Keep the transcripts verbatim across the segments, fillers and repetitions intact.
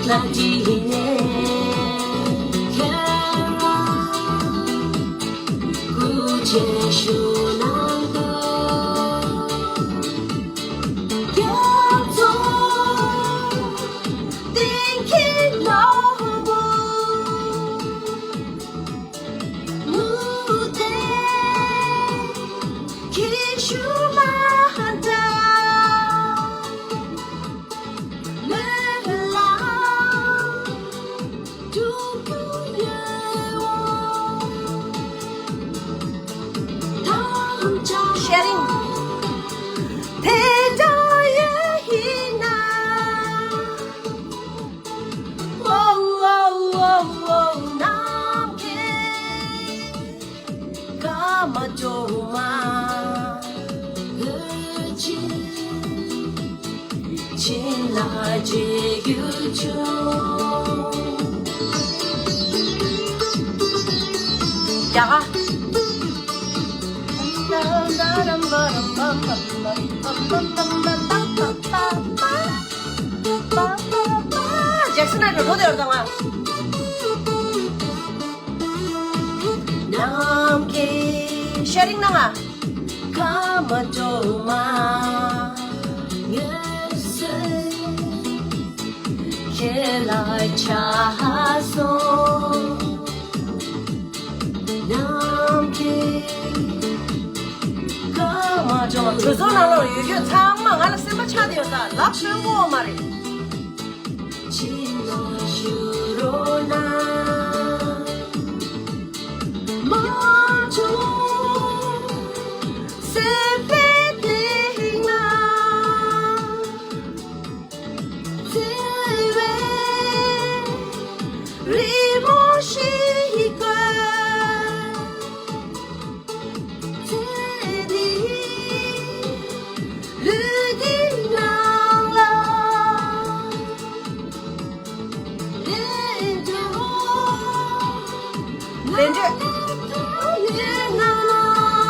Sharing. Jackson ལ་འགྲོ་འགྲོ་དེ་བར་དང་ང་། ནམ་མཁའི་ཤ་རིང་ན་ང་། ཁ་མ་འགྲོ་མ། ངལ་གསོས་ཁྱེད་ལ་ཆགས་སོང་། ནམ་མཁའི་ཁ་མ་འགྲོ་མ། གྲོས་ཚོགས་ནང་ལོགས་ཡོད་ཡོད་ཚང་མ་ང་ལ་སེམས་པ་ཆགས་བསྡད་ཡོད་ས་ལབ་ཤོད་གོ་མ་རེད།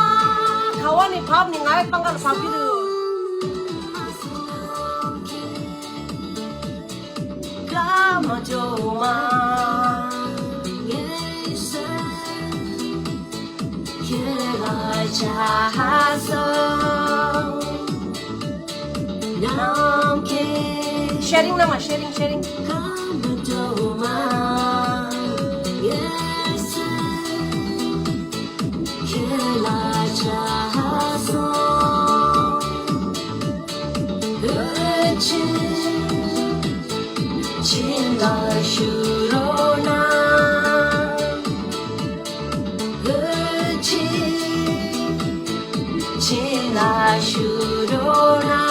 ལས་འབྲས། ག་བ་ནས་བབས་ནས་ང་ཡི་པང་ཁ་ལ་བབས་ཀྱི་འདུག Sharing ནང་ང་། Sharing, sharing.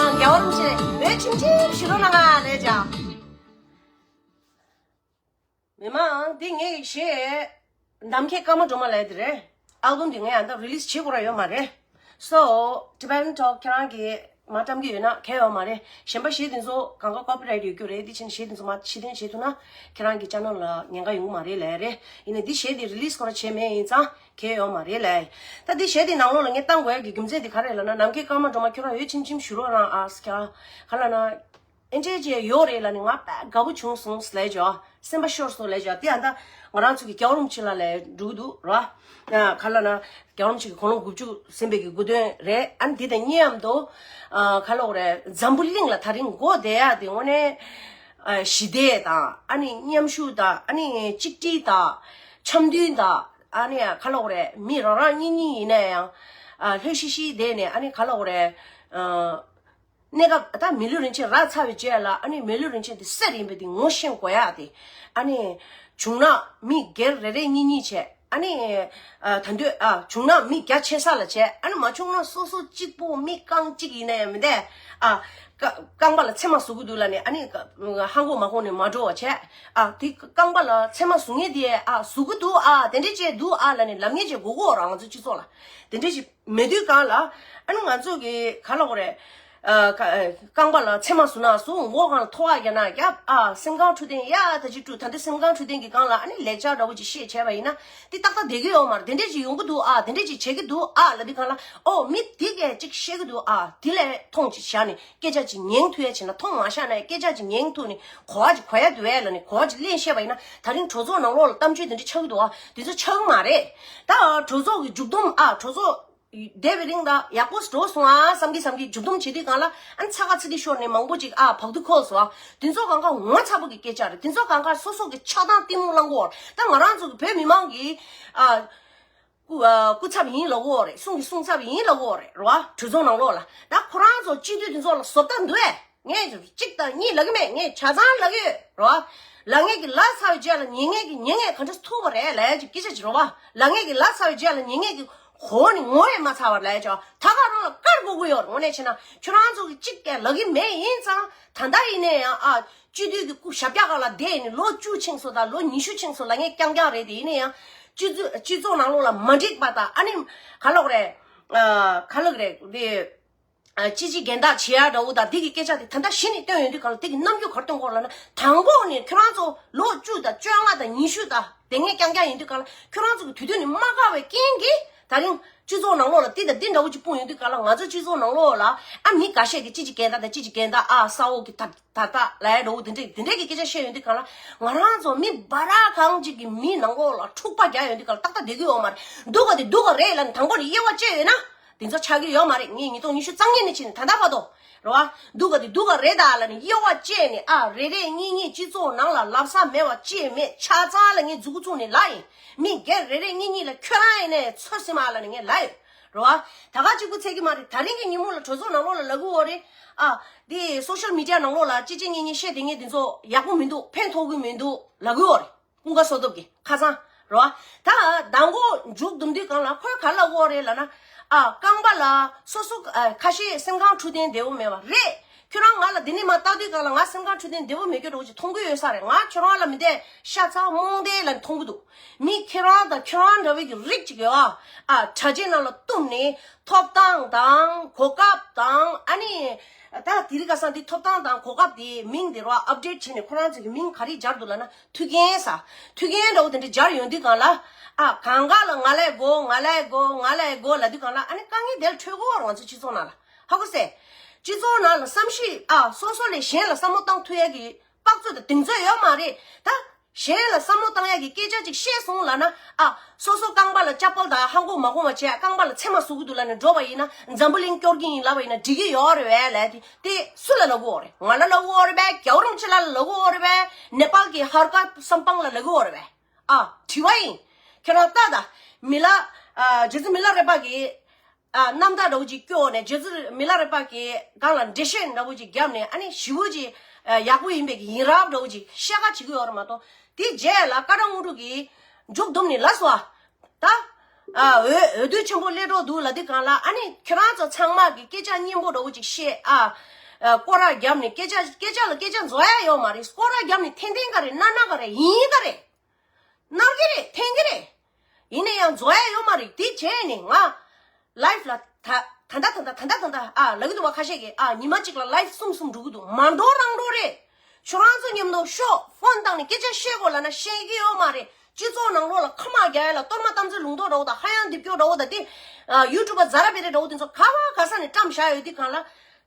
རྒྱལ་བ་རིན་པོ་ཆེ་འོད་ཆེམ་ཆེམ་ཞུ་རོགས་གནང་ཨ་ལས་ཀྱང་། མི་མང་འདི་ངས་ཞེས་ནམ་མཁའི་སྐར་མ་སྒྲོལ་མ་ལབ་དེ་རེད། ཨལ་བམ་འདི་ངས་ཨ་ད་རི་ལིས་བྱེད་དགོས་ར་ཡོད་མ་རེད། So Tibetan Talk ཁྱེད་རང་གིས་མ་བཀྲམ་གི་ཡོད་ན་གལ་ཡོད་མ་རེད། གཞན་པ་གཞས་དེ་ཚོ་གང་ག་ཀོ་པི་རའེ་ཊི་ཡོད་རྒྱུ་རེད། དེ་ཕྱིན་གཞས་དེ་ཚོ་མ་ཕྱིར་འདོན་བྱེད་ཐུབ་ན་ཁྱེད་རང་གི་ཅེ་ནལ་ལ་ཉེན་ཁ་ཡོང་གི་མ་རེད་ལབ་རེད། ཡིན་ནའི་འདི་གཞས་དེ་རི་ལིས་སྐོར་བྱས་མེད་ཡིན་ཙང་གལ་ཡོད་མ་རེད་ལབ། ད་འདི་གཞས་དེ་ནང་ལོགས་ལ་ངས་བཏང་དགོས་ཡ་གི་རྒྱུ་མཚན་དེ་ག་རེ་ལབ་ན། ནམ་མཁའི་སྐར་མ་སྒྲོལ་མ་ཁྱོད་རང་འོད་ཆེམ་ཆེམ་ཞུ་རོགས་གནང་ཨ། ཁྱེད་རང་ག་ལབ་ན། ཨེ་འདྲས་ཅིག་ཡོད་རེད་ལབ་ནས་ང་དཔེ་དགའ་པོ་བྱུང་སོང་ལབ་ཅོ། སེམས་པ་ཤོར་སོང་ལབ་ཅོ། དེ་ཡང་ད་ང་རང་ཚོ་གི་རྒྱལ་བ་རིན་པོ་ཆེ་ལ་ལས་འགྲོ་གི་འདུག་ར། ཨ་ག་ལབ་ན་རྒྱལ་བ་རིན་པོ་ཆེ་གི་དགུང་ལོ་དགུ་བཅུ་ཟིན་པའི་གི་དགུང་སྟོན་རེད། ཨ་ནི་དེ་དང་མཉམ་དུ་ཨ་ག་ལབ་དགོས་རེད། འཛམ་བུ་གླིང་ལ་ད་རིང་དགོས་བསྡད་ཡ་དེ་དངོས་གནས་ཨ་ཞི་བདེ་དང་། ཨ་ནི་མཉམ་ཞུགས་དང་། ཨ་ནི་གཅིག་སྒྲིལ་དང་། འཆམ་མཐུན་དང་། ཨ་ནི་ག་ལབ་དགོས་རེད། མི་རང་རང་གཉིས་གཉིས་ཡིན་ན་ཡང་ཨ་ལྷོད་ཤིག་ཤིག་བསྡད་ནས། ཨ་ནི་ག་ལབ་དགོས་རེད། ཨ། གནས་སྐབས་ད་མི་ལུས་རིན་ཆེན་རག་ཚར་བའི་རྗེས་ལ། ཨ་ནི་མི་ལུས་རིན་ཆེན་དེ་གསེར་ཡིན་པ་དེ་ངོ་ཤེས་དགོས་ཡ་དེ། ཨ་ནི་བྱུང་ན་མི་སྒེར་རེ་རེ་གཉིས་གཉིས་བྱས། ཨ་ནི་ཨ་ད་འདོད་ཨ་བྱུང་ན་མི་རྒྱ་ཆེ་ས་ལ་བྱས། ཨ་ནི་མ་བྱུང་ན་སོ་སོ་གཅིག་པོ་མི་རྐང་གཅིག་ཡིན་ན་ཡང་མི་འདས། ཨ་རྐ་རྐང་པ་ལ་ཚེར་མ་ཟུག་གི་འདུག་ལབ་ནས། ཨ་ནི་ཧ་གོ་མ་གོ་ནས་མ་འགྲོ་བ་བྱས། ཨ་དེ་རྐང་པ་ལ་ཚེར་མ་ཟུག་མཁན་དེ་ཨ་ཟུག་གི་འདུག་ཨ་དེ་འདྲས་བྱས་འདུག་ཨ་ལབ་ནས་ལབ་མཁན་བྱས་དགོས་གོ་ར། ང་ཚོ་སྤྱི་ཚོགས་ལ་དེ་འདྲས་ཞིག་མེད་དུས་གང་ལ། ཨ་ནི་ང་ཚོ་གི་ག་ལབ་དགོས་རེད། ཨ་ཀ་ཨ་རྐང་པ་ལ་ཚེར་མ་ཟུག་ན་ཟུག་མགོ་སྒང་ལ་ཐོ་བ་རྒྱག་ན་རྒྱབ། ཨ་སེམས་ཁམས་འཕྲོད་བསྟེན་ཡ་ད་ཅི་སྤྲུག་ད་འདི་སེམས་ཁམས་འཕྲོད་བསྟེན་གྱི་སྒང་ལ་ཨ་ནི་ལེགས་ཆ་འདྲ་བོ་ཅིག་བཤད་བྱས་པ་ཡིན་ན་འདི་ཏག་ཏག་བསྡད་ཀྱི་ཡོད་མ་རེད། དེ་འདྲས་ཅིག་ཡོང་གི་འདུག་ཨ་དེ་འདྲས་ཅིག་བྱེད་ཀྱི་འདུག་ཨ་ལབ་དུས་སྒང་ལ་ཨོ་མི་དེ་གས་ཅིག་བཤད་ཀྱི་འདུག་ཨ་དེ་ལས་མཐོང་ཅིག་བཞག་ནས་སྐད་ཆ་ཅིག་ཉན་ཐུབ་ཡ་བྱས་ན། མཐོང་མ་བཞག་ན་སྐད་ཆ་ཅིག་ཉན་ཐུབ་ནས་གོ་བ་ཅིག་གོ་ཡ་འདུག་ཨེ་ལབ་ནས་གོ་བ་ཅིག་ལེན་བཤད་པ་ཡིན་ན། ད་རིང་གྲོས་ཚོགས་ནང་ལོགས་ལ་གཏམ་བརྗོད་དེ་འདྲས་ཆགས་ཀྱི་འདུག་ཨ་དེ་ཚོ་ཆགས་ཀྱི་མ་རེད། ད་གྲོས་ཚོགས་ཀྱི་མཇུག་བསྡོམས་ཨ་གྲོས་ཚོགས་བསྡད་པའི་རིང་ད་ཡག་པོ་འགྲོ་སོང་ཨ་བསམ་གྱི་བསམ་གྱི་མཇུག་བསྡོམས་བྱེད་དུས་སྒང་ལ་ཨ་ནི་ཚ་ཁ་ཚིག་གི་ཤོར་ནས་མང་པོ་ཅིག་ཨ་བག་ཐུག་ཁོལ་སོང་ཨ། དེ་ཚོ་གང་ག་ངོ་ཚ་པོ་གི་སྐད་ཆ་རེད། དེ་ཚོ་གང་ག་སོ་སོ་གི་ཆགས་སྡང་གཏི་མུག་བསླང་གི་ཡོད་རེད། ད་ང་རང་ཚོ་གི་བོད་མི་མང་གི་ཨ་སྐུ་ཨ་སྐུ་ཚབ་ཡིན་ལབ་ཀྱི་ཡོད་རེད། གསུང་གི་གསུང་ཚབ་ཡིན་ལབ་ཀྱི་ཡོད་རེད། རེད་བ། གྲོས་ཚོགས་ནང་ལོགས་ལ་ད་ཁོ་རང་ཚོ་སྤྱི་འཐུས་དེ་ཚོ་ལ་བཟོ་ལྟ་འདུག་ཨེ། ངས་གཅིག་དང་གཉིས་ལབ་ཀྱི་མེད། ངས་ཆ་ཚང་ལབ་ཀྱི་ཡོད་རེད་བ། ལབ་མཁན་གྱི་ལབ་ཚར་བའི་རྗེས་ལ་ཉན་མཁན་གྱི་ཉན་མཁན་ག་འདྲ་ཐུག་པ་རེད་ལབ་ཡ་ཅིག་སྐད་ཆ་ཅིག་རེད་བ། ལབ་མཁན་གྱི་ལབ་ཚར་བའི་རྗེས་ལ་ཉན་མཁན་གྱི་གོ་བ་ནི་ངོ་ཡང་མ་ཚ་བ་ལབ་ཡ་ཅིག་ད་ག་རང་ལ་དཀར་པོ་དགོས་ཡོད་རེད། དངོས་གནས་བྱས་ན་ཁྱོད་རང་ཚོ་གི་གཅིག་ཀྱང་ལབ་ཀྱི་མེད། ཡིན་ཙང་ད་ལྟ་ཡིན་ན་ཡང་ཨ་སྤྱི་འཐུས་ཀྱི་སྐུ་ཞབས་བཀྱག་སྒང་ལ་བསྡད་ནས་ལོ་བཅུ་ཕྱིན་སོང་དང་ལོ་ཉི་ཤུ་ཕྱིན་སོང་ལབ་མཁན་རྐྱང་རྐྱང་རེད་དེ། ཡིན་ན་ཡང་སྤྱི་ཚོགས་སྤྱི་ཚོགས་ནང་ལོགས་ལ་མ་འགྲིག་པ་དང་ཨ་ནི་ག་ལབ་དགོས་རེད། ཨ་ག་ལབ་དགོས་རེད་དེ། ཨ་ཅི་ཅི་འགལ་ཟླ་བྱེད་ཡ་འདྲ་བོ་དང་དེ་གི་སྐད་ཆ་དེ་ད་ལྟ་གཞི་ནས་བཏོན་ཡོང་དུས་སྒང་ལ་དེ་གི་རྣམ་འགྱུར་ག་རེ་སྟོན་དགོས་ལབ་ན། དང་པོ་ནས་ཁྱོད་རང་ཚོ་ལོ་བཅུ་དང་བཅོ་ལྔ་དང་ཉི་ཤུ་དང་དེ་ངས་རྐྱང་རྐྱང་ཡིན་དུས་སྒང་ལ་ཁྱོད་རང་ཚོ་གི་དུས་ཚོད་ནི་མ་བཀག་པའི་རྐྱེན་གྱིས་ད་རིང་སྤྱི་ཚོགས་ནང་ལོགས་ལ་དེ་དང་དེ་འདྲ་བོ་ཅིག་སྤུངས་ཡོང་དུས་སྒང་ལ་ང་ཚོ་སྤྱི་ཚོགས་ནང་ལོགས་ལ་ཨ་མི་འགའ་ཤས་ཀྱིས་ཅི་ཅི་འགལ་ཟླ་དང་ཅི་ཅི་འགལ་ཟླ་ཨ་ས་འོག་གི་ད་ད་ལྟ་ལབ་ཡ་འདྲ་བོ་དེ་འདྲས་དེ་འདྲས་ཀྱི་སྐད་ཆ་བཤད་ཡོང་དུས་སྒང་ལ་ང་རང་ཚོ་མི་འབའ་ར་གང་ཅིག་གི་མི་ནང་ལོགས་ལ་འཁྲུག་པ་རྒྱག་ཡོང་དུས་སྒང་ལ་ཏག་ཏག་བསྡད་ཀྱི་ཡོད་མ་རེད། སྡུག་ག་དེ་སྡུག་ག་རེད་ལབ་ནས་དང་པོ་ནས་དབྱེ་བ་བཅད་ཡོད་ན། དེ་ཚོ་ཆགས་ཀྱི་ཡོད་མ་རེད། ངས་ཉིས་སྟོང་ཉི་ཤུ་རྩ་ལྔ་ནས་ཕྱིན་ནས་ད་ལྟ་བར་དུ་རེད་བ། སྡུག་ག་དེ་སྡུག་ག་རེད་ད་ལབ་ནས་དབྱེ་བ་བཅད་ནས་ཨ་རེ་རེ་གཉིས་གཉིས་སྤྱི་ཚོགས་ནང་ལ་ལབ་ས་མེད་པ་ཅིག་མེད། ཆ་ཚང་ལ་ངས་མཛུབ་གུ་བཙུགས་ནས་ལབ་ཡིན། མི་སྒེར་རེ་རེ་གཉིས་གཉིས་ལ་ཁྱོད་རང་ཡིན་ནའི་ཚོད་སྲིད་མ་ལབ་ནས་ངས་ལབ་ཡོད་རེད་བ། ད་ག་གཅིག་པུ་ཚད་ཀྱི་མ་རེད། ད་རིང་གི་ཉིན་མོ་ལ་གྲོས་ཚོགས་ནང་ལོགས་ལ་ལབ་ཀྱི་ཡོད་རེད། ཨ་འདི་སོ་ཤལ་མི་ཌི་ཡ་ནང་ལོགས་ལ་ཅི་ཅི་གཉིས་གཉིས་བཤད་དེ་ངས་དེ་ཚོ་ཡག་པོ་མི་འདུག་ཕན་ཐོགས་ཀྱི་མི་འདུག་ལབ་ཀྱི་ཡོད་རེད། ཀུན་དགའ་བསོད་སྟོབས་ཀྱིས་ཁ་སང་རེད་བ། ད་མདང་དགོང་མཇུག་བསྡོམས་དུས་སྒང་ལ་ཁོས་ག་ལབ་ཀྱི་ཡོད་རེད་ལབ་ན། ཨ་རྐང་པ་ལ་སོ་སོ་ཨ་ཁ་ཤས་སེམས་ཁམས་འཕྲོད་བསྟེན་བདེ་པོ་མེད་པ་རེད། ཁྱོད་རང་ང་ལ་འདི་ནས་མར་ལྟ་དུས་སྒང་ལ་ང་སེམས་ཁམས་འཕྲོད་བསྟེན་བདེ་པོ་མེད་རྒྱུ་འདྲ་བོ་ཅིག་མཐོང་གི་ཡོད་ས་རེད། ང་ཁྱོད་རང་ལ་མི་བདེ་ཤ་ཚ་རྨོངས་དད་ལབ་མཐོང་གི་འདུག་མི་ཁྱེད་རང་དང་ཁྱོད་རང་འདྲ་བའི་གི་རིགས་ཅིག་ཡོད་ཨ། ཨ་གྲྭ་ཆས་ནང་ལ་བཏུམས་ནས་ཐོབ་ཐང་དང་གོ་སྐབས་དང་ཨ་ནི་ད་དེ་རིང་ཁ་སང་འདི་ཐོབ་ཐང་དང་གོ་སྐབས་དེ་མིང་དེ་རོ་ཨབ་ཌེཊ་བྱས་ནས་ཁོ་རང་ཚོ་གི་མིང་ག་རེ་སྦྱར་འདུག་ལབ་ན། ཐུགས་རྒྱལ་ས། ཐུགས་རྒྱལ་འདྲ་བོ་དེ་འདྲ་སྦྱར་ཡོང་དུས་སྒང་ལ། ཨ་གང་ག་ལ་ང་ལས་དགོས་ང་ལས་དགོས་ང་ལས་དགོས་ལབ་དུས་སྒང་ལ་ཨ་ནི་དཀའ་ངལ་དེ་ལ་འཕྲད་ཀྱི་ཡོད་རེད། ང་ཚོ་སྤྱི་ཚོགས་ནང་ལ་ཧ་གོ་སོང་། སྤྱི་ཚོགས་ནང་ལ་བསམ་ཤེས་ཨ་སོ་སོ་ལས་གཞན་ལ་བསམ་བློ་བཏང་ཐུབ་ཡ་གི་དཔག་ཚོད་དང་གདེང་ཚོད་ཡོད་མ་རེད་ད། གཞན་ལ་བསམ་བློ་བཏང་ཡ་གི་སྐད་ཆ་ཅིག་བཤད་སོང་ལབ་ན། ཨ་སོ་སོ་རྐང་པ་ལ་ཅ་པལ་དང་ཧ་གོ་མ་གོ་མ་བྱས། རྐང་པ་ལ་ཚེར་མ་ཟུག་གི་འདུག་ལབ་ནས་འགྲོ་བ་ཡིན་ན་འཛམ་བུ་གླིང་སྐྱོར་གྱི་ཡིན་ལབ་པ་ཡིན་ན་འགྲིག་གི་ཡོད་རེད་པས་ལབ་དེ་དེ་སུ་ལ་ལབ་ཀྱི་ཡོད་རེད། ང་ལ་ལབ་ཀྱི་ཡོད་རེད་པས། རྒྱལ་བ་རིན་པོ་ཆེ་ལ་ལབ་ཀྱི་ཡོད་རེད་པས། ནེ་པཱལ་གྱི་ཧར་ཀ་སམ་པང་ལ་ལབ་ཀྱི་ཡོད་རེད་པས། ཨ་དྲི་བ་ཡིན། ཁྱེད་རང་ལྟ་ད། མི་ལ་ཨ་རྗེ་བཙུན་མི་ལ་རས་པ་གི་ཨ་རྣམ་ཐར་འདྲ་བོ་ཅིག་སྐྱོར་ནས་རྗེ་བཙུན་མི་ལ་རས་པ་གི་སྒང་ལ་འགྲེལ་བཤད་འདྲ་བོ་ཅིག་བརྒྱབ་ནས་ཨ་ནི་ཞེ་པོ་ཅིག་ཨ་ཡག་པོ་ཡིན་པའི་གི་ཡིན་རབས་འདྲ་བོ་ཅིག་བཤད་ཁ་བྱེད་ཀྱི་ཡོད་རེད་མ་གཏོགས། དེ་རྗེས་ལ་སྐར་གྲངས་དངོས་གྲུབ་ཀྱིས་མཇུག་བསྡོམས་ནས་ལབ་སོང་ཨ། ད་ཨ་འོས་འོས་བསྡུ་ཆེན་པོ་སླེབས་འགྲོ་འདུག་ལབ་དུས་སྒང་ལ་ཨ་ནི་ཁྱེད་རང་ཚོ་ཚང་མ་གི་སྐད་ཆ་སྙན་པོ་འདྲ་བོ་ཅིག་བཤད་ཨ། ཨ་སྐོར་ར་བརྒྱབ་ནས་སྐད་ཆ་སྐད་ཆ་ལ་སྐད་ཆ་རྫོགས་ཡ་ཡོད་མ་རེད། སྐོར་ར་བརྒྱབ་ནས་འཐེན་འཐེན་ག་རེ་གནའ་གནའ་ག་རེ་ཡིན་ག་རེ། ནར་གི་རེད། འཐེན་གི་རེད། ཡིན་ན་ཡང་རྫོགས་ཡ་ཡོད་མ་རེད། དེ་བྱས་ནས་ང་ལའིབ་ལ་ད་ད་ད་ད་ད་ད་ད་ད་ཨ་ལབ་གི་འདུག་བ། ཁ་ཤས་ཀྱིས་ཨ་ཉི་མ་གཅིག་ལ་ལའིབ་གསུམ་གསུམ་འགྲོ་གི་འདུག་མ་འགྲོ་རང་འགྲོ་རེད། ཁྱོད་རང་ཚོ་མཉམ་དུ་ཤོག་ཕོན་བཏང་ནས་སྐད་ཆ་བཤད་དགོས་ལབ་ན་བཤད་ཀྱི་ཡོད་མ་རེད། སྤྱི་ཚོགས་ནང་ལོགས་ལ་ཁ་མ་རྒྱག་ཡ་ལ་གཏོར་མ་གཏམ་ཚོད་ལུང་རྟོགས་འདྲ་བོ་དང་ཧ་ཡང་རྡིབ་སྐྱོ་འདྲ་བོ་དང་དེ་ཨ་ཡུ་ཊུབ་པ་ཛ་ར་པེ་རེ་འདྲ་བོ་དེ་ཚོ་ག་བ་ག་ས་ནས་བཀྲམ་བཞག་ཡོད་དུས་སྒང་ལ།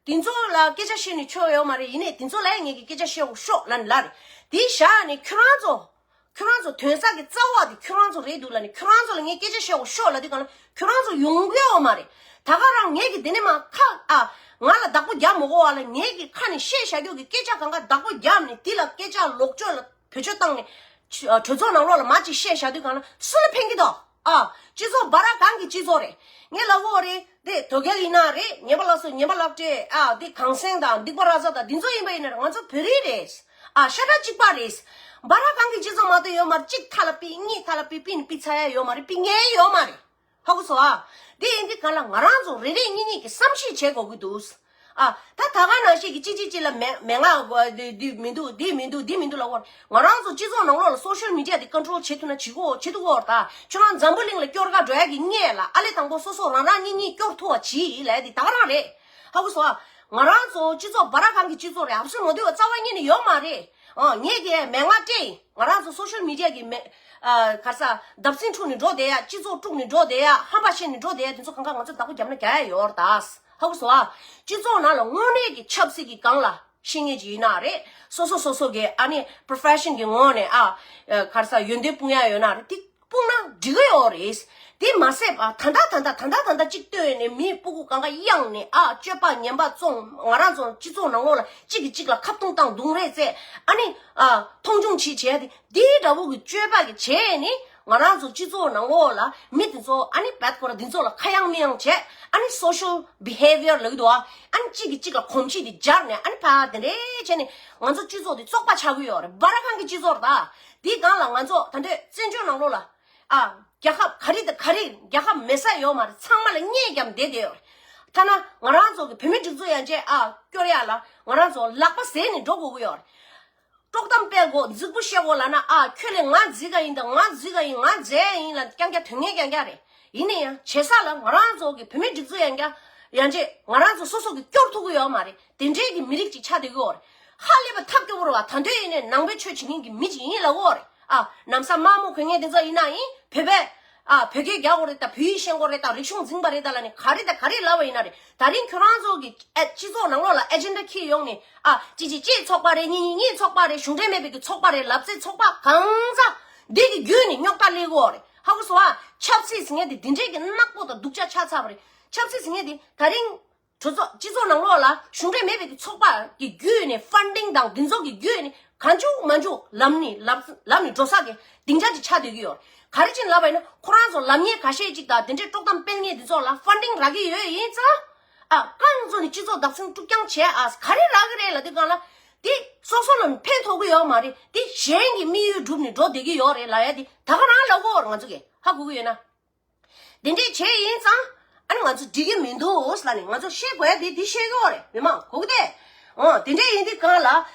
དེ་ཚོ་ལ་སྐད་ཆ་བཤད་ནས་ཆོག་ཡོད་མ་རེད། ཡིན་ནའི་དེ་ཚོ་ལ་ཡང་ངེད་ཀྱིས་སྐད་ཆ་བཤད་དགོས་ཤོག་ལབ་ནས་ལབ་རེད། དེ་བཞག་ནས་ཁྱོད་རང་ཚོ། ཁྱོད་རང་ཚོ་དོན་བསགས་ཀྱི་རྩ་བ་དེ་ཁྱོད་རང་ཚོ་རེད་འདུག་ལབ་ནས་ཁྱོད་རང་ཚོ་ལ་ངས་སྐད་ཆ་བཤད་དགོས་ཤོག་ལབ་དུས་སྒང་ལ་ཁྱོད་རང་ཚོ་ཡོང་གི་ཡོད་མ་རེད། ད་ག་རང་ངེད་ཀྱིས་དེ་ནས་མ་ཁ་ཨ་ང་ལ་བདག་པོ་རྒྱབ་མི་དགོས་པ་ལ་ངེད་ཀྱི་ཁ་ནས་བཤད་བཞག་རྒྱུ་གི་སྐད་ཆ་གང་ག་བདག་པོ་རྒྱབ་ནས་དེ་ལ་སྐད་ཆ་ལོག་སྤྱོད་ལ་བེད་སྤྱོད་བཏང་ནས་ཆུ་ཨ་གྲོས་ཚོགས་ནང་ལོགས་ལ་མ་ཅིག་བཤད་བཞག་དུས་སྒང་ལ་སུ་ལ་ཕན་གྱི་འདུག་ཨ་སྤྱི་ཚོགས་འབའ་ར་གང་གི་སྤྱི་ཚོགས་རེད། ངས་ལབ་དགོས་རེད། དེ་དོལ་རྒྱལ་ཡིན་ན་རེད། ངན་པ་ལགས་སོ་ངན་པ་ལགས་ཏེ་ཨ་དེ་གངས་སེང་དང་སྡིག་པ་ར་ཛ་དང་འདི་ཚོ་ཡིན་པ་ཡིན་ན་རེད། ང་ཚོ་བོད་རིགས་རེད། ཨ་ཤ་ཁྲག་གཅིག་པ་རེད། འབའ་ར་གང་གི་སྤྱི་ཚོགས་མ་གཏོགས་ཡོད་མ་རེད། གཅིག་མཐའ་ལ་ཕུད་གཉིས་མཐའ་ལ་ཕུད་ཕུད་ནས་ཕུད་ཚར་ཡ་ཡོད་མ་རེད། ཕུད་མཁན་ཡོད་མ་རེད། ཧ་གོ་སོང་ཨ། དེ་ཡིན་དུས་གང་ལ་ང་རང་ཚོ་རེ་རེ་གཉིས་གཉིས་ཀྱི་བསམ་ཤེས་བྱེད་དགོས་ཀྱི་འདུག་ཨ་ད་ད་ག་ནང་བཞིན་གྱི་གཅིག་གཅིག་གཅིག་ལ་མེ་མེ་ང་འདི་འདི་མི་འདུག་འདི་མི་འདུག་འདི་མི་འདུག་ལབ་བོར། ང་རང་ཚོ་སྤྱི་ཚོགས་ནང་ལོགས་ལ་སོ་ཤལ་མི་ཌི་ཡ་དེ་ཀོན་ཊོལ་བྱེད་ཐུབ་ན་བྱེད་དགོས་བྱེད་ཐུབ་ཀྱི་ཡོད་རེད། ད་ཁྱོད་རང་འཛམ་བུ་གླིང་ལ་སྐྱོར་ག་འགྲོ་ཡ་གི་སྔོན་ལ་ཨ་ལེ་དང་པོ་སོ་སོ་རང་རང་གཉིས་གཉིས་སྐྱོར་ཐུབ་པ་གྱིས་ལབ་ཡ་དེ་ད་ག་རང་རེད། ཧ་གོ་སོང་ཨ། ང་རང་ཚོ་སྤྱི་ཚོགས་སྦ་ར་ཁང་གི་སྤྱི་ཚོགས་རེད། ཨབ་སུ་མོ་དུ་བ་རྩ་བ་ཉིད་ནས་ཡོད་མ་རེད། ཨ་ངས་དེ་མན་ངག་སྤྲད་ཡིན། ང་རང་ཚོ་སོ་ཤལ་མི་ཌི་ཡ་གི་མེ་ཨ་ག་ས་བརྡབ་གསིག་འཁྲུག་ནས་འགྲོ་བསྡད་ཡ། སྤྱི་ཚོགས་དཀྲུག་ནས་འགྲོ་བསྡད་ཡ། ཧམ་པ་བཤད་ནས་འགྲོ་བསྡད་ཡ། དེ་ཚོ་གང་ག་ང་ཚོ་བདག་པོ་རྒྱབ་ན་རྒྱག་ཡ་ཡོད་རེད་ད། ཧ་གོ་སོང་ཨ། སྤྱི་ཚོགས་ནང་ལ་དངོས་གནས་ཀྱི་ཆབ་སྲིད་ཀྱི་སྒང་ལ་ཤེས་མཁན་ཅིག་ཡིན་ན་རེད། སོ་སོ་སོ་སོ་གི་ཨ་ནི་པོ་རོ་ཕེ་ཤན་གྱི་ངོས་ནས་ཨ་ག་ས་ཡོན་ཏན་སྤུངས་ཡ་ཡོད་ན་རེད། དེ་སྤུངས་ན་འགྲིག་གི་ཡོད་རེད། དེ་མ་ཟད་པ་ད་ལྟ་ད་ལྟ་ད་ལྟ་ད་ལྟ་གཅིག་ལྟོས་ནས་མིའི་སྤུ་གུ་གང་ག་གཡང་ནས་ཨ་སྤྱོད་པ་ངན་པ་བཙོང་། ང་རང་ཚོ་སྤྱི་ཚོགས་ནང་ལོགས་ལ་གཅིག་གིས་གཅིག་ལ་ཁ་བརྡུང་བཏང་རྡུང་རེས་རྩེད། ཨ་ནི་ཨ་མཐོང་ཆུང་བྱེད་བྱས་དེ་འདིའི་འདྲ་བོ་གི་སྤྱོད་པ་གི་བྱས་ནས་ང་རང་ཚོ་སྤྱི་ཚོགས་ནང་ལོགས་ལ་མི་དེ་ཚོ་ཨ་ནི་བད་ཁོ་ར་དེ་ཚོ་ལ་ཁ་ཡང་མི་ཡང་བྱས། ཨ་ནི་social behavior་ལབ་ཀྱི་འདུག་ཨ། ཨ་ནི་གཅིག་གིས་གཅིག་ལ་གོམས་གཤིས་དེ་སྦྱར་ནས་ཨ་ནི་ཕ་དེ་འདྲས་བྱས་ནས་ང་ཚོ་སྤྱི་ཚོགས་དེ་བཙོག་པ་ཆགས་ཀྱི་ཡོད་རེད། སྦ་ར་ཁང་གི་སྤྱི་ཚོགས་རེད་ད། དེའི་སྒང་ལ་ང་ཚོ་ད་འདོད་བཙན་བྱོལ་ནང་ལོགས་ལ། ཨ། རྒྱལ་ཁབ་ག་རེ་དང་ག་རེ་རྒྱལ་ཁབ་མེད་ས་ཡོད་མ་རེད། ཚང་མ་ལ་བརྙས་བརྒྱབ་བསྡད་བསྡད་ཡོད་རེད། ཐ་ན་ང་རང་ཚོ་གི་བོད་མི་སྒྲིག་འཛུགས་ཡན་ཆད་ཨ་སྐྱོར་ཡ་ལ་ང་རང་ཚོ་ལག་པ་ཟད་ནས་འགྲོ་དགོས་ཀྱི་ཡོད་རེད། དཀྲོག་གཏམ་སྤེལ་དགོས། རྫིག་པོ་བཤད་དགོས་ལབ་ན་ཨ་ཁྱོད་ལས་ང་རྫིག་ག་ཡིན་དང་ང་རྫིག་ག་ཡིན། ང་རྫིག་ཡིན་ལ་རྐྱང་རྐྱང་དོན་ངན་རྐྱང་རྐྱང་རེད། ཡིན་ན་ཡང་བྱེད་ས་ལ་ང་རང་ཚོ་གི་བོད་མི་སྒྲིག་འཛུགས་ཡན་ཆད་ཡན་ཆད་ང་རང་ཚོ་སོ་སོ་གི་སྐྱོར་ཐུབ་ཀྱི་ཡོད་མ་རེད། དེ་འདྲའི་གི་མི་རིགས་ཅིག་ཆགས་བསྡད་ཀྱི་ཡོད་རེད། ཧ་ལས་པ་ཐབས་སྐྱོ་པོ་རེད་བ། ད་དུང་ཡིན་ནའི་ནང་པའི་ཆོས་བྱེད་མཁན་གྱི་མི་ཅིག་ཡིན་ལབ་ཀྱི་ཡོད་རེད། ཨ། ནམ་ས་དམར་མོ་གོན་མཁན་དེ་ཚོ་ཡིན་ན་ཡིན། བོད་པས་ཨ་བོད་སྐད་རྒྱག་དགོས་རེད་ད། བོད་ཡིག་ཤེས་དགོས་རེད་ད། རིག་གཞུང་འཛིན་པ་རེད་ད་ལབ་ནས་ག་རེ་ད་ག་རེ་ལབ་པ་ཡིན་ན་རེད། ད་རིང་ཁྱོད་རང་ཚོ་གི་ཨ་སྤྱི་ཚོགས་ནང་ལོགས་ལ་ཨེ་ཇེན་ཌ་འཁྱེར་ཡོང་ནས་ཨ་གཅིག་གཅིག་གཅིག་ཚོགས་པ་རེད། གཉིས་གཉིས་གཉིས་ཚོགས་པ་རེད། གཞུང་འབྲེལ་མེད་པའི་གི་ཚོགས་པ་རེད། ལབ་ཙེ་ཚོགས་པ་གང་ཟག་འདི་གི་བརྒྱུད་ནས་རྙོག་དྲ་སླེབས་ཀྱི་ཡོད་རེད། ཧ་གོ་སོང་ཨ། ཆབ་སྲིད་ཟེར་མཁན་དེ་འདི་འདྲས་ཀྱི་ནག་པོ་དང་སྡུག་ཅག་ཆགས་ཚར་བ་རེད། ཆབ་སྲིད་ཟེར་མཁན་དེ་ད་རིང་གྲོས་ཚོགས་སྤྱི་ཚོགས་ནང་ལོགས་ལ་གཞུང་འབྲེལ་མེད་པའི་གི་ཚོགས་པ་གི་བརྒྱུད་ནས་ཕན་ཌིང་དང་འདི་ཚོ་གི་བརྒྱུད་ནས་གང་བྱུང་མང་བྱུང་ལབ་ནས་ལབ་ལབ་ནས་འགྲོ་ས་གི་སྡིངས་ཆ་ཅིག་ཆགས་བསྡད་ཀྱི་ཡོད། ག་རེ་བྱས་ནས་ལབ་པ་ཡིན་ན་ཁོ་རང་ཚོ་ལབ་མཁན་ཁ་ཤས་ཅིག་དང་དེ་འདྲའི་དཀྲོག་གཏམ་སྤེལ་མཁན་འདི་ཚོ་ལ་ཕན་ཌིང་རག་གི་ཡོད། ཡིན་ཙང་ཨ་རྐང་བཙུགས་ནས་སྤྱི་ཚོགས་བདག་འཛིན་དཀྲུག་རྐྱང་བྱས་ཨ་ག་རེ་རག་གི་རེད་ལབ་དུས་སྒང་ལ་དེ་སོ་སོ་ལ་ཕན་ཐོགས་ཀྱི་ཡོད་མ་རེད། དེ་གཞན་གྱི་དམིགས་ཡུལ་བསྒྲུབས་ནས་འགྲོ་བསྡད་ཀྱི་ཡོད་རེད་ལབ་ཡ་དེ་ད་ག་རང་ལབ་ཀྱི་ཡོད་རེད། ང་ཚོ་གིས་ཧ་གོ་གི་ཡོད་ན། དེ་འདྲས་བྱས་ཡིན་ཙང་ཨ་ནི་ང་ཚོ་འགྲིག་གི་མི་འདུག་ལབ་ནས་ང་ཚོ་བཤད་དགོས་ཡ་དེ་འདི་བཤད་ཀྱི་ཡོད་རེད། མི་མང་གོ་གི་དེ། འོ་དེ་འདྲས་ཡིན་དུས་སྒང་ལ་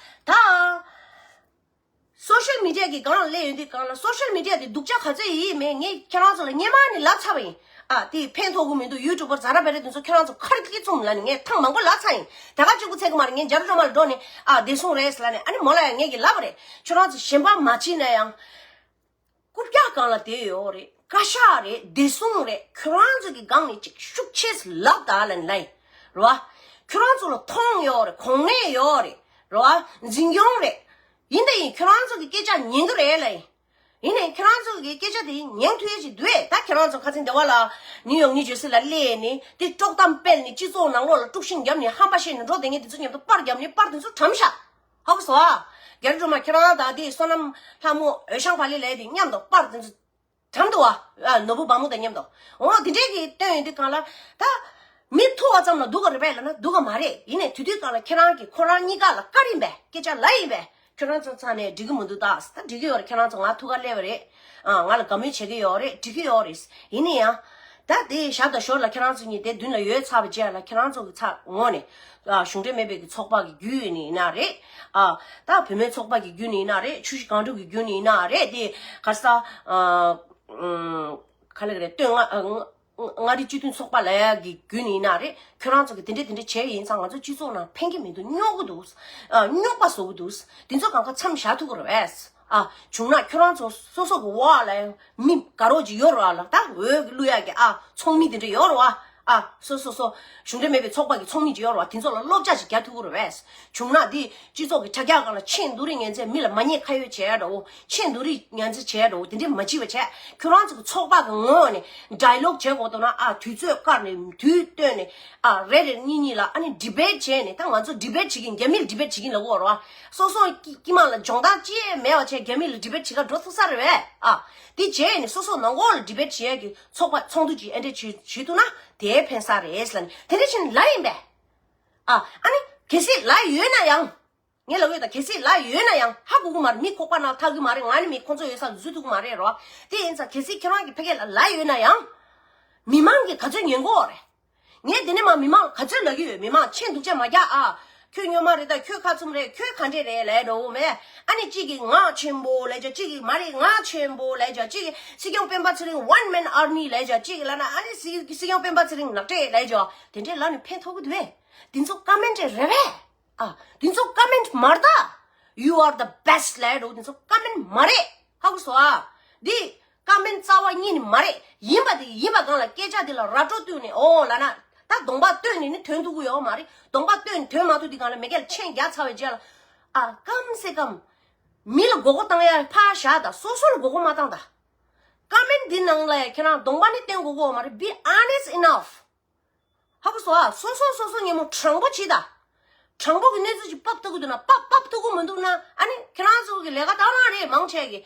ད་སོ་ཤལ་མི་ཌི་ཡ་གི་སྒང་ལ་སླེབས་ཡོང་དུས་སྒང་ལ་སོ་ཤལ་མི་ཌི་ཡ་དེ་སྡུག་ཅག་ག་ཚོད་ཡིན་མེད་ངས་ཁྱེད་རང་ཚོ་ལ་སྔོན་མ་ནས་ལབ་ཚར་བ་ཡིན། ཨ་དེ་ཕན་ཐོགས་ཀྱི་མི་འདུག་ཡུ་ཊུབ་པར་ཛ་ར་བེ་རེ་དེ་ཚོ་ཁྱེད་རང་ཚོ་ཁ་རི་ཁ་རི་བཙུམ་ལབ་ནས་ངས་ཐེངས་མང་པོ་ལབ་ཚར་ཡིན། ད་ག་གཅིག་པུ་ཚད་ཀྱི་མ་རེད། ངས་རྒྱ་རི་སྒྲོལ་མ་ལ་འགྲོ་ནས་ཨ་བདེ་སྲུང་རེད་ལབ་ནས་ཨ་ནི་མོ་ལ་ཡང་ངས་ཀྱིས་ལབ་པ་རེད། ཁྱོད་རང་ཚོ་གཞན་པ་མ་བྱེད་ན་ཡང་། རྐུབ་བཀྱག་སྒང་ལ་བསྡད་ཡོད་རེད། བཀའ་ཤག་རེད། བདེ་སྲུང་རེད། ཁྱོད་རང་ཚོ་གི་སྒང་ནས་ཅིག་ཤུགས་ཆེ་ལབ་ད་ལན་ལན། རེད་བ། ཁྱོད་རང་ཚོ་ལ་མཐོང་ཡོད་རེད། གོ་གནས་ཡོད་རེད། རེད་བ། འཛིན་སྐྱོང་རེད། ཡིན་ད་ཡིན་ཁྱོད་རང་ཚོ་གི་སྐད་ཆ་ཉན་གི་རེད་ལན། ཡིན་ནའི་ཁྱོད་རང་ཚོ་གི་སྐད་ཆ་དེ་ཉན་ཐུབ་ཡས་ཅིག་འདུག་ཨེ། ད་ཁྱོད་རང་ཚོ་ཁ་སང་སྡེ་བ་ལ་ནིའུ་ཡོག་ནིའུ་ཇར་སི་ལ་སླེབས་ནས་དེ་དཀྲོག་གཏམ་སྤེལ་ནས་སྤྱི་ཚོགས་ནང་ལོགས་ལ་དཀྲུག་ཤིང་བརྒྱབ་ནས་ཧམ་པ་བཤད་ནས་འགྲོ་བསྡད་མཁན་དེ་ཚོ་མཉམ་དུ་པར་བརྒྱབ་ནས་པར་དེ་ཚོ་གྲམ་ཤག་ཧ་གོ་སོང་ཨ། རྒྱ་རི་སྒྲོལ་མ་ཁྱེད་རང་དང་དེ་བསོད་ནམས་ལྷ་མོ་འོད་ཤང་བ་ལི་ལས་དེ་མཉམ་དུ་པར་དེ་ཚོ་གྲམ་འདུག་ཨ། ནོར་བུ་བ་མོ་དང་མཉམ་དུ། འོ་དེ་འདྲས་ཀྱི་སྟོན་ཡོང་དུས་སྒང་ལ་ད་མི་ཐུག་པ་ཙམ་ལ་སྡུག་ག་རེད་པས་ལབ་ན་སྡུག་ག་མ་རེད། ཡིན་ནའི་དེ་དུས་སྒང་ལ་ཁྱེད་རང་གིས་ཁོ་རང་གཉིས་ཀ་ལ་བཀའ་རིམ་པས་སྐད་ཆ་ལབ་ཡིན་པས། ཁྱོད་རང་ཚོ་ཚང་ནས་འགྲིག་གི་མི་འདུག་ད་ད་འགྲིག་གི་ཡོད་རེད། ཁྱེད་རང་ཚོ་ང་ཐུག་ག་སླེབས་པ་རེད། ཨ་ང་ལ་དགའ་མོས་བྱེད་ཀྱི་ཡོད་རེད། འགྲིག་གི་ཡོད་རེད། ཡིན་ནའི་ཡང་། ད་དེ་ཞབས་དང་ཞོར་ལ་ཁྱེད་རང་ཚོ་གཉིས་དེ་མདུན་ལ་ཡོད་ཚར་བ་རྗེས་ལ་ཁྱེད་རང་ཚོ་གི་ཚ་ངོས་ནས་ཨ་གཞུང་འབྲེལ་མེད་པའི་གི་ཚོགས་པ་གི་བརྒྱུད་ནས་ཡིན་ན་རེད། ཨ་ད་བུད་མེད་ཚོགས་པ་གི་བརྒྱུད་ནས་ཡིན་ན་རེད། ཆུ་བཞི་སྒང་དྲུག་གི་བརྒྱུད་ནས་ཡིན་ན་རེད། དེ་ག་རེ་ཟ། ཨ་ཨ་ག་ལེ་ག་རེ་སྟོད་མངའ་ཨ་མངའ་མངའ་རིས་སྤྱི་མཐུན་ཚོགས་པ་ལབ་ཡ་གི་བརྒྱུད་ནས་ཡིན་ན་རེད། ཁྱོད་རང་ཚོ་གི་དེ་འདྲས་དེ་འདྲས་བྱས་ཡིན་ཙང་ང་ཚོ་སྤྱི་ཚོགས་ནང་ཕན་གི་མི་འདུག་རྙོག་གི་འདུག་ཨ་རྙོག་པ་བཟོ་གི་འདུག་དེ་ཚོ་གང་ག་མཚམས་བཞག་ཐུབ་ཀྱི་རེད་པས། ཨ་བྱུང་ན་ཁྱོད་རང་ཚོ་སོ་སོ་གི་འོག་ལ་མི་དགའ་རོགས་ཅིག་ཡོད་རེད་པ་ལ། ད་འོས་ཀྱི་བླུག་ཡག་གི་ཨ་ཚོགས་མི་དེ་འདྲ་ཡོད་རེད་པ། ཨ་སོ་སོ་སོ་གཞུང་འབྲེལ་མེད་པའི་ཚོགས་པ་གི་ཚོགས་མི་ཅིག་ཡོད་རེད་པ། དེ་ཚོ་ལ་བློ་ཕྱག་ཅིག་རྒྱག་ཐུབ་ཀྱི་རེད་པས། བྱུང་ན་འདི་སྤྱི་ཚོགས་ཀྱི་དྲ་རྒྱ་སྒང་ལ་ཆེས་སྡུག་རིགས་ངན་ཚད་མི་ལ་མ་ཉེས་ཁ་གཡོགས་བྱས་འགྲོ། ཆེས་སྡུག་རིགས་ངན་ཚད་བྱས་འགྲོ། དེ་འདྲས་མ་བྱེད་པ་བྱས། ཁྱོད་རང་ཚོ་གི་ཚོགས་པ་གི་ངོས་ནས་ཌའི་ལོག་བྱེད་དགོས་འདུག་ན་ཨ་དུས་ཚོད་བཀར་ནས་དུས་བཏོན་ནས་ཨ་རེ་རེ་གཉིས་གཉིས་ལ་ཨ་ནི་ཌི་བེཊ་བྱས་ནས། ད་ང་ཚོ་ཌི་བེཊ་བྱེད་ཀྱིན་རྒྱ་མིར་ཌི་བེཊ་བྱེད་ཀྱིན་ལབ་ཀྱི་ཡོད་རེད་པ། སོ་སོ་དཀྱི་དཀྱིལ་མ་ལ་སྦྱོང་བརྡར་ཅི་ཡང་མེད་པ་བྱས་རྒྱ་མི་ལ་ཌི་བེཊ་བྱེད་ག་འགྲོ་ཐུབ་ས་རེད་པས། ཨ་དེ་བྱས་ནས་སོ་སོ་ནང་ཁོག་ལ་ཌི་བེཊ་བྱེད་ཡ་གི་ཚོགས་པ་ཚོགས་འདུ་ཅིག་ཨེ་འདྲས་བྱེད་བྱེད་ཐུབ་ན་དེ་ཕན་ས་རེད་ལབ་ནས་དེ་འདྲས་བྱས་ནས་ལབ་ཡིན་པས། ཨ་ཨ་ནི་གལ་སྲིད་ལབ་ཡོད་ན་ཡང་། ངས་ལབ་ཡོད་ད། གལ་སྲིད་ལབ་ཡོད་ན་ཡང་ཧ་གོ་གི་མ་རེད། མི་ཁོག་པ་ནང་ཐག་གི་མ་རེད། ང་ནི་མི་ཁོང་ཚོ་ཡོད་སར་འཛུལ་ཐུབ་ཀྱི་མ་རེད་རོ། དེ་ཡིན་ཙང་གལ་སྲིད་ཁྱེད་རང་གི་ཕ་སྐད་ལ་ལབ་ཡོད་ན་ཡང་། མི་མང་གིས་ག་ཚོད་ཉན་གོ་རེད། ངས་དེ་ནས་མ་མི་མང་ག་ཚོད་ལབ་ཀྱི་ཡོད། མི་མང་ཆེས་སྡུག་ཅག་མ་རྒྱག་ཨ། ཁྱོད་སྨྱོན་མ་རེད་ད། ཁྱོད་ཁ་ཚུམ་རེད། ཁྱོད་ག་འདྲས་རེད་ལབ་འགྲོ་འོ་མེད། ཨ་ནི་གཅིག་གིས་ངག་ཆེན་པོ་ལབ་ཅོག་གཅིག་གིས་མ་རེད་ངག་ཆེན་པོ་ལབ་ཅོག་གཅིག་གིས་སྲིད་སྐྱོང་སྤེན་པ་ཚེ་རིང་one man army ལབ་ཅོག་གཅིག་གིས་ལབ་ན་ཨ་ནི་སྲིད་སྲིད་སྐྱོང་སྤེན་པ་ཚེ་རིང་ནག་ཁྲེལ་ལབ་ཅོག་དེ་འདྲས་ལབ་ནས་ཕན་ཐོགས་ཀྱི་འདུག་བས། འདི་ཚོ་ཀ་མེན་ཊི་རེད་པས། ཨ། འདི་ཚོ་ཀ་མེན་ཊི་མ་རེད་ད། You are the best ལབ་འགྲོ། འདི་ཚོ་ཀ་མེན་ཊི་མ་རེད། ཧ་གོ་སོང་ཨ། འདི་ཀ་མེན་ཊི་རྩ་བ་ཉིད་ནས་མ་རེད། ཡིན་པ་དེ་ཡིན་པ་སྒང་ལ་སྐད་ཆ་འདི་ལ་ར་སྤྲོད་བཏོན་ནས་ཨོ་ལབ་ན། ད་གདོང་པ་སྟོན་ནས་ནི་ཐོན་ཐུབ་ཀྱི་ཡོད་མ་རེད། གདོང་པ་སྟོན་ནས་ཐོན་མ་ཐུབ་དུས་སྒང་ལ་མི་སྒེར་ལ་མཆན་རྒྱག་ཚར་བའི་རྗེས་ལ། ཨ། ཀམ་སེ་ཀམ་མི་ལ་མགོ་སྐོར་བཏང་ཡ་ཕར་བཞག་ད། སོ་སོ་ལ་མགོ་སྐོར་མ་བཏང་ད། ཀ་མེན་ཊི་འདི་ནང་ལ་ཁྱེད་རང་གདོང་པ་ནི་སྟོན་དགོས་ཀྱི་ཡོད་མ་རེད། Be honest enough. ཧ་གོ་སོང་ཨ། སོ་སོ་སོ་སོ་ཉིན་མོ་དྲང་པོ་བྱེད་ད། དྲང་པོ་གི་གནས་ཚུལ་ཅིག་ཕབ་ཐུབ་ཀྱི་འདུག་ན་ཕབ། ཕབ་ཐུབ་ཀྱི་མི་འདུག་ན་ཨ་ནི་ཁྱེད་རང་ཚོ་གི་ལས་ཀ་དེ་རང་རེད། མང་ཆེ་གི་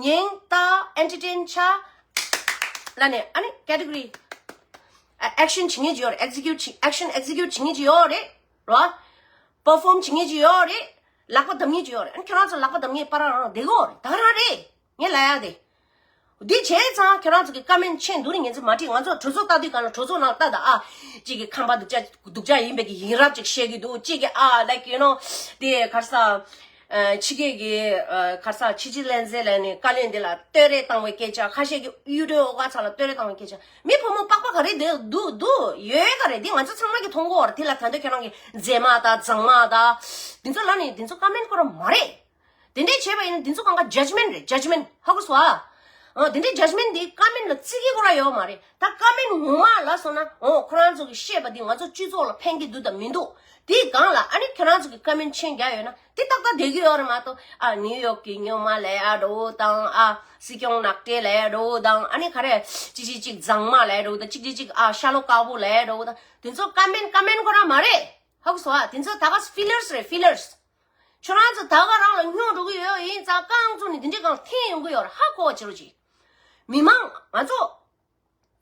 ཉན་ད། ཨེན་ཊར་ཊེན་བྱ། ལ་ནས་ཨ་ནི་ཀེ་ཊི་གོ་རི་ཨེག་ཤན་བྱེད་མཁན་ཅིག་ཡོད་རེད། ཨེག་སི་ཀིའུ་ཊི་བྱེད། ཨེག་ཤན་ཨེག་སི་ཀིའུ་ཊི་བྱེད་མཁན་ཅིག་ཡོད་རེད། རོ། པར་ཕོམ་བྱེད་མཁན་ཅིག་ཡོད་རེད། ལག་པ་བརྡབ་མཁན་ཅིག་ཡོད་རེད། ཨ་ནི་ཁྱེད་རང་ཚོ་ལག་པ་བརྡབ་མཁན་པ་རང་རང་བསྡད་ཀྱི་ཡོད་རེད། ད་ག་རང་རེད། ངས་ལབ་ཡག་དེ། འདི་བྱས་ཙང་ཁྱོད་རང་ཚོ་གི་ཀ་མེན་ཊི་མཆན་འདུག་རེད། ངས་ཚོ་མ་བྲིས། ང་ཚོ་གྲོས་ཚོགས་ལྟ་དུས་སྒང་ལ་གྲོས་ཚོགས་ནང་ལ་ལྟ་ད། ཨ། གཅིག་གི་ཁང་པ་སྡུག་ཅག་སྡུག་ཅག་ཡིན་པའི་གི་ཡིན་རབས་ཅིག་བཤད་ཀྱི་འདུག་གཅིག་གི་ཨ་like you know དེ་ག་རེ་ཟ། ཨ། ཕྱི་རྒྱལ་གི་ཨ། ག་རེ་ཟ། ཕྱི་རྒྱལ་ལྷན་རྫས་ལ་ནི་བཀའ་བློན་འདི་ལ་བསྟོད་ར་བཏང་བའི་སྐད་ཆ། ཁ་ཤས་ཀྱི་ཡུལ་གྲུའི་ཨོ་ག་ཚ་ལ་བསྟོད་ར་བཏང་བའི་སྐད་ཆ། མི་ཕོ་མོ་པགས་པ་ག་རེ་འདུག་འདུག་འདུག་ཡོད་ག་རེད། འདི་ང་ཚོ་ཚང་མ་གི་མཐོང་གི་ཡོད་རེད། དེ་ལ་ད་འདོད་ཁྱོད་རང་གི་མཛེས་མ་དང་མཛངས་མ་དང་འདི་ཚོ་ལ་ནི་འདི་ཚོ་ཀ་མེན་ཊི་ཁོ་རང་མ་རེད། དེ་འདྲས་བྱས་པ་ཡིན་ན་འདི་ཚོ་གང་ག་ཇཇ་མེན་ཊི་རེད། ཇཇ་མེན་ཊི་ཧ་གོ་སོང་ཨ། ཨ། དེ་འདྲས་ཇཇ་མེན་ཊི་འདི་ཀ་མེན་ཊི་ལ་བརྩི་གི་ཁོ་རང་ཡོད་མ་རེད། ད་ཀ་མེན་ཊི་ངོ་མ་ལ་སོང་ན་ཨོ་ཁོ་རང་ཚོ་གི་བཤད་པ་འདི་ང་ཚོ་སྤྱི་ཚོགས་ལ་ཕན་གི་འདུག་དང་མི་འདུག་དེའི་སྒང་ལ་ཨ་ནི་ཁྱོད་རང་ཚོ་གི་ཀ་མེན་ཊི་མཆན་རྒྱག་ཡོད་ན་དེ་ཏག་ཏག་བསྡད་ཀྱི་ཡོད་རེད་མ་གཏོགས། ཨ། ནིའུ་ཡོག་གི་སྨྱོན་མ་ལབ་ཡག་འདྲ་བོ་དང་། ཨ། སྲིད་སྐྱོང་ནག་ཁྲེལ་ལབ་ཡག་འདྲ་བོ་དང་། ཨ་ནི་ག་རེ་གཅིག་གཅིག་གཅིག་མཛངས་མ་ལབ་ཡག་འདྲ་བོ་དང་། གཅིག་གཅིག་གཅིག་ཨ། ཤ་ལོ་ཀ་པོ་ལབ་ཡག་འདྲ་བོ་དང་། དེ་ཚོ་ཀ་མེན་ཊི་ཀ་མེན་ཊི་ཁོ་རང་མ་རེད། ཧ་གོ་སོང་ཨ། དེ་ཚོ་ད་ག་ཕི་ལར་སི་རེད། ཕི་ལར་སི། ཁྱོད་རང་ཚོ་ད་ག་རང་ལ་སྨྱོ་འགྲོ་གི་ཡོད་ཡིན་ཙང་རྐང་བཙུགས་ནས་འདི་འདྲའི་སྒང་འཐེན་ཡོང་གི་ཡོད་རེད། ཧ་གོ་བ་བྱེད་རོགས་གྱིས། མི་མང་ང་ཚོ་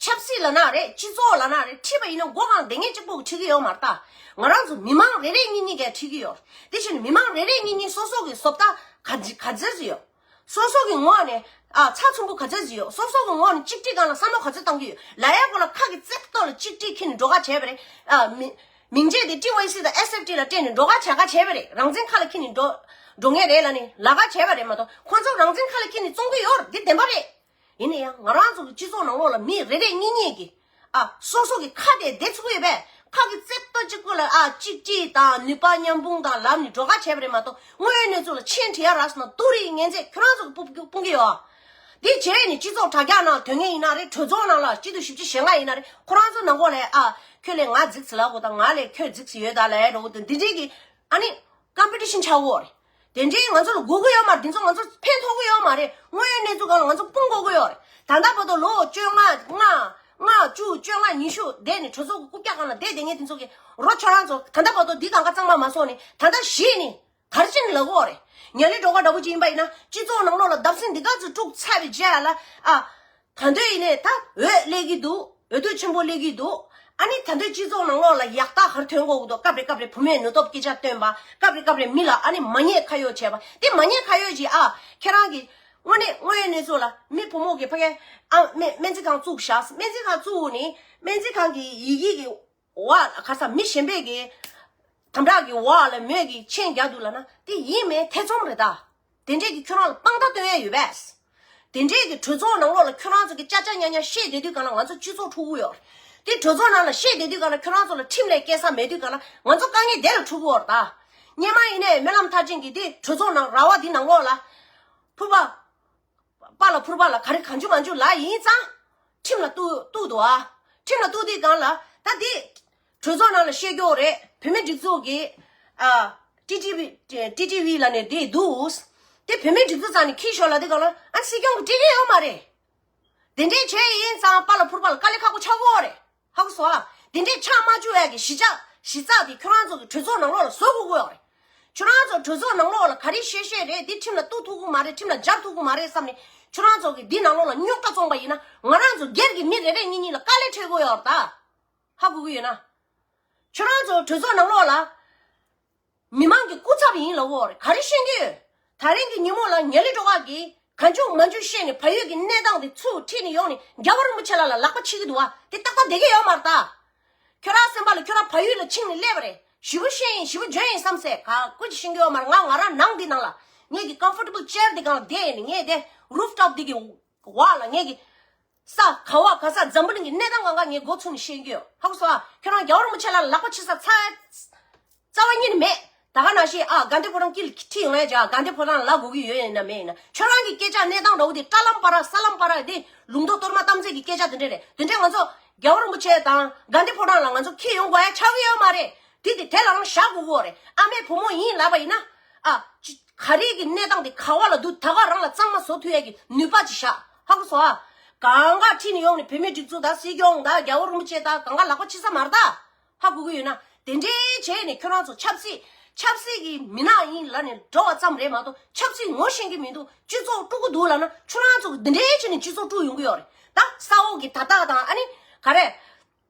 ཆབ་སྲིད་ལབ་ན་རེད། སྤྱི་ཚོགས་ལབ་ན་རེད། ཁྲིད་པ་ཡིན་ན་མགོ་གང་བསྡད་མཁན་གཅིག་པོ་གིས་ཁྲིད་ཀྱི་ཡོད་མ་རེད་ད། ང་རང་ཚོ་མི་མང་རེ་རེ་གཉིས་གཉིས་ཀས་ཁྲིད་ཀྱི་ཡོད་རེད། དེ་བཞིན་མི་མང་རེ་རེ་གཉིས་གཉིས་སོ་སོ་གི་བཟོ་ལྟ་ག་ག་ཚད་ཅིག་ཡོད། སོ་སོ་གི་ངོས་ནས་ཨ་ཚགས་ཚུད་པོ་ག་ཚད་ཅིག་ཡོད། སོ་སོ་གི་ངོས་ནས་གཅིག་སྒྲིལ་སྒང་ལ་བསམ་བློ་ག་ཚོད་བཏང་གི་ཡོད། ལབ་ཡག་སྐོར་ལ་ཁ་གི་རྩེ་ཏོག་ལ་གཅིག་སྒྲིལ་འཁྱེར་ནས་འགྲོ་ག་བྱས་པ་རེད། ཨ། མི་མིང་ཆད་དེ་ཊི་ཝའི་སི་དང་ཨེས་ཨེཕ་ཊི་ལ་སྤྲད་ནས་འགྲོ་ག་བྱ་ག་བྱས་པ་རེད། རང་བཙན་ཁ་ལ་འཁྱེར་ནས་འགྲོ་འགྲོ་མཁན་རེད་ལབ་ནས་ལབ་ག་བྱས་པ་རེད་མ་གཏོགས། ཁོང་ཚོ་རང་བཙན་ཁ་ལ་འཁྱེར་ནས་བཙོང་གི་ཡོད་རེད། འདི་བདེན་པ་རེད། ཡིན་ན་ཡང་ང་རང་ཚོ་གི་སྤྱི་ཚོགས་ནང་ལོགས་ལ་མི་རེ་རེ་གཉིས་གཉིས་ཀྱིས། ཨ། སོ་སོ་གི་ཁ་དེ་བདེ་ཚུགས་ཡོད་པས། ཁ་གི་རྩེ་ཏོག་གཅིག་པོ་ལ་ཨ་གཅིག་སྒྲིལ་དང་ནུས་པ་མཉམ་སྤུངས་དང་ལབ་ནས་འགྲོ་ག་བྱས་པ་རེད་མ་གཏོགས། དངོས་ཡོད་གནས་ཚུལ་ལ་མཆན་བྲིས་ཡ་རག་སོང་ན་སྡུག་རུས་ངན་ཚད་ཁྱོད་རང་ཚོ་གི་སྤུ་སྤུང་གི་ཡོད། འདི་བྱས་ནས་སྤྱི་ཚོགས་དྲ་རྒྱ་ནང་དོན་ངན་ཡིན་ན་རེད། གྲོས་ཚོགས་ནང་ལ་སྤྱི་འཐུས་བཞི་བཅུ་ཞེ་ལྔ་ཡིན་ན་རེད། ཁོ་རང་ཚོ་ནང་ལོགས་ལ་ཨ་ཁྱོད་ལས་ང་རྫིག་ཚི་ལ་གོ་དང་། ང་ལས་ཁྱོད་རྫིག་ཚི་ཡོད་ད་ལབ་ཡ་འགྲོ་གི་འདུག་འདི་འདྲའི་གི་ཨ་ནི་ཀམ་པི་ཊི་ཤན་ཆགས་ཀྱི་ཡོད་རེད། དེ་འདྲའི་ང་ཚོ་ལ་དགོས་ཀྱི་ཡོད་མ་རེད། དེ་ཚོ་ང་ཚོ་ཕན་ཐོགས་ཀྱི་ཡོད་མ་རེད། དངོས་ཡོད་གནས་ཚུལ་སྒང་ལ་ང་ཚོ་སྤུང་དགོས་ཀྱི་ཡོད་རེད། ད་ལྟ་བར་དུ་ལོ་བཅོ་ལྔ་ལྔ་ལྔ་བཅུ་བཅོ་ལྔ་ཉི་ཤུ་བསྡད་ནས་གྲོས་ཚོགས་ཀྱི་རྐུབ་བཀྱག་སྒང་ལ་བསྡད་བསྡད་མཁན་དེ་ཚོ་གི་རོ་ཁྱོད་རང་ཚོ་ད་ལྟ་བར་དུ་འདི་གང་ག་གཙང་མ་མ་བཟོ་ནས་ད་ལྟ་གཞི་ནས་ག་རེ་བྱས་ནས་ལབ་ཀྱི་ཡོད་རེད། ཉ་ལི་སྒྲོལ་དཀར་འདྲ་པོ་ཅིག་ཡིན་པ་ཡིན་ན་སྤྱི་ཚོགས་ནང་ལོགས་ལ་བརྡབ་གསིག་འདི་ག་ཚོད་དཀྲུགས་ཚར་བའི་རྗེས་ལ། ཨ། ད་དུང་ཡིན་ནའི་ད་འོད་སླེབས་ཀྱི་འདུག་འོས་བསྡུ་ཆེན་པོ་སླེབས་ཀྱི་འདུག་ཨ་ནི་ད་དུང་སྤྱི་ཚོགས་ནང་ལོགས་ལ་ཡག་རྟགས་ག་རེ་ཐོན་གྱི་འདུག་སྐབས་རེ་སྐབས་རེ་བུད་མེད་ནུས་སྟོབས་སྐད་ཆ་བཏོན་པ། སྐབས་རེ་སྐབས་རེ་མི་ལ་ཨ་ནི་མ་ཉེས་ཁ་གཡོགས་བྱས་པ། དེ་མ་ཉེས་ཁ་གཡོགས་ཀྱིས། ཨ། ཁྱེད་རང་གིས་དངོས་གནས་དངོས་ཡོད་གནས་ཚུལ་ལ་མི་བུ་མོ་གིས་ཕ་གིར་ཨ་སྨན་སྨན་རྩིས་ཁང་བཙུགས་བཞག་སྨན་རྩིས་ཁང་བཙུགས་ནས་སྨན་རྩིས་ཁང་གི་ཡི་གེ་གི་འོག་ལ་ག་རེ་ཟ། མི་གཞན་པས་གི་དམ་དྲག་གི་འོག་ལ་མོས་ཀྱིས་མཆན་རྒྱག་འདུག་ལབ་ན་དེ་ཡིན་མིན་ཐེ་ཚོམ་རེད་ད། དེ་འདྲས་ཀྱི་ཁྱོད་རང་ལ་དཔང་རྟགས་སྟོན་ཡས་ཡོད་པས། དེ་འདྲས་ཀྱི་གྲོས་ཚོགས་ནང་ལོགས་ལ་ཁྱོད་རང་ཚོ་གི་ཅ་ཅ་ཉ་ཉ་བཤད་བསྡད་དུས་གང་ལ་ང་ཚོ་སྤྱི་ཚོགས་འཁྲུག་གི་ཡོད་རེད། དེ་གྲོས་ཚོགས་ནང་ལ་བཤད་བསྡད་དུས་གང་ལ་ཁྱོད་རང་ཚོ་ལ་ཁྲིམས་ལས་སྐྱེལ་ས་མེད་དུས་གང་ལ་ང་ཚོ་དཀའ་ངལ་དེ་ལ་འཁྲུག་གི་ཡོད་རེད་ད། སྔོན་མ་ཡིན་ནའི་སྨོན་ལམ་མཐར་ཕྱིན་གྱི་དེ་གྲོས་ཚོགས་ནང་ར་བ་འདི་ནང་ལོགས་ལ་ཕུར་པ། པཱ་ལགས་ཕུར་པ་ལགས་ག་རེ་གང་བྱུང་མང་བྱུང་ལབ་ཡིན་ཙང་། ཁྲིམས་ལ་གཏུག་གཏུག་འདུག་ཨ། ཁྲིམས་ལ་གཏུག་དུས་སྒང་ལ་ད་འདི་གྲོས་ཚོགས་ནང་ལ་བཤད་རྒྱུ་ཡོད་རེད། བོད་མི་སྒྲིག་འཛུགས་ཀྱི་ཨ། ཊི་ཊི་ཝི་ཊི་ཊི་ཝི་ལབ་ནས་འདི་འདུག་དེ་བོད་མི་སྒྲིག་འཛུགས་རྩ་ནས་འཁྱེར་ཤོག་ལབ་དུས་སྒང་ལ་ཨ་སྲིད་སྐྱོང་གིས་འགྲིག་གི་ཡོད་མ་རེད། དེ་འདྲས་བྱས་ཡིན་ཙང་པཱ་ལགས་ཕུར་པ་ལགས་དཀའ་ལས་ཁག་པོ་ཆགས་ཀྱི་ཡོད་རེད། ཧ་གོ་སོང་ཨ། དེ་འདྲས་ཆགས་མ་བཅུག་ཡ་གི་གཞི་ཆགས་གཞི་རྩ་དེ་ཁྱོད་རང་ཚོ་གི་གྲོས་ཚོགས་ནང་ལོགས་ལ་བཟོ་དགོས་ཀྱི་ཡོད་རེད། ཁྱོད་རང་ཚོ་གྲོས་ཚོགས་ནང་ལོགས་ལ་ག་རེ་བཤད་བཤད་རེད། འདི་ཁྲིམས་ལ་གཏུག་ཐུབ་ཀྱི་མ་རེད། ཁྲིམས་ལ་སྦྱར་ཐུབ་ཀྱི་མ་རེད་བསམ་ནས་ཁྱོད་རང་ཚོ་གི་འདི་ནང་ལོགས་ལ་རྙོག་དྲ་བཙོང་པ་ཡིན་ན་ང་རང་ཚོ་སྒེར་གྱི་མི་རེ་རེ་གཉིས་གཉིས་ལ་དཀའ་ལས་འཕྲད་ཀྱི་ཡོད་རེད་ད། ཧ་གོ་གི་ཡོད་ན། ཁྱོད་རང་ཚོ་གྲོས་ཚོགས་ནང་ལོགས་ལ། མི་མང་གི་སྐུ་ཚབ་ཡིན་ལབ་ཡོད་རེད། ག་རེ་བཤད་ཀྱི་ཡོད། ད་རིང་གི་ཉིན་མོ་ལ་ཉ་ལི་སྒྲོལ་དཀར་གྱིས་གང་བྱུང་མང་བྱུང་བཤད་ནས་བལ་ཡུལ་གྱི་གནས་སྟངས་དེ་ཚུར་ཁྲིད་ནས་ཡོང་ནས་རྒྱལ་བ་རིན་པོ་ཆེ་ལགས་ལ་ལག་པ་འཆང་གི་འདུག་བ། དེ་ཏག་ཏག་བསྡད་ཀྱི་ཡོད་མ་རེད་ད། ཁྱོད་རང་སེམས་པ་ལ་ཁྱོད་རང་བལ་ཡུལ་ལ་ཕྱིན་ནས་སླེབས་པ་རེད། ཞེ་པོ་བཤད་ཡིན་ཞེ་པོ་འཇོན་ཡིན་བསམ་སེ་ག་ཀུ་ཅི་ཤེས་ཀྱི་ཡོད་མ་རེད། ང་ང་རང་ནང་འདི་ནང་ལ་ངེད་ཀྱི་ཀམ་ཕོར་ཊེ་བལ་ཅེར་འདི་སྒང་ལ་བསྡད་ཡིན། ངས་དེ་རུབ་ཊོབ་འདི་གི་འོག་ལ་ངེད་ཀྱི་ ས་ག་བ་ག་ས་འཛམ་བུ་གླིང་གི་གནས་སྟངས་གང་ག་ངས་མགོ་ཚུགས་ནས་ཤེས་ཀྱི་ཡོད། ཧ་གོ་སོང་ཨ། ཁྱོད་རང་རྒྱལ་བ་རིན་པོ་ཆེ་ལ་ལག་པ་ཕྱི་ས་ཚ་རྩ་བ་ཉིད་ནས་མེད། ད་ག་ནང་བཞིན་ཨ་དགའ་ལྡན་ཕོ་བྲང་དཀྱིལ་ཁྲིད་ཡོང་ཡ་ཅག་དགའ་ལྡན་ཕོ་བྲང་ལ་དགོས་ཀྱི་ཡོད་ཡིན་ན་མེད་ཡིན་ན། ཁྱོད་རང་གི་སྐད་ཆ་གནས་སྟངས་འདྲ་བོ་དེ་ཀྲ་ལམ་པ་ར་ས་ལམ་པ་ར་དེ་ལུང་རྟོགས་གཏོར་མ་གཏམ་ཚད་ཀྱི་སྐད་ཆ་དེ་འདྲས་རེད། དེ་འདྲས་ང་ཚོ་རྒྱལ་བ་རིན་པོ་ཆེ་དང་དགའ་ལྡན་ཕོ་བྲང་ལ་ང་ཚོ་ཁྱི་ཡོང་དགོས་ཡ་ཆགས་ཀྱི་ཡོད་མ་རེད། དེ་དེ་དེ་ལའང་བཞག་དགོས་ཀྱི་ཡོད་རེད། ཨ་མའི་བུ་མོ་ཡིན་ལབ་པ་ཡིན་ན། ཨ་ཅི་ག་རེ་གི་གནས་སྟངས་དེ་ག་བ་ལ་འདུག་ད་ག་རང་ལ་གཙང་མ་བཟོ་ཐུབ་ཡ་གི་ནུས་པ་ཅིག་བཞག་ཧ་གོ་སོང་ཨ། གང་ག་ཁྲིད་ནས་ཡོང་ནས་བོད་མིའི་སྒྲིག་འཛུགས་དང་སྲིད་སྐྱོང་དང་རྒྱལ་བ་རིན་པོ་ཆེ་དང་གང་ག་ལག་པ་ཕྱི་ས་མ་རེད་ད། ཧ་གོ་གི་ཡོད་ན། དེ་འདྲའི་བྱས་ནས་ཁྱོད་རང་ཚོ་ཆབ་སྲིད་ཆབ་སྲིད་ཀྱི་མི་ནག་ཡིན་ལབ་ནས་འགྲོ་བ་ཙམ་རེད་མ་གཏོགས་ཆབ་སྲིད་ངོ་ཤེས་ཀྱི་མི་འདུག་སྤྱི་ཚོགས་དཀྲུག་གི་འདུག་ལབ་ན་ཁྱོད་རང་ཚོ་གི་འདི་འདྲའི་བྱས་ནས་སྤྱི་ཚོགས་དཀྲུག་ཡོང་གི་ཡོད་རེད། ད་ས་འོག་གི་དར་ཐག་དང་ཨ་ནི་ག་རེ།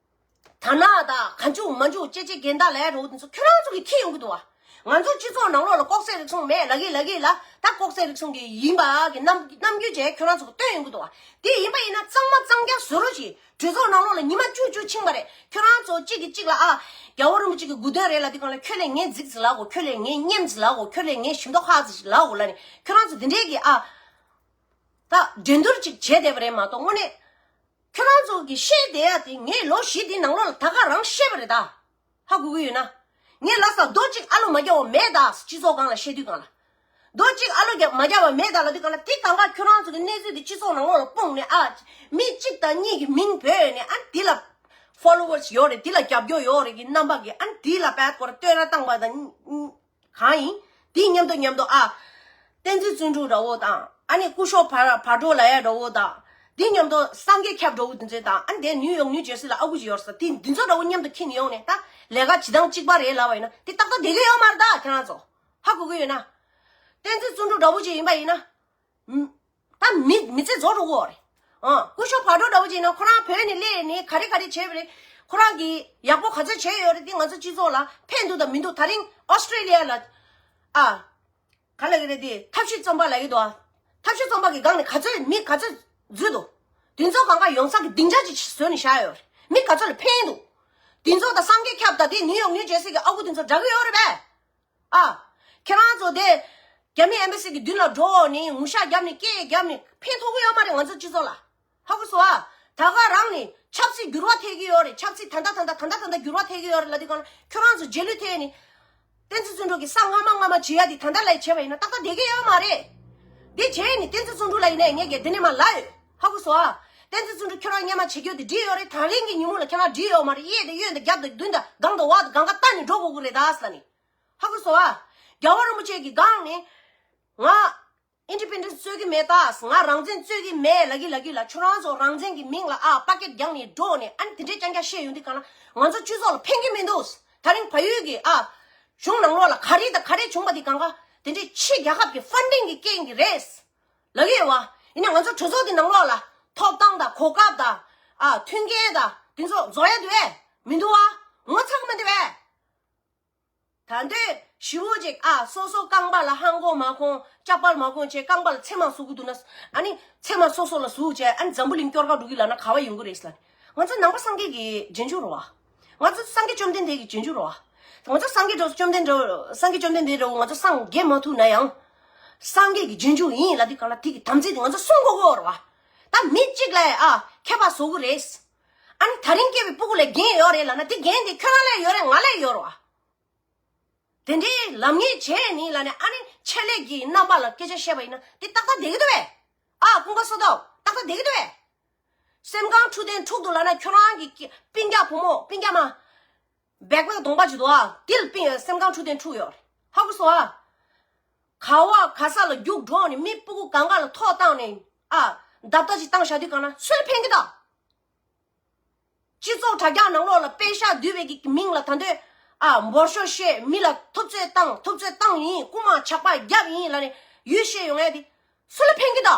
དར་ནག་དང་ག་འཇུག་མ་འཇུག་ཅེ་ཅེ་རྒན་བདག་ལས་རོགས་དེ་ཚོ་ཁྱོད་རང་ཚོ་གི་ཁྱི་ཡོང་གི་འདུག་བ། ང་ཚོ་སྤྱི་ཚོགས་ནང་ལོགས་ལ་ལྐོག་ཟ་རིག་གཞུང་མེད་ལབ་ཀྱི་ལབ་ཀྱི་ལ་ད་ལྐོག་ཟ་རིག་གཞུང་གི་ཡིན་པ་གི་རྣམ་རྣམ་འགྱུར་བྱས་ཁྱོད་རང་ཚོ་གི་སྟོན་ཡོང་གི་འདུག་བ། དེ་ཡིན་པ་ཡིན་ན་གཙང་མ་གཙང་རྐྱང་བཟོ་རོགས་བྱེད། གྲོས་ཚོགས་ནང་ལོགས་ལ་ཉི་མ་བཅུ་བཅུ་ཕྱིན་པ་རེད། ཁྱོད་རང་ཚོ་གཅིག་གིས་གཅིག་ལ་ཨ། རྒྱལ་བ་རིན་པོ་ཆེ་གི་དགུ་སྟོན་རེད་ལབ་དུས་སྒང་ལ་ཁྱོད་ལས་ངན་རྫིག་ཙི་ལབ་གོ། ཁྱོད་ལས་ངན་སྙན་ཙི་ལབ་གོ། ཁྱོད་ལས་ངན་ཞིམ་མདོག་ཁ་ཙི་ལབ་གོ་ལབ་ནས་ཁྱོད་རང་ཚོ་འདི་འདྲས་ཀྱི་ཨ། ད་འགྲན་བསྡུར་ཅིག་བྱས་བསྡད་པ་རེད་མ་གཏོགས་དངོས་གནས། ཁྱོད་རང་ཚོ་གི་བཤད་བསྡད་ཡ་དེ་ངས་ལོ་བཞི་དེའི་ནང་ལོགས་ལ་ད་ག་རང་བཤད་པ་རེད་ད། ཧ་གོ་གི་ཡོད་ན། ངས་ལབ་ས་རྡོ་གཅིག་ཨ་ལོ་མ་བརྒྱབ་པ་མེད་ད། སྤྱི་ཚོགས་སྒང་ལ་བཤད་དུས་སྒང་ལ། རྡོ་གཅིག་ཨ་ལོ་རྒྱབ་མ་བརྒྱབ་པ་མེད་ད་ལབ་དུས་སྒང་ལ་དེ་གང་ག་ཁྱོད་རང་ཚོ་གི་གནས་ཚུལ་དེ་སྤྱི་ཚོགས་ནང་ལོགས་ལ་སྤུངས་ནས་ཨ། མི་གཅིག་དང་གཉིས་ཀྱི་མིང་བོས་ནས་ཨ་དེ་ལ་followers་ཡོད་རེད། དེ་ལ་རྒྱབ་སྐྱོར་ཡོད་རེད་ཀྱི་རྣམ་པ་གི་ཨ་དེ་ལ་བད་སྐོར་བསྟོད་ར་བཏང་པ་དང་། གང་ཡིན། དེའི་མཉམ་དུ་མཉམ་དུ་ཨ། བསྟན་འཛིན་བརྩོན་འགྲུས་འདྲ་བོ་དང་ཨ་ནི་སྐུ་ཞབས་བ་བ་དྲོ་ལ་ཡ་འདྲ་བོ་དང་། དེའི་མཉམ་དུ་སངས་རྒྱས་ཁྱབ་འདྲ་བོ་དེ་ཚོ་དང་ཨ་ནི་དེ་ནིའུ་ཡོག་ནིའུ་ཇར་སི་ལ་ཨ་ཁུ་ཅིག་ཡོད་ས་དེ་འདི་ཚོ་འདྲ་བོ་མཉམ་དུ་ཁྱེར་ནས་ཡོང་ནས་ད་ལས་ཀ་བྱེད་སྟངས་གཅིག་པ་རེད་ལབ་པ་ཡིན་ན་དེ་ཏག་ཏག་བསྡད་ཀྱི་ཡོད་མ་རེད་ད། ཁྱེད་རང་ཚོ་ཧ་གོ་གི་ཡོད་ན། བསྟན་འཛིན་བརྩོན་འགྲུས་འདྲ་བོ་ཅིག་ཡིན་པ་ཡིན་ན། ད་མི་མི་ཚེ་རྫོགས་འགྲོ་གི་ཡོད་རེད། ཨ་སྐུ་ཞབས་བ་དྲོ་འདྲ་བོ་ཅིག་ཡིན་ན་ཁོ་རང་བོད་ནས་སླེབས་ནས་ག་རེ་ག་རེ་བྱས་པ་རེད། ཁོ་རང་གིས་ཡག་པོ་ག་ཚོད་བྱས་ཡོད་རེད། དེ་ང་ཚོ་སྤྱི་ཚོགས་ལ་ཕན་འདུག་དང་མི་འདུག་ད་རིང་ཨོ་སི་ཀྲེ་ལི་ཡ་ལ་ཨ། ག་ལབ་ཀྱི་རེད་དེ་ཐབས་ཤེས་རྩོམ་པ་ལབ་ཀྱི་འདུག་ཨ། ཐབས་ཤེས་རྩོམ་པ་གི་སྒང་ནས་ག་ཚོད་མི་ག་ཚོད་འཛུལ་འདུག་དེ་ཚོ་གང་ག་ཡོང་ས་གི་སྡིངས་ཆ་ཅིག་བཟོས་ནས་བཞག་ཡོད་རེད། མི་ག་ཚོད་ལ་ཕན་འདུག་དེ་ཚོ་དང་སངས་རྒྱས་ཁྱབ་དང་དེ་ནིའུ་ཡོག་ནིའུ་ཇར་སི་གི་ཨ་ཁུ་དེ་ཚོ་འདྲ་གི་ཡོད་རེད་པས། ཨ། ཁྱེད་རང་ཚོ་དེ་རྒྱ་མི་ཨེམ་བྷ་སི་གི་མདུན་ལ་འགྲོ་ནས་ངུ་ཤག་བརྒྱབ་ནས་སྐད་བརྒྱབ་ནས་ཕན་ཐོགས་ཀྱི་ཡོད་མ་རེད་ང་ཚོ་སྤྱི་ཚོགས་ལ། ཧ་གོ་སོང་ཨ། ད་ག་རང་ནས་ཆབ་སྲིད་འགྱུར་བ་ཐེབས་ཀྱི་ཡོད་རེད། ཆབ་སྲིད་ད་ལྟ་ད་ལྟ་ད་ལྟ་ད་ལྟ་འགྱུར་བ་ཐེབས་ཀྱི་ཡོད་རེད་ལབ་དུས་སྒང་ལ་ཁྱོད་རང་ཚོ་རྗེས་ལུས་ཐེབས་ནས། བསྟན་འཛིན་བརྩོན་འགྲུས་ཀྱིས་ས་སྔ་མ་སྔ་མ་བྱེད་ཡ་དེ་ད་ལྟ་ལ་བྱས་པ་ཡིན་ན་ཏག་ཏག་བསྡད་ཀྱི་ཡོད་མ་རེད། འདི་བྱས་ནས་བསྟན་འཛིན་བརྩོན་འགྲུས་ལ་ཡིན་ནའི་ངས་ཀྱིས་འདི་ནས་མར་ལབ་ཡོད། ཧ་གོ་སོང་ཨ། བསྟན་འཛིན་བརྩོན་འགྲུས་ཁྱོད་རང་སྔོན་མ་བྱེད་རྒྱུ་དེ་འགྲིག་ཡོད་རེད། ད་རིང་གི་ཉིན་མོ་ལ་ཁྱོད་རང་འགྲིག་ཡོད་མ་རེད། གཡས་དང་གཡོན་དང་རྒྱབ་དང་མདུན་དང་སྒང་དང་འོག་དང་གང་ག་ལྟ་ནས་འགྲོ་དགོས་ཀྱི་རེད་ད་ཟེར་ནས། ཧ་གོ་སོང་ཨ། རྒྱལ་བ་རིན་པོ་ཆེ་གི་སྒང་ནས། ང་ཨིན་ཌི་པེན་ཌེན་སི་རྩོད་ཀྱི་མེད་ད། ང་རང་བཙན་རྩོད་ཀྱི་མེད་ལབ་ཀྱི་ལབ་ཀྱི་ལ། ཁྱོད་རང་ཚོ་རང་བཙན་གྱི་མིང་ལ་ཨ་པ་ཀེ་ཊི་རྒྱག་ནས་འགྲོ་ནས་ཨ་ནི་དེ་འདྲའི་རྐྱང་རྐྱང་བཤད་ཡོང་དུས་སྒང་ལ་ང་ཚོ་སྤྱི་ཚོགས་ལ་ཕན་གྱི་མི་འདུག་ད་རིང་བལ་ཡུལ་གྱི་ཨ་གཞུང་ནང་ལོགས་ལ་ག་རེ་དང་ག་རེ་བྱུང་བ་དེ་སྒང་ག་དེ་འདྲའི་ཕྱི་རྒྱལ་ཁབ་ཀྱི་ཕན་ཌིང་གི་རྐྱེན་གྱིས་རེད་ལབ་ཀྱི་ཡོད་བ། ཡིན་ནའི་ང་ཚོ་གྲོས་ཚོགས་དེ་ནང་ལོགས་ལ་ཐོབ་ཐང་དང་གོ་སྐབས་དང་ཨ་མཐུན་རྐྱེན་དང་དེ་ཚོ་རྫོགས་ཡ་འདུག་གས། མི་འདུག་བ། ངོ་ཚ་གི་མི་འདུག་གས། ད་འདོད་ཞི་བོ་ཅིག་ཨ་སོ་སོ་རྐང་པ་ལ་ཧང་གོ་མ་གོང་ཅག་པར་མ་གོང་བྱས་རྐང་པ་ལ་ཚེར་མ་ཟུག་གི་འདུག་ན། ཨ་ནི་ཚེར་མ་སོ་སོ་ལ་ཟུག་བྱས་ཨ་ནི་འཛམ་བུ་གླིང་སྐྱོར་ག་འགྲོ་གི་ལབ་ན་ག་བ་ཡོང་གི་རེད་ཟེར་ལབ་ནས། ང་ཚོ་ནང་པ་སངས་རྒྱས་ཀྱི་རྗེས་འཇུག་རེད་བ། ང་ཚོ་སངས་རྒྱས་བཅོམ་ལྡན་འདས་ཀྱི་རྗེས་འཇུག་རེད་བ། ང་ཚོ་སངས་རྒྱས་འགྲོ་བཅོམ་ལྡན་འགྲོ་སངས་རྒྱས་བཅོམ་ལྡན་འདས་འགྲོ་ང་ཚོ་སངས་རྒྱས་མ་ཐུབ་ན་ཡང་། སངས་རྒྱས་ཀྱི་རྗེས་འཇུག་ཡིན་ལབ་དུས་སྒང་ལ་དེ་གི་དམ་ཚིག་དེ་ང་ཚོ་སྲུང་དགོས་ཀྱི་ཡོད་རེད་བ། ད་མི་གཅིག་ལ་ཨ་ཁྱད་པར་བཟོ་གི་རེད། ཨ་ནི་ད་རིང་སྐྱེས་པའི་སྤུ་གུ་ལ་འགན་ཡོད་རེད་ལབ་ན་དེ་འགན་དེ་ཁྱོད་རང་ལ་ཡོད་རེད། ང་ལ་ཡོད་རེད་བ། དེ་འདྲའི་ལམ་ངན་བྱས་ནི་ལབ་ནས་ཨ་ནི་ཆེད་ལས་ཀྱི་རྣམ་པ་ལ་སྐད་ཆ་བཤད་པ་ཡིན་ན་དེ་ཏག་ཏག་བསྡད་ཀྱི་འདུག་བས། ཨ་ཀུན་དགའ་བསོད་སྟོབས་ཏག་ཏག་བསྡད་ཀྱི་འདུག་བས། སེམས་ཁམས་འཁྲུག་དོན་འཁྲུག་འདུག་ལབ་ན་ཁྱོད་རང་གི་སྤུན་ཀྱག་བུ་མོ་སྤུན་ཀྱག་མ། སྦེག་པེག་གདོང་པ་ཅིག་འདུག་ཨ། དེ་ལ་སྤུན་སེམས་ཁམས་འཁྲུག་དོན་འཁྲུག་ཡོད་རེད། ཧ་གོ་སོང་ཨ། ག་བ་ག་ས་ལ་རྒྱུགས་འགྲོ་ནས་མི་སྤུ་གུ་གང་ག་ལ་ཐོག་བཏང་ནས་ཨ་རྡབ་རྡབ་ཅིག་བཏང་བཞག་དུས་གང་ན་སུ་ལ་ཕན་གི་ད། སྤྱི་ཚོགས་དྲ་རྒྱ་ནང་ལོགས་ལ་པད་ཤག་བསྡུས་པའི་གི་མིང་ལ་ད་འདོད་ཨ་འབོར་ཤོག་བཤད། མི་ལ་ཐུབ་ཚོད་བཏང་། ཐུབ་ཚོད་བཏང་ཡིན། རྐུ་མ་ཇག་པ་རྒྱབ་ཡིན་ལབ་ནས་ཡུལ་བཤད་ཡོང་ཡ་དེ་སུ་ལ་ཕན་གི་ད།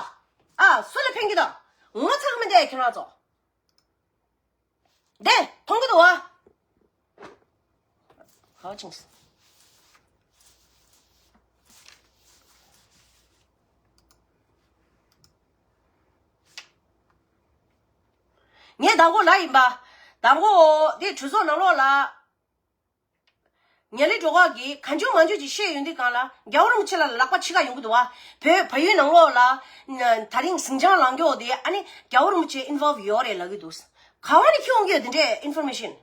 ཨ་སུ་ལ་ཕན་གི་ད། ངོ་ཚ་གི་མི་འདུག་ཁྱེད་རང་ཚོ། དེ་མཐོང་གི་འདུག་ཨ། ཧ་ཅིང་ངས་དང་པོ་ལ་ཡིན་པ། དང་པོ་འདི་གྲོས་ཚོགས་ནང་ལོགས་ལ། ཉ་ལི་སྒྲོལ་དཀར་གིས་གང་བྱུང་མང་བྱུང་ཅིག་བཤད་ཡོང་དུས་སྒང་ལ་རྒྱལ་བ་རིན་པོ་ཆེ་ལ་ལག་པ་འཆི་ཁ་ཡོང་གི་འདུག་བ། བོད་བལ་ཡུལ་ནང་ལོགས་ལ་ན་ད་རིང་ཟིང་ཆ་ལངས་ཀྱོག་དེ་ཨ་ནི་རྒྱལ་བ་རིན་པོ་ཆེ་ཨིན་ཝོལ་ཝི་ཡོད་རེད་ལབ་ཀྱི་འདུག། ག་བ་ནས་ཁྱོད་འོང་གི་ཡོད་དེ་འདྲའི་ཨིན་ཕོར་མེ་ཤིན།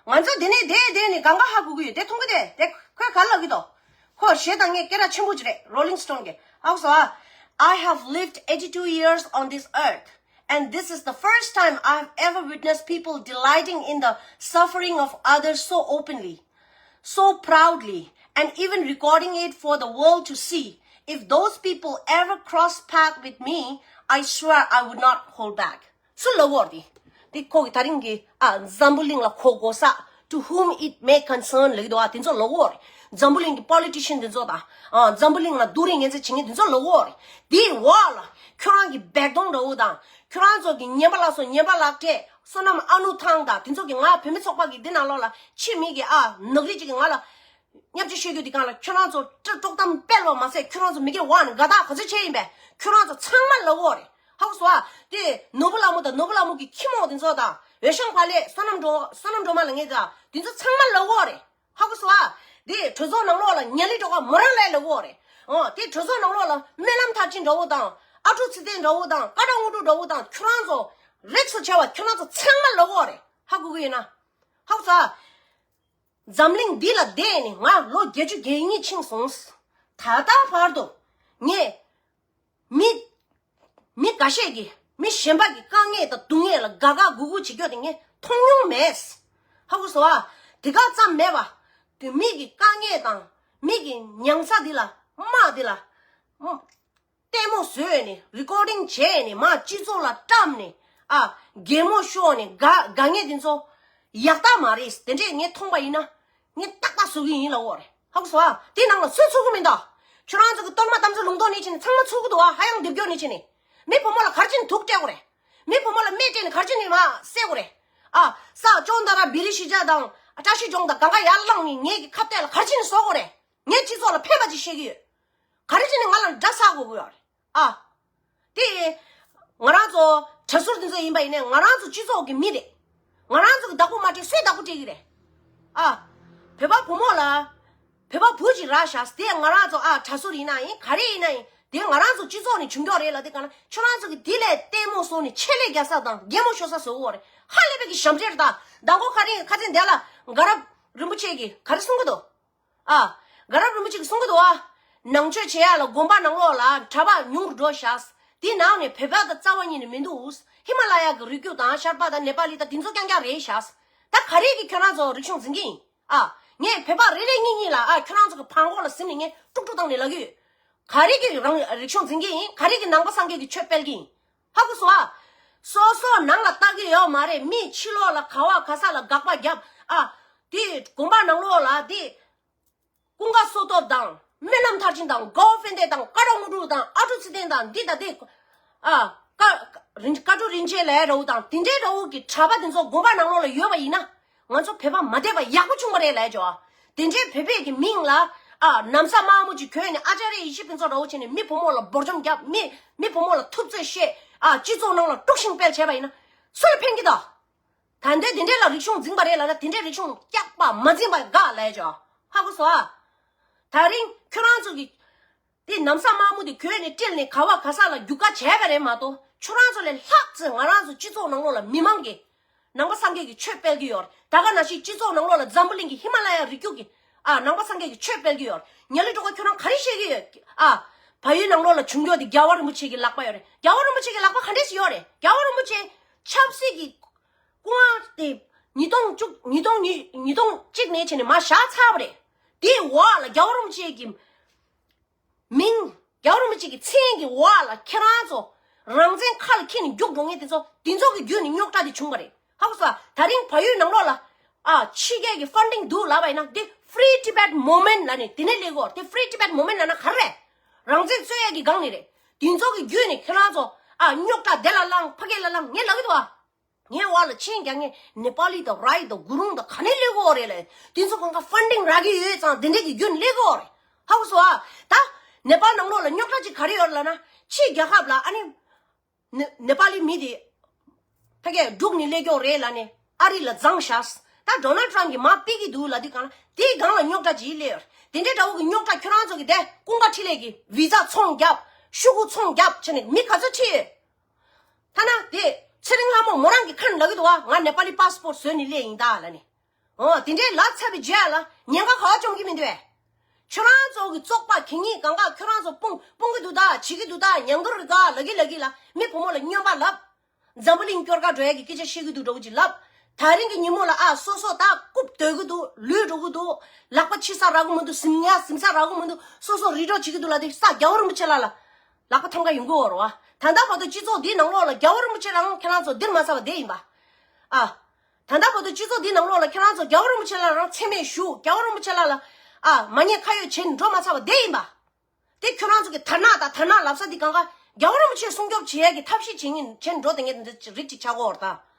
ང་ཚོ་དེ་ནས་དེ་དེ་ནས་གང་ག་ཧ་གོ་གི་ཡོད་དེ་མཐོང་གི་དེ་དེ་ཁོས་ག་ལབ་ཀྱི་འདུག། ཁོ་གཞས་དང་ངས་སྐད་གྲགས་ཆེན་པོ་ཅིག་རེད། Rolling Stone གི་ཨ་ཁོ་སོ། I have lived eighty-two years on this earth, and this is the first time I have ever witnessed people delighting in the suffering of others so openly, so proudly, and even recording it for the world to see. If those people ever cross path with me, I swear I would not hold back. སུ་ལབ་ཡོད་རེད། དེ་ཁོ་གི་ད་རིང་གི་ཨ་འཛམ་བུ་གླིང་ལ་གོ་དགོས་ས། To whom it may concern ལབ་ཀྱི་འདུག་ཨ། དེ་ཚོ་ལབ་ཡོད་རེད། འཛམ་བུ་གླིང་གི་པོ་ལི་ཊི་ཤན་དེ་ཚོ་དང་། ཨ་འཛམ་བུ་གླིང་ལ་སྡུག་རུས་ངན་ཚད་བྱེད་མཁན་དེ་ཚོ་ལབ་ཡོད་རེད། དེའི་འོག་ལ་ཁྱོད་རང་གི་བེག་དོང་འདྲ་བོ་དང་། ཁྱོད་རང་ཚོ་གི་ཉན་པ་ལ་སོགས། ཉན་པ་ལག་སྤྲད། བསོད་ནམས་ཨ་ནུ་ཐང་དང་དེ་ཚོ་གི་ང་བོད་མི་ཚོགས་པ་གི་འདི་ནང་ལོགས་ལ་ཕྱི་མི་གི་ཨ་ནག་རིས་ཅིག་གི་ང་ལ་བརྙས་བཅོས་བཤད་རྒྱུ་དེ་གང་ལ། ཁྱོད་རང་ཚོ་དཀྲོག་གཏམ་སྤེལ་བ་མ་ཟད་ཁྱོད་རང་ཚོ་མི་སྒེར་འོག་ནས་དགའ་རྟགས་ག་ཚོད་བྱས་ཡིན་པས་ཁྱོད་རང་ཚོ་ཚང་མ་ལབ་ཡོད་རེད། ཧ་གོ་སོང་ཨ། དེ་ནོར་བུ་ལྷ་མོ་དང་ནོར་བུ་ལྷ་མོ་གི་ཁྱི་མོ་དེ་ཚོ་དང་འོད་ཤང་བ་ལས་བསོད་ནམས་སྒྲོལ། བསོད་ནམས་སྒྲོལ་མ་ལ་ངས་དང་དེ་ཚོ་ཚང་མ་ལབ་ཡོད་རེད། ཧ་གོ་སོང་ཨ། དེ་གྲོས་ཚོགས་ནང་ལོགས་ལ་ཉ་ལི་སྒྲོལ་དཀར་མོ་རང་ལ་ལབ་ཡོད་རེད། ཨོ་དེ་གྲོས་ཚོགས་ནང་ལོགས་ལ་སྨོན་ལམ་མཐར་ཕྱིན་འདྲ་བོ་དང་ཨ་ཁུ་ཚེ་བརྟན་འདྲ་བོ་དང་ཀ་ཀྲོ་དངོས་གྲུབ་འདྲ་བོ་དང་ཁྱོད་རང་ཚོ་རིགས་སུ་བྱ་བ་ཁྱོད་རང་ཚོ་ཚང་མ་ལབ་ཡོད་རེད། ཧ་གོ་གི་ཡོད་ན། ཧ་གོ་སོང་ཨ། འཛམ་གླིང་འདི་ལ་བསྡད་ནས་ང་ལོ་བརྒྱད་ཅུ་གྱ་གཉིས་ཕྱིན་སོང་། ད་ལྟ་བར་དུ་ངས་མི་མི་འགའ་ཤས་ཀྱིས་མི་གཞན་པ་གི་དཀའ་ངལ་དང་སྡུག་བསྔལ་ལ་དགའ་དགའ་སྒུག་སྒུག་བྱེད་རྒྱུ་དེ་ངས་མཐོང་མྱོང་མེད། ཧ་གོ་སོང་ཨ། དེ་ག་ཙམ་མེད་པ། དེ་མི་གི་དཀའ་ངལ་དང་མི་གི་མྱང་ཚ་འདི་ལ་དམག་འདི་ལ། ལྟད་མོ་བཟོས་ནས་རི་ཀོར་ཌིང་བྱས་ནས་མར་སྤྱི་ཚོགས་ལ་བཀྲམ་ནས་ཨ་གད་མོ་ཤོར་ནས་དགའ་དགའ་ངེས་དེ་ཚོ་ཡག་རྟགས་མ་རེད། དེ་འདྲས་ངས་མཐོང་པ་ཡིན་ན་ངས་ཏག་ཏག་བཟོ་གི་ཡིན་ལབ་ཡོད་རེད། ཧ་གོ་སོང་ཨ། དེ་ནང་ལ་སུས་ཚུགས་གི་མིན་ད། ཁྱོད་རང་ཚོ་གི་གཏོར་མ་དམ་ཚིག་ལུང་རྟོགས་ནས་བྱས་ནས་ཚང་མ་ཚུགས་གི་འདུག་ཨ། ཧ་ཡང་སྡེབ་སྐྱོར་ནས་བྱས་ནས་མི་བུ་མོ་ལ་ག་རེ་བྱས་ནས་དུག་སྤྲད་དགོས་རེད། མི་བུ་མོ་ལ་སྨན་སྤྲད་ནས་ག་རེ་བྱས་ནས་མར་བསད་དགོས་རེད། ཨ་ས་ཅོང་ད་ར་བི་རི་ཤི་ཇ་དང་བཀྲ་ཤིས་ལྗོངས་དང་གང་ག་ཡར་བླངས་ནས་ངེད་ཀྱི་ཁ་གཏད་ལ་ག་རེ་བྱས་ནས་བཟོ་དགོས་རེད། ངས་སྤྱི་ཚོགས་ལ་ཕན་པ་ཅིག་བཤད་ཀྱི་ཡོད། ག་རེ་བྱས་ནས་ང་ལ་འདྲ་ཟ་དགོས་ཀྱི་ཡོད་རེད། ཨ། དེ། ང་རང་ཚོ་གྲྭ་ཟུར་འདི་ཚོ་ཡིན་པ་ཡིན་ནའི་ང་རང་ཚོ་སྤྱི་ཚོགས་ཀྱི་མི་རེད། ང་རང་ཚོ་གི་བདག་པོ་མ་སྤྲད་སུས་བདག་པོ་སྤྲད་ཀྱི་རེད། ཨ། བོད་པ་བུ་མོ་ལ། བོད་པ་བུ་ཅིག་རག་ཤག་དེ་ང་རང་ཚོ་ཨ་གྲྭ་ཟུར་ཡིན་ན་ཡིན་ག་རེ་ཡིན་ན་ཡིན་དེ་ང་རང་ཚོ་སྤྱི་ཚོགས་ནས་བྱུང་ཀྱོག་རེད་ལ། དེ་ག་ན་ཁྱོད་རང་ཚོ་གི་དེ་ལས་ལྟད་མོ་བཟོ་ནས་ཆེད་ལས་རྒྱག་ས་དང་གད་མོ་ཤོར་ས་བཟོ་གི་ཡོད་རེད། ཧ་ལས་པའི་གི་ཞབས་འདྲེན་རེད་ད། མདང་དགོང་ཁ་རིང་ཁ་སང་དེ་ལ་དགའ་རབ་རིན་པོ་ཆེ་གིས་ག་རེ་གསུང་གི་འདུག་ཨ། དགའ་རབ་རིན་པོ་ཆེ་གིས་གསུང་གི་འདུག་ཨ། ནང་ཆོས་བྱེད་ཡ་ལ་དགོན་པ་ནང་ལོགས་ལ་གྲྭ་པ་ཉུང་རུ་འགྲོ་ཤག་དེའི་ནང་ནས་བོད་པ་དང་རྩ་བ་ཉིད་ནས་མི་འདུག་ཧི་མ་ལ་ཡ་གི་རི་རྒྱུད་དང་ཤར་པ་དང་ནེ་པ་ལི་དང་དེ་ཚོ་རྐྱང་རྐྱང་རེད་ཤག་ད་ག་རེ་གིས་ཁྱོད་རང་ཚོ་རིག་གཞུང་འཛིན་གྱི་ཡིན། ཨ། ངས་བོད་པ་རེ་རེ་གཉིས་གཉིས་ལ་ཨ་ཁྱོད་རང་ཚོ་གི་བར་འགོག་ལ་ཟིན་ནས་ངས་དཀྲུག་དཀྲུག་བཏང་ནས་ལབ་ཀྱི་ཡོད། ག་རེ་གིས་རང་རིག་གཞུང་འཛིན་གྱི་ཡིན། ག་རེ་གིས་ནང་པ་སངས་རྒྱས་ཀྱི་ཆོས་སྤེལ་གྱི་ཡིན། ཧ་གོ་སོང་ཨ། སོ་སོ་ནང་ལ་ལྟ་གི་ཡོད་མ་རེད། མི་ཕྱི་ལོགས་ལ་ག་བ་ག་ས་ལ་དགག་པ་བརྒྱབ་ཨ། དེ་དགོན་པ་ནང་ལོགས་ལ་དེ་ཀུན་དགའ་བསོད་སྟོབས་དང་སྨོན་ལམ་མཐར་ཕྱིན་དང་དགའ་བོ་དཔལ་ལྡན་དང་ཀ་ཀྲོ་དངོས་གྲུབ་དང་ཨ་ཁུ་ཚེ་བརྟན་དང་འདི་དང་དེ་ཨ་ཀ་རིན་ཀ་ཀྲུ་རིན་ཆེན་ལས་ར་བོ་དང་དེ་འདྲའི་ར་བོ་གི་གྲྭ་པ་དེ་ཚོ་དགོན་པ་ནང་ལོགས་ལ་ཡོད་པ་ཡིན་ན། ང་ཚོ་བོད་པ་མ་བསྡད་པ་ཡག་པོ་བྱུང་བ་རེད་ལབ་ཡ་ཅོ། དེ་འདྲའི་བོད་པའི་གི་མིང་ལ་ཨ་ནམ་བཟའ་དམར་མོ་ཅིག་གྱོན་ནས་ཨ་ཅཱརྱ་ཡེ་ཤེས་ཕུན་ཚོགས་འདྲ་བོ་བྱས་ནས་མི་བུ་མོ་ལ་འབོར་འཇོམས་བརྒྱབ། མི་མི་བུ་མོ་ལ་ཐུབ་ཚོད་བཤད། ཨ་སྤྱི་ཚོགས་ནང་ལ་དཀྲུག་ཤིང་སྤེལ་བྱས་པ་ཡིན་ན་སུ་ལ་ཕན་གི་ད། ད་འདོད་དེ་འདྲའི་ལ་རིག་གཞུང་འཛིན་པ་རེད་ལབ་ན་དེ་འདྲའི་རིག་གཞུང་སྐྱག་པ་མ་འཛིན་པ་དགའ་ལབ་ཡ་ཅོ། ཧ་གོ་སོང་ཨ། ད་རིང་ཁྱོད་རང་ཚོ་གི་དེ་ནམ་བཟའ་དམར་མོ་དེ་གྱོན་ནས་སྤྲེལ་ནས་ག་བ་ག་ས་ལ་རྒྱུག་ཁ་བྱས་པ་རེད་མ་གཏོགས་ཁྱོད་རང་ཚོ་ལས་ལྷག་ཙམ་ང་རང་ཚོ་སྤྱི་ཚོགས་ནང་ལོགས་ལ་མི་མང་གིས་ནང་པ་སངས་རྒྱས་ཀྱི་ཆོས་སྤེལ་གྱི་ཡོད་རེད། ད་ག་ནང་བཞིན་སྤྱི་ཚོགས་ནང་ལོགས་ལ་འཛམ་བུ་གླིང་གི་ཧི་མ་ལ་ཡ་རི་རྒྱུད་ཀྱི་ཨ་ནང་པ་སངས་རྒྱས་ཀྱི་ཆོས་སྤེལ་གྱི་ཡོད་རེད། ཉ་ལི་སྒྲོལ་དཀར་ཁྱོད་རང་ག་རེ་བཤད་ཀྱི་ཡོད་ཨ། བལ་ཡུལ་ནང་ལོགས་ལ་བྱུང་ཡོད་དེ་རྒྱལ་བ་རིན་པོ་ཆེ་གི་ལག་པ་ཡོད་རེད། རྒྱལ་བ་རིན་པོ་ཆེ་གི་ལག་པ་ག་འདྲས་ཞིག་ཡོད་རེད། རྒྱལ་བ་རིན་པོ་ཆེ་ཆབ་སྲིད་ཀྱི་སྐུ་དབང་དེ་ཉིས་སྟོང་བཅུ་ཉིས་སྟོང་ཉིས་ཉིས་སྟོང་གཅིག་ནས་བྱས་ནས་མར་བཞག་ཚར་བ་རེད། དེའི་འོག་ལ་རྒྱལ་བ་རིན་པོ་ཆེ་གི་མིང་རྒྱལ་བ་རིན་པོ་ཆེ་གི་མཚན་གྱི་འོག་ལ་ཁྱེད་རང་ཚོ་རང་བཙན་ཁ་ལ་འཁྱེར་ནས་རྒྱུགས་འགྲོ་མཁན་དེ་ཚོ་དེ་ཚོ་གི་བརྒྱུད་ནས་རྙོག་དྲ་དེ་བྱུང་བ་རེད། ཧ་གོ་སོང་ཨ། ད་རིང་བལ་ཡུལ་ནང་ལོགས་ལ་ཨ་ཕྱི་རྒྱལ་གྱི་ཕན་ཌིང་འདུག་ལབ་པ་ཡིན་ན་དེ་Free Tibet Movement ལབ་ནས་དེ་ནས་སླེབས་ཀྱི་ཡོད་རེད། དེ་Free Tibet Movement ལབ་ན་ག་རེ་རེད། རང་བཙན་རྩོད་ཡས་ཀྱི་སྒང་ནས་རེད། དེ་ཚོ་གི་བརྒྱུད་ནས་ཁྱེད་རང་ཚོ་ཨ་རྙོག་དྲ་དེ་ལ་བསླངས་ཕ་སྐད་ལ་བསླངས་ངས་ལབ་ཀྱི་འདུག་ཨ། ངའི་འོག་ལ་མཆན་རྒྱག་མཁན་ནེ་པ་ལི་དང་རའི་དང་གུ་རུང་དང་ག་ནས་སླེབས་ཀྱི་ཡོད་རེད་ལབ། དེ་ཚོ་གང་ག་ཕན་ཌིང་རག་གི་ཡོད་ཙང་དེ་འདྲས་ཀྱི་བརྒྱུད་ནས་སླེབས་ཀྱི་ཡོད་རེད། ཧ་གོ་སོང་ཨ། ད་ནེ་པཱལ་ནང་ལོགས་ལ་རྙོག་དྲ་ཅིག་ག་རེ་ཡོད་ལབ་ན་ཕྱིའི་རྒྱལ་ཁབ་ལ་ཨ་ནི་ནེ་ནེ་པ་ལི་མི་དེ་ཕ་གིར་འབྲུག་ནས་སླེབས་ཀྱི་ཡོད་རེད་ལབ་ནས་ཨ་རི་ལ་བརྫངས་བཞག། ད་ ད་ཌོ་ནལ་ཊམ་གྱིས་མར་ཕུད་ཀྱི་འདུག་ལབ་དུས་གང་ལ་དེའི་སྒང་ལ་རྙོག་དྲ་ཅིག་སླེབས་ཡོད་རེད། དེ་འདྲའི་འདྲ་བོ་གི་རྙོག་དྲ་ཁྱོད་རང་ཚོ་གི་དེ་ཀུན་དགའ་འཕྲིན་ལས་ཀྱི་བི་ཛ་ཚོང་རྒྱབ། ཤོག་གུ་ཚོང་རྒྱབ་བྱས་ནས་མི་ག་ཚོད་ཁྲིད་ཡོད། ཐ་ན་དེ་ཚེ་རིང་ལྷ་མོ་མོ་རང་གི་ཁ་ནས་ལབ་ཀྱི་འདུག་བ། ང་ནེ་པ་ལི་པ་སི་པོར་ཊི་བཟོས་ནས་སླེབས་ཡིན་ད་ལབ་ནས། འོ་དེ་འདྲའི་ལབ་ཚར་བའི་རྗེས་ལ་ཉེན་ཁ་ག་བ་བཅོམ་གྱི་མི་འདུག་བས། ཁྱོད་རང་ཚོ་གི་བཙོག་པ་གད་སྙིགས་གང་ག་ཁྱོད་རང་ཚོ་སྤུངས་སྤུངས་ཀྱི་འདུག་ད། བྱེད་ཀྱི་འདུག་ད། ཉང་དུར་རི་ག་ལབ་ཀྱི་ལབ་ཀྱི་ལ་མི་བུ་མོ་ལ་སྨྱོན་པ་ལབ། འཛམ་བུ་གླིང་སྐྱོར་ག་འགྲོ་ཡ་གི་སྐད་ཆ་བཤད་ཀྱི་འདུག་འདྲ་བོ་ཅིག་ལབ། ད་རིང་གི་ཉིན་མོ་ལ་ཨ་སོ་སོ་ད་རྐུབ་རྡོལ་གྱི་འདུག་ལུས་འགྲོ་གི་འདུག་ལག་པ་ཕྱི་ས་རག་གི་མི་འདུག་གཟིམ་ཉ་གཟིམ་ས་རག་གི་མི་འདུག་སོ་སོ་རི་གྲོ་བྱེད་ཀྱི་འདུག་ལབ་དུས་ས་རྒྱལ་བ་རིན་པོ་ཆེ་ལ་ལ་ལག་པ་ཐམ་ག་ཡོང་གི་ཡོད་རེད་བ། ད་ལྟ་བར་དུ་སྤྱི་ཚོགས་འདིའི་ནང་ལོགས་ལ་རྒྱལ་བ་རིན་པོ་ཆེ་རང་ཁྱེད་རང་ཚོ་འདིར་མ་ཚར་བ་བསྡད་ཡིན་པ། ཨ། ད་ལྟ་བར་དུ་སྤྱི་ཚོགས་འདིའི་ནང་ལོགས་ལ་ཁྱེད་རང་ཚོ་རྒྱལ་བ་རིན་པོ་ཆེ་ལ་རང་མཚན་སྨད་ཞུ། རྒྱལ་བ་རིན་པོ་ཆེ་ལ་ལ་ཨ་མ་ཉེས་ཁ་གཡོགས་བྱས་ནས་འགྲོ་མ་ཚར་བ་བསྡད་ཡིན་པ། དེ་ཁྱོད་རང་ཚོ་གི་དར་ནག་དང་དར་ནག་ལབ་ས་འདི་གང་ག་རྒྱལ་བ་རིན་པོ་ཆེ་སྲུང་སྐྱོབ་བྱེད་ཡས་ཀྱི་ཐབས་ཤེས་བྱེད་ངེས་བྱས་ནས་འགྲོ་བསྡད་མཁན་འདི་རིགས་ཅིག་ཆགས་ཀྱི་ཡོད་རེད་ད།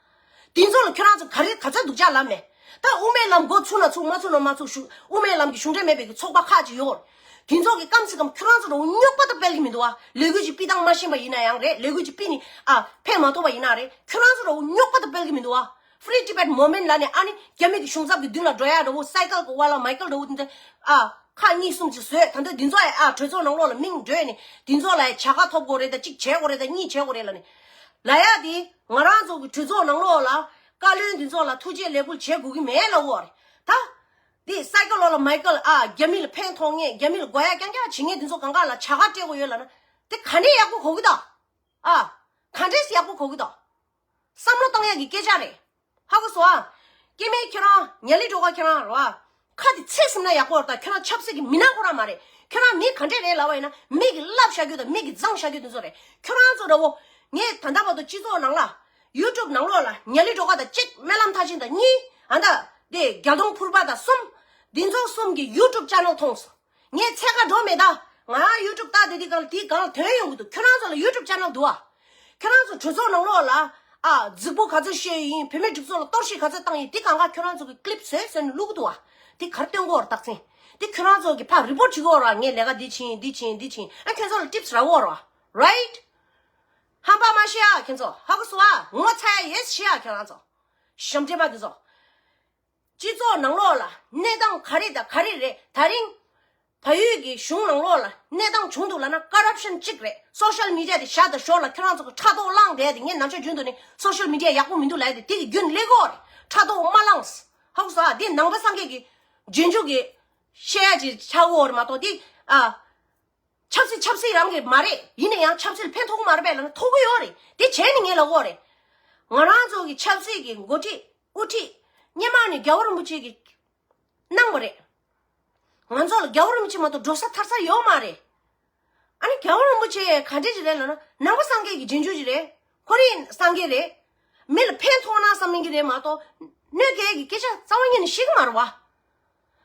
དེ་ཚོ་ལ་ཁྱོད་རང་ཚོ་ག་རེ་ག་ཚོད་སྡུག་ཅག་ལབ་མེད། ད་དབུ་མའི་ལམ་འགོ་ཚུགས་ན་ཚུགས་མ་ཚུགས་ན་མ་ཚུགས་ཞུ། དབུ་མའི་ལམ་གྱི་གཞུང་འབྲེལ་མེད་པའི་གི་ཚོགས་པ་ཁག་ཅིག་ཡོད་རེད། དེ་ཚོ་གི་སྐམ་སེ་སྐམ་ཁྱོད་རང་ཚོ་རང་རྙོག་པ་དང་སྤེལ་གི་མི་འདུག་བ། ལས་འགུལ་ཅིག་སྤེལ་སྟངས་མ་ཤེས་པ་ཡིན་ན་ཡང་རེད། ལས་འགུལ་ཅིག་སྤེལ་ནས་ཨ་ཕན་མ་ཐོགས་པ་ཡིན་ན་རེད། ཁྱོད་རང་ཚོ་རང་རྙོག་པ་དང་སྤེལ་གི་མི་འདུག་བ། Free Tibet Movement ལབ་ནས་ཨ་ནི་རྒྱ་མི་གི་གཞུང་ཚབ་ཀྱི་མདུན་ལ་འགྲོ་ཡ་འདྲ་བོ། སའི་ཀལ་གི་ཝ་ལ་མའི་ཀལ་འདྲ་བོ་དེ་འདྲ་ཨ་ཁག་གཉིས་གསུམ་ཅིག་བཟོས། ད་ལྟ་འདི་ཚོ་ཨ་གྲོས་ཚོགས་ནང་ལོགས་ལ་མིང་འགྲོས་ནས་འདི་ཚོ་ལ་བྱ་དགའ་ཐོབ་དགོས་རེད་ད། གཅིག་བྱེད་དགོས་རེད་ད། གཉིས་བྱེད་དགོས་རེད་ལབ་ནས་ལབ་ཡ་དེ་ང་རང་ཚོ་གི་གྲོས་ཚོགས་ནང་ལོགས་ལ་བཀའ་བློན་འདི་ཚོ་ལ་ཐུགས་རྗེ་ལེགས་འབུལ་བྱེད་དགོས་ཀྱི་མེད་ལབ་ཡོད་རེད་ད། དེ་སའི་ཀལ་ཝ་ལ་མའི་ཀལ་ཨ་རྒྱ་མི་ལ་ཕན་ཐོགས་མཁན། རྒྱ་མི་ལ་དགོས་ཡ་རྐྱང་རྐྱང་བྱེད་མཁན་འདི་ཚོ་གང་ག་ལ་བྱ་དགའ་སྤྲད་དགོས་ཡོད་ལབ་ན་དེ་ག་འདྲས་ཡག་པོ་གོ་གི་ད། ཨ། ག་འདྲས་ཡག་པོ་གོ་གི་འདུག་བསམ་བློ་བཏང་ཡག་གི་སྐད་ཆ་རེད། ཧ་གོ་སོང་ཨ། སྐྱེ་དམན་ཁྱོད་རང་ཉ་ལི་སྒྲོལ་དཀར་ཁྱོད་རང་རེད་བ། ཁ་དེ་ཚིག་ཟིན་ན་ཡག་པོ་རེད་ད། ཁྱོད་རང་ཆབ་སྲིད་ཀྱི་མི་སྣ་ཁོ་རང་མ་རེད། ཁྱོད་རང་མི་ག་འདྲས་རེད་ལབ་པ་ཡིན་ན་མི་གི་བསླབ་བཞག་རྒྱུ་དང་མི་གི་བརྫངས་བཞག་རྒྱུ་དེ་ཚོ་རེད། ཁྱོད་རང་ཚོ་འདྲ་བོ། ངས་ད་ལྟ་བར་དུ་སྤྱི་ཚོགས་ནང་ལ་ཡུ་ཊུབ་ནང་ལོགས་ལ་ཉ་ལི་སྒྲོལ་དཀར་དང་གཅིག་སྨོན་ལམ་མཐར་ཕྱིན་དང་གཉིས་ཨ་ད་དེ་རྒྱ་མཐོང་ཕུར་པ་དང་གསུམ། འདི་ཚོ་གསུམ་གྱི་ཡུ་ཊུབ་ཅེ་ནལ་མཐོང་སོང་། ངས་ཚད་ཀ་འགྲོ་མེད་ད། ང་རང་ཡུ་ཊུབ་ལྟ་དེ་དེ་གང་དེའི་སྒང་ལ་དོན་ཡོང་གི་འདུག་ཁྱོད་རང་ཚོ་ལ་ཡུ་ཊུབ་ཅེ་ནལ་འདུག་ཨ། ཁྱོད་རང་ཚོ་གྲོས་ཚོགས་ནང་ལོགས་ལ་ཨ་རྫིག་པོ་ག་ཚོད་བཤད་ཡིན། བུད་མེད་སྒྲིག་འཛུགས་ལ་གཏོར་བཤིག་ག་ཚོད་བཏང་ཡིན། དེ་གང་ག་ཁྱོད་རང་ཚོ་གི་ཀི་ལིབ་བཟོས་བཟོས་ནས་བླུག་གི་འདུག་ཨ། དེ་ག་རེ་སྟོན་གི་ཡོད་རེད་རྟགས་མཚན། དེ་ཁྱོད་རང་ཚོ་གི་ཕར་རི་པོར་ཊི་བྱེད་ཀྱི་ཡོད་རེད་བ། ངས་ལས་ཀ་འདི་བྱེད་ཡིན་འདི་བྱེད་ཡིན་འདི་བྱེད་ཡིན། ཨ་ཁྱོད་ཚོ་ལ་ཊིབ་སི་རག་གི་ཡོད་རེད་བ། རའིཊ། ཧམ་པ་མ་བཤད་ཨ་ཁྱོད་ཚོ། ཧ་གོ་སོང་ཨ། ངོ་ཚ་ཡ་ཡོད་ཤི་ཨ་ཁྱོད་རང་ཚོ། ཞབས་འདྲེན་པ་འདི་ཚོ། སྤྱི་ཚོགས་ནང་ལོགས་ལ་གནས་སྟངས་ག་རེ་དང་ག་རེ་རེད། ད་རིང་བལ་ཡུལ་གྱི་གཞུང་ནང་ལོགས་ལ་གནས་སྟངས་བྱུང་འདུག་ལབ་ན་ཀ་རབ་ཤན་གཅིག་རེད། སོ་ཤལ་མི་ཌི་ཡ་དེ་བཞག་དང་ཞོར་ལ་ཁྱོད་རང་ཚོ་གི་ཕྲག་དོག་བསླངས་བསྡད་དེ། ངས་ནམ་ཞག་རྒྱུན་དུ་ནས་སོ་ཤལ་མི་ཌི་ཡ་ཡག་པོ་མི་འདུག་ལབ་ཡ་དེ་དེ་གི་རྒྱུན་སླེབས་ཀྱི་ཡོད་རེད། ཕྲག་དོག་མ་བསླངས། ཧ་གོ་སོང་ཨ། དེ་ནང་པ་སངས་རྒྱས་ཀྱི་རྗེས་འཇུག་གི་བཤད་ཡ་ཅིག་ཆགས་ཀྱི་ཡོད་རེད་མ་གཏོགས་དེ་ཨ། ཆབ་སྲིད་ཆབ་སྲིད་རང་གི་མ་རེད། ཡིན་ན་ཡང་ཆབ་སྲིད་ལ་ཕན་ཐོགས་ཀྱི་མ་རེད་པས་ལབ་ན་ཐོགས་ཀྱི་ཡོད་རེད། དེ་བྱས་ནས་ངས་ལབ་ཀྱི་ཡོད་རེད། ང་རང་ཚོ་གི་ཆབ་སྲིད་ཀྱི་འགོ་ཁྲིད་དབུ་ཁྲིད་སྔོན་མ་ནས་རྒྱལ་བ་རིན་པོ་ཆེ་གིས་གནང་བ་རེད། ང་ཚོ་ལ་རྒྱལ་བ་རིན་པོ་ཆེ་མ་གཏོགས་འགྲོ་ས་ཐར་ས་ཡོད་མ་རེད། ཨ་ནི་རྒྱལ་བ་རིན་པོ་ཆེ་ག་འདྲས་ཅིག་རེད་ལབ་ན་ནང་པ་སངས་རྒྱས་ཀྱི་རྗེས་འཇུག་ཅིག་རེད། ཁོ་རང་སངས་རྒྱས་རེད། མི་ལ་ཕན་ཐོགས་ན་བསམ་མཁན་གྱི་རེད་མ་གཏོགས་གནོད་སྐྱེལ་གྱི་སྐད་ཆ་རྩ་བ་ཉིད་ནས་བཤད་ཀྱི་མ་རེད་བ།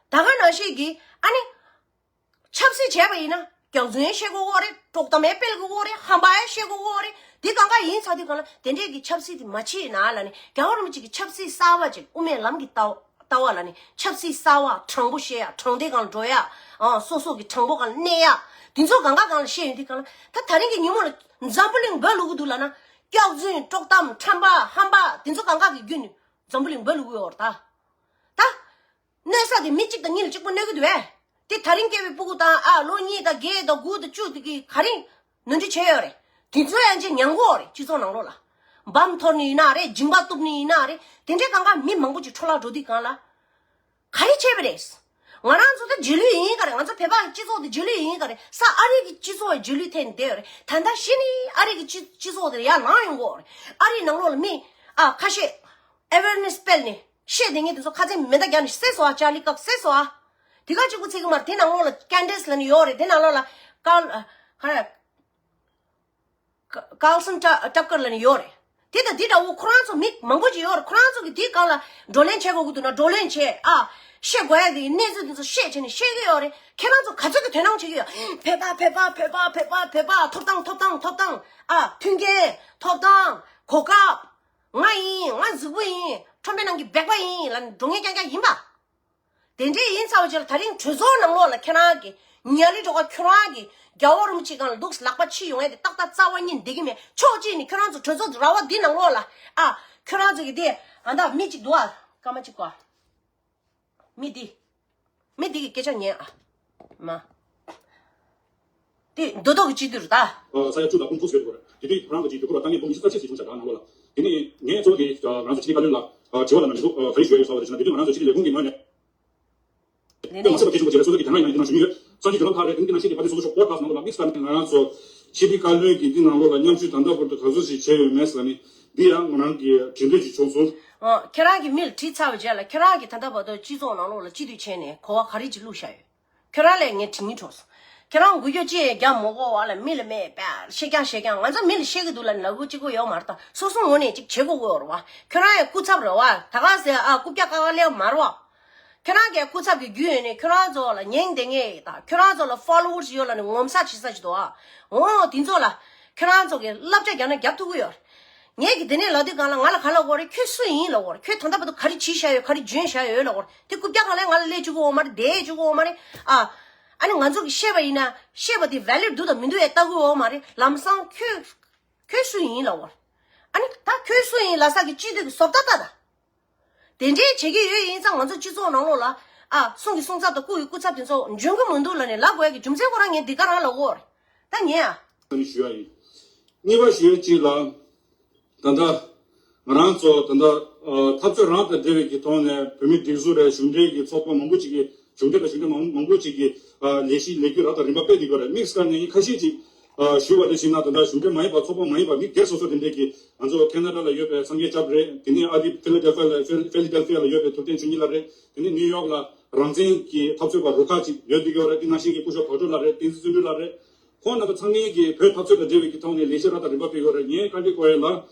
ད་ག་ནང་བཞིན་གྱི་ཨ་ནི། ཆབ་སྲིད་བྱས་པ་ཡིན་ན་སྐྱག་རྫུན་ཡང་བཤད་དགོས་ཀྱི་ཡོད་རེད། དཀྲོག་གཏམ་ཡང་སྤེལ་དགོས་ཀྱི་ཡོད་རེད། ཧམ་པ་ཡང་བཤད་དགོས་ཀྱི་ཡོད་རེད། འདི་གང་ག་ཡིན་ཚར་དུས་གང་ལ་དེ་འདྲས་ཀྱི་ཆབ་སྲིད་དེ་མ་བྱེད་ན་ལབ་ནས་རྒྱལ་བ་རིན་པོ་ཆེ་གི་ཆབ་སྲིད་གསར་བ་ཅིག་དབུ་མའི་ལམ་གྱི་ལྟ་ལྟ་བ་ལབ་ནས་ཆབ་སྲིད་གསར་བ། དྲང་པོ་བཤད་ཡ། དྲང་བདེན་སྒང་ལ་འགྲོ་ཡ། ཨང་། སོ་སོ་གི་དྲང་པོ་སྒང་ལ་གནས་ཡ། འདི་ཚོ་གང་ག་སྒང་ལ་བཤད་ཡོང་དུས་གང་ལ་ད་ད་རིང་གི་ཉིན་མོ་ལ་འཛམ་བུ་གླིང་འབོད་བླུག་གི་འདུག་ལབ་ན་སྐྱག་རྫུན། དཀྲོག་གཏམ། ཁྲམ་པ། ཧམ་པ། འདི་ཚོ་གང་ག་གི་བརྒྱུད་ནས་འཛམ་བུ་གླིང་འབོད་བླུག་གི་ཡོད་རེད་ད། ད། གནོད་ས་དེ་མི་གཅིག་དང་གཉིས་ལ་གཅིག་པོ་གནོད་ཀྱི་འདུག་བས། དེ་ད་རིང་སྐྱེས་པའི་སྤུ་གུ་དང་ཨ་ལོ་གཉིས་དང་བརྒྱད་དང་དགུ་དང་བཅུ་དེ་གི་ག་རེ་ནོར་འཁྲུལ་བྱས་ཡོད་རེད། དེ་ཚོ་ཡང་ཅིག་མྱང་དགོས་རེད། སྤྱི་ཚོགས་ནང་ལོགས་ལ་འབམ་འཐོར་ནི་ཡིན་ན་རེད། མཇིང་པ་གཏུབ་ནི་ཡིན་ན་རེད། དེ་འདྲའི་གང་ག་མི་མང་པོ་ཅིག་འཕྲོ་བརླག་འགྲོ་དུས་གང་ལ་ག་རེ་བྱས་པ་རེད། ང་རང་ཚོ་ད་རྗེས་ལུས་ཡིན་ག་རེད། ང་ཚོ་བོད་པ་གི་སྤྱི་ཚོགས་དེ་རྗེས་ལུས་ཡིན་ག་རེད། ས་ཨ་རི་གི་སྤྱི་ཚོགས་རྗེས་ལུས་ཐེབས་ནས་བསྡད་ཡོད་རེད། ད་ལྟ་གཞི་ནས་ཨ་རི་གི་སྤྱི་སྤྱི་ཚོགས་དེ་ཡར་ལངས་ཡོང་གི་ཡོད་རེད། ཨ་རིའི་ནང་ལོགས་ལ་མི་ཨ་ཁ་ཤས་ཨེ་ཝེར་ནེ་སི་སྤེལ་ནས། བཤད་དེ་ངས་དེ་ཚོ་ཁ་ཚན་མེ་མདའ་རྒྱག་ནས་བསད་སོང་ཨ། ཅཱ་ལི་ཀག་བསད་སོང་ཨ། དེ་ག་གཅིག་པུ་ཚིག་གི་མར་དེ་ནང་ལོགས་ལ་ཀན་ཌེ་སི་ལབ་ནས་ཡོད་རེད། དེ་ནང་ལོགས་ལ་ཀར་ཨ་ག་རེ་ཀ་ཀར་སན་ཊ་ཊ་ཀར་ལབ་ནས་ཡོད་རེད། དེ་དང་དེ་འདྲ་བོ་ཁོ་རང་ཚོ་མི་མང་པོ་ཅིག་ཡོད་རེད། ཁོ་རང་ཚོ་གི་དེའི་སྒང་ལ་བགྲོ་གླེང་བྱེད་དགོས་ཀྱི་འདུག་ན་བགྲོ་གླེང་བྱེད་ཨ། བཤད་དགོས་ཡ་གི་གནས་ཚུལ་དེ་ཚོ་བཤད་བྱས་ནས་བཤད་ཀྱི་ཡོད་རེད། ཁྱེད་རང་ཚོ་ག་ཚོད་ཀྱི་དོ་སྣང་བྱེད་ཀྱི་ཡོད། བོད་པ་བོད་པ་བོད་པ་བོད་པ་བོད་པ། ཐོབ་ཐང་ཐོབ་ཐང་ཐོབ་ཐང་ཨ། མཐུན་རྐྱེན་ཐོབ་ཐང་གོ་སྐབས། ང་ཡིན། ང་གཟུགས་པོ་ཡིན། ཁྲོམ་པའི་ནང་གི་སྦལ་པ་ཡིན་ལབ་ནས་འགྲོ་མཁན་རྐྱང་རྐྱང་ཡིན་པ། དེ་འདྲས་ཡིན་ཚར་བ་ཅིག་ལ་ད་རིང་གྲོས་ཚོགས་ནང་ལོགས་ལ་ཁྱེད་རང་གི་ཉ་ལི་སྒྲོལ་དཀར་ཁྱོད་རང་གི་རྒྱལ་བ་རིན་པོ་ཆེ་སྒང་ལ་འདུག་ལག་པ་ཕྱིས་ཡོང་ཡས་དེ་ཏག་ཏག་རྩ་བ་ཉིད་བསྡད་ཀྱི་མེད། ཕྱོགས་གཅིག་ནས་ཁྱོད་རང་ཚོ་གྲོས་ཚོགས་ར་བ་འདི་ནང་ལོགས་ལ་ཨ། ཁྱོད་རང་ཚོ་གི་དེ་ཨ་ད་མི་གཅིག་འདུག་ཨ། སྐར་མ་གཅིག་གོ། མི་འདི། མི་འདི་གི་སྐད་ཆ་ཉན་ཨ། མ། དེ་འདོད་མདོག་གི་སྤྱི་འཐུས་རེད་ད། ས་ཡ་བཅུ་དང་ཕུང་ཐུག་ཟེར་དགོས་རེད། དེ་དུས་རང་གི་ཅིག་དུས་འཁོར་ལ་ལྟ་ངན་ཕུང་བཞི་རྩ་ཆེ་ཞིག་བྱུང་བྱ་གང་ནང་ལོགས་ལ། དེ་ནི་ངས་གཙོ་བོ་དེ་ང་ཚོ་ཕྱི་དྲིལ་བཀའ་བློན་ལ་དྲི་བ་ལ་ནང་འཇུག་ག་རེ་ཞུ་ཡ་ཡོད་ས་བ་རེད་ཞུ་ན། དེ་དུས་ང་རང་ཚོ་ཕྱི་དྲིལ་ལས་ཁུངས་ཀྱི་ངོས་ནས། དེ་མ་ཚད་པ་དེ་ཞུ་དགོས་བྱས་ན་སོ་སོ་གི་དེ་སྔ་ཡིན་ན་དེ་ནང་ཞུ་མྱོང་ཡོད། གསར་འགྱུར་བརྒྱུད་ལམ་ཁག་རེད། དེ་ནི་དེ་ནང་བཞིན་གྱི་ཕ་དེ་སོ་སོ་ཤོག་པོ་ཌི་ཁ་སི་ནང་ལ་དམིགས་བསལ་ནས་ང་རང་ཚོ་ཕྱི་དྲིལ་བཀའ་བློན་གྱིས་འདི་ནང་ལོགས་ལ་མཉམ་ཞུགས་ད་ལྟ་བར་དུ་ག་ཚོད་ཞིག་བྱས་ཡོད་མེད་ཟེར་ནི་འདི་ཡང་ང་རང་གི་དྲི་འདོད་ཅིག་བྱུང་སོང་། ཨོ། ཁྱེད་རང་གིས་མི་ལ་དྲིས་ཚར་བའི་རྗེས་ལ་ཁྱེད་རང་གིས་ད་ལྟ་བར་དུ་སྤྱི་ཚོགས་ནང་ལོགས་ལ་སྤྱི་འཐུས་བྱས་ནས་གོ་བ་ག་རེ་ཅིག་བླུགས་བཞག་ཡོད། ཁྱོད་རང་ལས་ངས་དྲི་ངན་འཕྲོག་སོང་། ཁྱོད་རང་འགུལ་སྐྱོད་ཅི་ཡང་རྒྱག་མ་དགོས་པ་ལ་མི་ལ་མེད་པ་བཤད་རྐྱང་བཤད་རྐྱང་། ང་ཚོ་མི་ལ་བཤད་ཀྱི་འདུག་ལབ་ནས་ལབ་དགོས་གཅིག་པོ་ཡོད་མ་རེད་ད། སོ་སོ་ངོས་ནས་ཅིག་བྱེད་དགོས་ཀྱི་ཡོད་རེད་བ། ཁྱོད་རང་ཡང་སྐུ་ཚབ་རེད་བ། ད་ག་ཟེ་ཨ་རྐུབ་བཀྱག་ཀ་ཀ་ལེན་མ་རེད་བ། ཁྱོད་རང་གི་སྐུ་ཚབ་ཀྱི་རྒྱུ་ཡོད་ནས་ཁྱོད་རང་ཚོ་ལ་ཉན་བསྡད་མཁན་ཡིན་ད། ཁྱོད་རང་ཚོ་ལ་ཕོ་ལོ་ཝར་ཡོད་ལབ་ནས་ངོ་མཚར་བྱེད་ས་ཅིག་འདུག་ཨ། འོ་དེ་ཚོ་ལ་ཁྱོད་རང་ཚོ་གིས་བསླབ་བྱ་རྒྱག་ན་རྒྱབ་ཐུབ་ཀྱི་ཡོད་རེད། ངས་ཀྱི་དེ་ནས་ལབ་དུས་སྒང་ལ་ང་ལ་ག་ལབ་དགོས་རེད། ཁྱོད་སུ་ཡིན་ལབ་དགོས་རེད། ཁྱོད་ད་ལྟ་བར་དུ་ག་རེ་བྱས་བཞག་ཡོད། ག་རེ་འཇོན་བཞག་ཡོད་ལབ་དགོས་རེད། དེ་རྐུབ་བཀྱག་གང་ལས་ང་ལ་སླེབས་བཅུག་གི་ཡོད་མ་རེད། བསྡད་བཅུག་གི་ཡོད་མ་རེད། ཨ། ཨ་ནི་ང་ཚོ་གིས་བཤད་པ་ཡིན་ན་བཤད་པ་དེ་ཝེ་ལིཌ་འདུག་དང་མི་འདུག་ཡང་ལྟ་གི་ཡོད་མ་རེད། ལམ་སང་ཁྱོད་ཁྱོད་སུ་ཡིན་ལབ་དགོས་རེད། ཨ་ནི་ད་ཁྱོད་སུ་ཡིན་ལབ་ས་གི་སྤྱི་འཐུས་ཀྱི་བཟོ་ལྟ་ལྟ་ད། དེ་འདྲའི་བྱེད་ཀྱི་ཡོད་ཡིན་ཙང་ང་ཚོ་སྤྱི་ཚོགས་ནང་ལོགས་ལ་ཨ་གསུང་གི་གསུང་ཚབ་དང་སྐུ་ཡི་སྐུ་ཚབ་དེ་ཚོ་འཇོན་གི་མི་འདུག་ལབ་ནས་ལབ་དགོས་ཡ་གི་རྒྱུ་མཚན་ཁོ་རང་ངས་འདི་ག་རང་ལབ་དགོས་རེད། ད་ཉན་ཨ། ཞུ་ཡ་ཡིན། གཉིས་པ་ཞུ་ཡ་གཅིག་ལ། ད་ལྟ་ང་རང་ཚོ་ད་ལྟ་ཨ་འཐབ་རྩོད་རང་དང་འབྲེལ་བའི་གི་ཐོག་ནས་བོད་མིའི་སྒྲིག་འཛུགས་རེད། གཞུང་འབྲེལ་གྱི་ཚོགས་པ་མང་པོ་ཅིག་གིས་གཞུང་འབྲེལ་དང་གཞུང་འབྲེལ་མང་མང་པོ་ཅིག་གིས་ཨ་ལས་གཞི་ལས་འགུལ་རབ་དང་རིམ་པ་སྤེལ་བསྡད་ཡོད་རེད། དམིགས་བཀར་ནས་ཁ་ཤས་ཅིག་ཨ་ཞུས་པ་དེ་བཞིན་ན་ད་ལྟ་གཞུང་འབྲེལ་མ་ཡིན་པ་ཚོགས་པ་མ་ཡིན་པ་མི་སྒེར་སོ་སོ་དེ་འདྲས་ཀྱིས་ང་ཚོ་ཁེ་ན་ཌ་ལ་ཡོད་པའི་སངས་རྒྱས་སྐྱབས་རེད། དེ་ནས་ཨ་རི་ཕི་ལ་ཌེལ་ཕི་ཡ་ལ་ཕི་ལ་ཌེལ་ཕི་ཡ་ལ་ཡོད་པའི་ཐུབ་བསྟན་ཆོས་ཉིད་ལགས་རེད། དེ་ནས་ནིའུ་ཡོག་ལ་རང་བཙན་གྱི་འཐབ་རྩོད་པ་རུ་ཁག་ཅིག་ཡོད་བསྡད་ཡོད་རེད། དེ་ནང་བཞིན་གྱི་སྐུ་ཞབས་བག་གྲོ་ལགས་རེད། བསྟན་འཛིན་བརྩོན་འགྲུས་ལགས་རེད། ཁོང་རྣམ་པ་ཚང་མས་ཀྱི་བོད་འཐབ་རྩོད་དང་འབྲེལ་བའི་གི་ཐོག་ནས་ལས་གཞི་རབ་དང་རིམ་པ་སྤེལ་ཡོད་རེད། ངས་བཀའ་འདྲི་སྐོར་ཡ་ལ་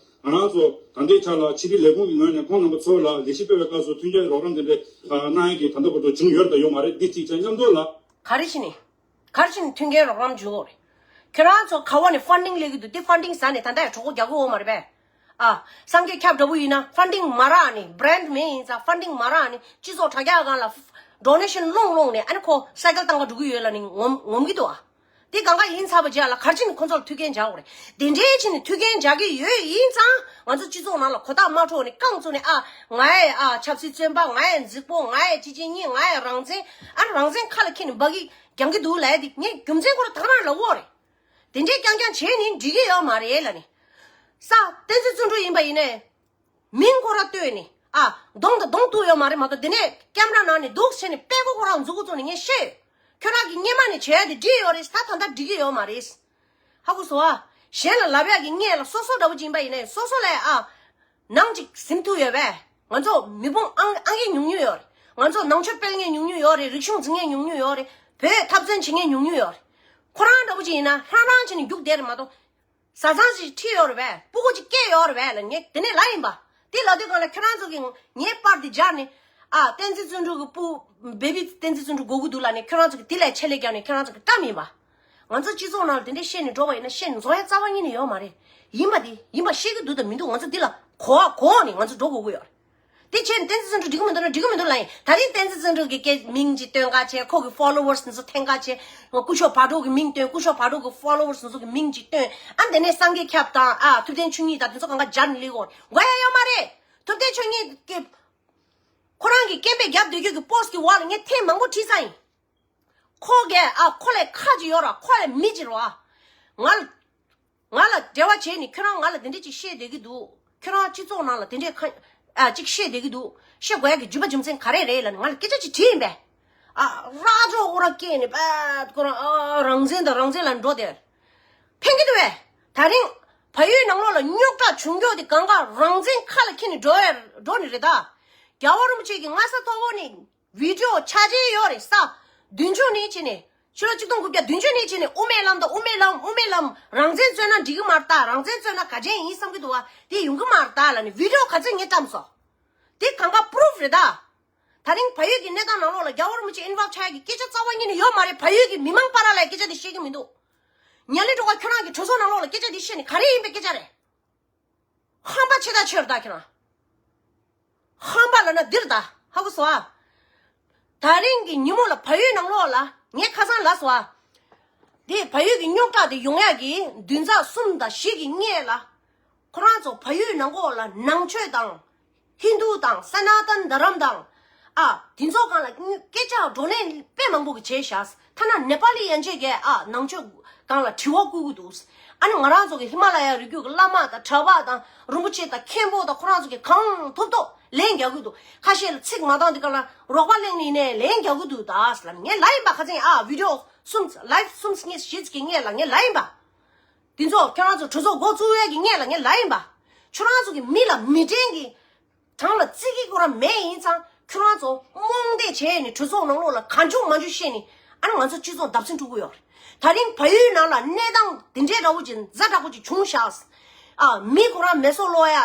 ང་རང་ཚོ་ད་ལྟའི་ཆ་ལ་ཕྱི་དྲིལ་ལས་ཁུངས་ཀྱི་ངོས་ནས་ཁོང་རྣམ་པ་ཚོ་ལ་ལས་གཞི་སྤེལ་བའི་སྐབས་སུ་མཐུན་རྐྱེན་རོགས་རམ་དེ་འདྲ་གནང་ཡས་ཀྱི་ད་ལྟ་བར་དུ་བྱུང་ཡོད་རེད་དང་ཡོད་མ་རེད། འདི་གཅིག་བྱས་མཉམ་དུ་ལ། ག་རེ་བྱས་ནས། ག་རེ་བྱས་ནས་མཐུན་རྐྱེན་རོགས་རམ་བྱུང་ཡོད་རེད། ཁྱོད་རང་ཚོ་ག་བ་ནས་ཕན་ཌིང་སླེབས་ཀྱི་འདུག་དེ་ཕན་ཌིང་ཟ་ནས་ད་ལྟ་ཡང་གྲོད་ཁོག་རྒྱག་གི་ཡོད་མ་རེད་པས། ཨ། སངས་རྒྱས་སྐྱབས་འདྲ་པོ་ཡིན་ན་ཕན་ཌིང་མ་རག་ནི་བྷི་རེན་ཌི་མེད་ཡིན་ཙང་ཕན་ཌིང་མ་རག་ནི་སྤྱི་ཚོགས་དྲ་རྒྱ་སྒང་ལ་ཌོ་ནེ་ཤན་སློང་སློང་ནས་ཨ་ནི་ཁོ་སའི་ཀལ་བཏང་ག་འགྲོ་གི་ཡོད་ལབ་ནི་ངོམ་ངོམ་གི་འདུག་ཨ། དེ་གང་ག་ཡིན་ཚར་བའི་རྗེས་ལ་ག་རེ་བྱས་ནས་ཁོ་ཚོ་ལ་མཐུན་རྐྱེན་སྦྱར་དགོས་རེད། དེ་འདྲའི་བྱས་ནས་མཐུན་རྐྱེན་སྦྱར་གི་ཡོད་ཡིན་ཙང་ང་ཚོ་སྤྱི་ཚོགས་ནང་ལ་གོ་རྟོགས་མ་འཕྲོད་ནས་རྐང་བཙུགས་ནས་ཨ་ང་ཡི་ཨ་ཆབ་སྲིད་བཙོན་པ། ང་ཡི་འཛིག་པོ། ང་ཡི་གཅེས་གཅེས་གཉིས། ང་ཡི་རང་བཙན། ཨ་རང་བཙན་ཁ་ལ་འཁྱེར་ནས་འབག་གི་རྒྱང་གི་འདུག་ལབ་ཡ་དེ་ངས་རྒྱུ་མཚན་ཁོ་རང་ད་ག་རང་ལབ་དགོས་རེད། དེ་འདྲའི་རྐྱང་རྐྱང་བྱས་ནས་འགྲིག་གི་ཡོད་མ་རེད་ལབ་ནས། ས་བསྟན་འཛིན་བརྩོན་འགྲུས་ཡིན་པ་ཡིན་ནའི། མིང་ཁོ་རང་བཏོན་ནས་ཨ་གདོང་དང་གདོང་ཐུག་ཡོད་མ་རེད་མ་གཏོགས། དེ་ནས་ཀེམ་ར་ནང་ནས་འདུག་བྱས་ནས་དཔེ་ཁོ་ཁོ་རང་མཛུབ་གུ་བཙུགས་ནས་ངས་བཤད་ཡོད། ཁྱོད་རང་གིས་སྔོན་མ་ནས་བྱས་ཏེ་འགྲིག་ཡོད་རེད། ད་ད་ལྟ་འགྲིག་གི་ཡོད་མ་རེད། ཧ་གོ་སོང་ཨ། གཞན་ལ་ལབ་ཡག་གི་སྔོན་ལ་སོ་སོ་འདྲ་པོ་ཅིག་ཡིན་པ་ཡིན་ནའི་སོ་སོ་ལ་ཨ་ནང་ཅིག་ཟིན་ཐུབ་ཡོད་པས། ང་ཚོ་མི་ཕམ་ཨང་ཨང་ཀི་ཉུང་ཉུང་ཡོད་རེད། ང་ཚོ་ནང་ཆོས་སྤེལ་མཁན་ཉུང་ཉུང་ཡོད་རེད། རིག་གཞུང་འཛིན་མཁན་ཉུང་ཉུང་ཡོད་རེད། བོད་འཐབ་རྩོད་བྱེད་མཁན་ཉུང་ཉུང་ཡོད་རེད། ཁོ་རང་འདྲ་པོ་ཅིག་ཡིན་ན་ཧྲང་ཧྲང་བྱས་ནས་རྒྱུགས་བསྡད་རེད་མ་གཏོགས། བཟའ་ཚང་ཞིག་ཁྲིད་ཡོད་རེད་པས། སྤུ་གུ་ཅིག་སྐྱེས་ཡོད་རེད་པས་ལབ་ངས་དེ་ནས་ལབ་ཡིན་པ། དེ་ལབ་དུས་སྒང་ལ་ཁྱོད་རང་ཚོ་གིས་ངའི་པར་དེ་སྦྱར་ནས་ཨ་བསྟན་འཛིན་བརྩོན་འགྲུས་ཀྱི་སྤུ་བེ་བི་བསྟན་འཛིན་བརྩོན་འགྲུས་དགོས་ཀྱི་འདུག་ལབ་ནས་ཁྱོད་རང་ཚོ་གིས་དེ་ལ་ཆེད་ལས་བརྒྱབ་ནས་ཁྱོད་རང་ཚོ་གིས་བཀྲམ་ཡིན་པ། ང་ཚོ་སྤྱི་ཚོགས་ནང་ལ་དེ་འདྲས་བཤད་ནས་འགྲོ་བ་ཡིན་ན་བཤད་ནས་རྫོགས་ཡ་རྩ་བ་ཉིད་ནས་ཡོད་མ་རེད། ཡིན་པ་དེ་ཡིན་པ་ཤེས་ཀྱི་འདུག་དང་མི་འདུག་ང་ཚོ་འདི་ལ་གོ་བ་གོ་ནས་ང་ཚོ་འགྲོ་དགོས་ཀྱི་ཡོད་རེད། དེ་བྱས་ནས་བསྟན་འཛིན་བརྩོན་འགྲུས་འགྲིག་གི་མི་འདུག་ན་འགྲིག་གི་མི་འདུག་ལབ་ཡིན། ད་རིང་བསྟན་འཛིན་བརྩོན་འགྲུས་ཀྱི་སྐད་མིང་ཅིག་བཏོན་ག་བྱས། ཁོ་གི་ཕོ་ལོ་ཝར་སི་འདི་ཚོ་འཐེན་ག་བྱས། སྐུ་ཞབས་བག་གྲོ་གི་མིང་བཏོན། སྐུ་ཞབས་བག་གྲོ་གི་ཕོ་ལོ་ཝར་སི་འདི་ཚོ་གི་མིང་ཅིག་བཏོན། ཨ་དེ་ནས་སངས་རྒྱས་སྐྱབས་དང་ཨ་ཐུབ་བསྟན་ཆོས་ཉིད་དང་དེ་ཚོ་གང་ག་སྦྱར་ནས་སླེབས་ཀྱི་ཡོད་རེད། དགོས་ཡ་ཡོད་མ་རེད། ཐུབ་བསྟན་ཆོས་ཉིད་ཀྱི་ཁོ་རང་གི་སྐད་འབོད་རྒྱབ་སྡོད་རྒྱུ་གི་པོ་སི་ཊི་གི་འོག་ལ་ངས་ཐེངས་མང་པོ་བྲིས་ཚར་ཡིན། ཁོ་གས་ཨ་ཁོ་ལས་ཁ་ཅིག་ཡོད་ར། ཁོ་ལས་མི་ཅིག་ར། ང་ལ་ང་ལ་འབྲེལ་བ་བྱས་ནས་ཁྱོད་རང་ང་ལ་དེ་འདྲས་ཅིག་བཤད་བསྡད་ཀྱི་འདུག་ཁྱོད་རང་སྤྱི་ཚོགས་ནང་ལ་དེ་འདྲས་ཁ་ཨ་ཅིག་བཤད་བསྡད་ཀྱི་འདུག་བཤད་དགོས་ཡ་གི་རྒྱུ་མ་རྒྱུ་མཚན་ག་རེ་རེད་ལབ་ནས་ང་ལ་སྐད་ཆ་ཅིག་དྲིས་ཡིན་པས། ཨ་ར་ཅོ་ཁོ་རང་སྐྱེས་ནས་པད་ཁོ་རང་ཨ་རང་བཙན་དང་རང་བཙན་ལ་འགྲོ་དེར་ཕན་གྱི་འདུག་བས། ད་རིང་བལ་ཡུལ་ནང་ལོགས་ལ་རྙོག་དྲ་བྱུང་རྒྱུ་དེ་གང་ག་རང་བཙན་ཁ་ལ་འཁྱེར་ནས་འགྲོ་ཡ་འགྲོ་ནི་རེད་ད། རྒྱལ་བ་རིན་པོ་ཆེ་གི་སྔ་ས་ཐོག་འོག་ནས། བི་ཌི་ཡོ་ཆ་ཆེ་ཡོད་རེད་ས། བདུན་ཅུ་ནས་བྱས་ནས་ཕྱི་ལོ་ཆིག་སྟོང་དགུ་བརྒྱ་བདུན་ཅུ་ནས་བྱས་ནས་དབུ་མའི་ལམ་དང་དབུ་མའི་ལམ་དབུ་མའི་ལམ་རང་བཙན་རྩོད་ན་འགྲིག་གི་མ་རེད་ད། རང་བཙན་རྩོད་ན་ག་ཅན་ཡིན་བསམ་གྱི་འདུག་བ། དེ་ཡོང་གི་མ་རེད་ད་ལབ་ནས་བི་ཌི་ཡོ་ག་ཚོད་ངས་བཀྲམ་སོང་། དེ་གང་ག་པུ་རུབ་རེད་ད། ད་རིང་བལ་ཡུལ་གྱི་གནས་སྟངས་ནང་ལོགས་ལ་རྒྱལ་བ་རིན་པོ་ཆེ་ཨིན་ཝོལབ་ཆགས་ཡ་གི་སྐད་ཆ་རྩ་བ་ཉིད་ནས་ཡོད་མ་རེད། བལ་ཡུལ་གྱི་མི་མང་བར་ལ་ཡ་སྐད་ཆ་དེ་བཤད་ཀྱི་མི་འདུག་ཉ་ལི་སྒྲོལ་དཀར་ཁྱོད་རང་གི་གྲོས་ཚོགས་ནང་ལོགས་ལ་སྐད་ཆ་དེ་བཤད་ནས་ག་རེ་ཡིན་པའི་སྐད་ཆ་རེད། ཧམ་པ་ཆེ་ད་ཁྱེད་རང་། ཧམ་པ་ལབ་ན་འདིར་ད་ཧ་གོ་སོང་ཨ། ད་རིང་གི་ཉིན་མོ་ལ་བལ་ཡུལ་ནང་ལོགས་ལ་ངས་ཁ་སང་ལབ་སོང་ཨ། འདི་བལ་ཡུལ་གྱི་རྙོག་དྲ་དེ་ཡོང་ཡག་གི་བདུན་ཚེག་གསུམ་དང་བཞི་གི་སྔས་ལ། ཁོ་རང་ཚོ་བལ་ཡུལ་ནང་ལོགས་ལ་ནང་ཆོས་དང་། ཧིན་དུ་དང་སཱ་ན་ཏན་དྷ་རམ་དང་། ཨ། དེ་ཚོ་སྒང་ལ་སྐད་ཆ་བགྲོ་གླེང་དཔེ་མང་པོ་གི་བྱས་བཞག་ཐ་ན་ནེ་པ་ལི་ཡན་ཆད་ཀྱིས་ཨ་ནང་ཆོས་སྒང་ལ་དྲི་བ་བསྐུལ་གི་འདུག་ཨ་ནི་ང་རང་ཚོ་གི་ཧི་མ་ལ་ཡ་རི་རྒྱུད་ཀྱི་བླ་མ་དང་གྲྭ་པ་དང་རིན་པོ་ཆེ་དང་མཁན་པོ་དང་ཁོ་རང་ཚོ་གི་གང་ཐུབ་ཐུབ་ལན་རྒྱག་གི་འདུག་ཁ་ཤས་ལ་ཚིག་མ་བཏང་དེ་ག་ལ་རོགས་པ་གླེང་ནི་ནས་ལན་རྒྱག་གི་འདུག་ད་ཟེར་ལ་ངས་ལབ་ཡིན་པ། ཁ་སང་ཨ་བི་ཌི་ཡོ་གསུམ་ལའིབ་གསུམ་གཉིས་བཞི་ཅིག་གི་སྔས་ལ་ངས་ལབ་ཡིན་པ། དེ་ཚོ་ཁྱོད་རང་ཚོ་གྲོས་ཚོགས་འགོ་བཙུགས་ཡས་ཀྱི་སྔས་ལ་ངས་ལབ་ཡིན་པ། ཁྱོད་རང་ཚོ་གི་མི་ལ་མི་དྲན་གི་གྲངས་ལ་བརྩི་གི་ཁོ་རང་མེད་ཡིན་ཙང་ཁྱོད་རང་ཚོ་རྨོངས་དད་བྱས་ནས་གྲོས་ཚོགས་ནང་ལོགས་ལ་གང་བྱུང་མང་བྱུང་བཤད་ནས་ཨ་ནི་ང་ཚོ་སྤྱི་ཚོགས་བརྡབ་གསིག་འགྲོ་གི་ཡོད་རེད། ད་རིང་བལ་ཡུལ་ནང་ལ་གནས་སྟངས་འདི་འདྲའི་འདྲ་བོ་ཅིག་ཛ་དྲག་པོ་ཅིག་བྱུང་བཞག་ཨ་མི་ཁོ་རང་མེ་སྲེག་སློག་ཡ་དང་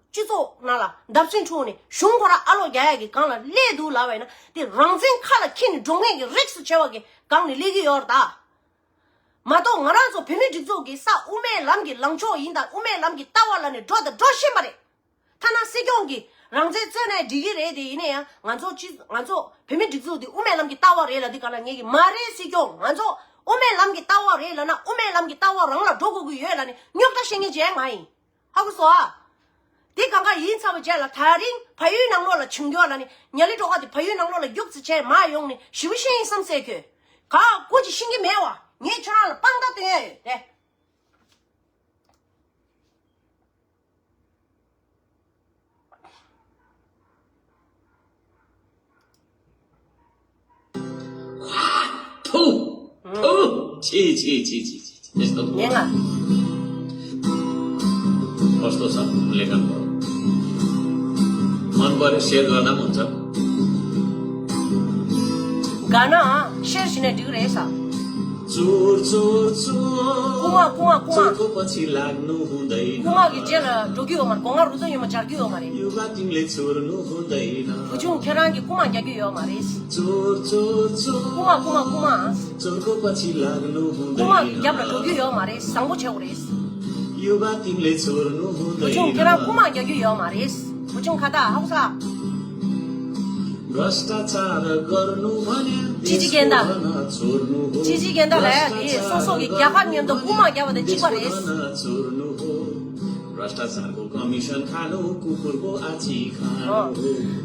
སྤྱི་ཚོགས་ནང་ལ་བརྡབ་གསིག་འཁྲུག་ནས་གཞུང་ཁོ་རང་ཨ་ལོ་རྒྱག་ཡ་གི་སྒང་ལ་སླེབས་འདུག་ལབ་པ་ཡིན་ན་དེ་རང་བཙན་ཁ་ལ་འཁྱེར་ནས་འགྲོ་མཁན་གི་རིགས་སུ་ཆེ་བ་གི་སྒང་ནས་སླེབས་ཀྱི་ཡོད་རེད་ད། མ་གཏོགས་ང་རང་ཚོ་བོད་མི་སྒྲིག་འཛུགས་ཀྱི་ས་དབུ་མའི་ལམ་གྱི་ལངས་ཕྱོགས་ཡིན་དང་དབུ་མའི་ལམ་གྱི་ལྟ་བ་ལ་ནི་འགྲོ་དང་འགྲོ་བཞིན་པ་རེད། ཐ་ན་སྲིད་སྐྱོང་གིས་རང་བཙན་རྩོད་ནའི་འགྲིག་གི་རེད་དེ་ཡིན་ན་ཡང་ང་ཚོ་སྤྱི་ང་ཚོ་བོད་མི་སྒྲིག་འཛུགས་འདི་དབུ་མའི་ལམ་གྱི་ལྟ་བ་རེད་ལབ་དུས་ག་ལ་ངས་ཀྱི་མ་རེད། སྲིད་སྐྱོང་ང་ཚོ་དབུ་མའི་ལམ་གྱི་ལྟ་བ་རེད་ལབ་ན་དབུ་མའི་ལམ་གྱི་ལྟ་བ་རང་ལ་འགྲོ་དགོས་ཀྱི་ཡོད་ལབ་ནས་རྙོག་དྲ་བཤད་མཁན་ཅིག་ཡང་ང་ཡིན། ཧ་གོ་སོང་ཨ། དེ་གང་ག་ཡིན་ཚར་བའི་རྗེས་ལ་དེ་རིང་བལ་ཡུལ་ནང་ལོགས་ལ་བྱུང་རྒྱུ་ལ་ནི་ཉ་ལི་སྒྲོལ་དཀར་དེ་བལ་ཡུལ་ནང་ལོགས་ལ་རྒྱུགས་ཙི་བྱས་མ་ཡོང་ནི་ཞི་བ་ཤེས་ཡིན་བསམ་སད་ཁྱོད། ག་ཀོ་ཅི་ཤེས་ཀྱི་མེད་བ། ངས་ཁྱོད་རང་ལ་དཔང་རྟགས་སྟོན་ཡ་ཡོད་དེ། ཐུ། ཐུ། ཆི་ཆི་ཆི་ཆི་ཆི། ངན་ང་། Posto sa, lekan ko. Man bare share garna mun cha. ག་ན་ཤེར་བྱས་ནས་འགྲིག་རེད་ས། རྐུ་མ་རྐུ་མ་རྐུ་མ། རྐུ་མ་གི་རྗེས་ལ་འགྲོ་རྒྱུ་ཡོད་མ་རེད། སྒོ་ང་རུ་ཏོ་ཡོད་མ་སྦྱར་རྒྱུ་ཡོད་མ་རེད། བུ་ཆུང་ཁྱེད་རང་གི་རྐུ་མ་རྒྱག་རྒྱུ་ཡོད་མ་རེད། རྐུ་མ་རྐུ་མ་རྐུ་མ། རྐུ་མ་གི་རྒྱབ་ལ་འགྲོ་རྒྱུ་ཡོད་མ་རེད། བཟང་པོ་བྱེད་དགོས་རེད། བུ་ཆུང་ཁྱེད་རང་རྐུ་མ་རྒྱག་རྒྱུ་ཡོད་མ་རེད། བུ་ཆུང་ཁ་བཏགས་ཧ་གོ་ས། ཅི་ཅི་གན་ད། ཅི་ཅི་གན་ད་ལ་ཡ་དེ་སོ་སོ་གི་རྒྱལ་ཁབ་མཉམ་དུ་རྐུ་མ་རྒྱག་པ་དེ་གཅིག་པ་རེད། འོ།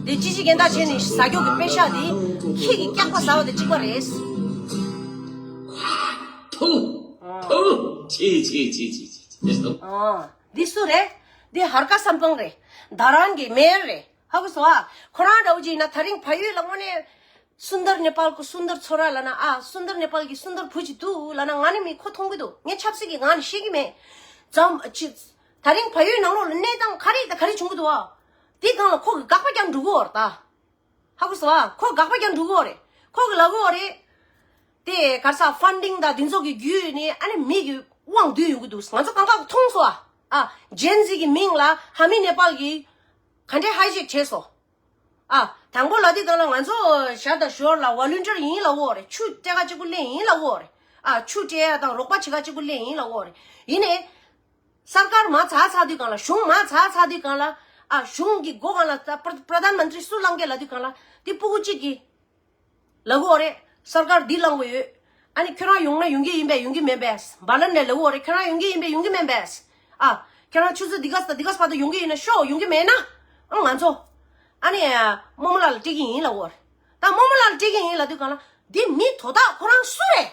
དེ་ཅི་ཅི་གན་ད་བྱས་ནས་ཟ་རྒྱུ་གི་པེ་ཤ་དེ་ཁྱི་གི་སྐྱག་པ་ཟ་བ་དེ་གཅིག་པ་རེད། ཐུ། ཐུ། ཆི་ཆི་ཆི་ཆི་ཆི། འདི་སུ་རེད། འདི་ཧར་ཀ་སམ་པང་རེད། རྡ་རམ་གྱི་མེར་རེད། ཧ་གོ་སོང་ཨ། ཁོ་རང་འདྲ་བོ་ཅིག་ཡིན་ན་དེ་རིང་བལ་ཡུལ་ལ་དངོས་གནས་སུན་དར་ནེ་པཱལ་གི་སུན་དར་ཚོ་ར་ལབ་ན་ཨ། སུན་དར་ནེ་པཱལ་གི་སུན་དར་བུ་ཅིག་འདུག་ལབ་ན་ང་ནི་མི་ཁོ་མཐོང་གི་འདུག་ངས་ཆབ་སྲིད་ཀྱི་ངང་ནས་ཤེས་ཀྱི་མེད། ཙམ་ཅི། དེ་རིང་བལ་ཡུལ་ནང་ལོགས་ལ་གནས་སྟངས་ག་རེ་དང་ག་རེ་བྱུང་གི་འདུག་ཨ། དེ་སྒང་ལ་ཁོ་གི་དགག་པ་རྒྱག་འགྲོ་གི་ཡོད་རེད་ད། ཧ་གོ་སོང་ཨ། ཁོ་དགག་པ་རྒྱག་འགྲོ་གི་ཡོད་རེད། ཁོ་གི་ལབ་གི་ཡོད་རེད། དེ་ག་རེ་ཟ་ཕན་ཌིང་དང་དེ་ཚོ་གི་བརྒྱུད་ནས་ཨ་ནི་མི་གི་དབང་བསྡུས་ཡོང་གི་འདུག་ང་ཚོ་གང་ག་གི་མཐོང་སོང་ཨ། ཨ། ཇེན་ཟི་གི་མིང་ལ་ཧ་མི་ནེ་པཱལ་གི་ག་འདྲས་ཧའི་ཇེག་བྱས་སོང་། ཨ། དང་པོ་ལ་དེ་གང་ལ་ང་ཚོ་ཞར་དང་ཞོར་ལ་ཝོ་ལུན་ཊིར་ཡིན་ལབ་གི་ཡོད་རེད། ཆུ་སྤྲད་ཁ་གཅིག་པུ་ལེན་ཡིན་ལབ་གི་ཡོད་རེད། ཨ། ཆུ་སྤྲད་ཡ་དང་རོགས་པ་བྱེད་ཁ་གཅིག་པུ་ལེན་ཡིན་ལབ་གི་ཡོད་རེད། ཡིན་ནའི། སར་ཀར་མར་ཚར་ཚར་དུས་སྒང་ལ་གཞུང་མར་ཚར་ཚར་དུས་སྒང་ལ་ཨ། གཞུང་གི་སྒོ་སྒང་ལ་ད་པྲ་པྲ་དྷན་མན་ཏྲི་སུ་ལངས་ཀྱི་ལབ་དུས་སྒང་ལ་དེ་སྤུ་གུ་གཅིག་གིས་ལབ་གི་ཡོད་རེད། སར་ཀར་འདི་ལངས་གི་ཡོད། ཨ་ནི་ཁྱོད་རང་ཡོང་ན་ཡོང་གི་ཡིན་པས་ཡོང་གི་མིན་པས། བྷ་ལན་ནས་ལབ་གི་ཡོད་རེད། ཁྱོད་རང་ཡོང་གི་ཡིན་པས་ཡོང་གི་མིན་པས། ཨ། ཁྱོད་རང་ཆུ་ཚོད་འདི་ག་ས་འདི་ག་ས་བར་དུ་ཡོང་གི་ཡིན་ན་ཤོག་ཡོང་གི་མེད་ན། ཨ། ང་ཚོ་ཨ་ནི་རྨོ་མོ་ལགས་ལ་སྤྲད་ཀྱི་ཡིན་ལབ་གི་ཡོད་རེད། ད་རྨོ་མོ་ལགས་ལ་སྤྲད་ཀྱི་ཡིན་ལབ་དུས་སྒང་ལ་འདི་མི་དོ་བདག་ཁོ་རང་སུ་རེད།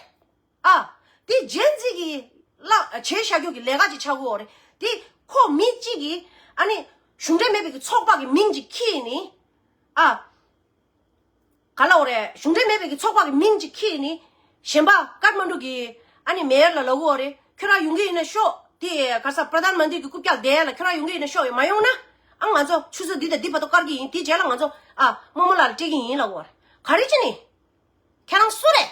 ཨ། དེ་ཇེན་ཟི་གི་ལ་བྱས་བཞག་རྒྱུ་གི་ལས་ཀ་ཅིག་ཆགས་ཀྱི་ཡོད་རེད། དེ་ཁོ་མི་གཅིག་གིས་ཨ་ནི་གཞུང་འབྲེལ་མེད་པའི་གི་ཚོགས་པ་གི་མིང་ཅིག་ཁྱེར་ནི། ཨ། ག་ལབ་དགོས་རེད། གཞུང་འབྲེལ་མེད་པའི་གི་ཚོགས་པ་གི་མིང་ཅིག་ཁྱེར་ནི། གཞན་པ་ཀཏ་མན་ཌུ་གི་ཨ་ནི་མེ་ཡར་ལ་ལབ་ཀྱི་ཡོད་རེད། ཁྱོད་རང་ཡོང་གི་ཡིན་ན་ཤོག་དེ་ག་ས་པྲ་དྷན་མན་ཏྲི་གི་རྐུབ་བཀྱག་བསྡད་ལ་ཁྱོད་རང་ཡོང་གི་ཡིན་ན་ཤོག་མ་ཡོང་ན། ཨ། ང་ཚོ་ཆུ་ཚོད་འདི་དང་འདི་བར་དུ་བཀར་གྱི་ཡིན། དེ་རྗེས་ལ་ང་ཚོ་ཨ་རྨོ་མོ་ལགས་ལ་སྤྲད་ཀྱི་ཡིན་ལབ་ཀྱི་ཡོད་རེད། ག་རེ་བྱས་ནི། ཁྱེད་རང་སུ་རེད།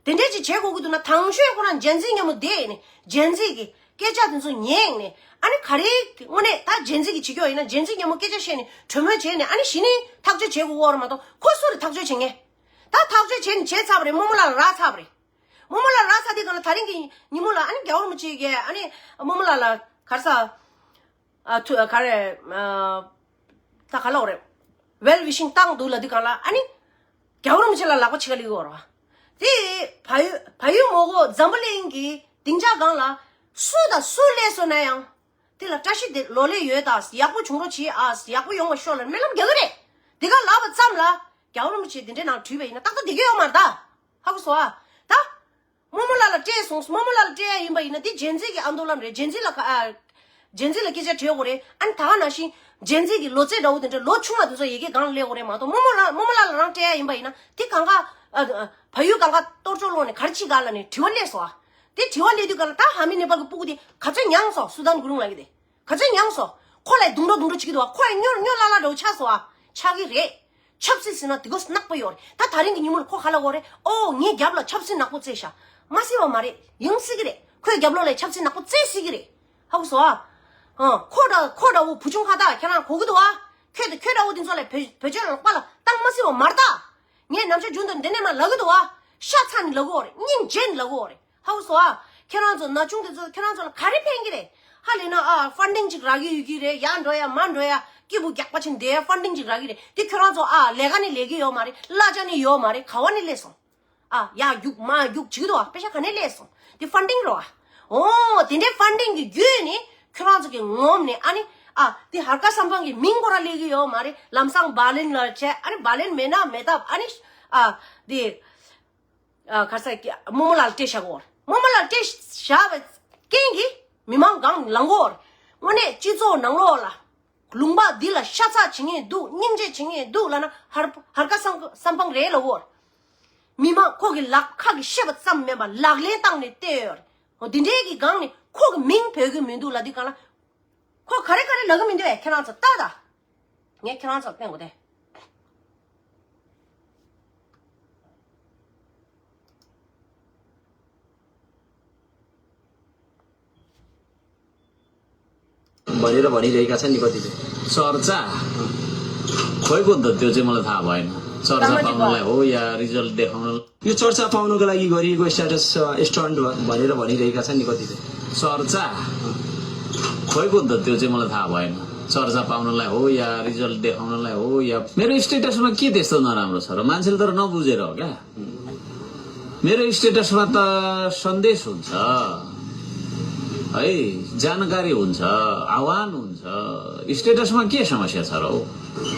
དེ་འདྲས་ཅིག་བྱེད་དགོས་ཀྱི་འདུག་ན་དང་ཤོས་ཁོ་རང་ཇེན་ཟི་མཉམ་པོ་བསྡད་ནས་ཇེན་ཟི་གི་སྐད་ཆ་དེ་ཚོ་ཉན་ནས་ཨ་ནི་ག་རེ་དངོས་གནས་ད་ཇེན་ཟི་གི་བྱེད་ཀྱི་ཡོད་ཡིན་ན་ཇེན་ཟི་མཉམ་པོ་སྐད་ཆ་བཤད་ནས་གྲོས་མོལ་བྱས་ནས་ཨ་ནི་གཞི་ནས་ཐག་གཅོད་བྱེད་དགོས་ཀྱི་ཡོད་རེད་མ་གཏོགས་ཁོ་སུ་རེད་ཐག་གཅོད་བྱེད་མཁན། ད་ཐག་གཅོད་བྱས་ནས་བྱས་ཚར་བ་རེད། རྨོ་མོ་ལགས་ལ་རག་ཚར་བ་རེད། རྨོ་མོ་ལགས་ལ་རག་ཚར་དུས་སྒང་ལ་དེ་རིང་གི་ཉིན་མོ་ལ་ཨ་ནི་རྒྱལ་བ་རིན་པོ་ཆེ་གིས་ཨ་ནི་རྨོ་མོ་ལགས་ལ་ག་རེ་ཟ། ཨ། ཐུ། ག་རེ། ཨ། ད་ག་ལབ་དགོས་རེད། ཝེལ་ཝི་ཤིང་བཏང་འདུག་ལབ་དུས་སྒང་ལ་ཨ་ནི། རྒྱལ་བ་རིན་པོ་ཆེ་ལ་ལག་པ་ཕྱི་ཁ་ལུས་ཡོད་རེད་བ། དེ་བལ་ཡུལ་བལ་ཡུལ་མོ་གོ་འཛམ་བུ་གླིང་གི་སྡིངས་ཆ་སྒང་ལ་སུ་དང་སུ་སླེབས་སོང་ན་ཡང་། དེ་ལ་བཀྲ་ཤིས་བདེ་ལོ་ལེགས་ཡོད་ད། ཡག་པོ་བྱུང་རོགས་གྱིས་ཨ། ཡག་པོ་ཡོང་བ་ཤོག་ལབ་སྨོན་ལམ་རྒྱག་གི་རེད། དེ་ག་ལབ་པ་ཙམ་ལ། རྒྱལ་བ་རིན་པོ་ཆེ་དེ་འདྲའི་ནང་བྲིས་པ་ཡིན་ན་ཏག་ཏག་བསྡད་ཀྱི་ཡོད་མ་རེད་ད། ཧ་གོ་སོང་ཨ། ད། རྨོ་མོ་ལགས་ལ་སྤྲད་སོང་། རྨོ་མོ་ལགས་ལ་སྤྲད་ཡ་ཡིན་པ་ཡིན་ན་དེ་ཇེན་ཛི་གི་ཨ་མདོ་ལམ་རེད། ཇེན་ཛི་ལ་ཁ་ཨ། ཇེན་ཛི་ལ་སྐད་ཆ་དྲིས་དགོས་རེད། ཨ་ནི་ད་ག་ནང་བཞིན་ཇེན་ཛི་གི་ལོ་ཚད་འདྲ་བོ་དེ་འདྲ་ལོ་ཆུང་བ་དེ་ཚོ་ཡི་གེ་སྒང་ལ་སླེབས་དགོས་རེད་མ་གཏོགས། རྨོ་མོ་ལགས་རྨོ་མོ་ལགས་ལ་རང་སྤྲད་ཡ་ཡིན་པ་ཡིན་ན་དེ་གང་ག་ཨ། ཨ། བལ་ཡུལ་གང་ག་གཏོར་བཅོམ་སློང་ནས་ག་རེ་བྱེད་ག་ལབ་ནས་དྲི་བ་སླེབས་སོང་ཨ། དེ་དྲི་བ་སླེབས་དུས་ག་ལ་ད་ཧ་མི་ནེ་པ་གི་སྤུ་གུ་དེ་ག་ཚོད་མྱངས་སོང་། སུ་དཱན་གུ་རུང་ལགས་ཀྱི་དེ། ག་ཚོད་མྱངས་སོང་། ཁོ་ལ་རྡུང་རྡོག་རྡུང་རྡོག་བྱེད་ཀྱི་འདུག་བ། ཁོ་ཡང་སྨྱོ་སྨྱོ་ལྷག་ལྷག་འདྲ་བོ་ཆགས་སོང་ཨ། ཆགས་ཀྱི་རེད། ཆབ་སྲིད་ཟེར་ན་དེ་གོ་ནག་པོ་ཡོད་རེད། ད་ད་རིང་གི་ཉིན་མོ་ལ་ཁོ་ག་ལབ་ཡོད་རེད། ཨོ་ངའི་རྒྱབ་ལ་ཆབ་སྲིད་ནག་པོ་རྩེས་ཤག་མ་སྲིད་པ་མ་རེད། ཡང་སྲིད་ཀྱི་རེད། ཁོའི་རྒྱབ་ལོགས་ལ་ཆབ་སྲིད་ནག་པོ་རྩེ་སྲིད་ཀྱི་རེད། ཧ་གོ་སོང་ཨ། ཨ། ཁོ་འདྲ་ཁོ་འདྲ་བོ་བུ་ཆུང་ཁ་བཏགས་ཁྱེད་རང་གོ་གི་འདུག་ཨ། ཁྱོད་དང་ཁྱོད་འདྲ་བོ་དེ་ཚོ་ལ་བེད་བེད་སྤྱོད་ལག་པ་ལ་བཏང་མ་སྲིད་པ་མ་རེད་ད། ངས་ནམ་ཞག་རྒྱུན་དུ་འདི་ནས་མར་ལབ་གི་འདུག་ཨ། ཤ་ཚ་ནས་ལབ་གི་ཡོད་རེད། སྙིང་རྗེ་ནས་ལབ་གི་ཡོད་རེད། ཧ་གོ་སོང་ཨ། ཁྱེད་རང་ཚོ་ན་ཆུང་དེ་ཚོ་ཁྱེད་རང་ཚོ་ལ་ག་རེ་ཕན་གྱི་རེད། ཧ་ལས་ན་ཨ་ཕན་ཌིང་ཅིག་རག་གི་ཡོད་ཀྱི་རེད། ཡར་འགྲོ་ཡ་མར་འགྲོ་ཡ་སྐྱིད་པོ་རྒྱག་པ་ཕྱིན་བསྡད་ཡ་ཕན་ཌིང་ཅིག་རག་གི་རེད། དེ་ཁྱེད་རང་ཚོ་ཨ་ལས་ཀ་ནི་ལས་ཀྱི་ཡོད་མ་རེད། གླ་ཆ་ནི་ཡོད་མ་རེད། ག་བ་ནི་སླེབས་སོང་། ཨ་ཡར་རྒྱུག་མར་རྒྱུག་བྱེད་ཀྱི་འདུག་ཨ། པེ་ཤ་ག་ནས་སླེབས་སོང་། དེ་ཕན་ཌིང་རེད་བ། ཨོ་དེ་འདྲའི་ཕན་ཌིང་གི་བརྒྱུད་ནས་ཁྱོད་རང་ཚོ་གི་ངོམ་ནས་ཨ་ནི་ཨ་དེ་ཧར་ཀ་སམ་ཕང་གི་མིང་ཁོ་རང་སླེབས་ཀྱི་ཡོད་མ་རེད། ལམ་སང་བྷ་ལིན་ལ་བྱས། ཨ་ནི་བྷ་ལིན་མེད་ན་མེད་སྟབས་ཨ་ནི་ཨ་དེ། ཨ་ག་ས་ཀྱི་རྨོ་མོ་ལགས་ལ་སྤྲད་བཞག་གོ། རྨོ་མོ་ལགས་ལ་སྤྲད་བཞག་པའི་རྐྱེན་གྱིས་མི་མང་གང་ལངས་གོ། དངོས་གནས་སྤྱི་ཚོགས་ནང་ལོགས་ལ་ལུང་པ་འདི་ལ་ཤ་ཚ་བྱེད་མཁན་འདུག་སྙིང་རྗེ་བྱེད་མཁན་འདུག་ལབ་ན་ཧར་ཧར་ཀ་སམ་སམ་ཕང་རེད་ལབ་གོ། མི་མང་ཁོ་གི་ལག་ཁ་གི་བཤད་པ་ཙམ་མིན་པར་ལག་ལེན་བསྟར་ནས་བལྟས་ཡོད་རེད། འོ་འདི་འདྲའི་གི་སྒང་ནས་ཁོ་གི་མིང་འབོད་ཀྱི་མི་འདུག་ལབ་དུས་སྒང་ལ། ཁོ་ག་རེ་ག་རེ་ལབ་ཀྱི་མི་འདུག་བས། ཁྱེད་རང་ཚོ་ལྟ་ད། ངས་ཁྱེད་རང་ཚོར་སྟོན་དགོས་ཏེ། भरेर भनिरहेका छन् नि कति चाहिँ। चर्चा? खोइ को त, त्यो चाहिँ मलाई थाहा भएन। चर्चा पाउनलाई हो या रिजल्ट देखाउन? यो चर्चा पाउनको लागि गरिएको स्ट्याटस स्टन्ट भनेर भनिरहेका छन् नि कति चाहिँ। चर्चा? खोइ को त, त्यो चाहिँ मलाई थाहा भएन। चर्चा पाउनलाई हो या रिजल्ट देखाउनलाई हो या मेरो स्टेटसमा के त्यस्तो नराम्रो छ र? मान्छेले तर नबुझेर हो क्या। मेरो स्टेटसमा त सन्देश हुन्छ है, जानकारी हुन्छ, आह्वान हुन्छ। स्टेटसमा के समस्या छ र हौ?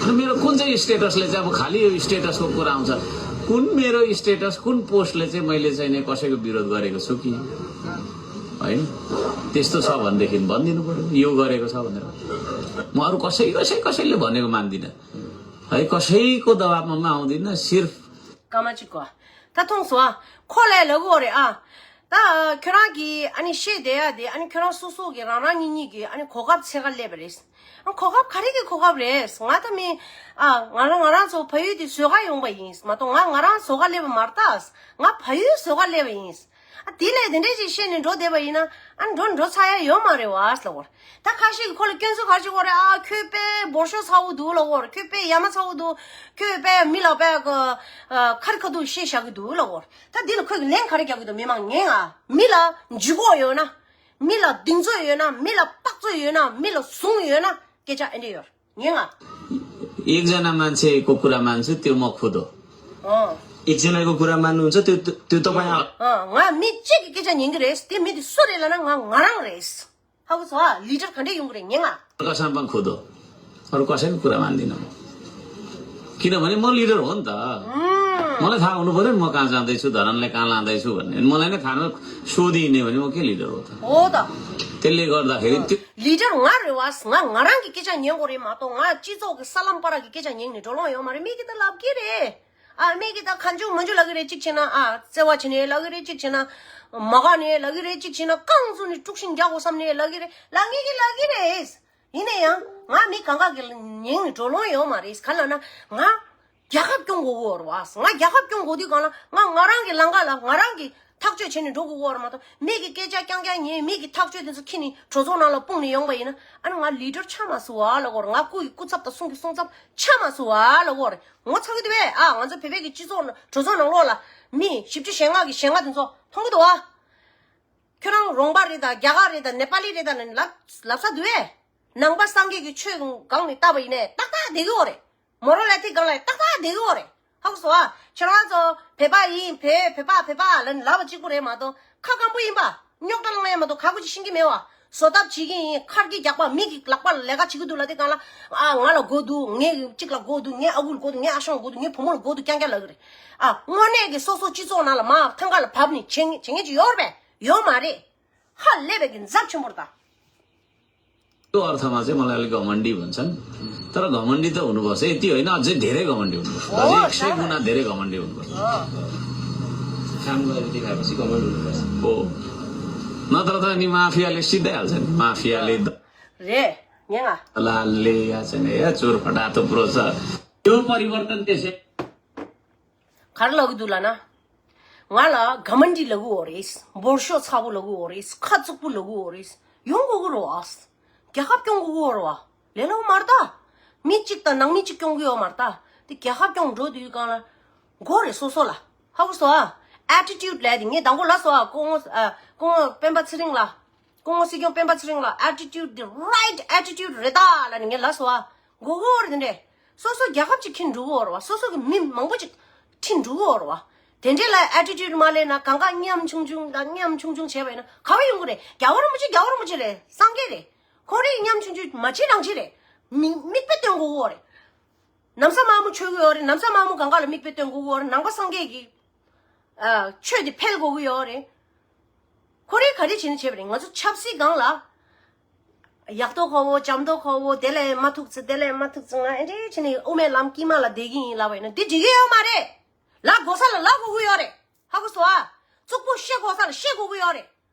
अनि मेरो कुन चाहिँ स्टेटसले चाहिँ, अब खालि यो स्टेटसको कुरा आउँछ? कुन मेरो स्टेटस, कुन पोस्टले चाहिँ मैले चाहिँ नि कसैको विरोध गरेको छु कि? होइन, त्यस्तो छ भनेदेखि भनिदिनु पऱ्यो यो गरेको छ भनेर। म अरू कसै कसै कसैले भनेको मान्दिनँ है, कसैको दबाबमा म आउँदिनँ। सिर्फ कमाचिको ད་མཐོང་སོང་ཨ། ཁོ་ལས་ལ་གོ་རེད་ཨ། ད་ཁྱོད་རང་གི་ཨ་ནི་བཤད་བསྡད་ཡ་དེ་ཨ་ནི་ཁྱོད་རང་སོ་སོ་གི་རང་རང་གཉིས་གཉིས་ཀྱི་ཨ་ནི་གོ་སྐབས་འཚོལ་ག་སླེབས་པ་རེད། ཨ་གོ་སྐབས་ག་རེ་གི་གོ་སྐབས་རེད། ང་ད་མི་ཨ་ང་རང་ང་རང་ཚོ་ཕ་ཡུལ་དེ་བཟོ་ག་ཡོང་པ་ཡིན་མ་གཏོགས་ང་ང་རང་བཟོ་ག་སླེབས་པ་མ་རེད་ད། ང་ཕ་ཡུལ་བཟོ་ག་སླེབས་པ་ཡིན། ཨ་དེ་ལས་དེ་འདྲས་ཅིག་བཤད་ནས་འགྲོ་བསྡད་པ་ཡིན་ན་ཨ་འགྲོ་འགྲོ་ཚར་ཡ་ཡོད་མ་རེད་བ་ལབ་གོ། ད་ཁ་ཤས་ཀྱིས་ཁོ་ལ་སྐྱོན་འཛུགས་ག་རེ་བྱེད་ཀྱི་ཡོད་རེད། ཨ་ཁྱོད་དཔེ་འབོར་ཤོག་ཚ་བོ་འདུག་ལབ་ཀྱི་ཡོད་རེད། ཁྱོད་དཔེ་ཡ་མ་ཚ་བོ་འདུག་ཁྱོད་དཔེ་མི་ལ་དཔེ་ཁ་རི་ཁ་ཐུག་བཤད་བཞག་གི་འདུག་ལབ་ཀྱི་ཡོད་རེད། ད་འདི་ལ་ཁོས་ལན་ག་རེ་རྒྱག་གི་འདུག་མི་མང་ངན་ང་། མི་ལ་ལྗིད་ཁོག་ཡོད་ན། མི་ལ་གདེང་ཚོད་ཡོད་ན། མི་ལ་དཔག་ཚོད་ཡོད་ན། མི་ལ་ཟུངས་ཡོད་ན་སྐད་ཆ་ཨེ་འདྲ་ཡོད་རེད། ངན་ང་། एकजना मान्छेको कुरा मान्छु, त्यो म खुद हो। अँ। एकजनाको कुरा मान्नुहुन्छ, त्यो, त्यो तपाईँ आ- अँ, ང་མི་གཅིག་གི་སྐད་ཆ་ཉན་གི་རེད། དེ་མི་དེ་སུ་རེད་ལབ་ན་ང་ང་རང་རེད། ཧ་གོ་སོང་ཨ། ལི་ཌར་ག་འདྲས་ཡོང་གི་རེད་ངན་ང་། अर्कासँग पनि खुद हो। अरू कसैको कुरा मान्दिनँ म। किनभने म लिडर हो नि त। अँ। मलाई थाहा हुनु पऱ्यो नि म कहाँ जाँदैछु, धरानलाई कहाँ लाँदैछु भन्ने। मलाई नै थाहा न-, सोधिनँ भने म के लिडर हो त? हो त। त्यसले गर्दाखेरि त्यो ལི་ཌར་ང་རེད་བ། ང་ང་རང་གི་སྐད་ཆ་ཉན་དགོས་རེད་མ་གཏོགས་ང་སྤྱི་ཚོགས་ཀྱི་ས་ལམ་པ་ར་གི་སྐད་ཆ་ཉན་ནས་འགྲོ་ལོང་ཡོད་མ་རེད། མི་གིས་ད་ལབ་ཀྱི་རེད། ཨ་མི་གིས་ད་གང་བྱུང་མང་བྱུང་ལབ་ཀྱི་རེད། གཅིག་བྱས་ན་ཨ་བརྩེ་བ་བྱས་ནས་ལབ་ཀྱི་རེད། གཅིག་བྱས་ན་མ་དགའ་ནས་ལབ་ཀྱི་རེད། གཅིག་བྱས་ན་རྐང་བཙུགས་ནས་དཀྲུག་ཤིང་རྒྱག་དགོས་བསམ་ནས་ལབ་ཀྱི་རེད། ལབ་ངེས་ཀྱི་ལབ་ཀྱི་རེད། ཡིན་ན་ཡང་ང་མི་གང་ག་གི་ཉན་ནས་འགྲོ་ལོང་ཡོད་མ་རེད། ག་ལབ་ན་ང་རྒྱལ་ཁབ་སྐྱོང་དགོས་ཀྱི་ཡོད་རེད་བ། ང་རྒྱལ་ཁབ་སྐྱོང་དགོས་དུས་སྒང་ལ་ང་ང་རང་གི་ལམ་ཁ་ལ་ང་རང་གི་ཐག་གཅོད་བྱས་ནས་འགྲོ་དགོས་ཀྱི་ཡོད་རེད་མ་གཏོགས། མི་གི་སྐད་ཆ་རྐྱང་རྐྱང་ཉན། མི་གི་ཐག་གཅོད་དེ་ཚོ་ཁྱེར་ནས་གྲོས་ཚོགས་ནང་ལ་སྤུངས་ནས་ཡོང་པ་ཡིན་ན་ཨ་ནི་ང་ལི་ཌར་ཆགས་མ་སོང་བ་ལབ་ཀྱི་ཡོད་རེད། ང་སྐུ་ཡི་སྐུ་ཚབ་དང་གསུང་གི་གསུང་ཚབ་ཆགས་མ་སོང་བ་ལབ་ཀྱི་ཡོད་རེད། ངོ་ཚ་གི་འདུག་བས། ཨ་ང་ཚོ་བོད་པའི་གི་སྤྱི་ཚོགས་ནང་གྲོས་ཚོགས་ནང་ལོགས་ལ་མི་བཞི་བཅུ་ཞེ་ལྔ་གི་ཞེ་ལྔ་དེ་ཚོ་མཐོང་གི་འདུག་བ། ཁྱོད་རང་རོང་པ་རེད་ད། རྒྱ་གར་རེད་ད། ནེ་པ་ལི་རེད་ད་ལབ་ལབ་ས་འདུག་བས། ནང་པ་སངས་རྒྱས་ཀྱི་ཆོས་སྒང་ནས་བལྟས་པ་ཡིན་ནའི་ཏག་ཏག་བསྡད་ཀྱི་ཡོད་རེད། མོ་རོ་ལེ་ཐི་སྒང་ལ་ཏག་ཏག་བསྡད་ཀྱི་ཡོད་རེད། ཧ་གོ་སོང་ཨ། ཁྱེད་རང་ཚོ་བོད་པ་ཡིན། བོད་བོད་པ་བོད་པ་ལབ་ལབ་པ་གཅིག་པུ་རེད་མ་གཏོགས་ཁ་སྐམ་པོ་ཡིན་པ། རྙོག་དྲ་ལངས་ཡ་མ་གཏོགས་ག་གུ་ཅིག་ཤེས་ཀྱི་མེད་བ། བཟོ་ཐབས་བྱེད་ཀྱི་ཡིན། ཁར་གྱི་རྒྱག་པ་མི་གི་ལག་པ་ལ་ལས་ཀ་བྱེད་ཀྱི་འདུག་ལབ་དུས་སྒང་ལ། ཨ། ང་ལ་དགོས་འདུག་ངའི་གཅིག་ལ་དགོས་འདུག་ངའི་ཨ་ཁུ་ལ་དགོས་འདུག་ངའི་ཨ་ཞང་ལ་དགོས་འདུག་ངའི་བུ་མོ་ལ་དགོས་འདུག་རྐྱང་རྐྱང་ལབ་ཀྱི་རེད། ཨ། དངོས་གནས་ཀྱི་སོ་སོ་སྤྱི་ཚོགས་ནང་ལ་མར་ཐང་ག་ལ་བབས་ནས་བྱེད་མཁན་བྱེད་མཁན་ཅིག་ཡོད་རེད་པས། ཡོད་མ་རེད། ཧ་ལས་པའི་གི་འཛབ་ཆེན་པོ་རེད་ད། त्यो अर्थमा चाहिँ मलाई अलिक घमण्डी भन्छन्। तर घमण्डी त हुनुपर्छ, यति होइन, अझै धेरै घमण्डी हुनुपर्छ। अझै एक सय गुणा धेरै घमण्डी हुनुपर्छ। काम गरेर देखाएपछि घमण्ड हुनुपर्छ। हो। नत्र त अनि माफियाले सिधाइहाल्छ नि, माफियाले द- རེད། ངས་ང་། दलालले या चाहिँ नि, ए चोर फटाहा थुप्रो छ। यो परिवर्तन त्यसै ག་རེ་ལབ་ཀྱི་འདུག་ལབ་ན། ང་ལ་ག་མ་འདི་ལབ་ཀྱི་ཡོད་རེད། འབོར་ཤོག་ཚ་པོ་ལབ་ཀྱི་ཡོད་རེད། ཁ་བཙུགས་པོ་ལབ་ཀྱི་ཡོད་རེད། ཡོང་དགོས་ཀྱི་རེད་བ། རྒྱལ་ཁབ་སྐྱོང་དགོས་ཀྱི་ཡོད་རེད་བ། ལས་སླ་པོ་མ་རེད་ད། མི་གཅིག་དང་ནང་མི་གཅིག་སྐྱོང་གི་ཡོད་མ་རེད་ད། དེ་རྒྱལ་ཁབ་སྐྱོང་འགྲོ་དུས་སྒང་ལ། དགོས་རེད་སོ་སོ་ལ། ཧ་གོ་སོང་ཨ། ཨེ་ཊི་ཊུཌ་ལབ་དེ་ངས་དང་པོ་ལབ་སོང་ཨ། སྐུ་ངོ་ཨ། སྐུ་ངོ་སྤེན་པ་ཚེ་རིང་ལ། སྐུ་ངོ་སྲིད་སྐྱོང་སྤེན་པ་ཚེ་རིང་ལ་ཨེ་ཊི་ཊུཌ་འདི་རའིཊ་ཨེ་ཊི་ཊུཌ་རེད་ད་ལབ་ནས་ངས་ལབ་སོང་ཨ། དགོས་ཀྱི་ཡོད་རེད་དེ་འདྲས། སོ་སོ་རྒྱལ་ཁབ་ཅིག་ཁྱེར་འགྲོ་གི་ཡོད་རེད་བ། སོ་སོ་གི་མི་མང་པོ་ཅིག་ཁྲིད་འགྲོ་གི་ཡོད་རེད་བ། དེ་འདྲས་ལ་ཨེ་ཊི་ཊུཌ་མ་སླེབས་ན། གང་ག་ཉམ་ཆུང་ཆུང་དང་ཉམ་ཆུང་ཆུང་བྱས་པ་ཡིན་ན་ག་བ་ཡོང་གི་རེད། རྒྱལ་བ་རིན་པོ་ཆེ་རྒྱལ་བ་རིན་པོ་ཆེ་རེད། སངས་རྒྱས་རེད། ཁོ་རེ་ཉམ་ཆུང་ཆུང་མ་བྱེད་རང་བྱེད་རེད། མི་མིག་དཔེ་སྟོན་དགོས་ཀྱི་ཡོད་རེད། ན་བཟའ་དམར་མོ་མཆོད་ཀྱི་ཡོད་རེད། ན་བཟའ་དམར་མོ་གང་ག་ལ་མིག་དཔེ་སྟོན་དགོས་ཀྱི་ཡོད་རེད། ནང་པ་སངས་རྒྱས་ཀྱི་ཨ། ཆོས་དེ་འཕེལ་དགོས་ཀྱི་ཡོད་རེད། ཁོ་རེ་ག་རེ་བྱས་ནས་བྱས་པ་རེད། ང་ཚོ་ཆབ་སྲིད་སྒང་ལ། ཡག་ཏོ་ཁོ་བོ་འཇམ་ཏོ་ཁོ་བོ་དེ་ལས་མ་ཐུག་ཚེ་དེ་ལས་མ་ཐུག་ཚེ་ང་ཨེ་འདྲས་བྱས་ནས་དབུ་མའི་ལམ་དཀྱིལ་མ་ལ་བསྡད་ཀྱི་ཡིན་ལབ་པ་ཡིན་ན་འདི་འགྲིག་གི་ཡོད་མ་རེད། ལབ་དགོས་ས་ལ་ལབ་དགོས་ཀྱི་ཡོད་རེད། ཧ་གོ་སོང་ཨ། རྩུབ་པོ་བཤད་དགོས་ས་ལ་བཤད་དགོས་ཀྱི་ཡོད་རེད།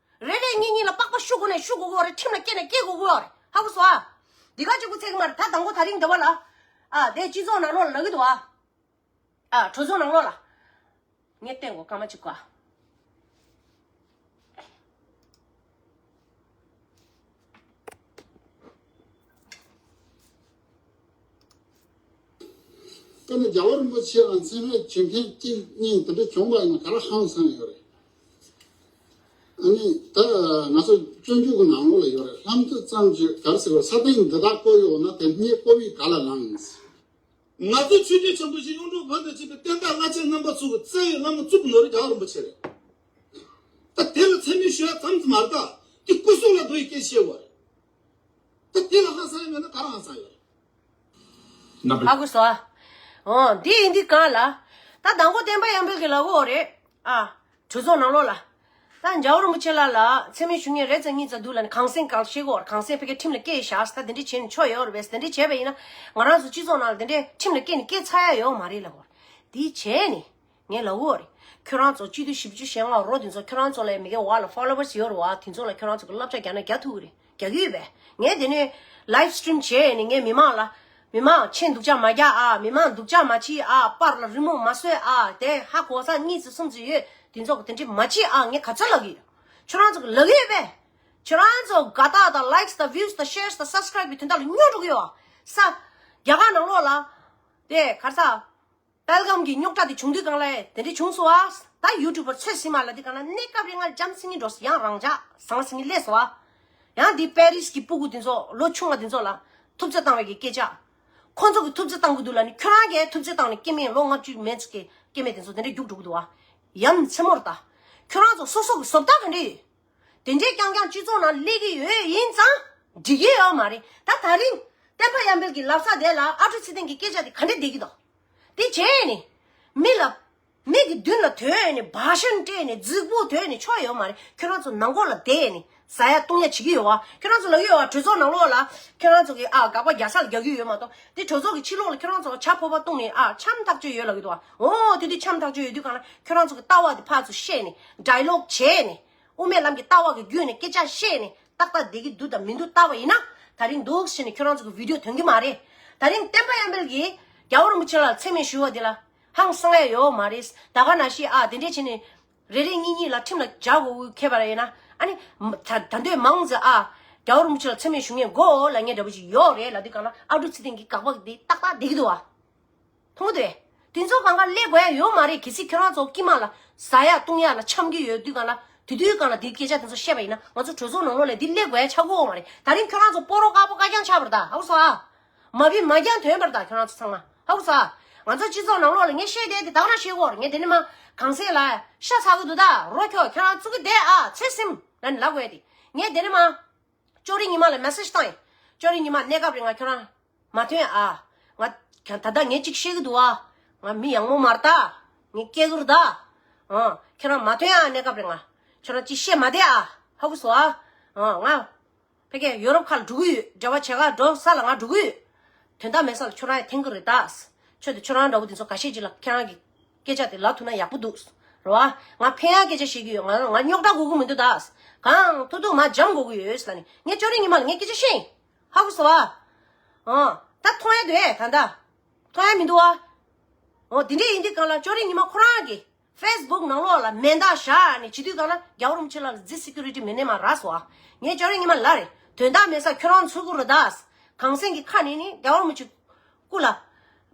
རེ་རེ་གཉིས་གཉིས་ལ་པགས་པ་གཞུ་དགོས་ནས་གཞུ་དགོས་ཀྱི་ཡོད་རེད། ཁྲིམས་ལ་སྐྱེལ་ནས་སྐྱེལ་དགོས་ཀྱི་ཡོད་རེད། ཧ་གོ་སོང་ཨ། འདི་ག་གཅིག་པུ་ཚད་ཀྱི་མ་རེད། ད་དང་པོ་དེ་རིང་འདི་བ་ལ། ཨ། དེ་སྤྱི་ཚོགས་ནང་ལོགས་ལ་ལབ་ཀྱི་འདུག་ཨ། ཨ། གྲོས་ཚོགས་ནང་ལོགས་ལ། ངས་བསྟན་དགོས་སྐར་མ་གཅིག་གོ། ད་ནི་རྒྱལ་བ་རིན་པོ་ཆེ་ལ་མཚན་སྨད་བྱེད་མཁན་གཅིག་གཉིས་དེ་འདྲ་བྱུང་བ་ཡིན་ན་ག་ལ་ཧང་སང་ཡོད་རེད། ཨ་ནི་ད་ང་ཚོ་སྤྱོད་འཇུག་གི་ནང་ལོགས་ལ་ཡོད་རེད། ལྷ་མཐུ་ཙམ་གྱིས་ག་རེ་ཟེར་བ། ས་སྟེང་འདི་དག་བཀོད་ཡོད་ན་དེ་སྙེད་བཀོད་པའི་ག་ལ་ལངས། ང་ཚོ་ཆོས་བརྒྱུད་ཆེན་པོ་བཞི་གཡུང་དྲུང་བོན་དང་བཅས་པའི་བསྟན་བདག་བླ་ཆེན་རྣམ་པ་ཚོ་གི་བཙལ་བའི་བླ་མ་བཙུགས་ནོར་རྒྱལ་བ་རིན་པོ་ཆེ་རེད། ད་དེ་ལ་མཚན་སྨད་ཞུ་ཡ་ཙམ་ཙམ་མ་རེད། ད་དེ་སྐུ་གཟུགས་ལ་དོ་ཡི་སྐད་བཤད་བ་རེད། ད་དེ་ལ་ཧང་སང་ཡ་མེད་ན་ག་རང་ཧང་སང་ཡོད་རེད། ཧ་གོ་སོང་ཨ། འོ་འདི་ཡིན་འདི་གང་ལ། ད་དང་པོ་བསྟན་པ་ཡར་འཕེལ་གྱི་ལབ་ཀྱི་ཡོད་རེད། ཨ། གྲོས་ཚོགས་ནང་ལོགས་ལ། ད་རྒྱལ་བ་རིན་པོ་ཆེ་ལགས་ལ་མཚན་སྨད་ཞུ་མཁན་རེ་ཙམ་གཉིས་ཙམ་འདུག་ལབ་ནས་གངས་སེང་གང་བཤད་ཀྱི་ཡོད་རེད། གངས་སེང་ཕ་གིར་ཁྲིམས་ལ་སྐྱེལ་བཞག་ཟེར། ད་དེ་འདྲས་བྱས་ནས་ཆོག་ཡོད་རེད་པས། དེ་འདྲས་བྱས་པ་ཡིན་ན་ང་རང་ཚོ་སྤྱི་ཚོགས་ནང་ལ་དེ་འདྲས་ཁྲིམས་ལ་སྐྱེལ་ནས་སྐྱེལ་ཚར་ཡ་ཡོད་མ་རེད་ལབ་ཀྱི་ཡོད་རེད། དེ་བྱས་ནས་ངས་ལབ་ཀྱི་ཡོད་རེད། ཁྱོད་རང་ཚོ་སྤྱི་འཐུས་བཞི་བཅུ་ཞེ་ལྔ་རོ་དེ་ཚོ་ཁྱོད་རང་ཚོ་ལ་མི་སྒེར་བར་ལ་ཕོ་ལོ་ཝར་སི་ཡོད་རེད་བ། དེ་ཚོ་ལ་ཁྱོད་རང་ཚོ་གི་བསླབ་བྱ་རྒྱག་ན་རྒྱག་ཐུབ་ཀྱི་རེད། རྒྱག་གི་ཡོད་པས། ངས་དེ་ནས་ལའིབ་སི་ཊི་རིམ་བྱས་ནས་ངས་མི་མང་ལ། མི་མང་ཁྱེད་སྡུག་ཅག་མ་རྒྱག་ཨ། མི་མང་སྡུག་ཅག་མ་བྱེད་ཨ། པར་ལ་རི་མོ་མ་བཟོས་ཨ། དེ་ཧ་གོ་ས་གཉིས་ཙམ་གསུམ་ཙམ་ཡོད། དེ་ཚོ་གི་དེ་འདྲས་མ་བྱེད་ཨ། ངས་ག་ཚོད་ལབ་ཀྱི་ཡོད། ཁྱོད་རང་ཚོ་གི་ལབ་ཀྱི་ཡོད་པས། ཁྱོད་རང་ཚོ་དགའ་རྟགས་དང་ལའིག་སི་དང་བིའུ་སི་དང་ཤེར་སི་དང་སབ་སི་ཀ་རའིབ་གི་དོན་དག་ལ་སྨྱོ་འགྲོ་གི་ཡོད་ཨ། ས། རྒྱ་གར་ནང་ལོགས་ལ། དེ་ག་རེ་ཟ། པལ་གམ་གྱི་རྙོག་དྲ་དེ་བྱུང་དུས་སྒང་ལ་དེ་འདྲས་བྱུང་སོང་ཨ། ད་ཡུ་ཊུབ་པར་ཚོད་ཟིན་མ་ལ་དེ་གང་ལ་གནས་སྐབས་རིང་ང་འཇམ་སིང་ངེ་འགྲོ་སོང་། ཡང་རང་འཇགས་ཟང་ཟིང་ངེ་སླེབས་སོང་ཨ། ཡང་འདི་པེ་རིས་ཀྱི་སྤུ་གུ་དེ་ཚོ་ལོ་ཆུང་བ་དེ་ཚོ་ལ་ཐུབ་ཚོད་བཏང་བའི་གི་སྐད་ཆ། ཁོ་ཚོ་གི་ཐུབ་ཚོད་བཏང་གི་འདུག་ལ་ནི་ཁྱོད་རང་གིས་ཐུབ་ཚོད་བཏང་ནས་སྐྱེ་དམན་ལོ་ལྔ་བཅུ་མན་ཆད་ཀྱི་སྐྱེ་དམན་དེ་ཚོ་དེ་འདྲས་རྒྱུགས་འགྲོ་གི་འདུག་ཨ། ཡ་མཚན་མོ་རེད་ད། ཁྱོད་རང་ཚོ་སོ་སོ་གི་བཟོ་ལྟ་ག་འདྲས་ཡོད། དེ་འདྲས་རྐྱང་རྐྱང་སྤྱི་ཚོགས་ནང་སླེབས་ཀྱི་ཡོད་ཡིན་ཙང་འགྲིག་གི་ཡོད་མ་རེད། ད་ད་རིང་བསྟན་པ་ཡར་འཕེལ་གྱི་ལབ་ས་དེ་ལ་ཨ་ཁུ་ཚེ་བརྟན་གྱི་སྐད་ཆ་དེ་ག་འདྲས་བསྡད་ཀྱི་འདུག་དེ་བྱས་ནས་མི་ལ་མི་གི་མདུན་ལ་ཐོན་ནས་བྷ་ཤན་སྤྲད་ནས་རྫིག་པོ་ཐོན་ནས་ཆོ་ཡོད་མ་རེད། ཁྱོད་རང་ཚོ་ནང་ཁོག་ལ་བསྡད་ནས་ཟ་ཡ་བཏུང་ཡ་བྱེད་ཀྱི་ཡོད་བ། ཁྱོད་རང་ཚོ་ལབ་ཀྱི་ཡོད་བ། གྲོས་ཚོགས་ནང་ལོགས་ལ་ཁྱོད་རང་ཚོ་གི་ཨ་དགག་པ་རྒྱག་ས་ལ་རྒྱག་གི་ཡོད་མ་གཏོགས་དེ་གྲོས་ཚོགས་ཀྱི་ཕྱི་ལོགས་ལ་ཁྱོད་རང་ཚོ་ཇ་ཕོར་པ་བཏུང་ནས་ཨ་འཆམ་ཐག་ཆོད་ཡོད་ལབ་ཀྱི་འདུག་བ། འོ་དེ་དུས་འཆམ་ཐག་ཆོད་ཡོད་དུས་གང་ལ་ཁྱོད་རང་ཚོ་གི་ལྟ་བ་དེ་ཕར་ཚུར་བཤད་ནས་ཌའི་ལོག་བྱས་ནས། དབུ་མའི་ལམ་གྱི་ལྟ་བ་གི་བརྒྱུད་ནས་སྐད་ཆ་བཤད་ནས་ཏག་ཏག་བསྡད་ཀྱི་འདུག་དང་མི་འདུག་ལྟ་བ་ཡིན་ན། ད་རིང་འདུག་ཟེར་ནས་ཁྱོད་རང་ཚོ་གི་བི་ཌིའོ་ཐོན་གྱི་མ་རེད། ད་རིང་བསྟན་པ་ཡར་འཕེལ་གྱིས་རྒྱལ་བ་རིན་པོ་ཆེ་ལ་མཚན་སྨད་ཞུ་བ་དེ་ལ་ཧང་སང་ཡ་ཡོད་མ་རེད། ད་ག་ནང་བཞིན་ཨ་དེ་འདྲས་བྱས་ནས་རེ་རེ་གཉིས་གཉིས་ལ་ཁྲིམས་ལ་འཇགས་དགོས་ཁེལ་བ་རེད་ཡིན་ན། ཨ་ནི་ད་ད་འདོད་མང་ཙམ་ཨ་རྒྱལ་བ་རིན་པོ་ཆེ་ལ་མཚན་སྨད་ཞུ་མཁན་དགོས་ལབ་མཁན་འདྲ་པོ་ཞིག་ཡོད་རེད་ལབ་དུས་གང་ལ་ཨ་ཀྲུག་ཚེ་བརྟན་གྱི་དགག་པ་དེ་ཏག་ཏག་བསྡད་ཀྱི་འདུག་ཨ། མཐོང་གི་འདུག་གས། དེ་ཚོ་གང་ག་སླེབས་དགོས་ཡ་ཡོད་མ་རེད། གལ་སྲིད་ཁྱོད་རང་ཚོ་དཀྱིལ་མ་ལ་ཟ་ཡ་བཏུང་ཡ་ལ་འཆམ་གྱི་ཡོད་དུས་གང་ལ་དེ་དུས་གང་ལ་དེའི་སྐད་ཆ་དེ་ཚོ་བཤད་པ་ཡིན་ན་ང་ཚོ་གྲོས་ཚོགས་ནང་ལོགས་ལ་དེ་སླེབས་དགོས་ཡ་ཆགས་ཀྱི་ཡོད་མ་རེད། ད་རིང་ཁྱོད་རང་ཚོ་སྤོ་རོ་དཀར་པོ་དཀར་རྐྱང་ཆགས་པ་རེད་ད། ཧ་གོ་སོང་ཨ། མ་བི་མ་རྐྱང་ཐོན་པ་རེད་ད་ཁྱོད་རང་ཚོ་ཚང་མ། ཧ་གོ་སོང་ཨ། ང་ཚོ་སྤྱི་ཚོགས་ནང་ལོགས་ལ་ངས་བཤད་བསྡད་དེ་ད་ག་རང་བཤད་ཀྱི་ཡོད་རེད། ངས་དེ་ནས་མ་གངས་སེང་ལ་ཤ་ཚ་གི་འདུག་ད། རོ་ཁྱོད་ཁྱོད་རང་ཚུགས་ཀྱི་བསྡད་ཨ། ཚོད་ཟིན་ལབ་ནས་ལབ་དགོས་ཡ་དེ་ངས་དེ་ནས་མ། ཅོ་རི་ཉི་མ་ལ་མེ་སེ་ཇི་བཏང་ཡིན། ཅོ་རི་ཉི་མ་གནས་སྐབས་རིང་ང་ཁྱོད་རང་མ་ཐོན་ཨ། ང་ད་ལྟ་ངས་ཅིག་བཤད་གི་འདུག་ཨ། ང་མི་ཡག་མོ་མ་རེད་ད། ངས་སྐད་ཟུར་ད། ཨ། ཁྱོད་རང་མ་ཐོན་ཨ་གནས་སྐབས་རིང་ང་། ཁྱོད་རང་ཅིག་བཤད་མ་བསྡད་ཨ། ཧ་གོ་སོང་ཨ། ཨ་ང་། ཕ་གིར་ཡོ་རོབ་ཁ་ལ་འགྲོ་གི་ཡོད། འབྲེལ་བ་བྱེད་ག་འགྲོ་ས་ལ་ང་འགྲོ་གི་ཡོད། དོན་དག་མེད་ས་ལ་ཁྱོད་རང་ཡང་འཐེན་གི་རེད་ད། ཁྱོད་དང་ཁྱོད་རང་འདྲ་བོ་དེ་ཚོ་ཁ་ཤས་ཅིག་ལ་ཁྱེད་རང་གི་སྐད་ཆ་དེ་ལབ་ཐུབ་ན་ཡག་པོ་འདུག་རེད་བ། ང་ཕན་ཡག་སྐད་ཆ་བཤད་གི་ཡོད། ང་ང་རྙོག་དྲ་དགོས་གི་མི་འདུག་ད། གང་ཐུབ་ཐུབ་མར་འཇམ་དགོས་གི་ཡོད་ལབ་ནས་ངས་ཅོ་རི་ཉི་མ་ལ་ངས་སྐད་ཆ་བཤད་ཡིན། ཧ་གོ་སོང་བ། ཨ། ད་མཐོང་ཡ་འདུག་ཨེ་ད་ལྟ། མཐོང་ཡ་མི་འདུག་བ། ཨོ་དེ་འདྲས་ཡིན་དུས་གང་ལ་ཅོ་རི་ཉི་མ་ཁོ་རང་གི་ཕེ་སི་བུག་ནང་ལོགས་ལ་མེ་མདའ་བཞག་ནས་བྱེད་དུས་གང་ལ་རྒྱལ་བ་རིན་པོ་ཆེ་ལ་ཇི་སི་ཀུ་རི་ཊི་མེད་ནས་མ་རག་སོང་ཨ། ངས་ཅོ་རི་ཉི་མ་ལ་རེད། དོན་དག་མེད་ས་ཁྱོད་རང་ཚུར་གུ་རུ་དཱས། གངས་སེང་གི་ཁ་ནས་ནི་རྒྱལ་བ་རིན་པོ་ཆེ་སྐུ་ལ་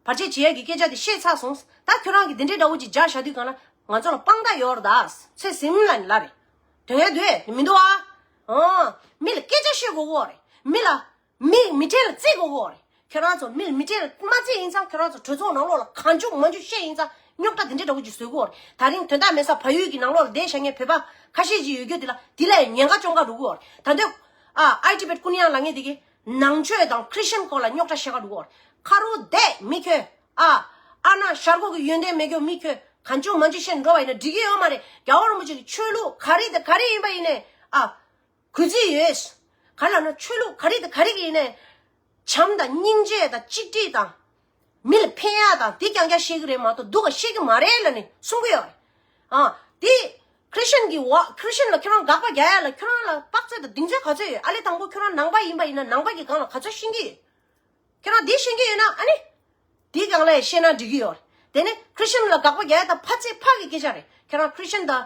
བར་ཆད་བྱེད་ཡས་ཀྱི་སྐད་ཆ་དེ་བཤད་ཚར་སོང་། ད་ཁྱོད་རང་གིས་འདི་འདྲའི་འདྲ་བོ་ཅིག་རྒྱག་བཞག་དུས་གང་ལ་ང་ཚོ་ལ་དཔང་རྟགས་ཡོད་རེད་ད། ཚེ་ཟིན་ལ་ནི་ལ་རེད། དོན་ཡ་དུས་མི་འདུག་ཨ། ཨོ། མི་ལ་སྐད་ཆ་བཤད་དགོས་གོ་རེད། མི་ལ། མི་མི་གྲལ་ལ་བརྩི་དགོས་གོ་རེད། ཁྱོད་རང་ཚོ་མི་ལ་མི་གྲལ་ལ་མ་བརྩི་ཡིན་ཙང་ཁྱོད་རང་ཚོ་གྲོས་ཚོགས་ནང་ལོགས་ལ་གང་བྱུང་མང་བྱུང་བཤད་ཡིན་ཙང་རྙོག་དྲ་འདི་འདྲའི་འདྲ་བོ་ཅིག་བཟོས་གོ་རེད། ད་རིང་དོན་དག་མེད་ས་བལ་ཡུལ་གྱི་ནང་ལོགས་ལ་བསྡད་བཞག་མཁན་བོད་པ་ཁ་ཤས་ཅིག་ཡོད་རྒྱུ་དེ་ལ་དེ་ལ་ཡང་ཉེན་ཁ་བཅོ་འགའ་འགྲོ་གོ་རེད། ད་འདོད་ཨ་ཨའི་ཊི་བེད་ཀུན་ཡང་ལ་ངེས་དེ་གི་ནང་ཆོས་དང་ཁྲི་སི་ཊན་སྐོར་ལ་རྙོག་དྲ་བཤད་ག་འགྲོ་གོ་རེད། ཁ་རུ་བསྡད་མི་ཁྱོད། ཨ། ཨ་ན་ཤར་ཁོག་གི་ཡོན་ཏན་མེད་མཁན་མི་ཁྱོད་གང་བྱུང་མང་བྱུང་བཤད་འགྲོ་བ་ཡིན་ན་འགྲིག་གི་ཡོད་མ་རེད། རྒྱལ་བ་རིན་པོ་ཆེ་གི་ཆོས་ལུགས་ག་རེ་དང་ག་རེ་ཡིན་པ་ཡིན་ནའི་ཨ། གུས་བརྩི་ཡོད། ག་ལ་ན་ཆོས་ལུགས་ག་རེ་དང་ག་རེ་གི་ཡིན་ནའི། བྱམས་དང་སྙིང་རྗེ་དང་གཅིག་སྒྲིལ་དང་། མི་ལ་ཕན་ཡག་དང་དེ་རྐྱང་རྐྱང་བཤད་གི་རེད་མ་གཏོགས་སྡུག་ག་བཤད་གི་མ་རེད་ལབ་ནས་གསུང་གི་ཡོད་རེད། ཨ། དེ་ཁྲི་སི་ཊན་གི་བ་ཁྲི་སི་ཊན་ལ་ཁྱོད་རང་དགག་པ་རྒྱག་ཡ་ལ་ཁྱོད་རང་ལ་དཔག་ཚོད་དང་གདེང་ཚོད་ག་ཚོད་ཡོད། ཨ་ལས་དང་པོ་ཁྱོད་རང་ནང་པ་ཡིན་པ་ཡིན་ན་ནང་པ་གི་སྒང་ལ་ག་ཚོད་ཤེས་ཀྱི་ཡོད། ཁྱོད་རང་འདི་ཤེས་ཀྱི་ཡོད་ན་ཨ་ནི། དེའི་སྒང་ལ་ཡང་ཤེས་ན་འགྲིག་གི་ཡོད་རེད། དེ་ནི་ཁྲི་སི་ཊན་ལ་དགག་པ་རྒྱག་ཡ་ད་ཕ་ཚེ་ཕ་གི་སྐད་ཆ་རེད། ཁྱོད་རང་ཁྲི་སི་ཊན་དང་།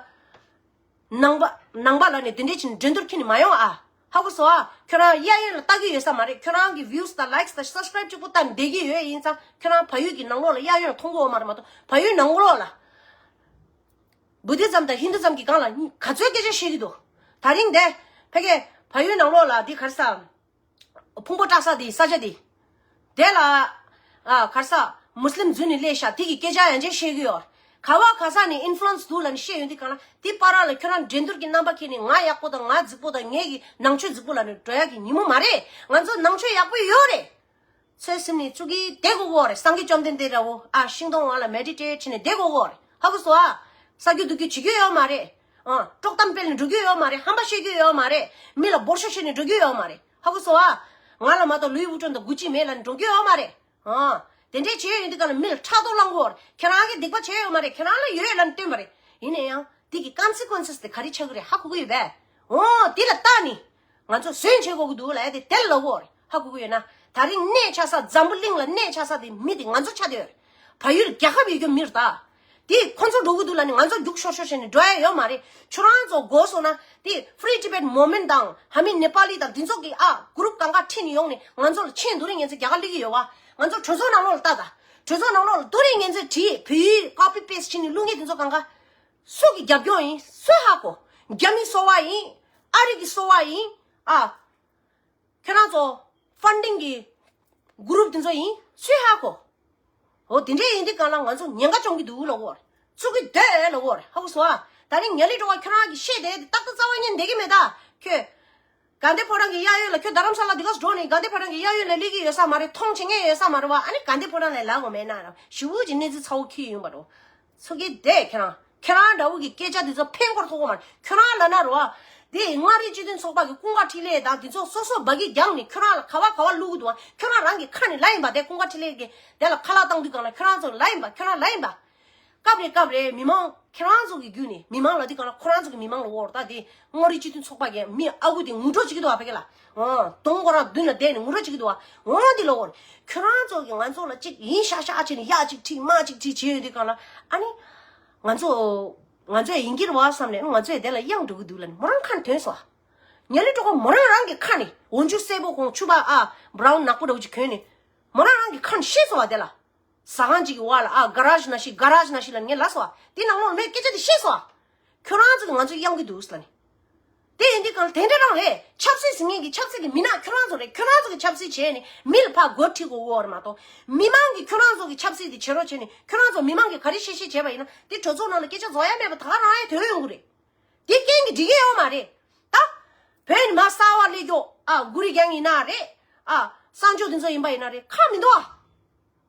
ནང་པ་ནང་པ་ལ་ནི་དེ་འདྲས་ཕྱིན་འགྲན་བསྡུར་ཁྱོན་ནས་མ་ཡོང་ཨ། ཧ་གོ་སོང་ཨ། ཁྱོད་རང་གཡས་གཡོན་ལ་ལྟ་གི་ཡོད་ས་མ་རེད། ཁྱོད་རང་གི་ཝིའུ་སི་དང་ལའེག་སི་དང་སབ་སི་ཀ་རེབ་གཅིག་པོ་ལྟ་བསྡད་ཀྱི་ཡོད་ཡིན་ཙང་ཁྱོད་རང་བལ་ཡུལ་གྱི་ནང་ལོགས་ལ་གཡས་གཡོན་མཐོང་གི་ཡོད་མ་རེད་མ་གཏོགས་བལ་ཡུལ་ནང་ལོགས་ལ། བུ་དྷི་ཛམ་དང་ཧིན་དུ་ཛམ་གྱི་སྒང་ལ་ག་ཚོད་སྐད་ཆ་བཤད་ཀྱི་འདུག་ད་རིང་འདི་ཕ་གི་བལ་ཡུལ་ནང་ལོགས་ལ་འདི་ག་རེ་ཟ། ཕུང་པོ་བཀྲ་ས་དེ་ས་ཆ་དེ། དེ་ལ། ཨ་ག་རེ་ཟ། མུ་སི་ལིམ་འཛུལ་ནས་སླེབས་ཤག་དེ་གི་སྐད་ཆ་ཡང་ཅིག་བཤད་ཀྱི་ཡོད། ག་བ་ག་ས་ནས་ཨིན་ཕུ་ལུ་ཨེན་སི་འདུག་ལབ་ནས་བཤད་ཡོང་དུས་གང་ལ་དེ་བར་ལ་ཁྱོད་རང་འགྲན་བསྡུར་གྱི་རྣམ་པ་ཁྱེར་ནས་ང་ཡག་པོ་དང་ང་རྫིག་པོ་དང་ངེད་ཀྱི་ནང་ཆོས་རྫིག་པོ་ལབ་ནས་འགྲོ་ཡག་གི་ཉིན་མོ་མ་རེད། ང་ཚོ་ནང་ཆོས་ཡག་པོ་ཡོད་རེད། ཚོད་ཟིན་ནས་ཚུགས་ཀྱི་བསྡད་དགོས་གོ་རེད། སངས་རྒྱས་བཅོམ་ལྡན་འདས་འདྲ་བོ་ཨ་ཤིང་སྡོང་བ་ལ་མེ་ཌི་ཊེཊ་བྱས་ནས་བསྡད་དགོས་གོ་རེད། ཧ་གོ་སོང་ཨ། ས་རྒྱུ་འདུག་རྒྱུ་བྱེད་རྒྱུ་ཡོད་མ་རེད། ཨ་དཀྲོག་གཏམ་སྤེལ་ནས་འགྲོ་རྒྱུ་ཡོད་མ་རེད། ཧམ་པ་བཤད་རྒྱུ་ཡོད་མ་རེད། མི་ལ་འབོར་ཤོག་བཤད་ནས་འགྲོ་རྒྱུ་ཡོད་མ་རེད། ཧ་གོ་སོང་ཨ། ང་ལ་མ་གཏོགས་ལུའི་ཝུ་ཊོན་དང་གུ་ཅི་མེད་ལབ་ནས་འགྲོ་རྒྱུ་ཡོད་མ་རེད། ཨ་དེ་འདྲས་བྱས་ཡོད་དུས་ག་ལ་མི་ལ་ཕྲག་དོག་བསླང་གོ་རེད། ཁྱེད་རང་གིས་སྡིག་པ་བྱས་ཡོད་མ་རེད། ཁྱེད་རང་ལ་ཡོད་ལབ་ནས་སྟོན་པ་རེད། ཡིན་ན་ཡང་དེ་གི་ཀོན་སི་ཀུ་ཨེན་སི་དེ་ག་རེ་ཆགས་ཀྱི་རེད་ཧ་གོ་གི་ཡོད་པས། འོ་དེ་ལ་བལྟས་ནས། ང་ཚོ་ཟོན་བྱེད་དགོས་ཀྱི་འདུག་ལབ་ཡ་དེ་དེ་ལ་ལབ་དགོས་རེད། ཧ་གོ་གི་ཡོད་ན། ད་རིང་གནས་ཆགས་ས་འཛམ་བུ་གླིང་ལ་གནས་ཆགས་ས་དེ་མི་དེ་ང་ཚོ་ཆགས་བསྡད་ཡོད་རེད། བལ་ཡུལ་རྒྱལ་ཁབ་ཡོད་རྒྱུ་མི་རེད་ད། དེ་ཁོ་ཚོ་འགྲོ་གི་འདུག་ལབ་ནས་ང་ཚོ་རྒྱུགས་ཤོར་ཤོར་བྱས་ནས་འགྲོ་ཡ་ཡོད་མ་རེད། ཁྱོད་རང་ཚོ་དགོས་སོང་ན་དེ་Free Tibet Movement དང་ཧ་མི་ནེ་པ་ལི་དང་དེ་ཚོ་གི་ཨ་གུ་རུབ་གང་ག་ཁྲིད་ནས་ཡོང་ནས་ང་ཚོ་ལ་མཆན་བསྡུ་རིན་ངེས་ཚེ་རྒྱག་ག་སླེབས་ཀྱི་ཡོད་བ། ང་ཚོ་གྲོས་ཚོགས་ནང་ལོགས་ལ་ལྟ་ད། གྲོས་ཚོགས་ནང་ལོགས་ལ་བསྡུ་རིན་ངེས་ཚེ་བྲིས་བོད་ཡིག་ཀོ་པི་པེ་སི་ཊི་བྱས་ནས་བླུག་མཁན་དེ་ཚོ་གང་ག་སུ་གི་རྒྱབ་སྐྱོར་ཡིན། སུས་ཧ་གོ། རྒྱ་མི་སོ་བ་ཡིན། ཨ་རི་གི་སོ་བ་ཡིན། ཨ། ཁྱོད་རང་ཚོ་ཕན་ཌིང་གི་གུ་རུབ་དེ་ཚོ་ཡིན། སུས་ཧ་གོ། འོ་དེ་འདྲས་ཡིན་དུས་གང་ལ་ང་ཚོ་ཉེན་ཁ་བཅོམ་གྱི་འདུག་ལབ་དགོས་རེད། ཚུགས་ཀྱི་འདུག་ལབ་དགོས་རེད། ཧ་གོ་སོང་ཨ། ད་རིང་ཉ་ལི་སྒྲོལ་དཀར་ཁྱོད་རང་གི་བཤད་བསྡད་དེ་ཏག་ཏག་རྩ་བ་ཉིད་འགྲིག་གི་མེད་ད། ཁྱོད། དགའ་ལྡན་ཕོ་བྲང་གི་གཡས་གཡོན་ལ་ཁྱོད་རྡ་རམ་ས་ལ་འདི་ག་འགྲོ་ནས་དགའ་ལྡན་ཕོ་བྲང་གི་གཡས་གཡོན་ལ་སླེབས་ཀྱི་ཡོད་ས་མ་རེད། མཐོང་བྱེད་མཁན་ཡོད་ས་མ་རེད་བ། ཨ་ནི་དགའ་ལྡན་ཕོ་བྲང་ལ་ལབ་དགོས་མེད་ན་ར་ཞི་བོ་གི་གནས་ཚུལ་ཚ་བོ་ཁྱེར་ཡོང་བ་རེད། ཚུགས་ཀྱི་བསྡད་ཁྱེད་རང་། ཁྱེད་རང་འདྲ་བོ་གི་སྐད་ཆ་འདི་ཚོ་ཕན་ཁོར་ཐོགས་མ་རེད། ཁྱོད་རང་ལབ་ན་རེད་བ། དེ་མངའ་རིས་སྤྱི་མཐུན་ཚོགས་པ་གི་ཀུན་དགའ་འཕྲིན་ལས་དང་འདི་ཚོ་སོ་སོ་འབའ་གི་རྒྱང་ནས་ཁྱོད་རང་ལ་ག་བ་ག་བ་བླུག་གི་འདུག་བ། ཁྱོད་རང་རང་གི་ཁ་ནས་ལབ་ཡིན་པ། དེ་ཀུན་དགའ་འཕྲིན་ལས་ཀྱི་དེ་ལ་ཁ་ལག་བཏང་དུས་གང་ལ་ཁྱོད་རང་ཚོ་ལབ་ཡིན་པ། ཁྱོད་རང་ལབ་ཡིན་པ། སྐབས་རེ་སྐབས་རེ་མི་མང་ཁྱེད་རང་ཚོ་གི་བརྒྱུད་ནས་མི་མང་ལ་དེ་གང་ལ་ཁོ་རང་ཚོ་གི་མི་མང་ལ་འོར་ད་དེ་མངའ་རིས་སྤྱི་མཐུན་ཚོགས་པ་གི་མི་ཨ་ཁུ་དེ་ངུ་འགྲོ་བྱེད་ཀྱི་འདུག་བ། ཕ་གི་ལ། འོ་གདོང་ཁོ་རང་མདུན་ལ་བསྡད་ནས་ངུ་འགྲོ་བྱེད་ཀྱི་འདུག་བ། འོ་འདི་ལ་འོར་ཁྱོད་རང་ཚོ་གི་ང་ཚོ་ལ་གཅིག་ཡིན་ཤག་ཤག་བྱས་ནས་ཡ་གཅིག་ཁྲིད་མ་གཅིག་ཁྲིད་བྱས་ཡོད་དུས་གང་ལ་ཨ་ནི། ང་ཚོ། ང་ཚོས་ཡིན་གྱི་རེད་བ་བསམ་ནས་ང་ཚོས་དེ་ལ་གཡེང་འགྲོ་གི་འདུག་ལབ་ནས་མོ་རང་ཁ་ནས་ཐོན་སོང་། ཉ་ལི་སྒྲོལ་དཀར་མོ་རང་རང་གི་ཁ་ནས་འོག་འཇུག་སེར་པོ་གོང་ཕྱུ་པ་ཨ་བྷ་རའུན་ནག་པོ་འདྲ་བོ་ཅིག་གོན་ནས་མོ་རང་རང་གི་ཁ་ནས་བཤད་སོང་བ། དེ་ལ། ཟ་ཁང་ཅིག་གི་བར་ལ་ཨ་ག་ར་ཇི་ནང་བཞིན་ག་ར་ཇི་ནང་བཞིན་ལབ་ངས་ལབ་སོང་བ། དེ་ནང་ལོགས་ལ་མོས་སྐད་ཆ་དེ་བཤད་སོང་བ། ཁྱོད་རང་ཚོ་གིས་ང་ཚོ་གཡེང་གི་འདུག་ཟེར་ནས། དེ་ཡིན་དུས་གང་ལ་དེ་འདྲ་རང་རེད། ཆབ་སྲིད་ཟེར་མཁན་གྱི་ཆབ་སྲིད་ཀྱི་མི་སྣ་ཁྱོད་རང་ཚོ་རེད། ཁྱོད་རང་ཚོ་གིས་ཆབ་སྲིད་བྱས་ནས་མི་ལ་ཕར་མགོ་ཁྲིད་དགོས་ཡོད་རེད་མ་གཏོགས། མི་མང་གིས་ཁྱོད་རང་ཚོ་གི་ཆབ་སྲིད་དེ་བྱེད་རོགས་བྱས་ནས་ཁྱོད་རང་ཚོ་མི་མང་གིས་ག་རེ་བཤད་བཤད་བྱས་པ་ཡིན་ན་དེ་གྲོས་ཚོགས་ནང་ལ་སྐད་ཆ་རྫོགས་ཡ་མེད་པ་ད་ག་རང་ཡ་ཐོན་ཡོང་གི་རེད། དེ་རྐྱེན་གྱིས་འགྲིག་གི་ཡོད་མ་རེད། ད། བོད་ནས་མར་གསར་པ་སླེབས་ཀྱོག་ཨ་གུ་རི་གེང་ཡིན་ན་རེད། ཨ་གསང་སྤྱོད་དེ་ཚོ་ཡིན་པ་ཡིན་ན་རེད། ཁག་མི་འདུག་ཨ།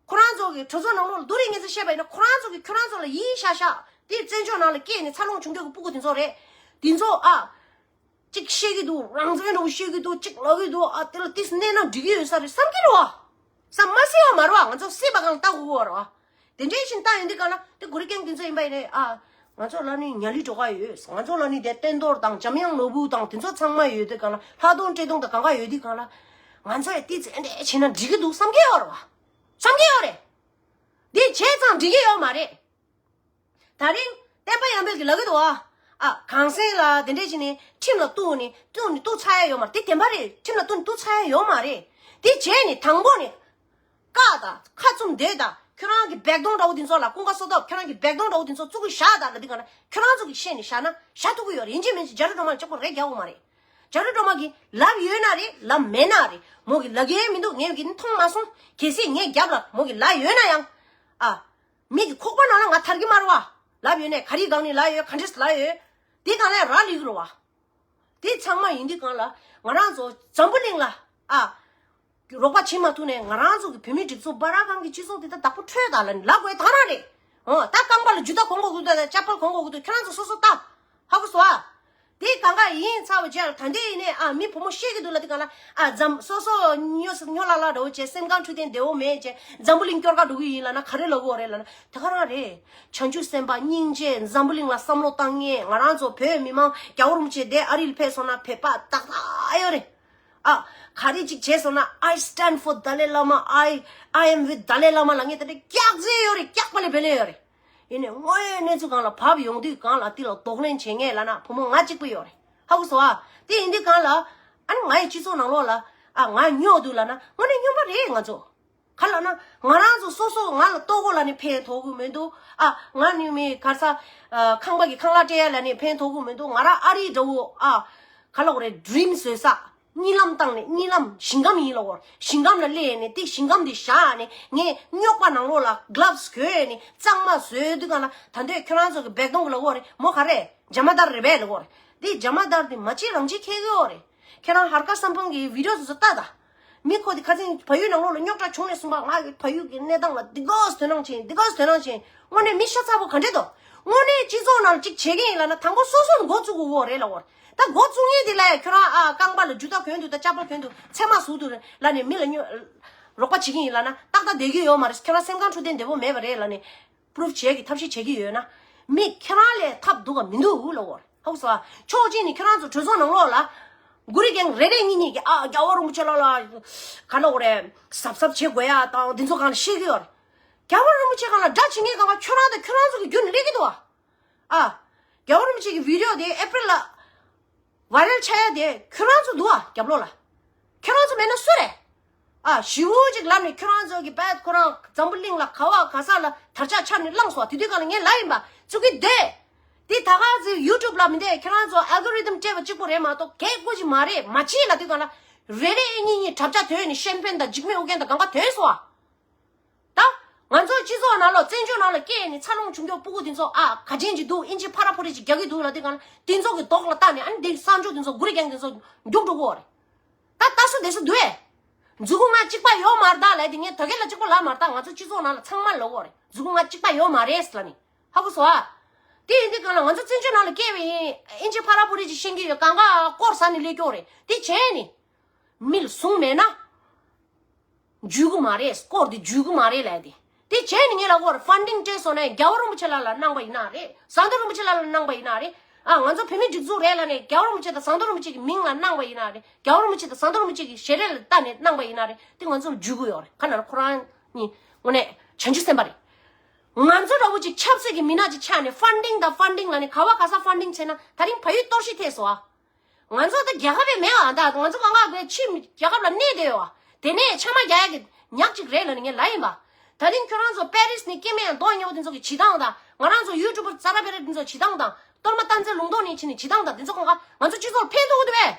ཁོ་རང་ཚོ་གི་གྲོས་ཚོགས་ནང་ལོགས་ལ་བསྡུ་རིགས་ངན་ཚོ་བཤད་པ་ཡིན་ན། ཁོ་རང་ཚོ་གི་ཁྱོད་རང་ཚོ་ལ་ཡིད་ཤ་ཤ་དེ་བཙན་བྱོལ་ནང་ལ་སྐྱེས་ནས་འཚར་ལོངས་བྱུང་རྒྱུ་གི་སྤུ་གུ་དེ་ཚོ་རེད། དེ་ཚོ་ཨ། གཅིག་བཤད་ཀྱི་འདུག་རང་བཙན་འདྲ་བོ་བཤད་ཀྱི་འདུག་གཅིག་ལབ་ཀྱི་འདུག་ཨ་དེ་ལ་ཏིས་གནས་ན་འགྲིག་གི་ཡོད་ས་རེད་བསམ་གྱི་རེད་བ། བསམ་མ་སྲིད་པ་མ་རེད་བ། ང་ཚོ་སྲིད་པ་གང་ལྟ་དགོས་ཀྱི་ཡོད་རེད་བ། དེ་འདྲའི་ཞིག་ལྟ་ཡོང་དུས་གང་ལ་དེ་གུ་རི་གེང་དེ་ཚོ་ཡིན་པ་ཡིན་ནའི་ཨ། ང་ཚོ་ལ་ནི་ཉ་ལི་སྒྲོལ་དཀར་ཡོད། ང་ཚོ་ལ་ནི་དེ་བསྟན་རྡོར་དང་འཇམ་དབྱངས་ནོར་བུ་དང་དེ་ཚོ་ཚང་མ་ཡོད་དུས་གང་ལ། ལྷག་དོན་བཀྲས་མཐོང་དང་གང་ག་ཡོད་དུས་གང་ལ། ང་ཚོ་ཡང་ཏིས་དེ་འདྲ་བྱས་ན་འགྲིག་གི་འདུག་བསམ་གྱི་ཡོད་རེད་བ། བསམ་གྱི་ཡོད་རེད། འདི་བྱས་ཙང་འགྲིག་གི་ཡོད་མ་རེད། ད་རིང་བསྟན་པ་ཡར་འཕེལ་གྱིས་ལབ་ཀྱི་འདུག་ཨ། ཨ་གངས་སེང་ལ་དེ་འདྲས་བྱས་ནས་ཁྲིམས་ལ་གཏུགས་ནས་གཏུགས་ནས་གཏུགས་ཚར་ཡ་ཡོད་མ་རེད། དེ་བདེན་པ་རེད། ཁྲིམས་ལ་གཏུགས་ནས་གཏུགས་ཚར་ཡ་ཡོད་མ་རེད། དེ་བྱས་ནས་དང་པོ་ནས་བཀག་དང་ཁ་བཙུམ་སྡོད་དང་། ཁྱོད་རང་གི་བེག་དོང་འདྲ་བོ་དེ་ཚོ་ལ་ཀུན་དགའ་བསོད་སྟོབས་ཁྱོད་རང་གི་བེག་དོང་འདྲ་བོ་དེ་ཚོ་བཙུགས་གི་བཞག་དང་ལབ་དུས་གང་ལ། ཁྱོད་རང་ཚོ་གིས་བཤད་ནས་བཞག་ན་བཞག་ཐུབ་ཀྱི་ཡོད་རེད། ཡིན་གཅིག་མིན་གཅིག་རྒྱ་རི་སྒྲོལ་མ་ལ་གཅིག་པོ་རེ་རྒྱག་དགོས་མ་རེད། རྒྱ་རི་སྒྲོལ་མ་གིས་ལབ་ཡོད་ན་རེད། ལབ་མེད་ན་རེད། མོ་གིས་ལབ་ཀྱི་མི་འདུག་ངས་གིས་མཐོང་མ་སོང་། གལ་སྲིད་ངའི་རྒྱབ་ལ་མོ་གིས་ལབ་ཡོད་ན་ཡང་། ཨ། མི་གི་ཁོག་པ་ནང་ལ་ང་ཐར་གྱི་མ་རེད་བ། ལབ་ཡོད་ནས་ག་རེའི་སྒང་ནས་ལབ་ཡོད། ག་འདྲས་ལབ་ཡོད། དེ་སྒང་ལ་རག་ལས་ཀྱི་རེད་བ། དེ་ཚང་མ་ཡིན་དུས་གང་ལ་ང་རང་ཚོ་འཛམ་བུ་གླིང་ལ་ཨ། རོགས་པ་བྱེད་མ་ཐུབ་ནས་ང་རང་ཚོ་གི་བོད་མིའི་སྒྲིག་འཛུགས་བྷ་ར་གང་གི་སྤྱི་ཚོགས་དེ་ད་བདག་པོ་འཕྲོད་དང་ལབ་ནས་ལབ་དགོས་ད་རང་རེད། འོ་ད་རྐང་པ་ལ་རྒྱུ་ད་གོན་དགོས་ཀྱི་འདུག་ད་ཅ་པལ་གོན་དགོས་ཀྱི་འདུག་ཁྱོད་རང་ཚོ་སོ་སོ་ལྟ། ཧ་གོ་སོང་ཨ། དེ་གང་ག་ཡིན་ཚར་བ་རྗེས་ལ་ད་ལྟའི་ཡིན་ནའི་ཨ་མི་བུ་མོ་བཤད་ཀྱི་འདུག་ལབ་དུས་གང་ལ། ཨ་འཛམ་སོ་སོ་སྨྱོ་སྨྱོ་ལགས་ལགས་འདྲ་བོ་བྱས། སེམས་ཁམས་འཕྲོད་བསྟེན་བདེ་བོ་མེད་བྱས་འཛམ་བུ་གླིང་སྐྱོར་ག་འགྲོ་གི་ཡིན་ལབ་ན་ག་རེ་ལབ་དགོས་རེད་ལབ་ན། དེ་ག་རང་རེད། བྱང་ཆུབ་སེམས་དཔའ་སྙིང་རྗེ་འཛམ་བུ་གླིང་ལ་བསམ་བློ་བཏང་མཁན་ང་རང་ཚོ་བོད་མི་མང་རྒྱལ་བ་རིན་པོ་ཆེ་དེ་ཨ་རི་ལ་ཕེབས་སོང་ན་ཕེབས་པ་ཏག་ཏག་ཡོད་རེད། ཨ། ག་རེ་ཅིག་བྱས་སོང་ན། I stand for Dalai Lama. I, I am with Dalai Lama ལབ་མཁན་དེ་འདྲ་སྐྱག་རྫུན་ཡོད་རེད། སྐྱག་པ་ལས་བེ་ལེ་ཡོད་རེད། ཡིན་ནའི་དངོས་ཡོད་གནས་ཚུལ་སྒང་ལ་བབས་ཡོང་དུས་གང་ལ་དེ་ལ་གདོང་ལེན་བྱེད་མཁན་ལབ་ན་བུ་མོ་ང་གཅིག་པུ་ཡོད་རེད། ཧ་གོ་སོང་ཨ། དེ་ཡིན་དུས་གང་ལ་ཨ་ནི་ང་ཡི་སྤྱི་ཚོགས་ནང་ལོགས་ལ་ཨ་ང་སྨྱོ་འདུག་ལབ་ན་དངོས་གནས་སྨྱོན་པ་རེད་ང་ཚོ། ག་ལབ་ན་ང་རང་ཚོ་སོ་སོ་ང་ལ་ལྟོ་གོས་ལབ་ནས་ཕན་ཐོགས་ཀྱི་མི་འདུག་ཨ་ང་ནི་མི་ག་ས་ཨ་ཁང་པ་གི་ཁང་གླ་སྤྲད་ཡ་ལབ་ནས་ཕན་ཐོགས་ཀྱི་མི་འདུག་ང་རང་ཨ་རི་འདྲ་བོ་ཨ་ག་ལབ་དགོས་རེད། ཌི་རིམ་བཟོས་ས། གཉིད་ལམ་བཏང་ནས་གཉིད་ལམ་ཞིང་ཁམས་ཡིན་ལབ་དགོས་རེད། ཞིང་ཁམས་ལ་སླེབས་ནས་དེ་ཞིང་ཁམས་དེ་བཞག་ནས་ངས་རྙོག་པ་ནང་ལོགས་ལ་གྷི་ལབ་སི་གྱོན་ནས་གཙང་མ་བཟོས་དུས་གང་ལ་ད་འདོད་ཁྱོད་རང་ཚོ་གི་བེག་དོང་གི་ལབ་དགོས་རེད། མོ་ག་རེ་ཇ་མ་དར་རེད་པས་ལབ་དགོས་རེད། དེ་ཇ་མ་དར་དེ་མ་བྱེད་རང་བྱེད་ཁེལ་གི་ཡོད་རེད། ཁྱེད་རང་ཧར་ཀ་སམ་ཕང་གི་བི་ཌི་ཡོ་དེ་ཚོ་ལྟ་ད། མི་ཁོ་དེ་ཁ་སང་ཕ་ཡུལ་ནང་ལོགས་ལ་རྙོག་དྲ་བྱུང་ནས་གསུངས་པ། ང་གི་ཕ་ཡུལ་གྱི་གནས་སྟངས་ལ་འདི་གོས་དོ་སྣང་བྱེད། འདི་གོས་དོ་སྣང་བྱེད། དངོས་གནས་མི་ཤ་ཚ་པོ་ག་འདྲས་འདུག་དངོས་གནས་སྤྱི་ཚོགས་ནང་ལ་གཅིག་བྱེད་ཀྱི་ཡིན་ལབ་ན་དང་པོ་སོ་སོ་ནས་འགོ་བཙུགས་དགོས་རེད་ལབ་དགོས་རེད། ད་འགོ་བཙུགས་མཁན་དེ་ལ་ཡ་ཁྱོད་རང་ཨ་རྐང་པ་ལ་རྒྱུ་ད་གྱོན་འདུག་ད་ཅ་པལ་གྱོན་འདུག་ཚེར་མ་ཟུག་འདུག་ལབ་ནས་མི་ལ་རྙོག་རོགས་པ་བྱེད་ཀྱི་ཡིན་ལབ་ན་ཏག་ཏག་བསྡད་ཀྱི་ཡོད་མ་རེད། ཁྱོད་རང་སེམས་ཁམས་འཕྲོད་བསྟེན་བདེ་པོ་མེད་པ་རེད་ལབ་ནས། པུ་རུབ་བྱེད་ཀྱི་ཐབས་ཤེས་བྱེད་ཀྱི་ཡོད་ན། མི་ཁྱེད་རང་ལས་ཐབས་སྡུག་ག་མི་འདུག་ལབ་དགོས་རེད། ཧ་གོ་སོང་ཨ། ཕྱོགས་གཅིག་ནས་ཁྱེད་རང་ཚོ་གྲོས་ཚོགས་ནང་ལོགས་ལ། གུ་རི་གེང་རེ་རེ་གཉིས་གཉིས་ཀྱིས་ཨ་རྒྱལ་བ་རིན་པོ་ཆེ་ལ་ལ་ག་ལབ་དགོས་རེད། གཟབ་གཟབ་བྱེད་དགོས་ཡ་དང་འདི་ཚོ་གང་ལ་བཤད་ཀྱི་ཡོད་རེད། རྒྱལ་བ་རིན་པོ་ཆེ་གང་ལ་དགྲ་བྱེད་མཁན་གང་ག་ཁྱོད་རང་དང་ཁྱོད་རང་ཚོ་གི་རྒྱུན་སླེབས་ཀྱི་འདུག་ཨ། ཨ། རྒྱལ་བ་རིན་པོ་ཆེ་གི་བི་ཌི་ཡོ་དེ་ཨེ་པྲིལ་ལ། ཝའི་རལ་ཆགས་ཡ་དེ་ཁྱོད་རང་ཚོ་འདུག་ཨ་རྒྱབ་ལོགས་ལ། ཁྱོད་རང་ཚོ་མེད་ན་སུ་རེད། ཨ་ཞི་བོ་ཅིག་ལབ་ནས་ཁྱོད་རང་ཚོ་གི་བད་ཁོ་རང་འཛམ་བུ་གླིང་ལ་ག་བ་ག་ས་ལ་དར་ཆ་འཕྱར་ནས་བླངས་སོང་། དེ་དུས་གང་ལ་ངས་ལབ་ཡིན་པ་ཙུ་གི་དེ། དེ་ད་ག་ཚོད་ཡུ་ཊུབ་ལ་མི་འདེད། ཁྱོད་རང་ཚོ་ཨལ་གོ་རི་དམ་སྤྲད་པ་གཅིག་པོ་རེད་མ་གཏོགས་གལ་དགོས་ཅིག་མ་རེད། མ་བྱེད་ལབ་དུས་གང་ལ་རེ་རེ་གཉིས་གཉིས་གྲབས་ཆ་ཐོན་ནས་ཤན་པེན་དང་འཇིགས་མེད་ཨུ་རྒྱན་དང་གང་ག་ཐོན་སོང་ཨ། ད། ང་ཚོ་སྤྱི་ཚོགས་ནང་ལ་བཙན་བྱོལ་ནང་ལ་སྐྱེས་ནས་འཚར་ལོངས་བྱུང་རྒྱུ་སྤུ་གུ་དེ་ཚོ་ཨ་ག་ཅན་ཅིག་འདུག་ཨིན་ཇི་ཕ་ར་ཕུ་རི་ཅིག་རྒྱག་གི་འདུག་ལབ་དུས་གང་ལ་དེ་ཚོ་གི་མདོག་ལ་བལྟས་ནས་ཨ་ནི་དེ་གསང་སྤྱོད་དེ་ཚོ་གུ་རི་རྒྱང་དེ་ཚོ་མཇུག་འགྲོ་གི་ཡོད་རེད། ད་ལྟ་སུ་བསྡད་སུ་འདུག་ཨེ། མཛུ་གུ་ང་གཅིག་པ་ཡོད་མ་རེད་ད་ལབ་དེ་ངས་ད་གིན་ལ་གཅིག་པ་ལབ་མ་རེད་ད། ང་ཚོ་སྤྱི་ཚོགས་ནང་ལ་ཚང་མ་ལབ་ཡོད་རེད། མཛུ་གུ་ང་གཅིག་པ་ཡོད་མ་རེད་ལབ་ནས། ཧ་གོ་སོང་ཨ། དེ་ཡིན་དུས་གང་ལ་ང་ཚོ་བཙན་བྱོལ་ནང་ལ་སྐྱེས་པ་ཡིན། ཨིན་ཇི་ཕ་ར་ཕུ་རི་ཅིག་ཤེས་ཀྱི་ཡོད། གང་ག་སྐོར་ཟ་ནས་སླེབས་ཀྱི་ཡོད་རེད། དེ་བྱས་ནས། མི་ལ་བཟུང་མེད་ན། འཇུས་གི་མ་རེད། སྐོར་དེ་འཇུས་གི་མ་རེད་ལབ་དེ། དེ་བྱས་ནས་ངས་ལབ་ཀྱི་ཡོད་རེད། ཕན་ཌིང་སྤྲད་སོང་ན་རྒྱལ་བ་རིན་པོ་ཆེ་ལགས་ལ་གནང་པ་ཡིན་ན་རེད། ཟམ་གདོང་རིན་པོ་ཆེ་ལགས་ལ་གནང་པ་ཡིན་ན་རེད། ཨ་ང་ཚོ་བོད་མིའི་སྒྲིག་འཛུགས་རེད་ལབ་ནས་རྒྱལ་བ་རིན་པོ་ཆེ་དང་ཟམ་གདོང་རིན་པོ་ཆེ་གི་མིང་ལ་གནང་པ་ཡིན་ན་རེད། རྒྱལ་བ་རིན་པོ་ཆེ་དང་ཟམ་གདོང་རིན་པོ་ཆེ་གི་ཞལ་རས་ལ་བལྟས་ནས་གནང་པ་ཡིན་ན་རེད། དེ་ང་ཚོ་ལ་འཇུས་ཀྱི་ཡོད་རེད། ག་ན་རེ་ཁོ་རང་གཉིས་དངོས་གནས་བྱང་ཆུབ་སེམས་དཔའ་རེད། ང་ཚོ་འདྲ་བོ་ཅིག་ཆབ་སྲིད་ཀྱི་མི་སྣ་ཅིག་ཆགས་ནས་ཕན་ཌིང་དང་ཕན་ཌིང་ལབ་ནས་ག་བ་ག་ས་ཕན་ཌིང་བྱས་ན་ད་རིང་ཕ་ཡུལ་གཏོར་བཤིག་ཐེབས་སོང་ཨ། ང་ཚོ་ད་རྒྱལ་ཁབ་པའི་མེད་ཨ། ད་ང་ཚོ་གང་ག་པའི་ཕྱི་རྒྱལ་ཁབ་ལ་གནས་བསྡད་ཡོད་ཨ། དེ་ནས་ཕྱགས་མ་རྒྱག་ཡ་གི་ཉག་ཅིག་རེད་ལབ་ནས་ངས་ལབ་ཡིན་པ། ད་རིང་ཁྱོད་རང་ཚོ་པེ་རིས་ནས་སྐྱེ་དམན་མདོག་ཉེས་པོ་དེ་ཚོ་གི་བྱེད་སྟངས་དང་། ང་རང་ཚོ་ཡུ་ཊུབ་པར་ཙ་ར་པེ་ར་དེ་ཚོ་བྱེད་སྟངས་དང་། གཏོར་མ་བསྟན་འཛིན་ལུང་རྟོགས་ནས་ཕྱིན་ནས་བྱེད་སྟངས་དང་། དེ་ཚོ་གང་ག་ང་ཚོ་སྤྱི་ཚོགས་ལ་ཕན་ཐོགས་ཀྱི་འདུག་པས།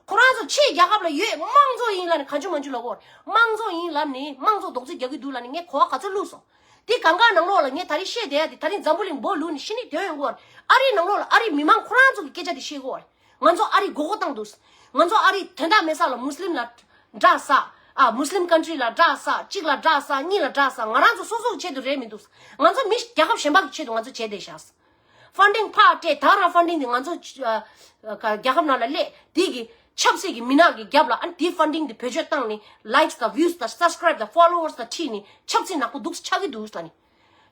ཁོ་རང་ཚོ་ཕྱིའི་རྒྱལ་ཁབ་ལ་ཡོད། དམངས་གཙོ་ཡིན་ལབ་ནས་གང་བྱུང་མང་བྱུང་ལབ་ཀྱི་ཡོད་རེད། དམངས་གཙོ་ཡིན་ལབ་ནས་དམངས་གཙོ་རྡོག་རྫིས་རྒྱག་གི་འདུག་ལབ་ནས་ངས་གོ་བ་ག་ཚོད་བླུགས་སོང་། དེ་གང་ག་ནང་ལོགས་ལ་ངས་ད་རིང་བཤད་བསྡད་ཡ་དེ་ད་རིང་འཛམ་བུ་གླིང་སྦོ་ལུག་ནས་ཤི་ནས་དོན་ཡོང་གི་ཡོད་རེད། ཨ་རིའི་ནང་ལོགས་ལ་ཨ་རིའི་མི་མང་ཁོ་རང་ཚོ་གི་སྐད་ཆ་དེ་བཤད་གི་ཡོད་རེད། ང་ཚོ་ཨ་རི་མགོ་སྐོར་བཏང་འདུག་ང་ཚོ་ཨ་རི་དོན་དག་མེད་ས་ལ་མུ་སི་ལིམ་ལ་དགྲ་ཟ། ཨ་མུ་སི་ལིམ་ཀན་ཊི་རི་ལ་དགྲ་ཟ། གཅིག་ལ་དགྲ་ཟ། གཉིས་ལ་དགྲ་ཟ། ང་རང་ཚོ་སོ་སོ་གི་ཆེད་དུ་རེད་མི་འདུག་ང་ཚོ་མི་རྒྱལ་ཁབ་གཞན་པ་གི་ཆེད་དུ་ང་ཚོ་བྱས་བསྡད་ཤག་ཕན་ཌིང་ཕར་སྤྲད། ད་རང་ཕན་ཌིང་དེ་ང་ཚོ་ཨ་ཨ་རྒྱལ་ཁབ་ནང་ལ་སླེབས། དེ་གི་ཆབ་སྲིད་ཀྱི་མི་སྣ་གི་རྒྱབ་ལ་ཨ་ནི་དེའི་ཕན་ཌིང་དེ་བེད་སྤྱོད་བཏང་ནས་ལའིཀ་དང་བིའུ་དང་སབ་སི་ཀ་རེབ་དང་ཕོ་ལོ་ཝར་སི་དང་ཁྲིད་ནས་ཆབ་སྲིད་ནག་པོ་འདུག་ཆགས་ཀྱི་འདུག་ཟེར་ནས།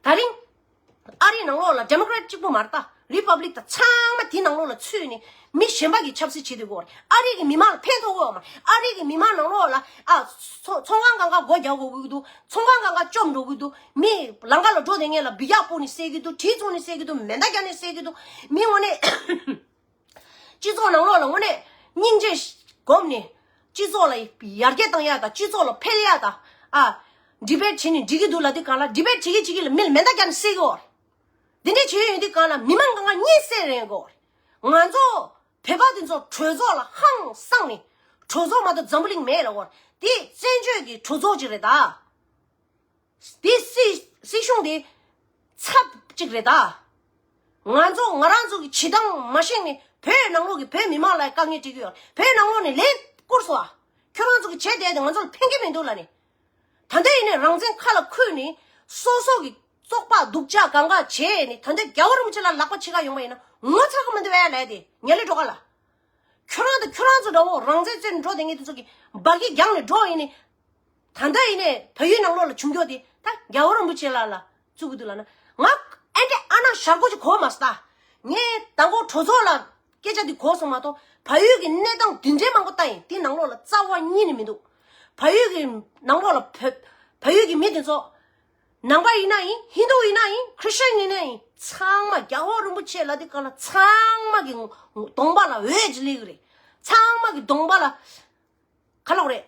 ད་རིང་ཨ་རིའི་ནང་ལོགས་ལ་ཌེ་མོ་ཀེ་རེ་ཊི་གཅིག་པོ་མ་རེད། ད་རི་པབ་ལིག་དང་ཚང་མ་དེའི་ནང་ལོགས་ལ་ཚུད་ནས་མི་གཞན་པ་གི་ཆབ་སྲིད་བྱེད་དུས་སྐོར། ཨ་རི་གི་མི་མང་ལ་ཕན་ཐོགས་ཡོད་མ་རེད། ཨ་རི་གི་མི་མང་ནང་ལོགས་ལ་ཨ་ཚོང་ཚོང་ཁང་གང་ག་སྒོ་རྒྱག་དགོས་ཀྱི་འདུག་ཚོང་ཁང་གང་ག་བཅོམ་འགྲོ་གི་འདུག་མི་ལམ་ཁ་ལ་འགྲོ་བསྡད་མཁན་ལ་སྦི་རྒྱག་སྤོ་ནས་བསད་ཀྱི་འདུག་གྲི་བཙུགས་ནས་བསད་ཀྱི་འདུག་མེ་མདའ་རྒྱག་ནས་བསད་ཀྱི་འདུག་མི་དངོས་གནས་སྤྱི་ཚོགས་ནང་ལོགས་ལ་དངོས་གནས་སྙིང་རྗེ་སྒོམ་ནས་སྤྱི་ཚོགས་ལ་ཡར་རྒྱས་བཏང་ཡ་དང་སྤྱི་ཚོགས་ལ་འཕེལ་ཡ་དང་། ཨ་ཌི་བེཊ་བྱས་ནས་འགྲིག་གི་འདུག་ལབ་དུས་སྒང་ལ་ཌི་བེཊ་བྱེད་ཀྱི་བྱེད་ཀྱི་ལ་མི་ལ་མེ་མདའ་རྒྱག་ནས་བསད་ཀྱི་ཡོད་རེད། འདི་འདྲས་བྱེད་ཡོད་དུས་སྒང་ལ་མི་མང་གང་ག་གཉིད་སད་རན་གྱི་ཡོད་རེད། ང་ཚོ་བོད་པ་འདི་ཚོ་གྲོས་ཚོགས་ལ་ཧང་སངས་ནས་གྲོས་ཚོགས་མ་གཏོགས་འཛམ་བུ་གླིང་མེད་ལབ་ཀྱི་ཡོད་རེད། དེ་བཙན་བྱོལ་གྱི་གྲོས་ཚོགས་ཅིག་རེད་ད། དེ་སྲིད་སྲིད་གཞུང་དེ་ཚབ་ཅིག་རེད་ད། ང་ཚོ་ང་རང་ཚོ་གི་བྱེད་སྟངས་མ་ཤེས་ནས་བོད་ནང་ལོགས་ཀྱི་བོད་མི་མང་ལ་དཀའ་ངལ་སྤྲད་ཀྱི་ཡོད། བོད་ནང་ལོགས་ནས་ལས་བསྐུར་སོང་ཨ། ཁྱོད་རང་ཚོ་གི་བྱས་བསྡད་དེ་ང་ཚོ་ལ་ཕན་གྱི་མི་འདུག་ལབ་ནས། ད་ལྟ་ཡིན་ནས་རང་བཙན་ཁ་ལ་ཁུར་ནས་སོ་སོ་གི་བཙོག་པ་སྡུག་ཅག་གང་ག་བྱས་ནས་ད་ལྟ་རྒྱལ་བ་རིན་པོ་ཆེ་ལ་ལག་པ་ཕྱི་ཁ་ཡོང་བ་ཡིན་ན་ངོ་ཚ་གི་མི་འདུག་ཨེ་ལབ་དེ་ཉ་ལི་འགྲོ་ག་ལ། ཁྱོད་རང་དང་ཁྱོད་རང་ཚོ་འདྲ་བོ་རང་བཙན་རྩོད་འགྲོ་དེ་ངེད་དེ་ཚོ་གི་འབའ་གི་རྒྱང་ནས་འགྲོ་ཡིན་ནི། ད་ལྟ་ཡིན་ནས་བལ་ཡུལ་ནང་ལོགས་ལ་བྱུང་རྒྱུ་དེ་ད་རྒྱལ་བ་རིན་པོ་ཆེ་ལགས་ལ་བཙུགས་གི་འདུག་ལབ་ན། ང་ཨེ་འདྲ་ཨ་ན་ཞར་གོ་ཅིག་གོ་མ་སོང་ད། ངས་དང་པོ་གྲོས་ཚོགས་ལ་སྐད་ཆ་འདི་གོ་སོང་མ་གཏོགས་བལ་ཡུལ་གྱི་གནས་སྟངས་འདི་འདྲའི་མང་པོ་ལྟ་ཡིན་དེ་ནང་ལོགས་ལ་རྩ་བ་ཉིད་ནས་མི་འདུག་བལ་ཡུལ་གྱི་ནང་ལོགས་ལ་བོད་བལ་ཡུལ་གྱི་མི་དེ་ཚོ། ནང་པ་ཡིན་ན་ཡིན། ཧིན་དུ་ཡིན་ན་ཡིན། ཁྲི་སི་ཅན་ཡིན་ན་ཡིན། ཚང་མ་རྒྱལ་བ་རིན་པོ་ཆེ་ལ་དེ་ག་ལ་ཚང་མ་གི་གདོང་པ་ལ་འོད་ཅིག་སླེབས་ཀྱི་རེད། ཚང་མ་གི་གདོང་པ་ལ་ག་ལབ་རེད།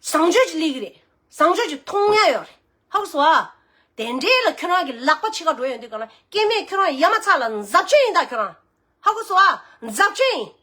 བཟང་སྤྱོད་ཅིག་སླེབས་ཀྱི་རེད། བཟང་སྤྱོད་ཅིག་མཐོང་ཡ་ཡོད་རེད། ཧ་གོ་སོང་ཨ། དེ་འདྲའི་ལ་ཁྱོད་རང་གི་ལག་པ་ཕྱི་ཁ་འགྲོ་ཡོང་དུས་ག་ལ་སྐྱེ་དམན་ཁྱོད་རང་ཡ་མ་ཚ་ལ་འཛབ་ཆེན་ཡིན་ད་ཁྱོད་རང་། ཧ་གོ་སོང་ཨ། འཛབ་ཆེན་ཡིན།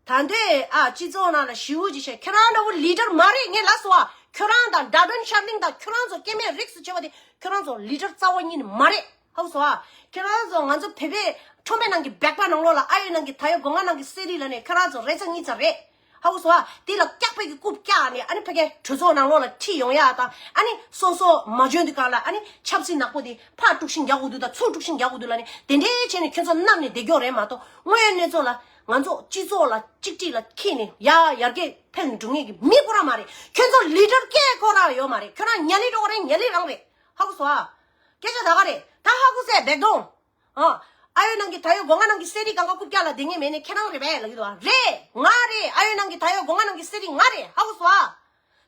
ད་འདོད་ཨ་སྤྱི་ཚོགས་ནང་ལ་ཞི་བོ་ཅིག་བཤད། ཁྱོད་རང་འདྲ་བོ་ལི་ཌར་མ་རེད། ངས་ལབ་སོང་ཨ། ཁྱོད་རང་དང་འདྲ་དོན་ཤར་གླིང་དང་ཁྱོད་རང་ཚོ་སྐྱེ་དམན་རིགས་སུ་ཆེ་བ་དེ་ཁྱོད་རང་ཚོ་ལི་ཌར་རྩ་བ་ཉིད་ནས་མ་རེད། ཧ་གོ་སོང་ཨ། ཁྱོད་རང་ཚོ་ང་ཚོ་བོད་པའི་ཁྲོམ་པའི་ནང་གི་སྦེག་པ་ནང་ལོགས་ལ་ཨ་ཡོད་ནང་གི་ད་ཡོད་སྒོ་ང་ནང་གི་གསེར་རིགས་ལ་ནས་ཁྱོད་རང་ཚོ་རེ་ཚ་གཉིས་ཚ་རེད། ཧ་གོ་སོང་ཨ། དེ་ལ་སྐྱག་པའི་གི་རྐུབ་བཀྱག་ནས་ཨ་ནི་ཕ་གའི་གྲོས་ཚོགས་ནང་ལོགས་ལ་ཁྲིད་ཡོང་ཡ་དང་ཨ་ནི་སོ་སོ་མ་འཇོན་དུས་གང་ལ་ཨ་ནི་ཆབ་སྲིད་ནག་པོ་དེ་ཕར་དཀྲུག་ཤིང་རྒྱག་དགོས་དུས་དང་ཚུར་དཀྲུག་ཤིང་རྒྱག་དགོས་དུས་ལ་ནི་དེ་འདྲའི་བྱས་ནས་ཁྱོད་ཚོ་མནར་ནས་བསྡད་རྒྱུ་རེད་མ་གཏོགས་དངོས་ཡོད་གནས་ཚུལ་ལ་ང་ཚོ་སྤྱི་ཚོགས་ལ་གཅིག་སྒྲིལ་ལ་འཁྱེར་ནས་ཡ་ཡར་རྒྱས་འཕེལ་ནས་འགྲོ་མཁན་གི་མི་ཁོ་རང་མ་རེད། ཁྱོད་ཚོ་ལི་ཌར་སྐད་ཁོ་རང་ཡོད་མ་རེད། ཁྱོད་རང་ཉ་ལི་འགྲོ་ག་རེད། ཉ་ལི་རང་རེད། ཧ་གོ་སོང་ཨ། སྐད་ཆ་ད་ག་རེད། ད་ཧ་གོ་སོང་ཨ། བེག་དོང་། ཨ། ཨ་ཡོད་ནང་གི་ད་ཡོད་སྒོ་ང་ནང་གི་གསེར་རིགས་གང་ག་རྐུབ་བཀྱག་ལ་བསྡད་མཁན་མེད་ནས་ཁྱེད་རང་རེད་པས་ལབ་ཀྱི་འདུག་ཨ། རེད། ང་རེད། ཨ་ཡོད་ནང་གི་ད་ཡོད་སྒོ་ང་ནང་གི་གསེར་རིགས་ང་རེད། ཧ་གོ་སོང་ཨ།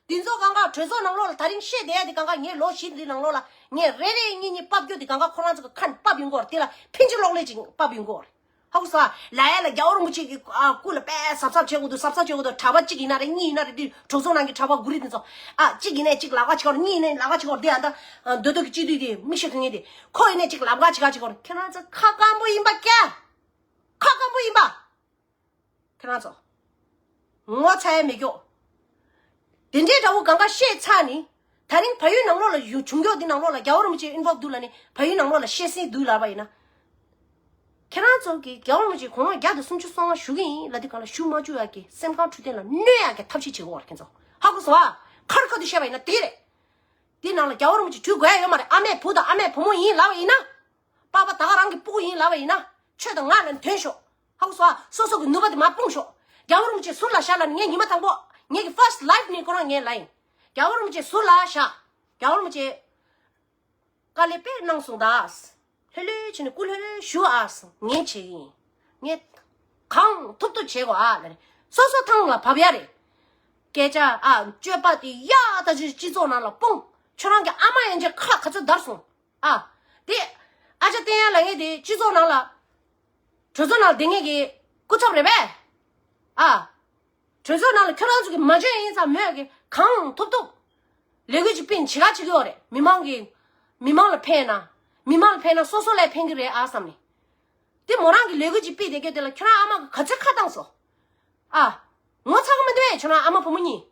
འདི་ཚོ་གང་ག་གྲོས་ཚོགས་ནང་ལོགས་ལ་ད་རིང་བཤད་བསྡད་ཡ་འདི་གང་ག་ངས་ལོ་བཞི་འདི་ནང་ལོགས་ལ་ངས་རེ་རེ་གཉིས་གཉིས་ཕབ་རྒྱུ་འདི་གང་ག་ཁོ་རང་ཚོ་གི་ཁ་ནས་ཕབ་ཡོང་གི་ཡོད་རེད། དེ་ལ་ཕིན་ཅི་གློག་ཀླད་ཅིག་ཕབ་ཡོང་གི་ཡོད་རེད། ཧ་གོ་སོང་ཨ། ལ་ཡ་ལ་རྒྱལ་བ་རིན་པོ་ཆེ་གི་ཨ་སྐུ་ལ་དཔེ་གཟབ་གཟབ་བྱེད་དགོས་འདུག་གཟབ་གཟབ་བྱེད་དགོས་འདུག་གྲྭ་པ་གཅིག་ཡིན་ན་རེད། གཉིས་ཡིན་ན་རེད། དེ་གྲོས་ཚོགས་ནང་གི་གྲྭ་པ་དགུ་རེ་དེ་ཚོ་ཨ་གཅིག་ཡིན་ནའི་གཅིག་ལག་པ་བྱེད་ཀྱི་རེད། གཉིས་ཡིན་ནའི་ལག་པ་བྱེད་ཀྱི་རེད། དེ་ཨ་ད་འདོད་འདོད་ཀྱི་སྤྱི་འཐུས་དེ་མི་ཤེས་མཁན་དེ་ཁོ་ཡིན་ནའི་གཅིག་ལག་པ་བྱེད་ཀྱི་རེད། ཁྱེད་རང་ཚོ་ཁ་སྐམ་པོ་ཡིན་པ་ཀྱ། ཁ་སྐམ་པོ་ཡིན་པ། ཁྱེད་རང་ཚོ། ངོ་ཚ་ཡ་མེད་ཀྱོག་དེ་འདྲའི་འདྲ་བོ་གང་ག་བཤད་ཚར་ནི། ད་རིང་བལ་ཡུལ་ནང་ལོགས་ལ་ཡོང་བྱུང་ཀྱོག་འདི་ནང་ལོགས་ལ་རྒྱལ་བ་རིན་པོ་ཆེ་ཨིན་བོལ་འདུག་ལབ་ནི་བལ་ཡུལ་ནང་ལོགས་ལ་བཤད་སྲིད་འདུག་ལབ་པ་ཡིན་ན། ཁྱེད་རང་ཚོ་གིས་རྒྱལ་བ་རིན་པོ་ཆེ་དགུང་ལོ་བརྒྱ་དང་སུམ་ཅུ་སོ་ལྔ་བཞུགས་ཀྱི་ཡིན་ལབ་དུས་གང་ལ་བཞུགས་མ་བཅུག་ཡག་གི་སེམས་ཁམས་འཕྲོད་བསྟེན་ལ་གནོད་ཡག་གི་ཐབས་ཤེས་བྱེད་དགོས་པ་རེད། ཁྱེད་ཚོ་ཧ་གོ་སོང་ཨ། ཁ་རི་ཁ་ཐུག་བཤད་པ་ཡིན་ན་དེ་རེད། དེ་ནང་ལ་རྒྱལ་བ་རིན་པོ་ཆེ་བྲོས་དགོས་ཡ་ཡོད་མ་རེད། ཨ་མས་བུ་དང་ཨ་མས་བུ་མོ་ཡིན་ལབ་པ་ཡིན་ན། པ་ཕ་ད་ག་རང་གི་སྤུ་གུ་ཡིན་ལབ་པ་ཡིན་ན། ཁྱོད་དང་ང་ལ་འདོན་ཤོག་ཧ་གོ་སོང་ཨ། སོ་སོ་གི་ནུས་པ་དེ་མར་སྤུངས་ཤོག་རྒྱལ་བ་རིན་པོ་ཆེ་ཟུར་ལ་བཞག་ལབ་ནས་ངས་ཉི་མ་དང་པོ་ངེད་ཀྱི་ཕར་སི་ཊི་ལའིབ་ནས་ཁོ་རང་ངས་ལབ་ཡིན། རྒྱལ་བ་རིན་པོ་ཆེ་ཟུར་ལ་བཞག་རྒྱལ་བ་རིན་པོ་ཆེ་དཀའ་ལས་དཔེ་གནང་སོང་ད། ལྷོད་ལྷོད་བྱས་ནས་སྐུ་ལྷོད་ལྷོད་བཞུགས་ཨ། ངས་བྱེད་ཀྱི་ཡིན། ངས་གང་ཐུབ་ཐུབ་བྱེད་དགོས་ཨ་ལབ་ནས་སོ་སོ་ཐང་ལ་བབས་ཡ་རེད། སྐད་ཆ་ཨ་སྤྱོད་པ་དེ་ཡག་ད་ཅིག་སྤྱི་ཚོགས་ནང་ལ་སྤུངས། ཁྱོད་རང་གི་ཨ་མ་ཡན་ཆད་ཁ་ག་ཚོད་འདར་སོང་། ཨ། དེ། ཨ་ཅག་བསྟན་ཡ་ལབ་མཁན་དེ་སྤྱི་ཚོགས་ནང་ལ། གྲོས་ཚོགས་ནང་ལ་བསྡད་མཁན་གྱི་སྐུ་ཚབ་རེད་པས། ཨ། གྲོས་ཚོགས་ནང་ལ་ཁྱོད་རང་ཚོ་གི་མ་འཇོན་ཡིན་ཙང་མོས་ཀྱི་གང་ཐུབ་ཐུབ། ལས་འགུལ་ཅིག་སྤེལ་ནས་བྱེད་ག་བྱེད་ཀྱི་ཡོད་རེད། མི་མང་གི། མི་མང་ལ་ཕན་ན། མི་མང་ལ་ཕན་ན་སོ་སོ་ལ་ཕན་གྱི་རེད་ཨ་བསམ་ནས། དེ་མོ་རང་གི་ལས་འགུལ་ཅིག་སྤེལ་བསྡད་རྒྱུ་དེ་ལ་ཁྱོད་རང་ཨ་མ་གི་ག་ཚོད་ཁ་བཏང་སོང་། ཨ། ངོ་ཚ་གི་མི་འདུག་ཨེ་ཁྱོད་རང་ཨ་མ་བུ་མོ་གཉིས།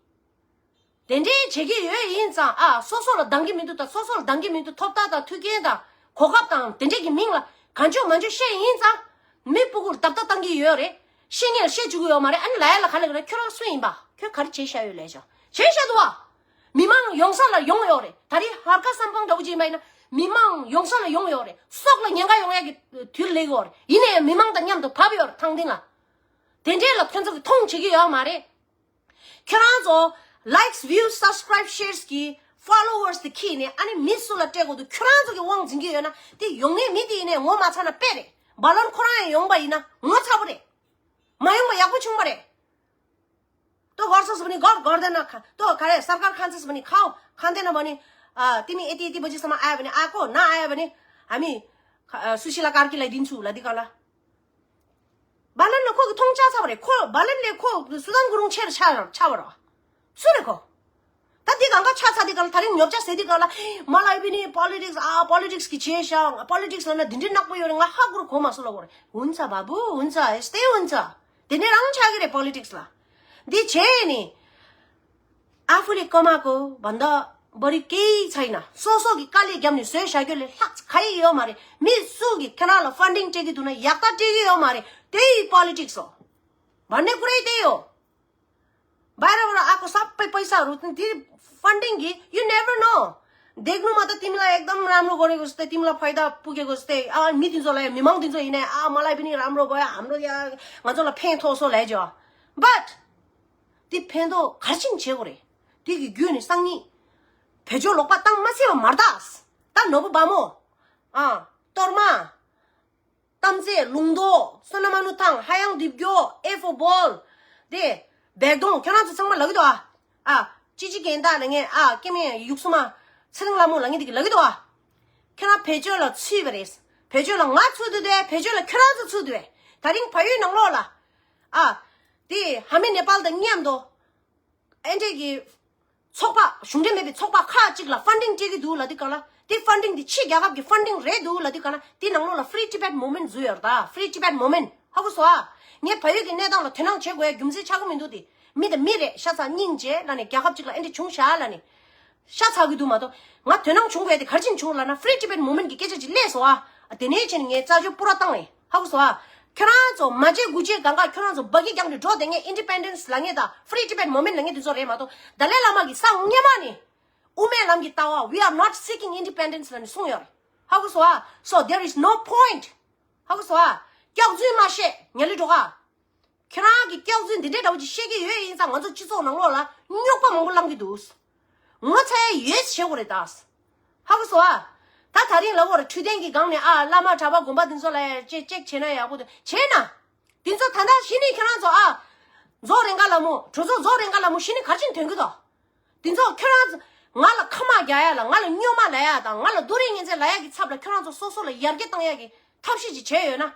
དེ་འདྲའི་བྱེད་ཀྱི་ཡོད་ཡིན་ཙང་ཨ་སོ་སོ་ལ་འདང་གི་མི་འདུག་དང་སོ་སོ་ལ་འདང་གི་མི་འདུག་ཐོབ་ཐང་དང་མཐུན་རྐྱེན་དང་གོ་སྐབས་དང་དེ་འདྲས་ཀྱི་མིང་ལ་གང་བྱུང་མང་བྱུང་བཤད་ཡིན་ཙང་མི་སྤུ་གུར་རྡབ་རྡབ་བཏང་གི་ཡོད་རེད། བཤད་ངེས་ལ་བཤད་བཅུག་གི་ཡོད་མ་རེད། ཨ་ནི་ལ་ཡ་ལ་ག་ལ་གི་རེད། ཁྱོད་རང་སུ་ཡིན་པ། ཁྱོད་ག་རེ་བྱས་བཞག་ཡོད་ལས་བྱ། བྱས་བཞག་འདུག་བ། མི་མང་ཡོང་ས་ལ་ཡོང་ཡོད་རེད། ད་རེས་ཧར་ཀ་སམ་ཕང་འདྲ་བོ་ཅིག་ཡིན་པ་ཡིན་ན། མི་མང་ཡོང་ས་ལ་ཡོང་ཡོད་རེད། སྲོག་ལ་ཉེན་ཁ་ཡོང་ཡ་གི་དུས་སླེབས་ཡོད་རེད། ཡིན་ནའི་མི་མང་དང་མཉམ་དུ་བབས་ཡོད་རེད། ཐང་སྟེང་ལ། དེ་འདྲས་ལ་ཁྱོད་ཚོ་གི་མཐོང་བྱེད་ཀྱི་ཡོད་མ་རེད། ཁྱོད་རང་ཚོ་likes, views, subscribe, shares གི་followers དེ་ཁྱེར་ནས་ཨ་ནི་མི་སུ་ལ་སྤྲད་དགོས་འདུག་ཁྱོད་རང་ཚོ་གི་དབང་འཛིན་གྱི་ཡོད་ན། དེ་ཡོང་ངེས་མི་དེ་ཡིན་ནའི་ངོ་མ་ཚ་ན་དཔེ་རེད། བ་ལོན་ཁོ་རང་ཡང་ཡོང་པ་ཡིན་ན་ངོ་ཚ་པོ་རེད། མ་ཡོང་པ་ཡག་པོ་བྱུང་བ་རེད། ཏོ་གར་སོ་སོ་ནི་གར་གར་དེ་ན་ཁ་ཏོ་ག་རེ་སར་ཀར་ཁང་ཚེ་སོ་ནི་ཁའོ་ཁང་དེ་ན་མ་ནི། ཨ་ཏི་མི་ཨེ་ཏི་ཨེ་ཏི་བ་ཇི་ས་མ་ཨ་བ་ནི་ཨ་ཀོ་ན་ཨ་བ་ནི། ཨ་མི། སུ་ཤི་ལ་ཀར་ཀི་ལ་དིན་ཚུ་ལ་དི་ག་ལ། བ་ལན་ལ་ཁོ་གི་མཐོང་ཆ་ཚ་བ་རེད། ཁོ་བ་ལན་ལས་ཁོ་སུ་དང་གུ་རུང་ཆེར་ཆ་ཆ་བ་ར། སུ་རེད་ཁོ། ད་འདི་གང་ག་ཆ་ཚ་འདི་གང་ད་རིང་ཉོབ་ཆ་ཟེར་འདི་གང་ལ། མ་ལ་བི་ནི་པོ་ལི་ཊིག་སི་ཨ་པོ་ལི་ཊིག་སི་གི་བྱས་ཤག་པོ་ལི་ཊིག་སི་ལ་ན་འདི་འདྲའི་ནག་པོ་ཡོད་རེད། ང་ཧ་གུ་རུ་གོ་མ་སུ་ལ་གོ་རེད། འུན་ཚ་བ་བུ་འུན་ཚ་ཨེ་སྟེ་འུན་ཚ། དེ་ནས་རང་ཆགས་ཀྱི་རེད་པོ་ལི་ཊིག་སི་ལ། འདི་བྱས་ནི། ཨ་ཧྥུ་ལི་ཀོ་མ་ཀོ་བན་ད་བ་རི་ཀེ་ཚ་ཡིན་ན་སོ་སོ་གི་དཀའ་ལས་བརྒྱབ་ནས་བཟོས་བཞག་རྒྱུ་ལས་ལྷག་ཚ་ག་ཡི་ཡོད་མ་རེད། མི་སུ་གི་ཁྱེད་རང་ལ་ཕན་ཌིང་སྤྲད་ཀྱི་འདུག་ན་ཡག་ད་སྤྲད་ཀྱི་ཡོད་མ་རེད། དེ་ཡི་པོ་ལི་ཊིག་སི་སོ། བ་ནས་ཀུ་རེ་དེ་ཡོད། བ་ར་བ་ར་ཨ་ཁོ་ས་པའི་པའི་ས་རུ་དེ་ཕན་ཌིང་གི་you never know། འདེགས་ནུ་མ་ད་ཏིམ་ལ་ཨེག་དམ་རམ་རོ་གོ་རེ་གོ་སྟེ་ཏིམ་ལ་ཕའི་ད་པུ་གེ་གོ་སྟེ་ཨ་མི་དེ་ཚོ་ལ་ཡ་མི་མང་དེ་ཚོ་ཡིན་ནའི་ཨ་མ་ལ་བི་ནི་རམ་རོ་གོ་ཡ་ཨམ་རོ་ཡ་ང་ཚོ་ལ་ཕན་ཐོགས་སོ་ལས་ཇོ། བཊ། དེ་ཕན་ཐོགས་གར་ཕྱིན་བྱེད་དགོས་རེད། དེ་གི་རྒྱུད་ནི་སང་ཉིན། བེད་སྤྱོད་ལོག་པ་བཏང་མ་སྲིད་པ་མར་ད། ད་ནོར་བུ་བ་མོ། ཨ། གཏོར་མ། གཏམ་རྫས་ལུང་རྟོགས་བསོད་ནམས་མ་ནུ་ཐང་ཧ་ཡང་རྡིབ་སྐྱོ་ཨེ་ཧྥོ་བོལ། དེ། བེག་དོང་ཁྱོད་རང་ཚོ་ཚང་མ་ལབ་ཀྱི་འདུག་ཨ། ཨ། ཅི་ཅི་གན་ད་ལ་ངས་ཨ་ཀེ་མེ་ཡུག་སུ་མ། ཚེ་རིང་ལ་མོ་ལ་ངས་འདི་གི་ལབ་ཀྱི་འདུག་ཨ། ཁྱོད་རང་བེད་སྤྱོད་ལ་ཚུད་པ་རེད། བེད་སྤྱོད་ལ་ང་ཚུད་འདུག་དེ་བེད་སྤྱོད་ལ་ཁྱོད་རང་ཚོ་ཚུད་འདུག་བས། ད་རིང་བལ་ཡུལ་ནང་ལོགས་ལ། ཨ། དེ་ཧ་མི་ནེ་པཱལ་དང་མཉམ་དུ། ཨེ་འདྲས་ཀྱི། ཚོགས་པ་གཞུང་འབྲེལ་མེད་པའི་ཚོགས་པ་ཁག་ཅིག་ལ་ཕན་ཌིང་སྤྲད་ཀྱི་འདུག་ལ་དེ་གང་ལ་དེ་ཕན་ཌིང་དེ་ཕྱི་རྒྱལ་ཁབ་ཀྱི་ཕན་ཌིང་རེད་འདུག་ལ་དེ་གང་ལ་དེ་ནང་ལོགས་ལ་Free Tibet Movement བཟོས་ཡོད་རེད་ད། Free Tibet Movement ཧ་གོ་སོང་ཨ། ངས་བལ་ཡུལ་གྱི་གནས་སྟངས་ལ་དོ་སྣང་བྱེད་དགོས་ཡ་རྒྱུ་མཚན་ཆགས་ཀྱི་མི་འདུག་དེ་མི་དང་མི་རེད་ཤ་ཚ་སྙིང་རྗེ་ལ་ནས་རྒྱལ་ཁབ་ཅིག་ལ་ཨེ་འདྲས་བྱུང་ཤག་ལ་ནས། ཤ་ཚ་གི་འདུག་མ་གཏོགས་ང་དོ་སྣང་བྱུང་བས་དེ་གར་ཕྱིན་བྱུང་ལ་ན་Free Tibet Movement གི་སྐད་ཆ་ཅིག་སླེབས་སོང་ཨ། དེ་ནས་ཕྱིན་ངས་རྩ་ཆོས་པུ་ར་བཏང་ལེ་ཧ་གོ་སོང་ཨ། ཁྱོད་རང་ཚོ་མ་བརྗེད་དགུ་བརྗེད་གང་ག་ཁྱོད་རང་ཚོ་སྦ་གི་རྒྱང་དུ་འགྲོ་དེ་ངས་Independence ལ་ངས་ད་Free Tibet Movement ལ་ངས་དེ་ཚོ་རེད་མ་གཏོགས་ཌ་ལའི་བླ་མ་གི་ས་སྔོན་མ་ནས་དབུ་མའི་ལམ་གྱི་ལྟ་བ་We are not seeking independence ལ་ནས་གསུངས་ཡོད་རེད་ཧ་གོ་སོང་ཨ། So there is no point ཧ་གོ་སོང་ཨ། སྐྱག་རྫུན་མ་བཤད་ཉ་ལི་གྲོགས་ཨ། ཁྱེད་རང་གི་སྐྱག་རྫུན་འདི་འདྲའི་འདྲ་བོ་ཅིག་བཤད་ཀྱི་ཡོད་ཡིན་ཙང་ང་ཚོ་སྤྱི་ཚོགས་ནང་ལོགས་ལ་རྙོག་པ་མང་པོ་བསླང་གི་འདུག་ངོ་ཚ་ཡ་ཡོད་བྱེད་དགོས་རེད་ད། ཧ་གོ་སོང་ཨ། ད་ད་རིང་ལབ་དགོས་རེད་འཕྲོད་བསྟེན་གྱི་སྒང་ནས་ཨ་བླ་མ་གྲྭ་པ་དགོན་པ་འདི་ཚོ་ལ་ཡ་ཅེ་ཅེག་བྱས་ན་ཡག་པོ་འདུག་བྱས་ན། འདི་ཚོ་ད་ལྟ་གཞི་ནས་ཁྱེད་རང་ཚོ་ཨ། རྫོགས་རེ་འགའ་ལ་མོ་གྲོས་ཚོགས་རྫོགས་རེ་འགའ་ལ་མོ་གཞི་ནས་གར་ཕྱིན་ཐོན་གི་འདུག་འདི་ཚོ་ཁྱོད་རང་ཚོ་ང་ལ་ཁ་མ་རྒྱག་ཡ་ལ་ང་ལ་སྨྱོན་མ་ལབ་ཡ་དང་ང་ལ་རྡོ་རིང་ངན་ཚད་ལབ་ཡ་གི་ཚབ་ལ་ཁྱོད་རང་ཚོ་སོ་སོ་ལ་ཡར་རྒྱས་བཏང་ཡ་གི་ཐབས་ཤེས་ཅིག་བྱས་ཡོད་ན།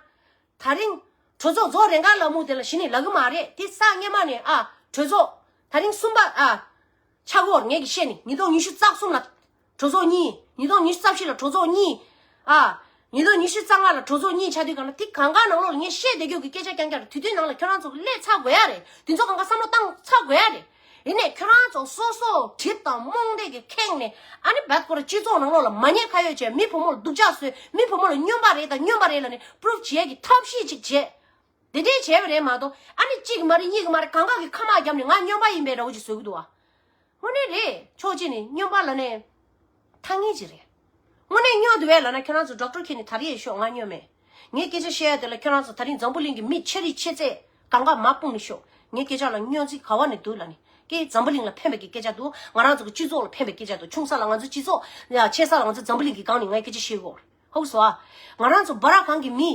ད་རིང་གྲོས་ཚོགས་རྫོགས་རེ་འགའ་ལ་མོ་དེ་ལ་གཞི་ནས་ལབ་གི་མ་རེད་དེ་ས་སྔོན་མ་ནས་ཨ་གྲོས་ཚོགས་ད་རིང་གསུམ་པ་ཨ་ཆ་གོ་ངས་ཀྱི་བཤད་ནི་ཉིས་སྟོང་ཉི་ཤུ་རྩ་གསུམ་ལ་གྲོས་ཚོགས་གཉིས། ཉིས་སྟོང་ཉི་ཤུ་རྩ་བཞི་ལ་གྲོས་ཚོགས་གཉིས། ཨ། ཉིས་སྟོང་ཉི་ཤུ་རྩ་ལྔ་ལ་གྲོས་ཚོགས་གཉིས་ཆགས་དུས་གང་ལ་དེ་གང་ག་ནང་ལོགས་ལ་ངས་བཤད་བསྡད་རྒྱུ་གི་སྐད་ཆ་རྐྱང་རྐྱང་རེད། དུས་དུས་ནང་ལ་ཁྱོད་རང་ཚོ་གི་སླེབས་ཚར་དགོས་ཡ་རེད། དེ་ཚོ་གང་ག་བསམ་བློ་བཏང་ཚར་དགོས་ཡ་རེད། ཡིན་ནའི་ཁྱོད་རང་ཚོ་སོ་སོ་གྲིབ་དང་རྨོངས་དད་ཀྱི་ཁེངས་ནས་ཨ་ནི་བད་ཁོ་ར་སྤྱི་ཚོགས་ནང་ལོགས་ལ་མ་ཉེས་ཁ་གཡོགས་བྱས་མི་བུ་མོ་ལ་སྡུག་ཅག་བཟོས་མི་བུ་མོ་ལ་སྨྱོན་པ་རེད་དང་སྨྱོན་པ་རེད་ལབ་ནས་པུ་རུབ་བྱེད་ཡ་གི་ཐབས་ཤེས་ཅིག་བྱས། དེ་འདྲས་བྱས་པ་རེད་མ་གཏོགས་ཨ་ནི་གཅིག་གི་མ་རེད་གཉིས་ཀྱི་མ་རེད་གང་ག་གི་ཁ་མ་བརྒྱབ་ནས་ང་སྨྱོན་པ་ཡིན་པའི་འདྲ་བོ་ཅིག་བཟོ་གི་འདུག་བ། དངོས་གནས་རེད་ཕྱོགས་གཅིག་ནས་སྨྱོན་པ་ལབ་ནས་ཐ་སྙད་ཅིག་རེད། དངོས་གནས་སྨྱོ་འདུག་བས་ལབ་ན་ཁྱོད་རང་ཚོ་ཌོག་ཊར་ཁྱེར་ནས་ད་རེས་ཤོག་ང་སྨྱོ་མེད། ངས་སྐད་ཆ་བཤད་ཡ་དེ་ལ་ཁྱོད་རང་ཚོ་ད་རིང་འཛམ་བུ་གླིང་གི་མི་ཆེ་རིགས་ཆེ་ཚད་གང་ག་མ་སྤུངས་ནས་ཤོག་ངའི་སྐད་ཆ་ལ་སྨྱོ་རྩིས་ག་བ་ནས་འདུག་ལབ་ནས་ཀྱེ་འཛམ་བུ་གླིང་ལ་ཕན་པའི་གི་སྐད་ཆ་འདུག་ང་རང་ཚོ་གི་སྤྱི་ཚོགས་ལ་ཕན་པའི་སྐད་ཆ་འདུག་ཆུང་ས་ལ་ང་ཚོ་སྤྱི་ཚོགས་ཡ་ཆེ་ས་ལ་ང་ཚོ་འཛམ་བུ་གླིང་གི་སྒང་ནས་ངའི་སྐད་ཆ་བཤད་དགོས་རེད། ཧ་གོ་སོང་ཨ། ང་རང་ཚོ་བ་ར་གང་གི་མི།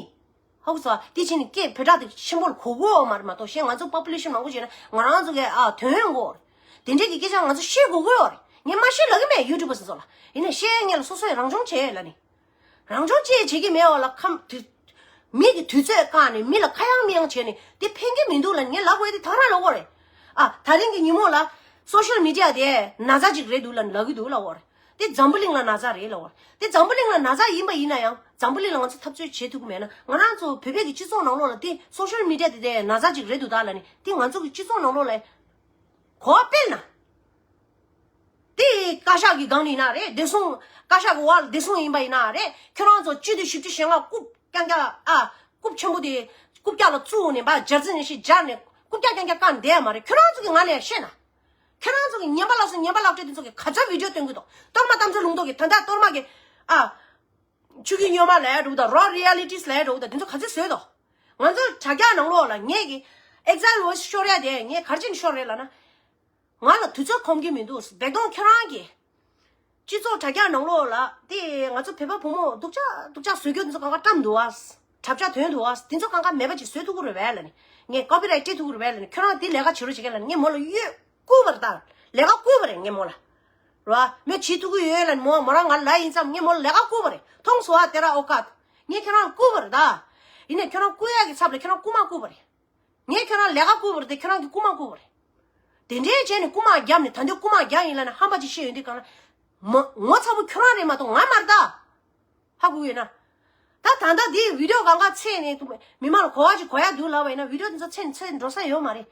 ཧ་གོ་སོང་ཨ། དེ་བྱས་ནས་སྐད་བོད་སྒྲ་དེ་ཆེན་པོ་ལ་གོ་དགོས་མ་རེད་མ་གཏོགས་གཞན་ང་ཚོ་པོ་པུ་ལེ་ཤན་མང་པོ་བྱས་ན་ང་རང་ཚོ་གི་ཨ་དོན་ཡོང་གོ་རེད། དེ་འདྲས་ཀྱི་སྐད་ཆ་ང་ཚོ་བཤད་དགོས་གོ་རེད། ངས་མ་བཤད་ལབ་གི་མེད་ཡུ་ཊུབ་པ་སོ་སོ་ལ། ཡིན་ནའི་བཤད་ཡ་ངས་ལ་སོ་སོས་རང་སྦྱོང་བྱས་ལ་ནི། རང་སྦྱོང་བྱས་བྱེད་ཀྱི་མེད་བ་ལ་ཁམས་དུས། མི་གི་དུས་ཚོད་བཀག་ནས་མི་ལ་ཁ་ཡང་མི་ཡང་བྱས་ནས་དེ་ཕན་གྱི་མི་འདུག་ལ་ངས་ལབ་དགོས་དེ་ཐག་རང་ལབ་དགོས་རེད། ཨ་ད་རིང་གི་ཉིན་མོ་ལ་སོ་ཤལ་མི་ཌི་ཡ་དེ་ན་ཚ་ཅིག་རེད་འདུག་ལ་ལབ་གི་འདུག་ལབ་དགོས་རེད། དེ་འཛམ་བུ་གླིང་ལ་ན་ཚ་རེད་ལབ་དགོས་རེད། དེ་འཛམ་བུ་གླིང་ལ་ན་ཚ་ཡིན་པ་ཡིན་ན་ཡང་འཛམ་བུ་གླིང་ལ་ང་ཚོ་འཐབ་རྩོད་བྱེད་ཐུབ་ཀྱི་མེད་ན་ང་རང་ཚོ་བོད་པའི་གི་སྤྱི་ཚོགས་ནང་ལོགས་ལ་དེ་སོ་ཤལ་མི་ཌི་ཡ་དེ་དེ་ན་ཚ་ཅིག་རེད་འདུག་ད་ལབ་ནས་དེ་ང་ཚོ་གི་སྤྱི་ཚོགས་ནང་ལོགས་ལ་གོ་བ་སྤེལ་ན། དེ་བཀའ་ཤག་གི་སྒང་ནས་ཡིན་ན་རེད། བདེ་སྲུང་བཀའ་ཤག་གི་འོག་ལ་བདེ་སྲུང་ཡིན་པ་ཡིན་ན་རེད། ཁྱོད་རང་ཚོ་སྤྱི་འཐུས་བཞི་བཅུ་ཞེ་ལྔ་རྐུབ་རྐྱང་རྐྱང་ཨ་རྐུབ་ཆེན་པོ་དེ་ རྐུབ་བཀྱག་ལ་བཙུགས་ནས་འབའ་སྦྱར་རྩི་ནས་ཤི་སྦྱར་ནས་རྐུབ་བཀྱག་རྐྱང་རྐྱང་བཀག་བསྡད་ཡ་མ་རེད། ཁྱོད་རང་ཚོ་གི་ང་ལ་ཡ་བཤད་ན། ཁྱོད་རང་ཚོ་གི་ངན་པ་ལ་སོགས་ངན་པ་ལག་སྤྲད་དེ་ཚོ་གི་ག་ཚོད་བི་ཌིའོ་སྟོན་གི་འདུག་གཏོར་མ་གཏམ་ཚོ་ལུང་རྟོགས་གི་ད་ལྟ་གཏོར་མ་གི་ཨ། ཆུ་གི་སྨྱོན་མ་ལས་འགྲོ་གི་ད་རོ་རི་ཡ་ལི་ཊིས་ལས་འགྲོ་གི་ད་དེ་ཚོ་ག་ཚོད་བཟོས་དོ། ང་ཚོ་དྲ་རྒྱ་ནང་ལོགས་ལ་ངས་གི་ཨེག་ཛའིལ་ཝོ་ཡི་སི་ཤོར་ཡ་དེ་ངས་ག་རེ་བྱས་ནས་ཤོར་རེད་ལབ་ན། ང་ལ་དུས་ཚོད་ཁོམ་གི་མི་འདུག་བེག་དོང་ཁྱོད་རང་གི་སྤྱི་ཚོགས་དྲ་རྒྱ་ནང་ལོགས་ལ་དེ་ང་ཚོ་བོད་པ་བུ་མོ་སྡུག་ཅག་སྡུག་ཅག་བཟོ་རྒྱུ་དེ་ཚོ་གང་ག་བཀྲམ་འདུག་ཨ། གྲབས་ཆག་ཐོན་འདུག་ཨ། དེ་ཚོ་གང་ག་མེད་པ་ཅིག་བཟོ་ཐུབ་ཀྱི་རེད་བས་ལབ་ནས། ངས་ཀོ་པི་རའེ་ཊི་སྤྲད་ཐུབ་ཀྱི་རེད་བས་ལབ་ནས། ཁྱོད་རང་དེ་ལས་ཀ་བྱེད་རོགས་བྱེད་ཀྱི་ལབ་ནས་ངས་མོ་ལ་གཡོལ་བསྐུར་བ་རེད་ད། ལས་ཀ་བསྐུར་བ་རེད་ངས་མོ་ལ། རེད་བ། མོས་བྱེད་ཐུབ་ཀྱི་ཡོད་ལབ་ནས་མོ་མོ་རང་ང་ལ་ཡིན་ཙང་ངས་མོ་ལ་ལས་ཀ་བསྐུར་བ་རེད། མཐོང་སོང་ཨ་དེ་ར་ཨོ་ཀ། ངས་ཁྱོད་རང་བསྐུར་བ་རེད་ད། ཡིན་ནས་ཁྱོད་རང་བསྐུར་ཡག་གི་ཚབ་ལ་ཁྱོད་རང་རྐུ་མ་བསྐུར་བ་རེད། ངས་ཁྱོད་རང་ལས་ཀ་བསྐུར་བ་རེད་དེ་ཁྱོད་རང་གིས་རྐུ་མ་བསྐུར་བ་རེད། དེ་འདྲའི་བྱས་ནས་རྐུ་མ་བརྒྱབ་ནས་ད་འདོད་རྐུ་མ་རྒྱག་ཡིན་ལབ་ན་ཧམ་པ་ཅིག་བཤད་ཡོང་དུས་གང་ལ། མ་ངོ་ཚ་པོ་ཁྱོད་རང་རེད་མ་གཏོགས་ང་མ་རེད་ད། ཧ་གོ་ཡོད་ན། ད་ད་ལྟ་འདིའི་བི་ཌིའོ་གང་ག་ཚད་ནས་མི་མང་ལ་གོ་བ་ཅིག་གོ་ཡ་འདུག་ལབ་པ་ཡིན་ན་བི་ཌིའོ་དེ་ཚོ་ཚད་ཚད་འགྲོ་ས་ཡོད་མ་རེད།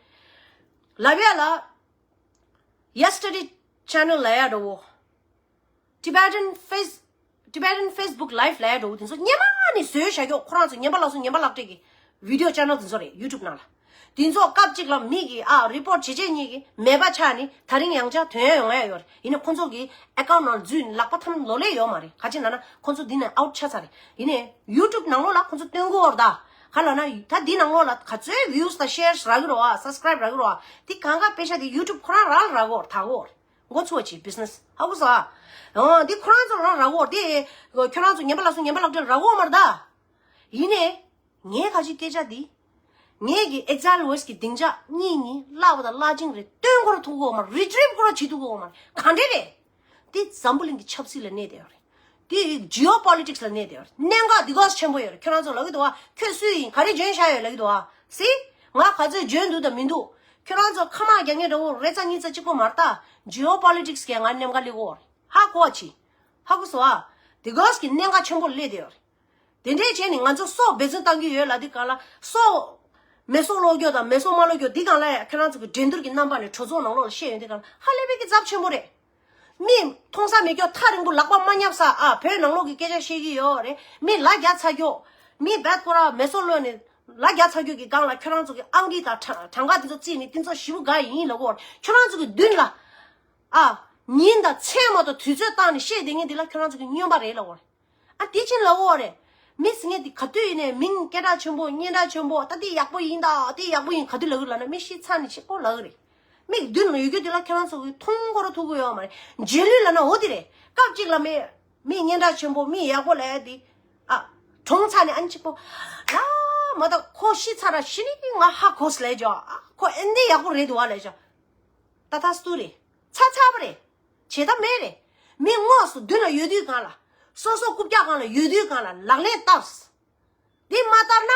ལབ་ཡ་ལ། Yesterday Channel ལབ་ཡ་འདྲ་བོ། Tibetan Face Tibetan Facebook Live ལབ་ཡ་འདྲ་བོ་དེ་ཚོ་སྔོན་མ་ནས་བཟོས་བཞག་ཀྱོག་ཁོ་རང་ཚོ་ངན་པ་ལག་སོ་ངན་པ་ལག་སྤྲད་ཀྱི་བི་ཌིའོ་ཅེ་ནལ་དེ་ཚོ་རེད་ཡུ་ཊུབ་ནང་ལ། དེ་ཚོ་སྐབས་གཅིག་ལ་མི་གིས་ཨ་རི་པོར་ཊི་བྱེད་བྱེད་ཉིད་ཀྱིས་མེད་པ་ཆགས་ནས་ད་རིང་ཡང་བསྐྱར་ཐོན་ཡ་ཡོང་ཡ་ཡོད་རེད། ཡིན་ནའི་ཁོ་ཚོ་གི་ཨེ་ཀའུན་ཊི་ནང་འཛུལ་ནས་ལག་པ་ཐམ་ལོ་ལེ་ཡོད་མ་རེད། ག་ཅི་ལབ་ན་ཁོ་ཚོ་འདི་ནས་ཨའུཊ་ཆགས་ཚར་རེད། ཡིན་ནའི་ཡུ་ཊུབ་ནང་ལོགས་ལ་ཁོ་ཚོ་སྟོན་གི་ཡོད་རེད་ད། ག་ལབ་ན་ད་འདི་ནང་ལོགས་ལ་ག་ཚོད་ཝིའུ་སི་དང་ཤེར་སི་རག་གི་རེད་བ། སབ་སི་ཀི་རའིབ་རག་གི་རེད་བ། འདི་གང་ག་པེ་ཤ་དེ་ཡུ་ཊུབ་ཁོ་རང་རང་ལ་རག་གི་ཡོད་རེད། ད་གོ་འགོ་ཚུགས་པ་ཅིག་བི་ཛི་ནེ་སི་ཧ་གོ་སོང་ཨ། འོ་འདི་ཁོ་རང་ཚོ་རང་རག་གོ་དེ། ཁྱོད་རང་ཚོ་ངན་པ་ལག་སོ་ངན་པ་ལག་སྤྲད་རག་གོ་མ་རེད་ད། ཡིན་ནའི། ངས་ཁ་ཅིག་སྐད་ཆ་འདི། ངས་ཀྱི་ཨེག་ཛའིལ་ཝོ་ཡི་སི་གི་སྡིངས་ཆ་གཉིས་གཉིས་བརླག་པ་དང་བརླག་ཅིང་རེད་སྟོན་སྐོར་ཐུག་གོ་མ་རེད། རི་ཊི་རིབ་སྐོར་བྱེད་ཐུག་གོ་མ་རེད། གང་འདྲ་རེད། འདི་འཛམ་བུ་གླིང་གི་ཆབ་སྲིད་ལ་གནས་བསྡད་ཡོད་རེད། དེ་ཇི་ཨོ་པོ་ལི་ཊིག་སི་ལ་གནས་བསྡད་ཡོད་རེད། གནད་འགག་འདི་ག་ཆེན་པོ་ཡོད་རེད། ཁྱོད་རང་ཚོ་ལབ་ཀྱི་འདུག་བ། ཁྱོད་སུ་ཡིན་ག་རེ་འཇོན་ཤག་ཡོད་ལབ་ཀྱི་འདུག་བ། སི། ང་ག་ཚོད་འཇོན་འདུག་དང་མི་འདུག་ཁྱོད་རང་ཚོ་ཁ་མ་རྒྱག་མཁན་འདྲ་བོ་རེ་ཙ་གཉིས་ཙ་གཅིག་པོ་མ་རེད་ད། ཇི་ཨོ་པོ་ལི་ཊིག་སི་གས་ང་གནད་འགག་སླེབས་ཀྱི་ཡོད་རེད། ཧ་གོ་བ་ཅི། ཧ་གོ་སོང་ཨ། འདི་ག་གི་གནད་འགག་ཆེན་པོ་སླེབས་བསྡད་ཡོད་རེད། དེ་འདྲས་བྱས་ནས་ང་ཚོ་སྲོག་འབད་བརྩོན་བཏང་གི་ཡོད་ལབ་དུས་གང་ལ་སྲོག་མེ་སྲོག་སློག་རྒྱུ་དང་མེ་སྲོག་མ་སློག་རྒྱུ་འདི་གང་ལ་ཡ་ཁྱོད་རང་ཚོ་གི་འགྲན་བསྡུར་གྱི་རྣམ་པ་ནས་གྲོས་ཚོགས་ནང་ལོགས་ལ་བཤད་ཡོང་དུས་གང་ལ་ཧ་ལས་པའི་གི་ཚབས་ཆེན་པོ་རེད། མི་མཐོང་ས་མེད་རྒྱུ་ཐག་རིང་པོ་ལག་པ་མ་བསྙབས་ས་ཨ་བོད་ནང་ལོགས་ཀྱི་སྐད་ཆ་བཤད་ཀྱི་ཡོད་རེད། མི་ལ་རྒྱ་ཚ་རྒྱུ། མི་བད་ཁོ་ར་མེ་སྲོག་གློད་ནས་ལ་རྒྱ་ཚ་རྒྱུ་གི་སྒང་ལ་ཁྱོད་རང་ཚོ་གི་ཨང་ཀི་དང་གྲངས་ཀ་དེ་ཚོ་བརྩིས་ནས་དེ་ཚོ་ཞེ་པོ་དགའ་ཡིན་ལབ་གོ་ཁྱོད་རང་ཚོ་གི་མདུན་ལ་ཨ་ཉིན་དང་མཚན་མ་གཏོགས་དུས་ཚོད་བཏང་ནས་བཤད་བསྡད་མཁན་དེ་ལ་ཁྱོད་རང་ཚོ་གི་སྨྱོན་པ་རེད་ལབ་གོ་ཨ་དེ་ཕྱིན་ལབ་གོ་རེད། མི་ཟེར་མཁན་དེ་ག་དུས་ཡིན་ནའི་མིང་སྐད་གྲགས་ཆེན་པོ་སྙན་གྲགས་ཆེན་པོ་ད་དེ་ཡག་པོ་ཡིན་ད་དེ་ཡག་པོ་ཡིན་ག་དུས་ལབ་གི་ལབ་ན་མི་ཤི་ཚར་ནས་ཤི་ཁོ་ལབ་གི་རེད། མིག་མདུན་ལ་ཡོད་རྒྱུ་དེ་ལ་ཁྱེད་རང་ཚོ་གིས་མཐོང་གོ་ར་ཐུག་གི་ཡོད་མ་རེད། རྗེས་ལུས་ལབ་ན་འོ་དེ་རེད། སྐབས་གཅིག་ལ་མི་མི་སྙན་གྲགས་ཆེན་པོ་མི་ཡག་པོ་ལབ་ཡ་དེ་ཨ་གྲོངས་ཚར་ནས་ཨ་ནི་གཅིག་པོ་ལ་མ་ད་ཁོ་ཤི་ཚར་ར་ཤི་ནི་ང་ཧ་གོ་སི་ལབ་ཅོ་ཨ་ཁོ་ཨེ་འདི་ཡག་པོ་རེད་འདུག་ཨ་ལབ་ཅོ། ད་ད་སྟུ་རེད། ཚ་ཚ་པ་རེད། བྱེད་ཐབས་མེད་རེད། མི་དངོས་སུ་མདུན་ལ་ཡོད་དུས་གང་ལ་སོ་སོ་རྐུབ་བཀྱག་སྒང་ལ་ཡོད་དུས་གང་ལ་ལག་ལེན་བསྟར། འདི་མ་བསྟར་ན་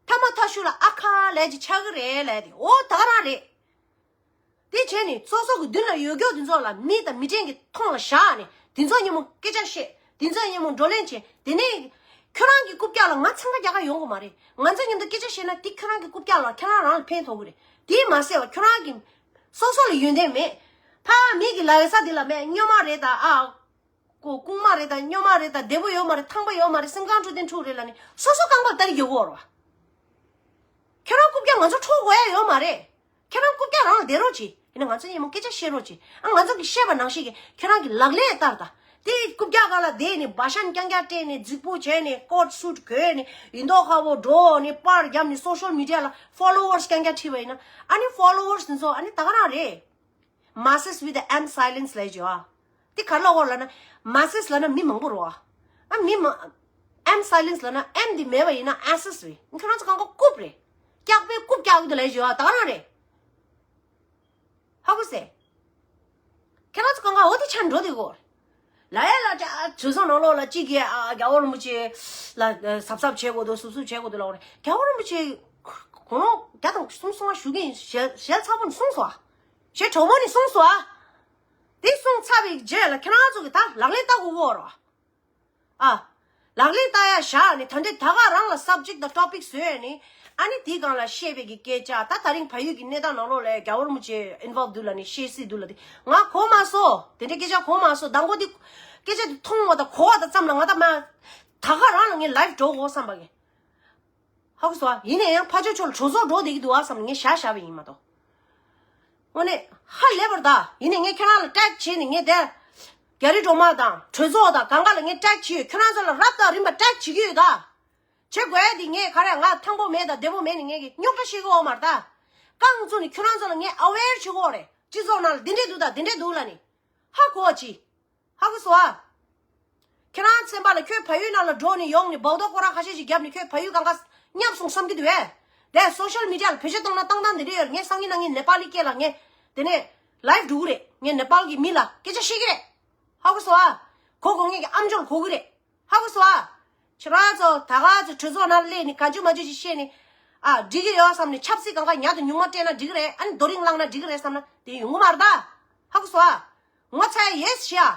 ཐ་མ་ཐ་ཤུ་ལ་ཨ་ཁ་ལབ་ཅིག་ཆགས་གི་རེད་ལབ་དེ་འོ་ད་ག་རང་རེད། དེ་བྱས་ནས་སོ་སོ་གི་མདུན་ལ་ཡོད་རྒྱུ་དེ་ཚོ་ལ་མི་དང་མི་གྲལ་གྱི་མཐོང་ལ་བཞག་ནས་དེ་ཚོ་མཉམ་པོ་སྐད་ཆ་བཤད། དེ་ཚོ་མཉམ་པོ་བགྲོ་གླེང་བྱེད། དེ་ནས་ཁྱོད་རང་གི་རྐུབ་བཀྱག་ལ་ང་འཚང་ཁ་རྒྱག་ག་ཡོང་གི་མ་རེད། ང་ཚོ་མཉམ་དུ་སྐད་ཆ་བཤད་ན་དེ་ཁྱོད་རང་གི་རྐུབ་བཀྱག་ལ་ཁྱོད་རང་རང་ལ་ཕན་ཐོགས་གི་རེད། དེ་མ་ཟད་པ་ཁྱོད་རང་གི་སོ་སོ་ལ་ཡོན་ཏན་མེད། ཕ་མི་གི་ལ་ཡོད་ས་དེ་ལ་མེད་སྨྱོན་མ་རེད་ད་ཨ། ཀོ་རྐུན་མ་རེད་ད་སྨྱོན་མ་རེད་ད་བདེ་པོ་ཡོད་མ་རེད་ཐང་པ་ཡོད་མ་རེད་སེམས་ཁམས་འཕྲོད་བསྟེན་འཕྲོད་རེད་ལབ་ནས་སོ་སོ་རྐང་པར་ལྟ་རེ་རྒྱག་གོ་ར་བ། ཁྱེད་རང་རྐུབ་བཀྱག་ང་ཚོ་འཕྲོག་དགོས་ཡ་ཡོད་མ་རེད། ཁྱེད་རང་རྐུབ་བཀྱག་རང་ལ་བསྡད་རོགས་གྱིས། ཡིན་ན་ང་ཚོ་མཉམ་པོ་སྐད་ཆ་བཤད་རོགས་གྱིས། ཨ་ང་ཚོ་གིས་བཤད་པ་ནང་བཞིན་གྱི་ཁྱེད་རང་གི་ལག་ལེན་བསྟར་ད། དེ་རྐུབ་བཀྱག་སྒང་ལ་བསྡད་ནས་བ་ཤན་རྐྱང་རྐྱང་སྤྲད་ནས་རྫིག་པོ་བྱས་ནས་ཀོཊ་སུཊ་གོན་ནས་ཡིན་མདོག་ཁ་པོ་འགྲོ་ནས་པར་བརྒྱབ་ནས་སོ་ཤལ་མི་ཌི་ཡ་ལ་ཕོ་ལོ་ཝར་སི་རྐྱང་རྐྱང་ཁྲིད་པ་ཡིན་ན་ཨ་ནི་ཕོ་ལོ་ཝར་སི་དེ་ཚོ་ཨ་ནི་ད་ག་རང་རེད། Masses with the M silence ལབ་ཀྱི་ཡོད་ཨ། དེ་ག་ལ་གོ་ལབ་ན། Masses ལབ་ན་མི་མང་པོ་རེད་ཨ། ཨ་མི་མ། M silence ལབ་ན་M དེ་མེད་པ་ཡིན་ན་asses རེད། ཁྱོད་རང་ཚོ་གང་ག་རྐུབ་རེད། སྐྱག་པའི་རྐུབ་བཀྱག་གི་འདུག་ལབ་ཀྱི་ཡོད་ཨ་ད་ག་རང་རེད། ཧ་གོ་སེ། ཁྱེད་རང་ཚོ་གང་ག་འོ་དེ་ཆ་འགྲོ་དེ་གོ། ལ་ཡ་ལ་ཅ་གྲོས་ཚོགས་ནང་ལོགས་ལ་གཅིག་གིས་ཨ་རྒྱལ་བ་རིན་པོ་ཆེ་ལ་གཟབ་གཟབ་བྱེད་དགོས་འདུག་གཟབ་གཟབ་བྱེད་དགོས་འདུག་ལབ་རེད། རྒྱལ་བ་རིན་པོ་ཆེ་དགུང་ལོ་བརྒྱ་དང་གསུམ་སོང་བ་ཞུ་གི་ཡིན་ཞལ་ཞལ་ཚ་པོ་ནས་གསུངས་སོང་ཨ། ཞེ་གྲོགས་པོ་ནས་གསུངས་སོང་ཨ། དེ་གསུངས་ཚར་བའི་རྗེས་ལ་ཁྱེད་རང་ཚོ་གི་ད་ལག་ལེན་བསྟར་དགོས་གོ་རོ། ཨ། ལག་ལེན་བསྟར་ཡ་བཞག་ནས་ད་འདི་ད་ག་རང་ལ་སབ་ཇེག་དང་ཊོ་པིག་བཟོས་ནས་ཨ་ནི་དེའི་སྒང་ལ་བཤད་པའི་གི་སྐད་ཆ་ད་ད་རིང་བལ་ཡུལ་གི་གནས་སྟངས་ནང་ལོགས་ལ་རྒྱལ་བ་རིན་པོ་ཆེ་ཨིན་ཝོལབ་འདུག་ལ་ནི་བཤད་སྲིད་འདུག་ལ་དེ་ང་གོ་མ་སོང་། དེ་འདྲའི་སྐད་ཆ་གོ་མ་སོང་། མདང་དགོང་དེ་སྐད་ཆ་དེ་མཐོང་བ་དང་གོ་བ་དང་ཙམ་ལ་ང་ད་མ་ད་ག་རང་ལ་ངས་ལའིབ་འགྲོ་དགོས་བསམ་པ་གི། ཧ་གོ་སོང་ཨ། ཡིན་ན་ཡང་ཕར་ཕྱོགས་ཕྱོགས་ལ་གྲོས་ཚོགས་འགྲོ་བསྡད་ཀྱི་འདུག་ཨ་བསམ་ནས་ངས་བཞག་བཞག་པ་ཡིན་མ་གཏོགས། དངོས་གནས་ཧ་ལས་པར་གདའ། ཡིན་ནའི་ངས་ཁྱེད་རང་ལ་ཊེག་བྱས་ནས་ངས་དེ་རྒྱ་རི་སྒྲོལ་མ་དང་གྲོས་ཚོགས་དང་གང་ག་ལ་ངས་ཊེག་བྱས་ཡོད། ཁྱོད་རང་ཚོ་ལ་རབ་དང་རིམ་པ་ཊེག་བྱེད་ཀྱི་ཡོད་ད། བྱེད་དགོས་ཡ་འདི་ངས་ག་རེ་ང་ཐང་པོ་མེད་དང་བདེ་པོ་མེད་ནས་ངས་ཀྱི་རྙོག་དྲ་བཤད་ཀྱི་ཡོད་མ་རེད་ད། རྐང་བཙུགས་ནས་ཁྱོད་རང་ཚོ་ལ་ངས་ཨ་ཝེར་བྱེད་ཀྱི་ཡོད་རེད། སྤྱི་ཚོགས་ནང་ལ་འདི་འདྲས་འདུག་ད་འདི་འདྲས་འདུག་ལབ་ནས། ཧ་གོ་བ་ཅི། ཧ་གོ་སོང་ཨ། ཁྱེད་རང་ཚན་པ་ལ་ཁྱོད་ཕ་ཡུལ་ནང་ལ་འགྲོ་ནས་ཡོང་ནས་སྦག་ཏོག་སྐོར་ར་ཁ་ཤས་ཤིག་བརྒྱབ་ནས་ཁྱོད་ཕ་ཡུལ་གང་ག་ཉམས་སོང་བསམ་གྱི་འདུག་བས། དེ་སོ་ཤལ་མི་ཌི་ཡ་ལ་བེད་སྤྱོད་བཏང་ན་བཏང་སྟངས་འདི་འདྲས་ཡོད་རེད། ངས་སང་ཉིན་གནངས་ཉིན་ནེ་པ་ལི་སྐད་ལ་ངས་དེ་ནས་ལའིབ་འགྲོ་གི་རེད། ངས་ནེ་པལ་གྱི་མི་ལ་སྐད་ཆ་བཤད་ཀྱི་རེད། ཧ་གོ་སོང་ཨ། གོ་དགོས་ངེས་ཀྱི་ཨམ་ཅོག་གོ་གི་རེད། ཧ་གོ་སོང་ཨ། ཁྱེད་རང་ཚོ་ད་ག་ཚོད་གྲོས་ཚོགས་ནང་སླེབས་ནས་ག་ཅུ་མ་ཅུ་ཅིག་བཤད་ནས་ཨ་འགྲིག་གི་ཡོད་བསམ་ནས་ཆབ་སྲིད་གང་ག་ཉག་ཏུ་ཉུང་མ་སྤྲད་ན་འགྲིག་གི་རེད། ཨ་ནི་རྡོ་རིང་བསླངས་ན་འགྲིག་གི་རེད་བསམ་ན་དེ་ཡོང་གི་མ་རེད་ད། ཧ་གོ་སོང་ཨ། ངོ་ཚ་ཡ་ཡོད་ཤི་ཨ།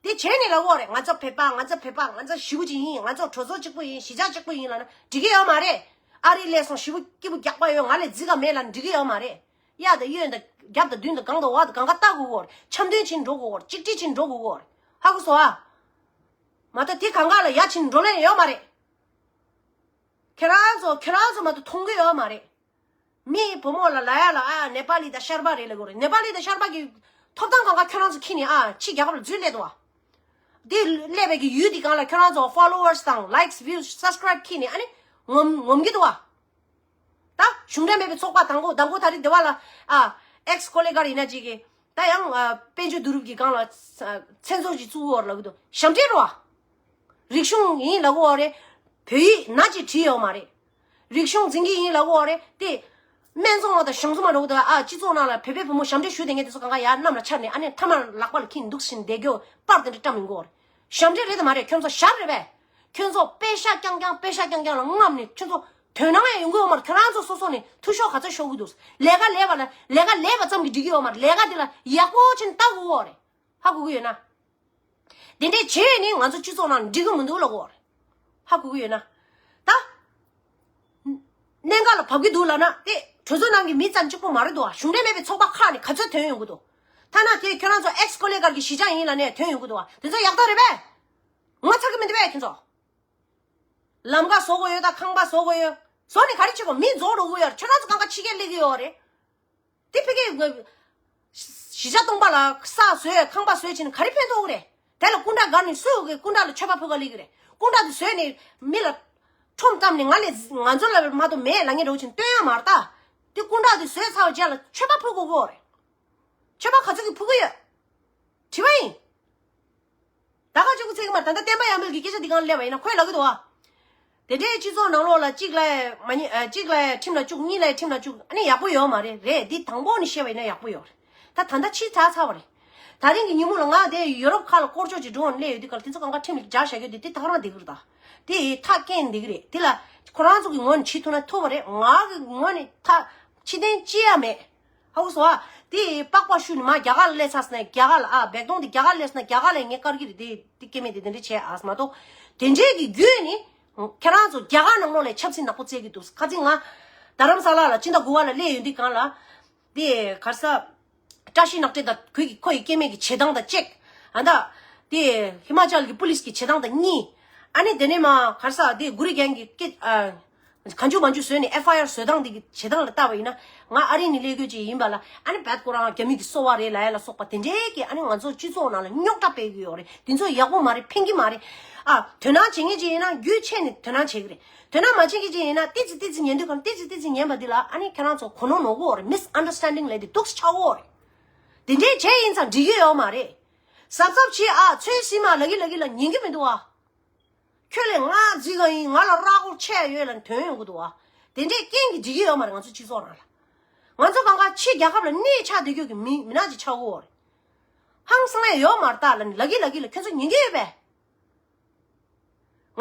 དེ་བྱས་ནས་ལབ་ཀྱི་ཡོད་རེད། ང་ཚོ་བོད་པ་ང་ཚོ་བོད་པ་ང་ཚོ་ཞི་བོ་ཅིག་ཡིན། ང་ཚོ་གྲོས་ཚོགས་གཅིག་པུ་ཡིན། གཞིས་ཆགས་གཅིག་པུ་ཡིན་ལབ་ན་འགྲིག་གི་ཡོད་མ་རེད། ཨ་རི་སླེབས་སོང་ཞི་བོ་སྐྱིད་པོ་རྒྱག་པ་ཡོད། ང་ལས་རྫིག་ག་མེད་ལབ་ན་འགྲིག་གི་ཡོད་མ་རེད། གཡས་དང་གཡོན་དང་རྒྱབ་དང་མདུན་དང་སྒང་དང་འོག་དང་གང་ག་ལྟ་དགོས་ཀྱི་ཡོད་རེད། འཆམ་མཐུན་བྱེད་འགྲོ་དགོས་ཀྱི་ཡོད་རེད། གཅིག་སྒྲིལ་བྱེད་འགྲོ་དགོས་ཀྱི་ཡོད་རེད། ཧ་གོ་སོང་ཨ། མ་གཏོགས་དེ་གང་ག་ལ་ཡ་བྱེད་འགྲོ་ལེ་ཡོད་མ་རེད། ཁྱེད་རང་ཚོ་ཁྱེད་རང་ཚོ་མ་གཏོགས་མཐོང་གི་ཡོད་མ་རེད། མིའི་བུ་མོ་ལ་ལབ་ཡ་ལ་ཨ་ནེ་པ་ལི་དང་ཤར་པ་རེད་ལབ་དགོས་རེད། ནེ་པ་ལི་དང་ཤར་པ་གི་ཐོབ་ཐང་གང་ག་ཁྱོད་རང་ཚོ་ཁྱེར་ནས་ཨ་ཕྱི་རྒྱལ་ཁབ་ལ་འཛུལ་སླེབས་འདུག་བ། དེ་སླེབས་པའི་གི་ཡུལ་དེ་གང་ལ་ཁྱོད་རང་ཚོ་ཕོ་ལོ་ཝར་སི་དང་ལའིཀ་སི་བིའུ་སི་སབ་སི་ཀ་རའིབ་ཁྱེར་ནས་ཨ་ནི་ངོམ་ངོམ་གྱི་འདུག་བ། ད་གཞུང་འབྲེལ་མེད་པའི་ཚོགས་པ་དང་པོ་དང་པོ་ད་རེས་འདི་བ་ལ་ཨ་ཨེག་སི་ཀོ་ལེ་ག་རེ་ཡིན་ན་ཅིག་གི་ད་ཡང་ཨ་དཔལ་འབྱོར་བསྡུ་རུབ་ཀྱི་སྒང་ལ་ཨ་མཚན་ཚོགས་ཅིག་བཙུགས་ཡོད་ལབ་གི་འདུག་ཞབས་འདྲེན་རེད་བ། རིག་གཞུང་ཡིན་ལབ་གི་ཡོད་རེད། བོད་ཡིག་ནག་ཅིག་བྲིས་ཡོད་མ་རེད། རིག་གཞུང་འཛིན་གྱི་ཡིན་ལབ་གི་ཡོད་རེད་དེ། སྨད་འཚོང་བ་དང་ཞང་འཚོང་མ་འགྲོ་གི་འདུག་ཨ་སྤྱི་ཚོགས་ནང་ལ་བོད་པའི་བུ་མོ་ཞབས་འདྲེན་ཞུ་བསྡད་མཁན་དེ་ཚོ་གང་ག་ཡར་གནམ་ལ་འཕྱར་ནས་ཨ་ནི་མཐའ་མར་ལག་པ་ལ་འཁྱེར་འདུག་ཟེར་བསྡད་རྒྱུ་པར་དེ་འདྲ་བཀྲམ་ཡོང་གི་ཡོད་རེད། ཞབས་འདྲེན་རེད་དམ་མ་རེད། ཁྱོད་ཚོ་ཞར་རེད་པས། ཁྱོད་ཚོ་པེ་ཤག་རྐྱང་རྐྱང་པེ་ཤག་རྐྱང་རྐྱང་ལ་རྔམ་ནས་ཁྱོད་ཚོ་དོན་སྣང་ཡང་ཡོང་གི་ཡོད་མ་རེད། ཁྱོད་རང་ཚོ་སོ་སོ་ནས་འཐུས་ཤོར་ག་ཚོད་ཤོར་གི་འདུག་ལས་ཀ་ལས་པ་ལ་ལས་ཀ་ལས་པ་ཙམ་གྱིས་འགྲིག་གི་ཡོད་མ་རེད། ལས་ཀ་དེ་ལ་ཡག་པོ་བྱས་ནས་ལྟ་དགོས་ཀྱི་ཡོད་རེད། ཧ་གོ་གི་ཡོད་ན། དེ་འདྲས་བྱས་ནས་ང་ཚོ་སྤྱི་ཚོགས་ནང་འགྲིག་གི་མི་འདུག་ལབ་གོ། ཧ་གོ་གི་ཡོད་ན། ད། གནད་འགག་ལ་བབས་ཀྱི་འདུག་ལབ་ན་དེ་གྲོས་ཚོགས་ནང་གི་མི་ཙམ་གཅིག་པོ་མ་རེད་འདུག་གཞུང་འབྲེལ་མེད་པའི་ཚོགས་པ་ཁག་ནས་ག་ཚོད་ཐོན་ཡོང་གི་འདུག་ཐ་ན་དེ་ཁྱོད་རང་ཚོ་ཨེག་སི་ཀོ་ལེ་གར་གྱི་གཞིས་ཆགས་ཡིན་ལབ་ནས་ཐོན་ཡོང་གི་འདུག་དེ་ཚོ་ཡག་ཐག་རེད་པས། ངོ་ཚ་གི་མི་འདུག་པས་ཁྱོད་ཚོ། ལམ་ཁ་བཟོ་དགོས་ཡོད་ད་ཁང་པ་བཟོ་དགོས་ཡོད། བཟོ་ནས་ག་རེ་བྱེད་དགོས། མི་རྫོགས་འགྲོ་གི་ཡོད་རེད། ཁྱོད་རང་ཚོ་གང་ག་ཕྱི་རྒྱལ་སླེབས་ཀྱི་ཡོད་རེད། དེ་ཕ་གིའི་གཞིས་ཆགས་སྟོང་པ་ལ་ས་བཟོས་ཁང་པ་བཟོས་བྱས་ནས་ག་རེ་ཕན་ཐོགས་རེད། དེ་ལ་སྐུ་འདྲ་དགའ་ནས་སུ་གི་སྐུ་འདྲ་ལ་མཆོད་པ་ཕུལ་ག་སླེབས་ཀྱི་རེད། སྐུ་འདྲ་དེ་བཟོས་ནས་མི་ལ་ཁྲོམ་བཏབ་ནས་ང་ལས་ང་ཚོ་ལ་མ་གཏོགས་མེད་ལབ་མཁན་འདྲ་བོ་བྱས་ནས་སྟོན་ཡ་མ་རེད་ད། དེ་སྐུ་འདྲ་དེ་བཟོས་ཚར་བའི་རྗེས་ལ་མཆོད་པ་ཕུལ་དགོས་ཀྱི་ཡོད་རེད། མཆོད་པ་ག་ཚོད་ཀྱི་ཕུལ་གྱི་ཡོད། དྲི་བ་ཡིན། ད་ག་གཅིག་པུ་ཚིག་མ་ད་ལྟ་བསྟན་པ་ཡར་མེད་ཀྱི་སྐད་ཆ་འདི་གང་སླེབས་པ་ཡིན་ན་ཁོས་ལབ་ཀྱི་འདུག་བ། དེ་འདྲའི་སྤྱི་ཚོགས་ནང་ལོགས་ལ་གཅིག་ལ་མ་ཉེས་ཨ་གཅིག་ལ་ཁྲིམས་ལ་བཅུག་གཉིས་ལ་ཁྲིམས་ལ་བཅུག་ཨ་ནི་ཡག་པོ་ཡོད་མ་རེད། རེད་འདི་དང་པོ་ནས་བཤད་པ་ཡིན་ན་ཡག་པོ་ཡོད་རེད། ད་ད་ལྟ་ཕྱི་དྲགས་ཚར་བ་རེད། ད་རིང་གི་ཉིན་མོ་ལ་ང་དེ་ཡུ་རོབ་ཁག་ལ་སྐོར་ཅོག་ཅིག་འགྲོ་འོང་སླེབས་ཡོད་དུས་ག་ལ་དེ་ཚོ་གང་ག་ཁྲིམས་ལ་སྦྱར་བཞག་ཡོད་དུས་དེ་ད་ག་རང་བསྡད་ཀྱི་རེད་ད། དེ་ཐག་བཀན་བསྡད་ཀྱི་རེད། དེ་ལ་ཁོ་རང་ཚོ་གི་ངོས་ནས་བྱེད་ཐུབ་ན་ཐུབ་པ་རེད། ང་གི་ངོས་ནས་ཐག་ཕྱི་འཐེན་ཅི་ཡང་མེད། ཧ་གོ་སོང་ཨ། དེ་པགས་པ་བཤུས་ནས་མ་རྒྱ་གར་ལ་སླེབས་ཚར་སོང་ན་རྒྱ་གར་ལ་ཨ་བེག་དོང་དེ་རྒྱ་གར་སླེབས་སོང་ན་རྒྱ་གར་ལ་ངས་བཀར་གྱི་རེད། དེ་དེ་སྐྱེ་དམན་དེ་དེ་འདྲས་བྱས་ཨ་མ་གཏོགས། དེ་འདྲས་ཀྱི་བརྒྱུད་ནས་ཁྱེད་རང་ཚོ་རྒྱ་གར་ནང་ལོགས་ལ་ཆབ་སྲིད་ནག་པོ་རྩེད་ཀྱི་འདུག་ཁ་སང་ང་རྡ་རམ་ས་ལ་ལ་ཕྱི་ཟླ་དགུ་པ་ལ་སླེབས་ཡོང་དུས་སྒང་ལ། དེ་ག་རེ་ཟ། བཀྲ་ཤིས་ནག་ཁྲེ་དང་ཁོའི་ཁོ་ཡི་སྐྱེ་དམན་གྱི་བྱེད་སྟངས་དང་གཅིག་ཨ་ད། དེ་ཧི་མ་ཅལ་གྱི་པུ་ལིས་ཀྱི་བྱེད་སྟངས་དང་གཉིས། ཨ་ནི་དེ་ནས་མ་ག་རེ་ཟ་དེ་གུ་རི་གན་གྱི་སྐད་ཨ། གང་བྱུང་མང་བྱུང་བཟོས་ནས་ཨེཕ་ཨའི་ཨར་བཟོ་སྟངས་དེ་གི་བྱེད་སྟངས་ལ་བལྟས་པ་ཡིན་ན། ང་ཨ་རི་ནས་སླེབས་དགོས་ཅིག་ཡིན་པ་ལ་ཨ་ནི་བད་ཁོ་རང་རྒྱ་མི་གི་སོ་པ་རེད་ལབ་ཡ་ལ་སོགས་པ་དེ་འདྲའི་གི་ཨ་ནི་ང་ཚོ་སྤྱི་ཚོགས་ནང་ལ་རྙོག་དྲ་སྤེལ་གི་ཡོད་རེད། དེ་ཚོ་ཡག་པོ་མ་རེད། ཕན་གི་མ་རེད། ཨ་དོ་སྣང་བྱེད་མཁན་ཅིག་ཡིན་ན་རྒྱུས་ཆེ་ནས་དོ་སྣང་བྱེད་གི་རེད། དོ་སྣང་མ་བྱེད་མཁན་ཅིག་ཡིན་ན་ཏི་ཙི་ཏི་ཙི་ཉན་དུས་གང་ཏི་ཙི་ཏི་ཙི་ཉན་པ་འདི་ལ་ཨ་ནི་ཁྱེད་རང་ཚོ་གོ་ནོར་ནོར་གི་ཡོད་རེད། མིས་ཨན་ཌར་སི་ཊན་ཌིང་ལབ་དེ་སྡུག་ཆགས་གི་ཡོད་རེད། དེ་འདྲའི་བྱས་ཡིན་ཙང་འགྲིག་གི་ཡོད་མ་རེད། གཟབ་གཟབ་བྱེད་ཨ། ཚོད་སྲིད་མ་ལ་གི་ལ་གི་ལ་ཉན་གི་མི་འདུག་ཨ། ཁྱོད་ལས་ང་རྫིག་ག་ཡིན། ང་ལ་ར་སྐོར་ཆེ་ཡོད་ལ་དོན་ཡོང་གི་འདུག་ཨ། དེ་འདྲས་རྐྱེན་གྱིས་འགྲིག་གི་ཡོད་མ་རེད། ང་ཚོ་སྤྱི་ཚོགས་ནང་ལ། ང་ཚོ་གང་ག་ཕྱི་རྒྱལ་ཁབ་ལ་གནས་ཆགས་བསྡད་རྒྱུ་གི་མི་མི་ནག་ཅིག་ཆགས་ཀྱི་ཡོད་རེད། ཧང་སང་ཡ་ཡོད་མ་རེད་ད་ལ་ནི་ལ་གི་ལ་གི་ལ་ཁྱོད་ཚོ་ཉན་གི་ཡོད་པས།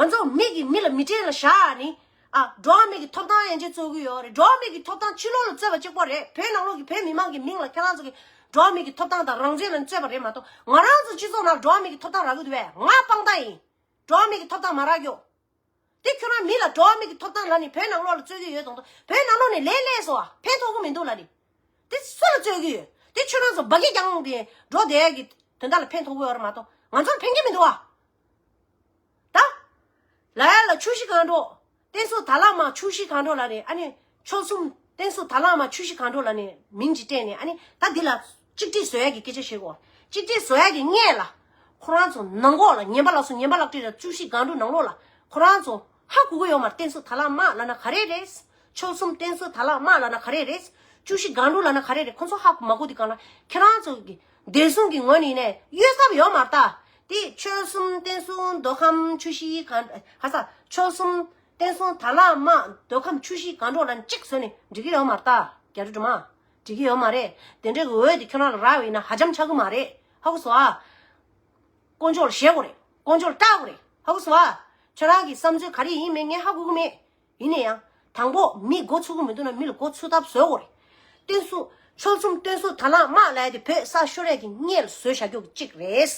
ང་ཚོ་མི་གི་མི་ལ་མི་གྲལ་ལ་བཞག་ནི། ཨ་འགྲོ་བ་མི་གི་ཐོབ་ཐང་ཡན་ཆད་རྩོད་གི་ཡོད་རེད། འགྲོ་བ་མི་གི་ཐོབ་ཐང་ཕྱི་ལོགས་ལ་རྩོད་པ་གཅིག་པོ་རེད། བོད་ནང་ལོགས་ཀྱི་བོད་མི་མང་གི་མིང་ལ་ཁྱེད་རང་ཚོ་གི་འགྲོ་བ་མི་གི་ཐོབ་ཐང་དང་རང་བཙན་ལ་རྩོད་པ་རེད་མ་གཏོགས་ང་རང་ཚོ་སྤྱི་ཚོགས་ནང་འགྲོ་བ་མི་གི་ཐོབ་ཐང་རག་གི་འདུག་བས། ང་དཔང་རྟགས་ཡིན། འགྲོ་བ་མི་གི་ཐོབ་ཐང་མ་རག་གྱོ། དེ་ཁྱོད་རང་མི་ལ་འགྲོ་བ་མི་གི་ཐོབ་ཐང་ལ་ནི་བོད་ནང་ལོགས་ལ་རྩོད་ཀྱི་ཡོད་དང་། བོད་ནང་ལོགས་ནས་ལས་ལས་སོ་ཨ་ཕན་ཐོགས་གི་མི་འདུག་ལ་ནི། དེ་སུ་ལ་རྩོད་ཀྱི་ཡོད། དེ་ཁྱོད་རང་ཚོ་འབའ་གི་རྒྱང་གི་འགྲོ་བསྡད་ཀྱི་དོན་དག་ལ་ཕན་ཐོགས་ཀྱི་ཡོད་རེད་མ་གཏོགས་ང་ཚོར་ཕན་གྱི་མི་འདུག་ཨ། ད། ལ་ཡ་ལ་ཆུ་ཤི་གང་འགྲོ། བསྟན་སྲུང་དར་ལག་དམག་ཆུ་བཞི་སྒང་དྲུག་ལབ་ནས། ཨ་ནི་ཆོལ་གསུམ་བསྟན་སྲུང་དར་ལག་དམག་ཆུ་བཞི་སྒང་དྲུག་ལབ་ནས་མིང་ཅིག་སྤྲད་ནས། ཨ་ནི་ད་འདི་ལ་གཅིག་སྒྲིལ་བཟོ་ཡ་གི་སྐད་ཆ་བཤད་གོ། གཅིག་སྒྲིལ་བཟོ་ཡ་གི་སྔོན་ལ་ཁོ་རང་ཚོ་ནང་ལོགས་ལ། ཉན་པ་ལགས་སོ། ཉན་པ་ལག་ཁྲིད་ལ་བཅུ་བཞི་སྒང་དྲུག་ནང་ལོགས་ལ་ཁོ་རང་ཚོ་ཧ་གོ་གི་ཡོད་མ་རེད། བསྟན་སྲུང་དར་ལག་དམག་ལབ་ན་ག་རེ་རེད། ཆོལ་གསུམ་བསྟན་སྲུང་དར་ལག་དམག་ལབ་ན་ག་རེ་རེད། བཅུ་བཞི་སྒང་དྲུག་ལབ་ན་ག་རེ་རེད། ཁོ་ཚོ་ཧ་གོ་མ་གོ་དེ་གང་ལ། ཁྱེད་རང་ཚོ་གི་བདེ་སྲུང་གི་ངོས་ནས་ནས་གཡོལ་ཐབས་ཡོད་མ་རེད་ད། དེ་ཆོལ་གསུམ་བསྟན་སྲུང་མདོ་ཁམས་ཆུ་བཞི་སྒང་། ག་ས། ཆོལ་གསུམ་བསྟན་སྲུང་དར་ལག་དམག་མདོ་ཁམས་ཆུ་བཞི་སྒང་དྲུག་ལབ་ནས་གཅིག་བཟོས་ནས་འགྲིག་གི་ཡོད་མ་རེད་ད། རྒྱ་རི་སྒྲོལ་མ། འགྲིག་གི་ཡོད་མ་རེད། དེ་འདྲའི་འོས་དེ་ཁྱོད་རང་ལ་རག་པ་ཡིན་ན་ཧ་ཅང་ཆགས་ཀྱི་མ་རེད། ཧ་གོ་སོང་ཨ། དཀོན་མཆོག་ལ་ཞེན་དགོས་རེད། དཀོན་མཆོག་ལ་སྐྲག་དགོས་རེད། ཧ་གོ་སོང་ཨ། ཁྱོད་རང་གི་བསམ་ཚུལ་ག་རེ་ཡིན་མིན་ངས་ཧ་གོ་གི་མེད། ཡིན་ན་ཡང་དང་པོ་མི་མགོ་ཚོས་ཀྱི་མི་འདུག་ན་མི་ལ་མགོ་ཚོས་ཐབས་བཟོ་དགོས་རེད། བསྟན་སྲུང་། ཆོལ་གསུམ་བསྟན་སྲུང་དར་ལག་དམག་ལབ་ཡ་དེ་བོད་ས་ཤོར་ཡ་གི་སྔོན་ལ་བཟོས་བཞག་རྒྱུ་གཅིག་རེད།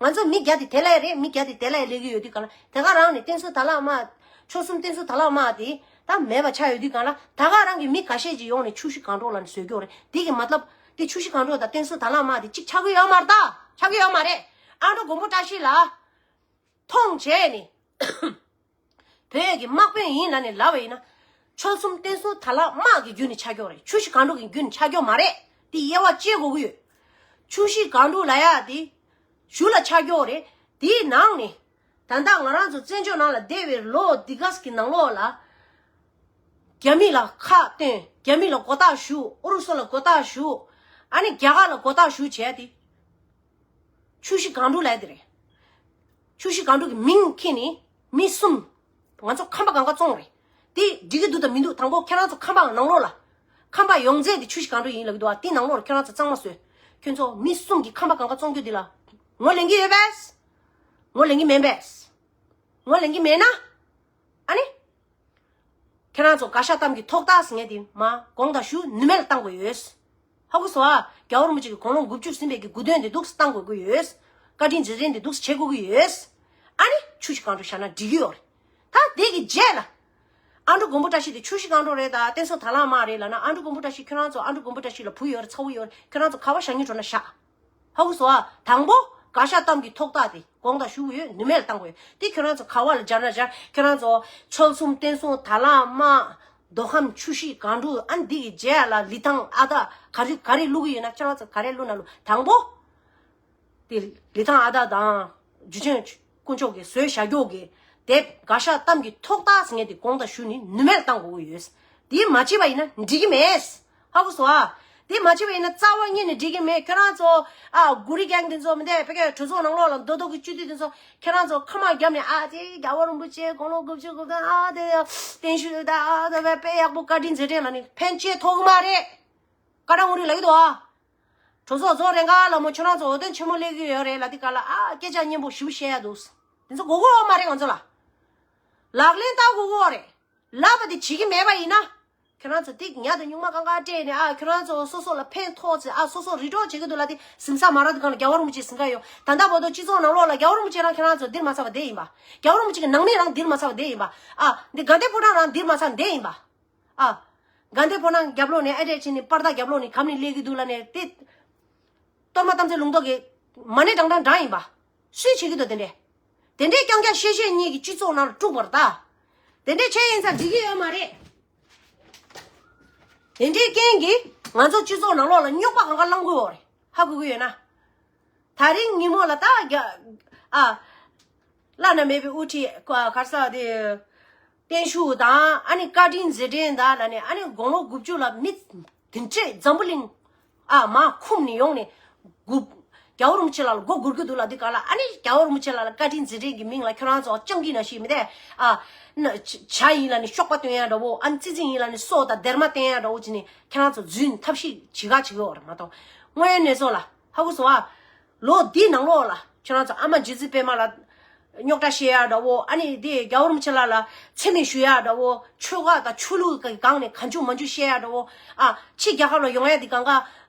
ང་ཚོ་མི་བརྒྱ་དེ་དེ་ལ་རེད། མི་བརྒྱ་དེ་དེ་ལ་སླེབས་ཀྱི་ཡོད་དུས་གང་ལ། དེ་ག་རང་ནས་བསྟན་སྲུང་དར་ལག་དམག་ཆོལ་གསུམ་བསྟན་སྲུང་དར་ལག་དམག་དེ་ད་མེད་པ་ཆགས་ཡོད་དུས་གང་ལ། ད་ག་རང་གི་མི་འགའ་ཤས་ཅིག་ཡོང་ནས་ཆུ་བཞི་སྒང་དྲུག་ལབ་ནས་བཟོས་ཀྱི་ཡོད་རེད། དེ་གི་མ་ཏབ་དེ་ཆུ་བཞི་སྒང་དྲུག་དང་བསྟན་སྲུང་དར་ལག་དམག་དེ་གཅིག་ཆགས་ཀྱི་ཡོད་མ་རེད་ད། ཆགས་ཀྱི་ཡོད་མ་རེད། ཨ་མདོ་མགོན་པོ་བཀྲ་ཤིས་ལགས་མཐོང་བྱས་ནས། བོད་ཀྱི་དམག་དཔོན་ཡིན་ལབ་ནས་ལབ་པ་ཡིན་ན། ཆོལ་གསུམ་བསྟན་སྲུང་དར་ལག་དམག་གི་བརྒྱུད་ནས་ཆགས་ཀྱི་ཡོད་རེད། ཆུ་བཞི་སྒང་དྲུག་གི་བརྒྱུད་ནས་ཆགས་ཀྱི་ཡོད་མ་རེད། དེ་དབྱེ་བ་ཕྱེ་དགོས་ཀྱི་ཡོད། ཆུ་བཞི་སྒང་དྲུག་ལབ་ཡ་དེ་གཞུག་ལ་ཆགས་ཀྱི་ཡོད་རེད། དེའི་ནང་ནས་ད་ལྟ་ང་རང་ཚོ་བཙན་བྱོལ་ནང་ལ་བསྡད་པའི་ལོ་འདི་ག་གི་ནང་ལོགས་ལ། རྒྱ་མི་ལ་ཁ་བཏོན། རྒྱ་མི་ལ་མགོ་བཏགས་ཞུ། ཨུ་རུ་སུ་ལ་མགོ་བཏགས་ཞུ། ཨ་ནི་རྒྱ་གར་ལ་མགོ་བཏགས་ཞུ་བྱས་ཏེ། ཆུ་བཞི་སྒང་དྲུག་ལབ་ཡ་དེ་རེད། ཆུ་བཞི་སྒང་དྲུག་གི་མིང་ཁྱེར་ནས་མི་གསུམ། ང་ཚོ་ཁམས་པ་སྒང་ག་བཙོང་རེད། དེ་འགྲིག་གི་འདུག་དང་མི་འདུག་དང་པོ་ཁྱེད་རང་ཚོ་ཁམས་པ་ནང་ལོགས་ལ། ཁམས་པ་ཡོངས་རྫོགས་དེ་ཆུ་བཞི་སྒང་དྲུག་ཡིན་ལབ་ཀྱི་འདུག་ཨ། དེ་ནང་ལོགས་ལ་ཁྱེད་རང་ཚོ་གཙང་མ་བཟོས། ཁྱོད་ཚོ་མི་གསུམ་གྱིས་ཁམས་པ་སྒང་ག་བཙོང་རྒྱུ་འདི་ལ་ངོ་ལེན་གྱི་ཡོད་པས། ངོ་ལེན་གྱི་མེད་པས། ངོ་ལེན་གྱི་མེད་ན། ཨ་ནི། ཁྱེད་རང་ཚོ་དགག་བཞག་གཏམ་གྱི་ཐོག་རྟགས་ཟེར་མཁན་དེ་མ་དགོངས་དག་ཞུ། ནུས་མེད་ལ་བཏང་དགོས་ཡོད། ཧ་གོ་སོང་ཨ། རྒྱལ་བ་རིན་པོ་ཆེ་གི་དགུང་ལོ་དགུ་བཅུ་ཟིན་པའི་གི་དགུང་སྟོན་དེ་འདུག་སེ་བཏང་དགོས་ཀྱི་ཡོད། བཀའ་དྲིན་རྗེས་དྲན་དེ་འདུག་སེ་བྱེད་དགོས་ཀྱི་ཡོད། ཨ་ནི་ཆུ་བཞི་སྒང་དྲུག་བཞག་ན་འགྲིག་གི་ཡོད་རེད། ད་དེ་གི་རྗེས་ལ། ཨ་འབྲུག་མགོན་པོ་བཀྲ་ཤིས་དེ་ཆུ་བཞི་སྒང་དྲུག་རེད་ད། བསྟན་སྲུང་དར་ལག་དམག་རེད་ལབ་ན། ཨ་འབྲུག་མགོན་པོ་བཀྲ་ཤིས་ཁྱོད་རང་ཚོ་ཨ་འབྲུག་མགོན་པོ་བཀྲ་ཤིས་ལ་བུ་ཡོད་རེད། ཚ་བོ་ཡོད་རེད། ཁྱོད་རང་ཚོ་ག་པར་བཞག་སྙིང་བྲོ་ན་བཞག་ཧ་གོ་སོང་ཨ། དང་པོ་དགག་བཞག་གཏམ་གྱི་ཐོག་རྟགས་དེ་དགོངས་དག་ཞུ་གི་ཡོད། ནུས་མེད་ལ་བཏང་དགོས་ཡོད། དེ་ཁྱོད་རང་ཚོ་ག་བ་ལ་སྦྱར་ན་སྦྱར། ཁྱོད་རང་ཚོ་ཆོལ་གསུམ་བསྟན་སྲུང་དར་ལག་དམག་མདོ་ཁམས་ཆུ་བཞི་སྒང་དྲུག་ཨ་འདི་གི་རྗེས་ལ་ལི་ཐང་ཨ་ད་ག་རེ་ག་རེ་བླུག་གི་ཡོད་ན། ཁྱོད་རང་ཚོ་ག་རེ་བླུག་ན་བླུག་དང་པོ་དེ་ལི་ཐང་ཨ་ད་དང་འཇུ་ཆེན་དཀོན་མཆོག་གིས་བཟོས་བཞག་རྒྱུ་གི་དེབ་དགག་བཞག་གཏམ་གྱི་ཐོག་རྟགས་ཟེར་མཁན་དེ་དགོངས་དག་ཞུ་ནས་ནུས་མེད་ལ་བཏང་དགོས་ཀྱི་ཡོད། དེ་མ་བྱས་པ་ཡིན་ན་འགྲིག་གི་མེད། ཧ་གོ་སོང་ཨ། དེ་མ་བྱས་པ་ཡིན་ན་རྩ་བ་ཉིད་ནས་འགྲིག་གི་མེད། ཁྱོད་རང་ཚོ་ཨ་གུ་རི་གེང་དེ་ཚོ་མི་འདུག་ཕ་གིའི་གྲོས་ཚོགས་ནང་ལོགས་ལ་མདོ་སྟོད་ཀྱི་སྤྱི་འཐུས་དེ་ཚོ་ཁྱོད་རང་ཚོ་ཁ་མ་བརྒྱབ་ནས་ཨ་དེ་རྒྱལ་བ་རིན་པོ་ཆེ་དགུང་ལོ་དགུ་བཅུ་གོ་བདུན་ཨ་དེ་བརྟན་བཞུགས་ད་ཨ་དེ་བས་དཔེ་ཡག་པོ་བཀའ་དྲིན་རྗེས་དྲན་ལབ་ནས་ཕན་ཆད་ཐོགས་ཀྱི་མ་རེད། བཀའ་དྲིན་ངོ་རིས་ལབ་ཀྱི་འདུག་ཨ། གྲོས་ཚོགས་རྫོགས་རན་ག་ལ་མོ་ཁྱོད་རང་ཚོ་འོས་ཐོན་ཆེན་མོ་སླེབས་ཀྱི་ཡོད་རེད་ལབ་དུས་ག་ལ་ཨ་སྐད་ཆ་སྙན་པོ་ཞིབ་བཤད་ཡ་འདུག་དེ་ཚོ་དགོས་ཀྱི་ཡོད་མ་རེད། ང་ཚོ་ལ་ལག་ལེན་བསྟར་དགོས་ཀྱི་ཡོད་རེད། ལབ་པ་དེ་བྱེད་ཀྱི་མེད་པ་ཡིན་ན། ཁྱོད་རང་ཚོ་ཏིག་ཉ་དང་སྨྱུག་མ་གང་ག་སྤྲད་ནས་ཨ་ཁྱོད་རང་ཚོ་སོ་སོ་ལ་ཕན་ཐོགས་ཚེ་ཨ་སོ་སོ་རི་གྲོགས་བྱེད་ཀྱི་འདུག་ལབ་དེ་གཟིམ་ས་མ་རག་དུས་གང་ལ་རྒྱལ་བ་རིན་པོ་ཆེ་གཟིམ་ག་ཡོད། ད་ལྟ་བར་དུ་སྤྱི་ཚོགས་ནང་ལོགས་ལ་རྒྱལ་བ་རིན་པོ་ཆེ་རང་ཁྱོད་རང་ཚོ་འདིར་མ་ཚར་བ་བསྡད་ཡིན་པ། རྒྱལ་བ་རིན་པོ་ཆེ་གི་ནང་མི་རང་འདིར་མ་ཚར་བ་བསྡད་ཡིན་པ། ཨ་འདི་དགའ་ལྡན་ཕོ་བྲང་རང་འདིར་མ་ཚར་བསྡད་ཡིན་པ། ཨ། དགའ་ལྡན་ཕོ་བྲང་རྒྱབ་ལོགས་ནས་ཨ་འདྲས་བྱས་ནས་པར་ད་རྒྱབ་ལོགས་ནས་གམ་ནས་སླེབས་ཀྱི་འདུག་ལབ་ནས་དེ། གཏོར་མ་དམ་ཚིག་ལུང་རྟོགས་ཀྱི་མ་ཎི་བགྲང་བགྲང་བགྲང་ཡིན་པ། སུས་བྱེད་ཀྱི་འདུག་དེ་འདྲས། དེ་འདྲས་རྐྱང་རྐྱང་བཤད་བཤད་གཉིས་ཀྱི་སྤྱི་ཚོགས་ནང་ལ་དཀྲུག་པར་ད། དེ་འདྲས་བྱས་ཡིན་ཙང་འགྲིག་གི་ཡོད་མ་རེད། དེ་འདྲའི་རྐྱེན་གྱིས་ང་ཚོ་སྤྱི་ཚོགས་ནང་ལོགས་ལ་རྙོག་པ་གང་ག་བསླང་དགོས་ཡོད་རེད། ཧ་གོ་གི་ཡོད་ན། ད་རིང་ཉིན་མོ་ལ་ད་རྒྱ་ཨ། བླ་ན་མེད་པའི་དབུ་ཁྲིད་ག་ག་རེ་ཟེར་དེ། བརྟན་བཞུགས་དང་ཨ་ནི་བཀའ་དྲིན་རྗེས་དྲན་དང་ལབ་ནས། ཨ་ནི་དགུང་ལོ་དགུ་བཅུ་ལ་མི་དེ་འདྲས་འཛམ་བུ་གླིང་ཨ་མར་འཁུམས་ནས་ཡོང་ནས་སྒུག་རྒྱལ་བ་རིན་པོ་ཆེ་ལ་མགོ་སྒུར་གྱི་འདུག་ལབ་དུས་ག་ལ། ཨ་ནི་རྒྱལ་བ་རིན་པོ་ཆེ་ལ་ལ་བཀའ་དྲིན་རྗེས་དྲན་གྱི་མིང་ལ་ཁྱོད་རང་ཚོ་སྤྱང་ཀི་ནང་བཞིན་མི་དེ་ཨ་ན་ཇ་ཡིན་ལབ་ནས་གཤོག་པ་སྟོན་ཡ་འདྲ་བོ། ཨ་ནི་ཙི་ཙི་ཡིན་ལབ་ནས་སོ་དང་སྡེར་མ་སྟོན་ཡ་འདྲ་བོ་བྱས་ནས་ཁྱོད་རང་ཚོ་རྫུན་ཐབས་ཤེས་བྱེད་ག་བྱེད་ཀྱི་ཡོད་རེད་མ་གཏོགས། དངོས་ཡོད་གནས་ཚུལ་ལ་ཧ་གོ་སོང་ཨ། ལོ་འདིའི་ནང་ལོགས་ལ་ཁྱོད་རང་ཚོ་ཨ་མ་རྗེ་བཙུན་པད་མ་ལ་རྙོག་དྲ་བཤད་ཡ་འདྲ་བོ། ཨ་ནི་དེ་རྒྱལ་བ་རིན་པོ་ཆེ་ལགས་ལ་མཚན་སྨད་ཞུ་ཡ་འདྲ་བོ། ཆོལ་ཁ་དང་ཆོས་ལུགས་ཀྱི་སྒང་ནས་གང་བྱུང་མང་བྱུང་བཤད་ཡ་འདྲ་བོ། ཨ་ཕྱི་རྒྱལ་ཁབ་ལ་ཡོང་ཡ་དེ་གང་ག་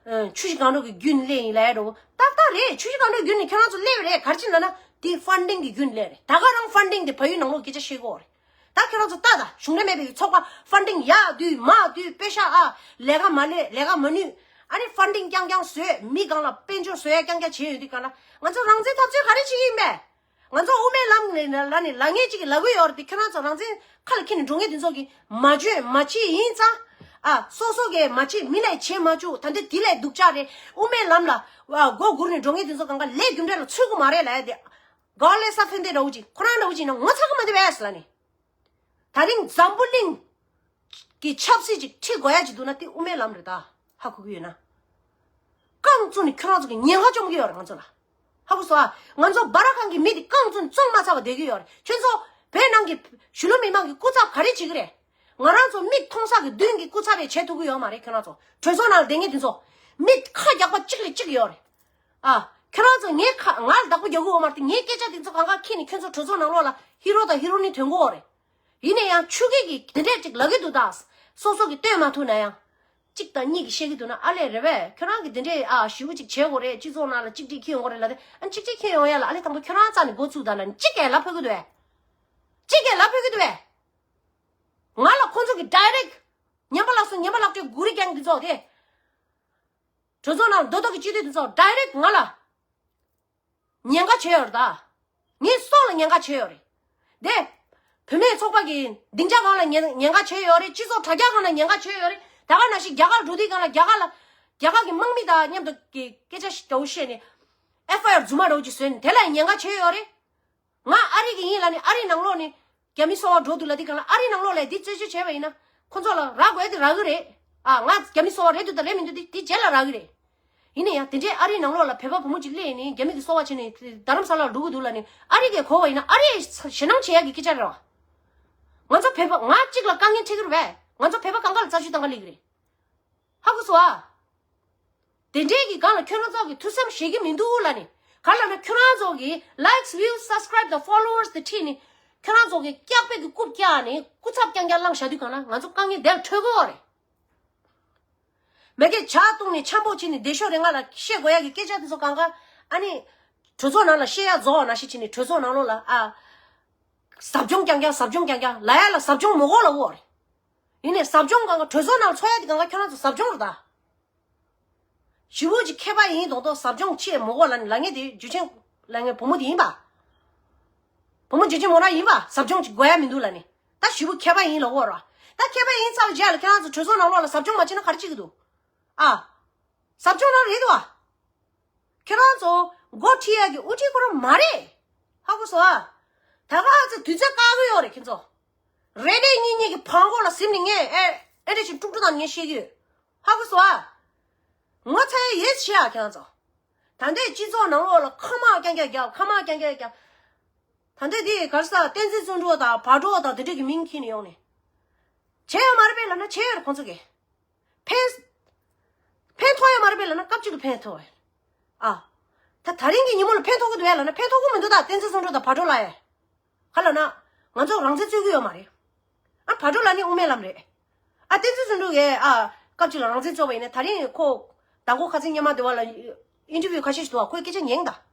ཆུ་བཞི་སྒང་དྲུག་གི་བརྒྱུད་ནས་སླེབས་ཡིན་ལབ་ཡ་འདྲ་བོ། ཏག་ཏག་རེད། ཆུ་བཞི་སྒང་དྲུག་བརྒྱུད་ནས་ཁྱོད་རང་ཚོ་སླེབས་རེད། ག་རེ་བྱས་ནས་ལབ་ན་དེ་ཕན་ཌིང་གི་བརྒྱུད་ནས་སླེབས་རེད། ད་ག་རང་ཕན་ཌིང་དེ་བལ་ཡུལ་ནང་ལོགས་སྐད་ཆ་བཤད་གི་ཡོད་རེད། ད་ཁྱོད་རང་ཚོ་ལྟ་ད། གཞུང་འབྲེལ་མེད་པའི་ཚོགས་པ་ཕན་ཌིང་ཡག་དུས་མང་དུས་པེ་ཤག་ཨ་ལས་ཀ་མ་ལས་ལས་ཀ་མ་ནུས། ཨ་ནི་ཕན་ཌིང་རྐྱང་རྐྱང་བཟོས། མི་སྒང་ལ་དཔལ་འབྱོར་བཟོ་ཡ་རྐྱང་རྐྱང་བྱས་ཡོད་དུས་གང་ལ་ང་ཚོ་རང་བཙན་འཐབ་རྩོད་ག་རེ་བྱེད་ཀྱི་ཡིན་པས། ང་ཚོ་དབུ་མའི་ལམ་ནས་ལ་ནས་ལ་ངེས་ཅིག་གིས་ལབ་གི་ཡོད་རེད་དེ། ཁྱོད་རང་ཚོ་རང་བཙན་ཁ་ལ་འཁྱེར་ནས་འགྲོ་མཁན་དེ་ཚོ་གིས་མ་བྱོས་མ་བྱེད་ཡིན་ཙང་། ཨ་སོ་སོ་གིས་མ་བྱེད། མི་ལས་བྱེད་མ་བཅུག་ད་འདི་དེ་ལས་སྡུག་ཅག་རེད། དབུ་མའི་ལམ་ལ་ཨ་མགོ་སྒུར་ནས་འགྲོ་མཁན་དེ་ཚོ་གང་ག་ལས་རྒྱུ་འབྲས་ལ་ཚུད་གི་མ་རེད་ལབ་ཡ་དེ། ག་ལས་ས་ཕན་དེ་འདྲ་བོ་ཅིག་ཁོ་རང་འདྲ་བོ་ཅིག་ན་ངོ་ཚ་གི་མ་འདུག་བས་ལབ་ནས། ད་རིང་འཛམ་བུ་གླིང་གི་ཆབ་སྲིད་ཅིག་ཁྲིད་དགོས་ཡ་ཅིག་འདུག་ན་དེ་དབུ་མའི་ལམ་རེད། ད་ཧ་གོ་གི་ཡོད་ན། རྐང་བཙུགས་ནས་ཁྱོད་རང་ཚོ་གི་ཉེན་ཁ་བཅོམ་གི་ཡོད་རེད་ང་ཚོ་ལ། ཧ་གོ་སོང་ཨ། ང་ཚོ་སྦ་ར་ཁང་གི་མི་དེ་རྐང་བཙུགས་ནས་བཙོང་མ་ཚར་བ་བསྡད་གི་ཡོད་རེད། ཁྱོད་ཚོ་བོད་ནང་གི་གཞིས་ལུས་མི་མང་གི་སྐུ་ཚབ་ག་རེ་བྱེད་གི་རེད། ང་རང་ཚོ་མིག་མཐོང་ས་གི་མདུན་གི་སྐུ་ཚབ་རེ་བྱེད་ཐུབ་གི་ཡོད་མ་རེད། ཁྱོད་རང་ཚོ་གྲོས་ཚོགས་ནང་ལ་བསྡད་མཁན་དེ་ཚོ་མི་ཁ་རྒྱག་པ་གཅིག་ལས་གཅིག་ཡོད་རེད། ཨ། ཁྱོད་རང་ཚོ་ངའི་ཁ་ང་ལ་བདག་པོ་རྒྱག་གི་ཡོད་མ་རེད་དེ། ངའི་སྐད་ཆ་དེ་ཚོ་གང་ག་ཁྱེར་ནས་ཁྱོད་ཚོ་གྲོས་ཚོགས་ནང་ལོགས་ལ་ཧི་རོ་དང་ཧི་རོ་ནི་ཐོན་གི་ཡོད་རེད། ཡིན་ན་ཡང་ཆོས་སྐད་ཀྱི་དེ་འདྲས་ཅིག་ལབ་གི་འདུག་ད་སོ་སོ་གིས་སྟོན་མ་ཐུབ་ན་ཡང་། གཅིག་དང་གཉིས་ཀྱིས་བཤད་ཀྱི་འདུག་ན་ཨ་ལས་རེད་པས། ཁྱོད་རང་གིས་དེ་འདྲས་ཨ་ཞེ་པོ་ཅིག་བྱེད་དགོས་རེད། སྤྱི་ཚོགས་ནང་ལ་གཅིག་སྒྲིལ་འཁྱེར་ཡོང་དགོས་རེད་ལབ་དེ། ཨ་གཅིག་སྒྲིལ་འཁྱེར་ཡོང་ཡ་ལ་ཨ་ལས་དང་པོ་ཁྱོད་རང་རྩ་ནས་འགོ་ཚུགས་དང་ལབ་ནས་གཅིག་གིས་ལབ་ཕོད་ཀྱི་འདུག་པས། གཅིག་གིས་ལབ་ཕོད་ཀྱི་འདུག་པས། ང་ལ་ཁོང་ཚོ་གིས་ཌའི་རེག་ངན་པ་ལགས་སོ་ངན་པ་ལགས་ཀྱི་གུ་རི་རྒྱང་འདི་ཚོ་དེ། གྲོས་ཚོགས་ནང་རྡོག་རྡོག་གི་སྤྱི་འཐུས་དེ་ཚོ་ཌའི་རེག་ང་ལ་ཉེན་ཁ་བྱས་ཡོད་རེད་ད། ངའི་སྲོག་ལ་ཉེན་ཁ་བྱས་ཡོད་རེད། དེ། བུད་མེད་ཚོགས་པ་གི་སྡིངས་ཆ་སྒང་ལ་ཉེན་ཉེན་ཁ་བྱས་ཡོད་རེད། སྤྱི་ཚོགས་དྲ་རྒྱ་སྒང་ལ་ཉེན་ཁ་བྱས་ཡོད་རེད། ད་ག་ནང་བཞིན་རྒྱ་གར་འགྲོ་དུས་སྒང་ལ་རྒྱ་གར་ལ། རྒྱ་གར་གི་དམག་མི་དང་མཉམ་དུ་གི་སྐད་ཆ་ཞིག་འདྲ་བོ་བཤད་ནས། ཨེཕ་ཨའི་ཨར་རྫུན་མ་འདྲ་བོ་ཅིག་བཟོས་ནས་དེ་ལ་ཉེན་ཁ་བྱས་ཡོད་རེད། ང་ཨ་རི་གི་ཡིན་ལབ་ནས་ཨ་རི་ནང་ལོགས་ནས་རྒྱ་མི་སོ་པ་འགྲོ་འདུག་ལབ་དུས་སྒང་ལ་ཨ་རི་ནང་ལོགས་ལ་འདི་རྩད་གཅོད་བྱས་པ་ཡིན་ན་ཁོ་ཚོ་ལ་རག་དགོས་དེ་རག་གི་རེད། ཨ་ང་རྒྱ་མི་སོ་པ་རེད་འདུག་དང་རེད་མི་འདུག་དེ་དེ་རྗེས་ལ་རག་གི་རེད། ཡིན་ན་ཡང་དེ་འདྲའི་ཨ་རིའི་ནང་ལོགས་ལ་བོད་པ་བུ་མོ་གཅིག་སླེབས་ནས་རྒྱ་མི་གི་སོ་པ་བྱས་ནས་རྡ་རམ་ས་ལར་འགྲོ་གི་འདུག་ལབ་ནས་ཨ་རི་གས་གོ་བ་ཡིན་ན་ཨ་རི་ཞེད་སྣང་བྱེད་ཡག་གི་སྐད་ཆ་རེད་བ། ང་ཚོ་བོད་པ་ང་གཅིག་ལ་དཀའ་ངལ་འཕྲད་ཀྱི་རེད་པས། ང་ཚོ་བོད་པ་གང་ག་ལ་རྩ་ཆུ་བཏང་ག་སླེབས་ཀྱི་རེད། ཧ་གོ་སོང་ཨ། དེ་འདྲའི་གི་སྒང་ལ་ཁྱོད་རང་ཚོ་གི་ཐུགས་བསམ་བཞེས་ཀྱི་མི་འདུག་ལབ་ནས། ག་ལབ་ན་ཁྱོད་རང་ཚོ་གི་likes, views, subscribe དང་followers དེ་ཁྲིད་ནས་ཁྱོད་རང་ཚོ་གི་སྐྱག་པའི་གི་རྐུབ་བཀྱག་ནས་སྐུ་ཚབ་རྐྱང་རྐྱང་བླངས་བཞག་དུས་སྒང་ལ་ང་ཚོ་དཀའ་ངལ་དེ་ལ་འཕྲོད་ཀྱི་ཡོད་རེད། མ་གི་ཇ་བཏུང་ནས་འཆམ་པོ་བྱས་ནས་བདེ་ཤོག་རེ་ང་ལ་བཤད་དགོས་ཡ་གི་སྐད་ཆ་དེ་ཚོ་གང་ག་ཨ་ནི་གྲོས་ཚོགས་ནང་ལ་བཤད་ཡ་རྫོགས་ནང་བཞིན་བྱས་ནས་གྲོས་ཚོགས་ནང་ལོགས་ལ་ཨ་ཟབ་སྦྱོང་རྐྱང་རྐྱང་ཟབ་སྦྱོང་རྐྱང་རྐྱང་ལབ་ཡ་ལ་ཟབ་སྦྱོང་མི་དགོས་ལབ་ཀྱི་ཡོད་རེད། ཡིན་ནའི་ཟབ་སྦྱོང་གང་ག་གྲོས་ཚོགས་ནང་ལ་འཚོགས་ཡ་དེ་གང་ག་ཁྱོད་རང་ཚོ་ཟབ་སྦྱོང་རེད་ད། ཞི་བོ་ཅིག་མཁས་པ་ཡིན་མདོག་མདོག་ཟབ་སྦྱོང་བྱེད་མི་དགོས་ལབ་ནས་ལབ་མཁན་དེ་འཇུ་ཆེན་ལབ་མཁན་བུ་མོ་དེ་ཡིན་པ། བུ་མོ་འཇུ་ཆེན་མོ་རང་ཡིན་པ། ཟབ་སྦྱོང་ཅིག་དགོས་ཡ་མི་འདུག་ལབ་ནས་ད་ཞི་བོ་མཁས་པ་ཡིན་ལབ་ཀྱི་ཡོད་རེད་བ། ད་མཁས་པ་ཡིན་ཚར་བའི་རྗེས་ལ་ཁྱེད་རང་ཚོ་གྲོས་ཚོགས་ནང་ལོགས་ལ་ཟབ་སྦྱོང་མ་བྱེད་ན་ག་རེ་བྱེད་ཀྱི་འདུག་ཨ། ཟབ་སྦྱོང་རང་རེད་འདུག་བ། ཁྱེད་རང་ཚོ་འགོ་ཁྲིད་ཡ་གི་དབུ་ཁྲིད་ཁོ་རང་མ་རེད། ཧ་གོ་སོང་ཨ། ད་ག་ཚོད་དུས་ཚོད་བཀག་གི་ཡོད་རེད་ཁྱེད་ཚོ། རེ་རེ་གཉིས་གཉིས་ཀྱི་བང་གོ་ལ་གཟིམ་ནས་ངས་ཨེ་ཨེ་འདྲ་ཞིག་དཀྲུག་དཀྲུག་དང་ངས་བཤད་ཀྱི་ཡོད། ཧ་གོ་སོང་ཨ། ངོ་ཚ་ཡ་ཡོད་ཤི་ཨ་ཁྱེད་རང་ཚོ། ད་ལྟའི་སྤྱི་ཚོགས་ནང་ལོགས་ལ་ཁ་མ་རྐྱང་རྐྱང་རྒྱབ། ཁ་མ་རྐྱང་རྐྱང་རྒྱབ། ད་ལྟའི་དེ་ག་རེ་ཟ་བསྟན་འཛིན་བརྩོན་འགྲུས་དང་བག་གྲོ་དང་དེ་འདྲ་གི་མིང་ཁྱེར་ནས་ཡོང་ནས། བྱས་ཡོད་མ་རེད་པས་ལབ་ན་བྱས་ཡོད་རེད་ཁོང་ཚོ་གིས། ཕན། ཕན་ཐོགས་ཡོད་མ་རེད་པས་ལབ་ན་སྐབས་གཅིག་ལ་ཕན་ཐོགས་ཡོད། ཨ། ད་ད་རིང་གི་ཉིན་མོ་ལ་ཕན་ཐོགས་ཀྱི་འདུག་ཡ་ལབ་ན་ཕན་ཐོགས་ཀྱི་མི་འདུག་ད་བསྟན་འཛིན་བརྩོན་འགྲུས་དང་བག་གྲོ་ལབ་ཡ། ག་ལབ་ན། ང་ཚོ་རང་བཙན་རྩོད་ཀྱི་ཡོད་མ་རེད། ཨ་བག་གྲོ་ལབ་ནི་དབུ་མའི་ལམ་རེད། ཨ་བསྟན་འཛིན་བརྩོན་འགྲུས་ཀྱིས་ཨ་སྐབས་གཅིག་ལ་རང་བཙན་རྩོད་པ་ཡིན་ན་ད་རིང་ཁོ་མདང་དགོང་ཁ་སང་སྔོན་མ་དེ་བ་ལ་ཨིན་ཊར་བིའུ་ཁ་ཤས་ཤིག་འདུག་བ། ཁོས་སྐད་ཆ་ཉན་ད།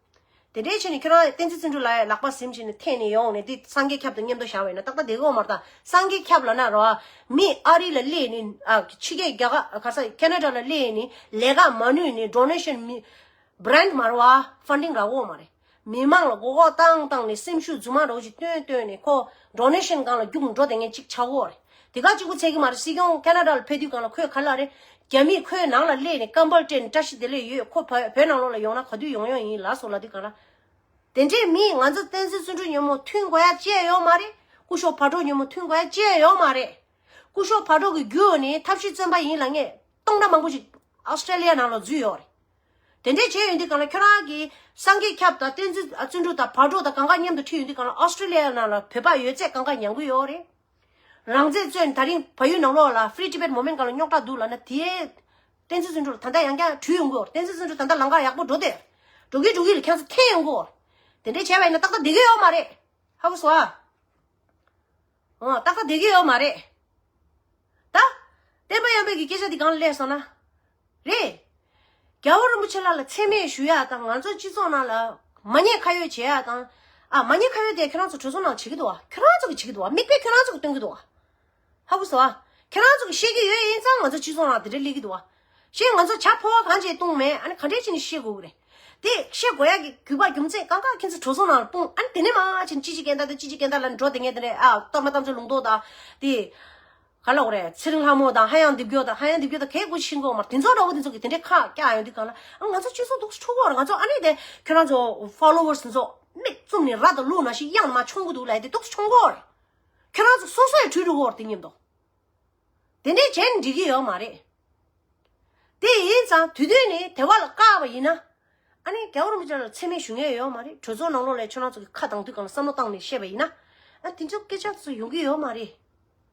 དེ་འདྲའི་བྱས་ནས་ཁྱོད་རང་བསྟན་འཛིན་བརྩོན་འགྲུས་ལགས་ལག་པ་ཟིན་བྱས་ནས་འཐེན་ནས་ཡོང་ནས་དེ་སངས་རྒྱས་སྐྱབས་དང་མཉམ་དུ་བཞག་པ་ཡིན་ན་ཏག་ཏག་བསྡད་ཀྱི་ཡོད་མ་རེད་ད། སངས་རྒྱས་སྐྱབས་ལབ་ན་རོ། མི་ཨ་རི་ལ་སླེབས་ནས་ཨ་ཕྱི་རྒྱལ་རྒྱ་གར་ག་ས་ཁེ་ན་ཌ་ལ་སླེབས་ནས་ལས་ཀ་མ་ནུས་ནས་ཌོ་ནེ་ཤན་མི་བྷ་རན་ཌི་མ་རེད་བ། ཕན་ཌིང་རག་གི་ཡོད་མ་རེད། མི་མང་ལ་མགོ་སྐོར་བཏང་བཏང་ནས་སེམས་ཤུགས་རྫུན་མ་འདྲ་བོ་ཞིག་བཏོན་བཏོན་ནས་ཁོ་ཌོ་ནེ་ཤན་སྒང་ལ་རྒྱུགས་འགྲོ་བསྡད་མཁན་གཅིག་ཆགས་ཀྱི་ཡོད་རེད། དེ་ག་གཅིག་པུ་ཚད་ཀྱི་མ་རེད། སྲིད་སྐྱོང་ཁེ་ན་ཌ་ལ་ཕེབས་དུས་སྒང་ལ་ཁོས་ག་ལབ་རེད། རྒྱ་མིས་ཁོའི་ནང་ལ་སླེབས་ནས་སྐམ་པར་སྤྲད་ནས་བཀྲ་ཤིས་བདེ་ལེགས་ཡོད། ཁོ་བོད་བོད་ནང་ལོགས་ལ་ཡོང་ན་ག་དུས་ཡོང་ཡོང་ཡིན་ལབ་སོང་ལབ་དུས་སྒང་ལ། དེ་འདྲའི་མི་ང་ཚོ་བསྟན་འཛིན་བརྩོན་འགྲུས་མཉམ་པོ་མཐུན་དགོས་ཡ་ཅི་ཡང་ཡོད་མ་རེད། སྐུ་ཞབས་བག་གྲོ་མཉམ་པོ་མཐུན་དགོས་ཡ་ཅི་ཡང་ཡོད་མ་རེད། སྐུ་ཞབས་བག་གྲོ་གི་རྒྱུད་ནས་ཐབས་ཤེས་བཙོན་པ་ཡིན་ལབ་མཁན་སྟོང་ཕྲག་མང་པོ་ཞིག་ཨོ་སི་ཀྲེ་ལི་ཡ་ནང་ལ་འཛུལ་ཡོད་རེད། དེ་འདྲས་བྱས་ཡོང་དུས་སྒང་ལ་ཁྱོད་རང་གིས་སངས་རྒྱས་སྐྱབས་དང་བསྟན་འཛིན་བརྩོན་འགྲུས་དང་བག་གྲོ་དང་གང་ག་མཉམ་དུ་ཁྲིད་ཡོང་དུས་སྒང་ལ་ཨོ་སི་ཀྲེ་ལི་ཡ་ནང་ལ་བོད་པ་ཡོད་ཚད་གང་ག་ཉམས་ཀྱི་ཡོད་རེད། རང་བཙན་རྩོད་ནས་ད་རིང་བལ་ཡུལ་ནང་ལོགས་ལ་Free Tibet Movement སྒང་ལ་རྙོག་དྲ་འདུག་ལབ་ན་དེ་བསྟན་འཛིན་བརྩོན་འགྲུས་ལ་ད་ལྟ་ཡང་བསྐྱར་དྲུད་ཡོང་གི་ཡོད་རེད། བསྟན་འཛིན་བརྩོན་འགྲུས་ད་ལྟ་ལམ་ཁ་ཡག་པོ་འགྲོ་བསྡད་རེད། འགྲོ་གི་འགྲོ་གི་ལ་ཁྱེད་ཚོ་འཐེན་ཡོང་གི་ཡོད་རེད། དེ་འདྲས་བྱས་པ་ཡིན་ན་ཏག་ཏག་བསྡད་ཀྱི་ཡོད་མ་རེད། ཧ་གོ་སོང་ཨ། ཨོ་ཏག་ཏག་བསྡད་ཀྱི་ཡོད་མ་རེད། ད། བསྟན་པ་ཡོད་པའི་གི་སྐད་ཆ་འདི་གང་ལ་སླེབས་སོང་ན། རེད། རྒྱལ་བ་རིན་པོ་ཆེ་ལགས་ལ་མཚན་སྨད་ཞུ་ཡ་དང་ང་ཚོ་སྤྱི་ཚོགས་ནང་ལ་མ་ཉེས་ཁ་གཡོགས་བྱེད་ཡ་དང་། ཨ་མ་ཉེས་ཁ་གཡོགས་དེ་ཁྱོད་རང་ཚོ་གྲོས་ཚོགས་ནང་བྱེད་ཀྱི་འདུག་བ། ཁྱོད་རང་ཚོ་གི་བྱེད་ཀྱི་འདུག་བ། མིག་དཔེ་ཁྱོད་རང་ཚོ་གི་སྟོན་གྱི་འདུག་བ། ཧ་གོ་སོང་ཨ། ཁྱེད་རང་ཚོ་གི་བཤད་ཀྱི་ཡོད་ཡིན་ཙང་ང་ཚོ་སྤྱི་ཚོགས་ནང་དེ་འདྲ་སླེབས་ཀྱི་འདུག་བ། ཞེས་ང་ཚོ་བྱ་ཕོ་བ་གང་བྱས་གཏོང་མེད། ཨ་ནི་ག་འདྲས་བྱས་ནས་བཤད་དགོས་ཀྱི་རེད། དེ་བཤད་དགོས་ཡ་གི་རྒྱུ་བ་རྒྱུ་མཚན་གང་ག་ཁྱེད་ཚོ་གྲོས་ཚོགས་ནང་ལ་སྤུངས། ཨ་ནི་དེ་ནས་མ་ཕྱིན་ཅི་ཅི་སྐད་འདྲ་དང་ཅི་ཅི་སྐད་འདྲ་ལ་འགྲོ་དེ་ངས་དེ་ནས་ཨ་གཏོར་མ་གཏམ་ཚོ་ལུང་རྟོགས་དང་དེ། ག་ལ་འོ་རེད། ཚེ་རིང་ལྷ་མོ་དང་ཧ་ཡང་འདེབས་རྒྱུ་དང་ཧ་ཡང་འདེབས་རྒྱུ་དང་གས་དགོས་ཤིང་གོ་མར་དེ་ཚོ་འདྲ་བོ་དེ་ཚོ་གི་དེ་འདྲའི་ཁ་བཀྱག་ཡོང་དུས་གང་ལ་ཨ་ང་ཚོ་སྤྱི་ཚོགས་འདུག་འཁྲུག་གོ་ར། ང་ཚོ་ཨ་ནི་དེ་ཁྱོད་རང་ཚོ་ཕོ་ལོ་ཝར་སི་ཚོ་མིག་བཙུམ་ནས་ར་དང་ལུག་ནང་བཞིན་གཡང་ནས་མ་མཆོང་གི་འདུག་ལ་དེ་འདུག་མཆོང་གོ་ར། ཁྱོད་རང་ཚོ་སོ་སོས་བྲུས་འགྲོ་གོ་ར་དེ་མཉམ་དུ། དེ་འདྲའི་བྱས་ནས་འགྲིག་གི་ཡོད་མ་རེད། དེ་ཡིན་ཙང་དུས་དུས་ནས་དེ་བ་ལ་བཀག་པ་ཡིན་ན། ཨ་ནི་རྒྱལ་བ་རིན་པོ་ཆེ་ལ་མཚན་སྨད་ཞུ་མཁན་ཡོད་མ་རེད། གྲོས་ཚོགས་ནང་ལོགས་ལ་ཁྱོད་རང་ཚོ་གི་ཁ་བཏང་དུས་གང་ལ་བསམ་བློ་བཏང་ནས་བཤད་པ་ཡིན་ན། ཨ་དེ་ཚོ་སྐད་ཆ་ཚོ་ཡོང་གི་ཡོད་མ་རེད།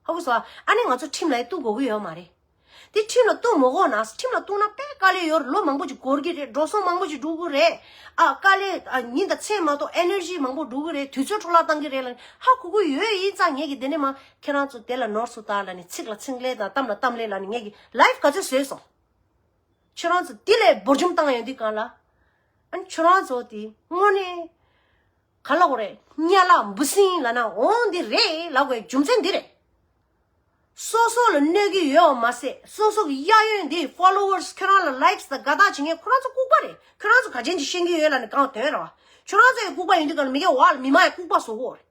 ཧ་གོ་སོང་ཨ། ཨ་ནི་ང་ཚོ་ཁྲིམས་ལ་གཏུག་དགོས་ཀྱི་ཡོད་མ་རེད། དེ་ཁྲིམས་ལ་གཏུག་མ་དགོས་ན་ཁྲིམས་ལ་གཏུག་ན་དཔེ་དཀའ་ལས་ཡོད་རེད། ལོ་མང་པོ་ཅིག་འགོར་གི་རེད། འགྲོ་སོང་མང་པོ་ཅིག་འགྲོ་གི་རེད། ཨ་དཀའ་ལས་ཨ་ཉིན་དང་མཚན་མ་གཏོགས་ཨེ་ནར་ཇི་མང་པོ་འགྲོ་གི་རེད། དུས་ཚོད་འཕྲོ་བརླག་བཏང་གི་རེད་ལ་ཧ་གོ་གི་ཡོད། ཡིན་ཙང་ངས་ཀྱི་དེ་ནས་མ་ཁྱེད་རང་ཚོ་དེ་ལ་ནོར་སུ་བཏང་ལ་ནི་ཚིག་ལ་ཚིག་ལན་དང་གཏམ་ལ་གཏམ་ལན་ལ་ནི་ངས་ཀྱི་ལའིབ་ག་ཚོད་བཟོས་སོང་། ཁྱོད་རང་ཚོ་དེ་ལས་འབོར་འཇོམས་བཏང་ཡོང་དུས་གང་ལ། ཨ་ནི་ཁྱོད་རང་ཚོ་དེ་དངོས་གནས་ག་ལ་གོ་རེད། གཉའ་ལག་འབུ་སྲིན་ལ་ན་འོང་འདི་རེད་ལ་གོའི་རྒྱུ་མཚན་འདི་རེད། སོ་སོ་ལ་གནོད་ཀྱི་ཡོད་མ་ཟད་སོ་སོ་གི་གཡས་གཡོན་འདི་ཕོ་ལོ་ཝར་སི་ཁྱོད་རང་ལ་ལའིཀ་སི་དང་དགའ་རྟགས་བྱེད་མཁན་ཁོ་རང་ཚོ་ལྐུགས་པ་རེད། ཁྱོད་རང་ཚོ་ག་ཅན་གྱི་ཤེས་ཀྱི་ཡོད་ལ་ནི་གང་དོན་ར་བ། ཁྱོད་རང་ཚོ་ཡི་ལྐུགས་པ་ཡིན་དུས་གང་ལ་མི་སྐྱ་བ་ལ་མི་མང་ཡི་ལྐུགས་པ་བཟོ་གོ་རེད།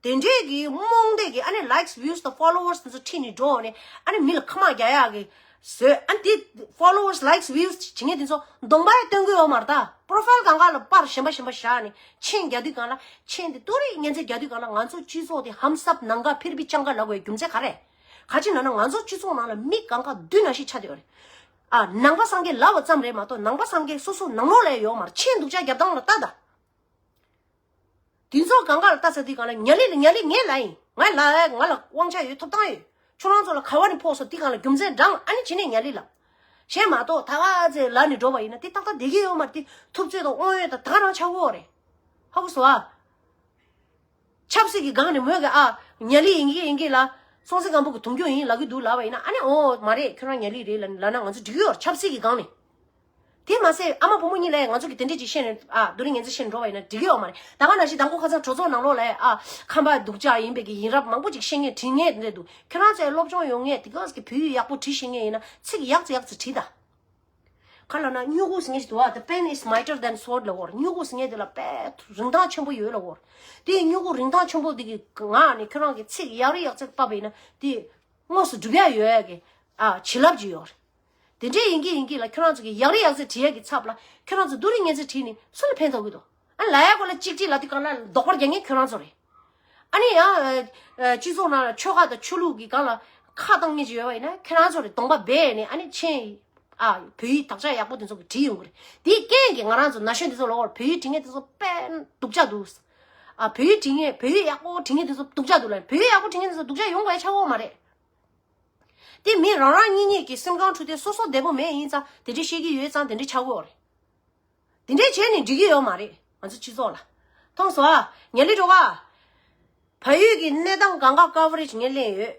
དེ་འདྲས་ཀྱི་རྨོངས་དད་ཀྱི་ཨ་ནི་ལའིཀ་སི་བིའུ་སི་དང་ཕོ་ལོ་ཝར་སི་དེ་ཚོ་ཁྲིད་ནས་འགྲོ་ནས་ཨ་ནི་མི་ལ་ཁ་མ་རྒྱག་ཡག་གི་བཟོས། ཨ་ནི་དེ་ཕོ་ལོ་ཝར་སི་ལའིཀ་སི་བིའུ་སི་བྱེད་མཁན་དེ་ཚོ་གདོང་པ་ཡང་སྟོན་གི་ཡོད་མ་རེད་ད། པོ་རོ་ཕའིལ་གང་ག་ལ་པར་གཞན་པ་གཞན་པ་བཞག་ནས་མཆན་རྒྱག་དུས་གང་ལ་མཆན་དེ་ཏོ་རིགས་ཉན་ཚད་རྒྱག་དུས་གང་ལ་ང་ཚོ་སྤྱི་ཚོགས་དེ་ཧམ་སབ་ནང་ག་ཕིར་བི་ཅང་ག་ལབ་དགོས་རྒྱུ་མཚན་ག་རེ། ག་ཅི་ན་ན་ང་ཚོ་སྤྱི་ཚོགས་ནང་ལ་མི་གང་ག་བདུན་ནང་བཞིན་ཆགས་བསྡད་ཡོད་རེད། ཨ་ནང་པ་སངས་རྒྱས་ལབ་པ་ཙམ་རེད་མ་གཏོགས་ནང་པ་སངས་རྒྱས་སོ་སོ་ནང་ལོགས་ལ་ཡོད་མ་རེད། མཆན་སྡུག་ཅག་རྒྱབ་སྟངས་ལ་ལྟ་ད། དེ་ཚོ་གང་ག་ལ་ལྟ་ཚར་དུས་གང་ལ་ཉ་ལི་ལ་ཉ་ལི་ངས་ལ་ཡིན། ང་ལ་ང་ལ་དབང་ཆ་ཡོད། ཐོབ་ཐང་ཡོད། ཁྱོད་རང་ཚོ་ལ་ག་བ་ནས་ཕོག་སོང་དེ་གང་ལ་རྒྱུ་མཚན་འདྲང་ཨ་ནི་བྱེད་ནས་ཉ་ལི་ལབ། གཞན་མ་གཏོགས་ད་ག་ཚེ་ལ་ནི་འགྲོ་བ་ཡིན་ན་དེ་ཏག་ཏག་བསྡད་ཀྱི་ཡོད་མ་རེད། དེ་ཐུབ་ཚོད་དང་དབང་ཡོད་དང་ད་ག་རང་ཆགས་ཡོད་རེད། ཧ་གོ་སོང་ཨ། ཆབ་སྲིད་ཀྱི་སྒང་ནས་མོས་ཀྱི་ཨ་ཉ་ལི་ཡིན་གྱི་ཡིན་གྱི་ལ་སྲོང་བཙན་སྒམ་པོ་གི་དུང་རྒྱུ་ཡིན་ལབ་ཀྱི་འདུག་ལབ་པ་ཡིན་ན་ཨ་ནི་ཨོ་མ་རེད་ཁྱོད་རང་ཉ་ལི་རེད་ལབ་ལབ་ན་ང་ཚོ་འགྲིག་གི་ཡོད་རེད་ཆབ་སྲིད་ཀྱི་སྒང་ནས། དེ་མ་ཟད་ཨ་མ་བུ་མོ་གཉིས་ལ་ང་ཚོ་གི་དེ་འདྲས་ཅིག་བཤད་ནས་ཨ་རྡོ་རིང་ངན་ཚིག་བཤད་ནས་འགྲོ་བ་ཡིན་ན་འགྲིག་གི་ཡོད་མ་རེད། ད་ག་ནང་བཞིན་དང་པོ་ཁ་སང་གྲོས་ཚོགས་ནང་ལོགས་ལ་ཨ་ཁམས་པ་སྡུག་ཅག་ཡིན་པའི་གི་ཡིན་རབས་མང་པོ་ཅིག་བཤད་མཁན་བྲིས་མཁན་དེ་འདྲས་འདུག་ཁྱོད་རང་ཚོས་སློབ་སྦྱོང་ཡོང་མཁན་དེ་ག་གི་བོད་ཡིག་ཡག་པོ་བྲིས་ཤེས་མཁན་ཡིན་ན་ཚིག་ཡག་ཙམ་ཡག་ཙམ་བྲིས་ད། ག་ལ་ན་སྨྱུ་གུ་ཟེར་མཁན་ཞིག་འདུག་བ། The pen is mightier than sword ལབ་བོར། སྨྱུ་གུ་ཟེར་མཁན་དེ་ལ་དཔེ་རིན་ཐང་ཆེན་པོ་ཡོད་ལབ་བོར། དེ་སྨྱུ་གུ་རིན་ཐང་ཆེན་པོ་དེ་གི་ངག་ནས་ཁྱོད་རང་གི་ཚིག་ཡག་རེ་ཡག་ཚིག་ཕབ་པ་ཡིན་ན་དེ་དངོས་སུ་འགྲུབ་ཡ་ཡོད་ཡ་གི་ཨ་བྱིན་རླབས་ཅིག་ཡོད་རེད། དེ་འདྲས་ཡིན་གྱི་ཡིན་གྱི་ལ་ཁྱོད་རང་ཚོ་གི་ཡག་རེ་ཡག་ཚིག་བྲིས་ཡ་གི་ཚབ་ལ་ཁྱོད་རང་ཚོ་རྡོ་རིང་ངན་ཚིག་བྲིས་ནས་སུ་ལ་ཕན་ཐོགས་ཀྱི་འདུག་ཨ་ལ་ཡ་གོ་ལ་གཅིག་གཅིག་ལ་དེ་གང་ལ་ལྡོག་པར་རྒྱག་མཁན་ཁྱོད་རང་ཚོ་རེད། ཨ་ནི་ཡང་སྤྱི་ཚོགས་ནང་ལ་ཆོལ་ཁ་དང་ཆོས་ལུགས་ཀྱི་སྒང་ལ་ཁ་བཏང་མཁན་ཅིག་ཡོད་པ་ཡིན་ན་ཁྱེད་རང་ཚོ་རེ་གདོང་པ་སྦས་ནས་ཨ་ནི་མཆན་ཨ་བོད་ཡིག་དག་ཆ་ཡག་པོ་དེ་ཚོ་གི་བྲིས་ཡོང་གི་རེད། དེའི་རྐྱེན་གྱིས་ང་རང་ཚོ་ན་གཞོན་དེ་ཚོ་ལ་བོད་ཡིག་འབྲི་མཁན་དེ་ཚོ་དཔེ་སྡུག་ཅག་འདུག་ཨ་བོད་ཡིག་འབྲི་མཁན་བོད་ཡིག་ཡག་པོ་འབྲི་མཁན་དེ་ཚོ་སྡུག་ཅག་འདུག་ལ་བོད་ཡིག་ཡག་པོ་འབྲི་མཁན་དེ་ཚོ་སྡུག་ཅག་ཡོང་དགོས་ཡ་ཆགས་ཡོད་མ་རེད། དེ་མི་རང་རང་གཉིས་གཉིས་ཀྱི་སེམས་ཁམས་འཁྲུག་དེ་སོ་སོ་བདེ་པོ་མེད་ཡིན་ཙང་དེ་འདྲས་བཤད་ཀྱི་ཡོད་ཙང་དེ་འདྲས་ཆགས་ཀྱི་ཡོད་རེད། དེ་འདྲས་བྱས་ནས་འགྲིག་གི་ཡོད་མ་རེད་ང་ཚོ་སྤྱི་ཚོགས་ལ། མཐོང་སོང་ཨ། ཉ་ལི་སྒྲོལ་དཀར། བལ་ཡུལ་གྱི་གནས་སྟངས་གང་ག་ཀ་བ་རེ་ཇི་ངས་ལེན་ཡོད།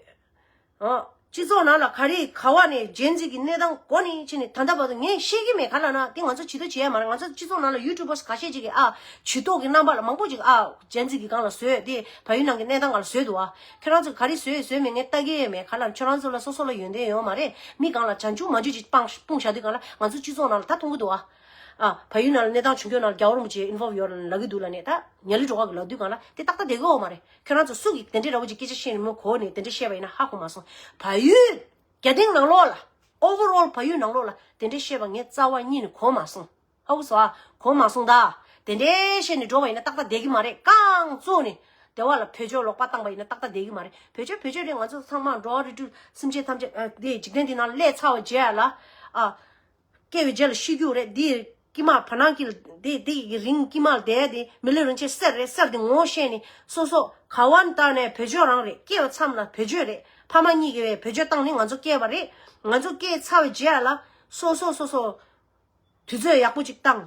ཨ། སྤྱི་ཚོགས་ནང་ལ་ག་རེ་ག་བ་ནས་ཇེན་ཛི་གི་གནས་སྟངས་གོ་ནས་ཕྱིན་ནས་ད་ལྟ་བར་དུ་ངས་ཤེས་ཀྱི་མེད་ག་ལ་ན་དེ་ང་ཚོ་ཇུས་གཏོགས་བྱེད་ཡ་མ་རེད། ང་ཚོ་སྤྱི་ཚོགས་ནང་ལ་ཡུ་ཊུབ་བར་སི་ཁ་ཤས་ཅིག་གིས་ཨ་ཇུས་གཏོགས་ཀྱི་རྣམ་པ་ལ་མང་པོ་ཅིག་ཨ་ཇེན་ཛི་གི་སྒང་ལ་བཟོས་དེ་བལ་ཡུལ་ནང་གི་གནས་སྟངས་སྒང་ལ་བཟོས་འདུག་ཨ། ཁྱོད་རང་ཚོ་ག་རེ་བཟོས་བཟོས་མེད་ངས་ལྟ་གི་ཡོད་མེད་ག་ལ་ཁྱོད་རང་ཚོ་ལ་སོ་སོ་ལ་ཡོན་ཏན་ཡོད་མ་རེད། མི་སྒང་ལ་བྱང་ཆུབ་མ་འཇུ་ཅིག་སྤང་སྤུངས་བཞག་དུས་སྒང་ལ་ང་ཚོ་སྤྱི་ཚོགས་ནང་ལ་ད་མཐོང་གི་འདུག་ཨ། ཨ། བལ་ཡུལ་ནང་ལ་གནས་སྟངས་བྱུང་རྒྱུ་ནང་ལ་རྒྱལ་བ་རིན་པོ་ཆེ་ཨིན་ཝོལ་ཡོད་ལབ་ཀྱི་འདུག་ལབ་ནས་ད་ཉ་ལི་སྒྲོལ་དཀར་གྱིས་ལབ་དུས་སྒང་ལ་དེ་ཏག་ཏག་བསྡད་ཀྱི་ཡོད་མ་རེད། ཁྱོད་རང་ཚོ་སུ་གིས་དེ་འདྲའི་འདྲ་བོ་ཅིག་སྐད་ཆ་བཤད་ནས་མོ་གོ་ནས་དེ་འདྲ་བཤད་པ་ཡིན་ན་ཧ་གོ་མ་སོང་། བལ་ཡུལ་རྒྱ་སྟེང་ནང་ལོགས་ལ་ཨོ་ཝར་ཨོལ་བལ་ཡུལ་ནང་ལོགས་ལ་དེ་འདྲ་བཤད་པ་ངས་རྩ་བ་ཉིད་ནས་གོ་མ་སོང་། ཧ་གོ་སོང་ཨ། གོ་མ་སོང་ད། དེ་འདྲའི་བཤད་ནས་འགྲོ་བ་ཡིན་ན་ཏག་ཏག་བསྡད་ཀྱི་མ་རེད། རྐང་བཙུགས་ནས་དེ་བ་ལ་བེད་སྤྱོད་ལོག་པ་བཏང་པ་ཡིན་ན་ཏག་ཏག་བསྡད་ཀྱི་མ་རེད། བེད་སྤྱོད་བེད་སྤྱོད་རེད། ང་ཚོ་ཚང་མ་འགྲོ་བ་རིགས་དྲུག་སེམས་ཅན་ཐམས་ཅད་ཨ་དེ་འཇིག་རྟེན་འདི་ནང་སླེབས་ཚར་བ་རྗེས་ལ་ཨ། སྐྱེ་བའི་རྗེས་ལ་ཤི་རྒྱུ་རེད། འདི་ཀྱེ་མ་བར་སྣང་གི་འདི་འདི་ཡི་རིང་ཀྱེ་མ་བསྡད་དེ་མི་ལུས་རིན་ཆེན་གསེར་རེད། གསེར་འདི་ངོ་ཤེས་ནས་སོ་སོ་ག་བ་ནས་བལྟས་ནས་བེད་སྤྱོད་རང་རེད། སྐྱེ་བ་མཚམས་ལ་བེད་སྤྱོད་རེད། ཕ་མ་གཉིས་ཀྱིས་བེད་སྤྱོད་བཏང་ནས་ང་ཚོ་སྐྱེས་པ་རེད། ང་ཚོ་སྐྱེས་ཚར་བའི་རྗེས་ལ་སོ་སོ་སོ་སོ་དུས་ཚོད་ཡག་པོ་ཅིག་བཏང་།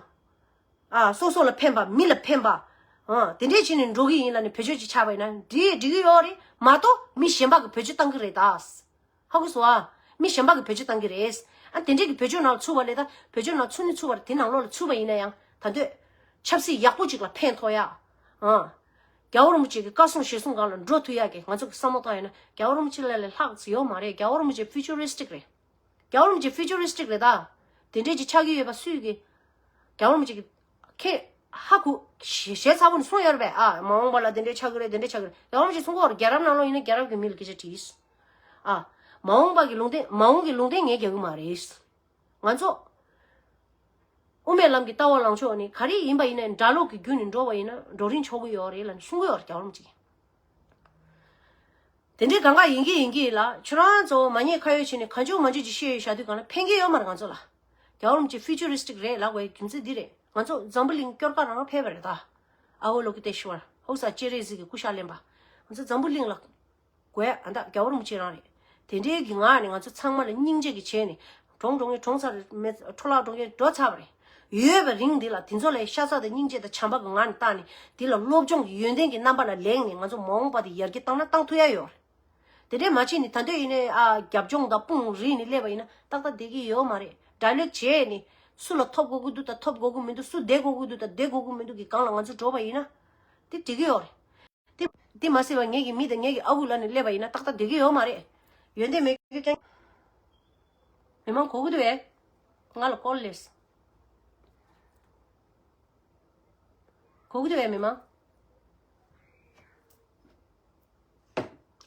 ཨ་སོ་སོ་ལ་ཕན་པ་མི་ལ་ཕན་པ། ཨ་དེ་འདྲས་བྱས་ནས་འགྲོ་གི་ཡིན་ལབ་ནས་བེད་སྤྱོད་ཅིག་ཆགས་པ་ཡིན་ན་འགྲིག་འགྲིག་གི་ཡོད་རེད་མ་གཏོགས་མི་གཞན་པ་གིས་བེད་སྤྱོད་བཏང་གི་རེད་ད། ཧ་གོ་སོང་ཨ། མི་གཞན་པ་གིས་བེད་སྤྱོད་བཏང་གི་རེད། ཨ་དེ་འདྲས་ཀྱི་བེད་སྤྱོད་ནང་ཚུད་པ་ལས་ད་བེད་སྤྱོད་ནང་ཚུད་ནི་ཚུད་པ་རེད། དེ་ནང་ལོགས་ལ་ཚུད་པ་ཡིན་ན་ཡང་ད་འདོད་ཆབ་སྲིད་ཡག་པོ་ཅིག་ལ་ཕན་ཐོགས་ཡ། ཨ། རྒྱལ་བ་རིན་པོ་ཆེ་གི་བཀའ་གསུང་བཞེས་གསུང་སྒང་ལ་འགྲོ་ཐུབ་ཡ་གི་ང་ཚོ་གི་བསམ་བློ་བཏང་ཡ་ན་རྒྱལ་བ་རིན་པོ་ཆེ་ལས་ལས་ལྷག་ཙམ་ཡོད་མ་རེད། རྒྱལ་བ་རིན་པོ་ཆེ་ཕུ་ཅུ་རི་སི་ཊིག་རེད། རྒྱལ་བ་རིན་པོ་ཆེ་ཕུ་ཅུ་རི་སི་ཊིག་རེད་ད། དེ་འདྲས་ཅིག་ཆགས་ཀྱི་ཡོད་པ་སུས་ཀྱི། རྒྱལ་བ་རིན་པོ་ཆེ་གི་ ཁྱེད་ཧ་གོ་ཞེ་ཞེ་ཚ་པོ་ནས་གསུངས་ཡོད་རེད་པས། ཨ་མ་འོངས་པ་ལ་དེ་འདྲའི་ཆགས་ཀྱི་རེད། དེ་འདྲའི་ཆགས་ཀྱི་རེད། རྒྱལ་བ་རིན་པོ་ཆེ་གསུང་གི་ཡོད་རེད། རྒྱལ་རབས་ནང་ལོགས་ཡིན་ན་རྒྱལ་རབས་ཀྱི་མི་ལ་སྐད་ཆ་དྲིས། ཨ་མ་འོངས་པ་གི་ལུང་བསྟན་མ་འོངས་ཀྱི་ལུང་བསྟན་ངས་རྒྱག་གི་མ་རེད། ང་ཚོ་དབུ་མའི་ལམ་གྱི་ལྟ་བ་ལངས་ཕྱོགས་ནི་ག་རེ་ཡིན་པ་ཡིན་ནའི་གྲྭ་ལོག་གི་རྒྱུད་ནས་འགྲོ་བ་ཡིན་ན་འགྲོ་རིན་ཆོག་གི་ཡོད་རེད་ལབ་ནས་གསུང་གི་ཡོད་རེད། རྒྱལ་བ་རིན་པོ་ཆེ་གིས། དེ་འདྲའི་གང་ག་ཡིན་གྱི་ཡིན་གྱི་ལ། ཁྱོད་རང་ཚོ་མ་ཉེས་ཁ་གཡོགས་བྱས་ནས་གང་བྱུང་མང་བྱུང་ཅིག་བཤད་བཞག་དུས་གང་ལ་ཕན་གྱི་ཡོད་མ་རེད་ང་ཚོ་ལ། རྒྱལ་བ་རིན་པོ་ཆེ་ཕིའུ་ཅར་རི་སི་ཊིག་རེད་ལབ་དགོས་རྒྱུ་མཚན་འདི་རེད། ང་ཚོ་འཛམ་བུ་གླིང་སྐྱོར་ག་རང་ཕེབས་པ་རེད་ད། ཨ་ཧོ་ལོ་ཀི་ཏེ་ཤི་ཝར་ཧོ་ས་ཅེ་རེ་ཟིག་གི་སྐུ་ཤ་ལེན་པ། ང་ཚོ་འཛམ་བུ་གླིང་ལ་དགོས་ཡ་ཨ་ད་རྒྱལ་བ་རིན་པོ་ཆེ་རང་རེད། དེ་འདྲའི་གི་ངང་ནས་ང་ཚོ་ཚང་མ་ལ་སྙིང་རྗེ་གི་བྱས་ནས་གྲོངས་འགྲོ་མཁན་གྲོངས་ཚར་རེད། མེད་འཕྲོ་བརླག་འགྲོ་མཁན་འགྲོ་ཚར་བ་རེད། ཡོད་པའི་རིང་འདི་ལ་དེ་ཚོ་ལ་ཤ་ཚ་དང་སྙིང་རྗེ་དང་བྱམས་པ་གི་ངང་ནས་བལྟས་ནས་འདི་ལ་སློབ་སྦྱོང་གི་ཡོན་ཏན་གྱི་རྣམ་པ་ལ་ལེན་ནས་ང་ཚོ་མ་འོངས་པ་དེ་ཡར་རྒྱས་བཏང་ན་བཏང་ཐུབ་ཡ་ཡོད་རེད། དེ་འདྲས་མ་བྱས་ནས་ད་འདོད་ཡིན་ནའི་ཨ་རྒྱབ་ལྗོངས་དང་དཔུང་རིས་ནས་སླེབས་པ་ཡིན་ན་ཏག་ཏག་བསྡད་ཀྱི་ཡོད་མ་རེད། ཌའི་ལོག་བྱས་ནས་སུ་ལ་ཐོབ་དགོས་ཀྱི་འདུག་དང་ཐོབ་དགོས་ཀྱི་མི་འདུག་སུ་བསྡད་དགོས་ཀྱི་འདུག་དང་བསྡད་དགོས་ཀྱི་མི་འདུག་གི་སྒང་ལ་ང་ཚོ་འགྲོ་བ་ཡིན་ན་དེ་འགྲིག་གི་ཡོད་རེད། དེ་དེ་མ་ཟད་པ་ངེད་ཀྱི་མི་དང་ངེད་ཀྱི་ཨ་ཁུ་ལབ་ནས་སླེབས་པ་ཡིན་ན་ཏག་ཏག་བསྡད་ཀྱི་ཡོད་མ་རེད། ཡོན་ཏན་མེད་རྒྱུ་རྐྱང་། མི་མང་གོ་གི་འདུག་བས། ང་ལ་ཀོལ་སླེབས། གོ་གི་འདུག་བས་མི་མང་།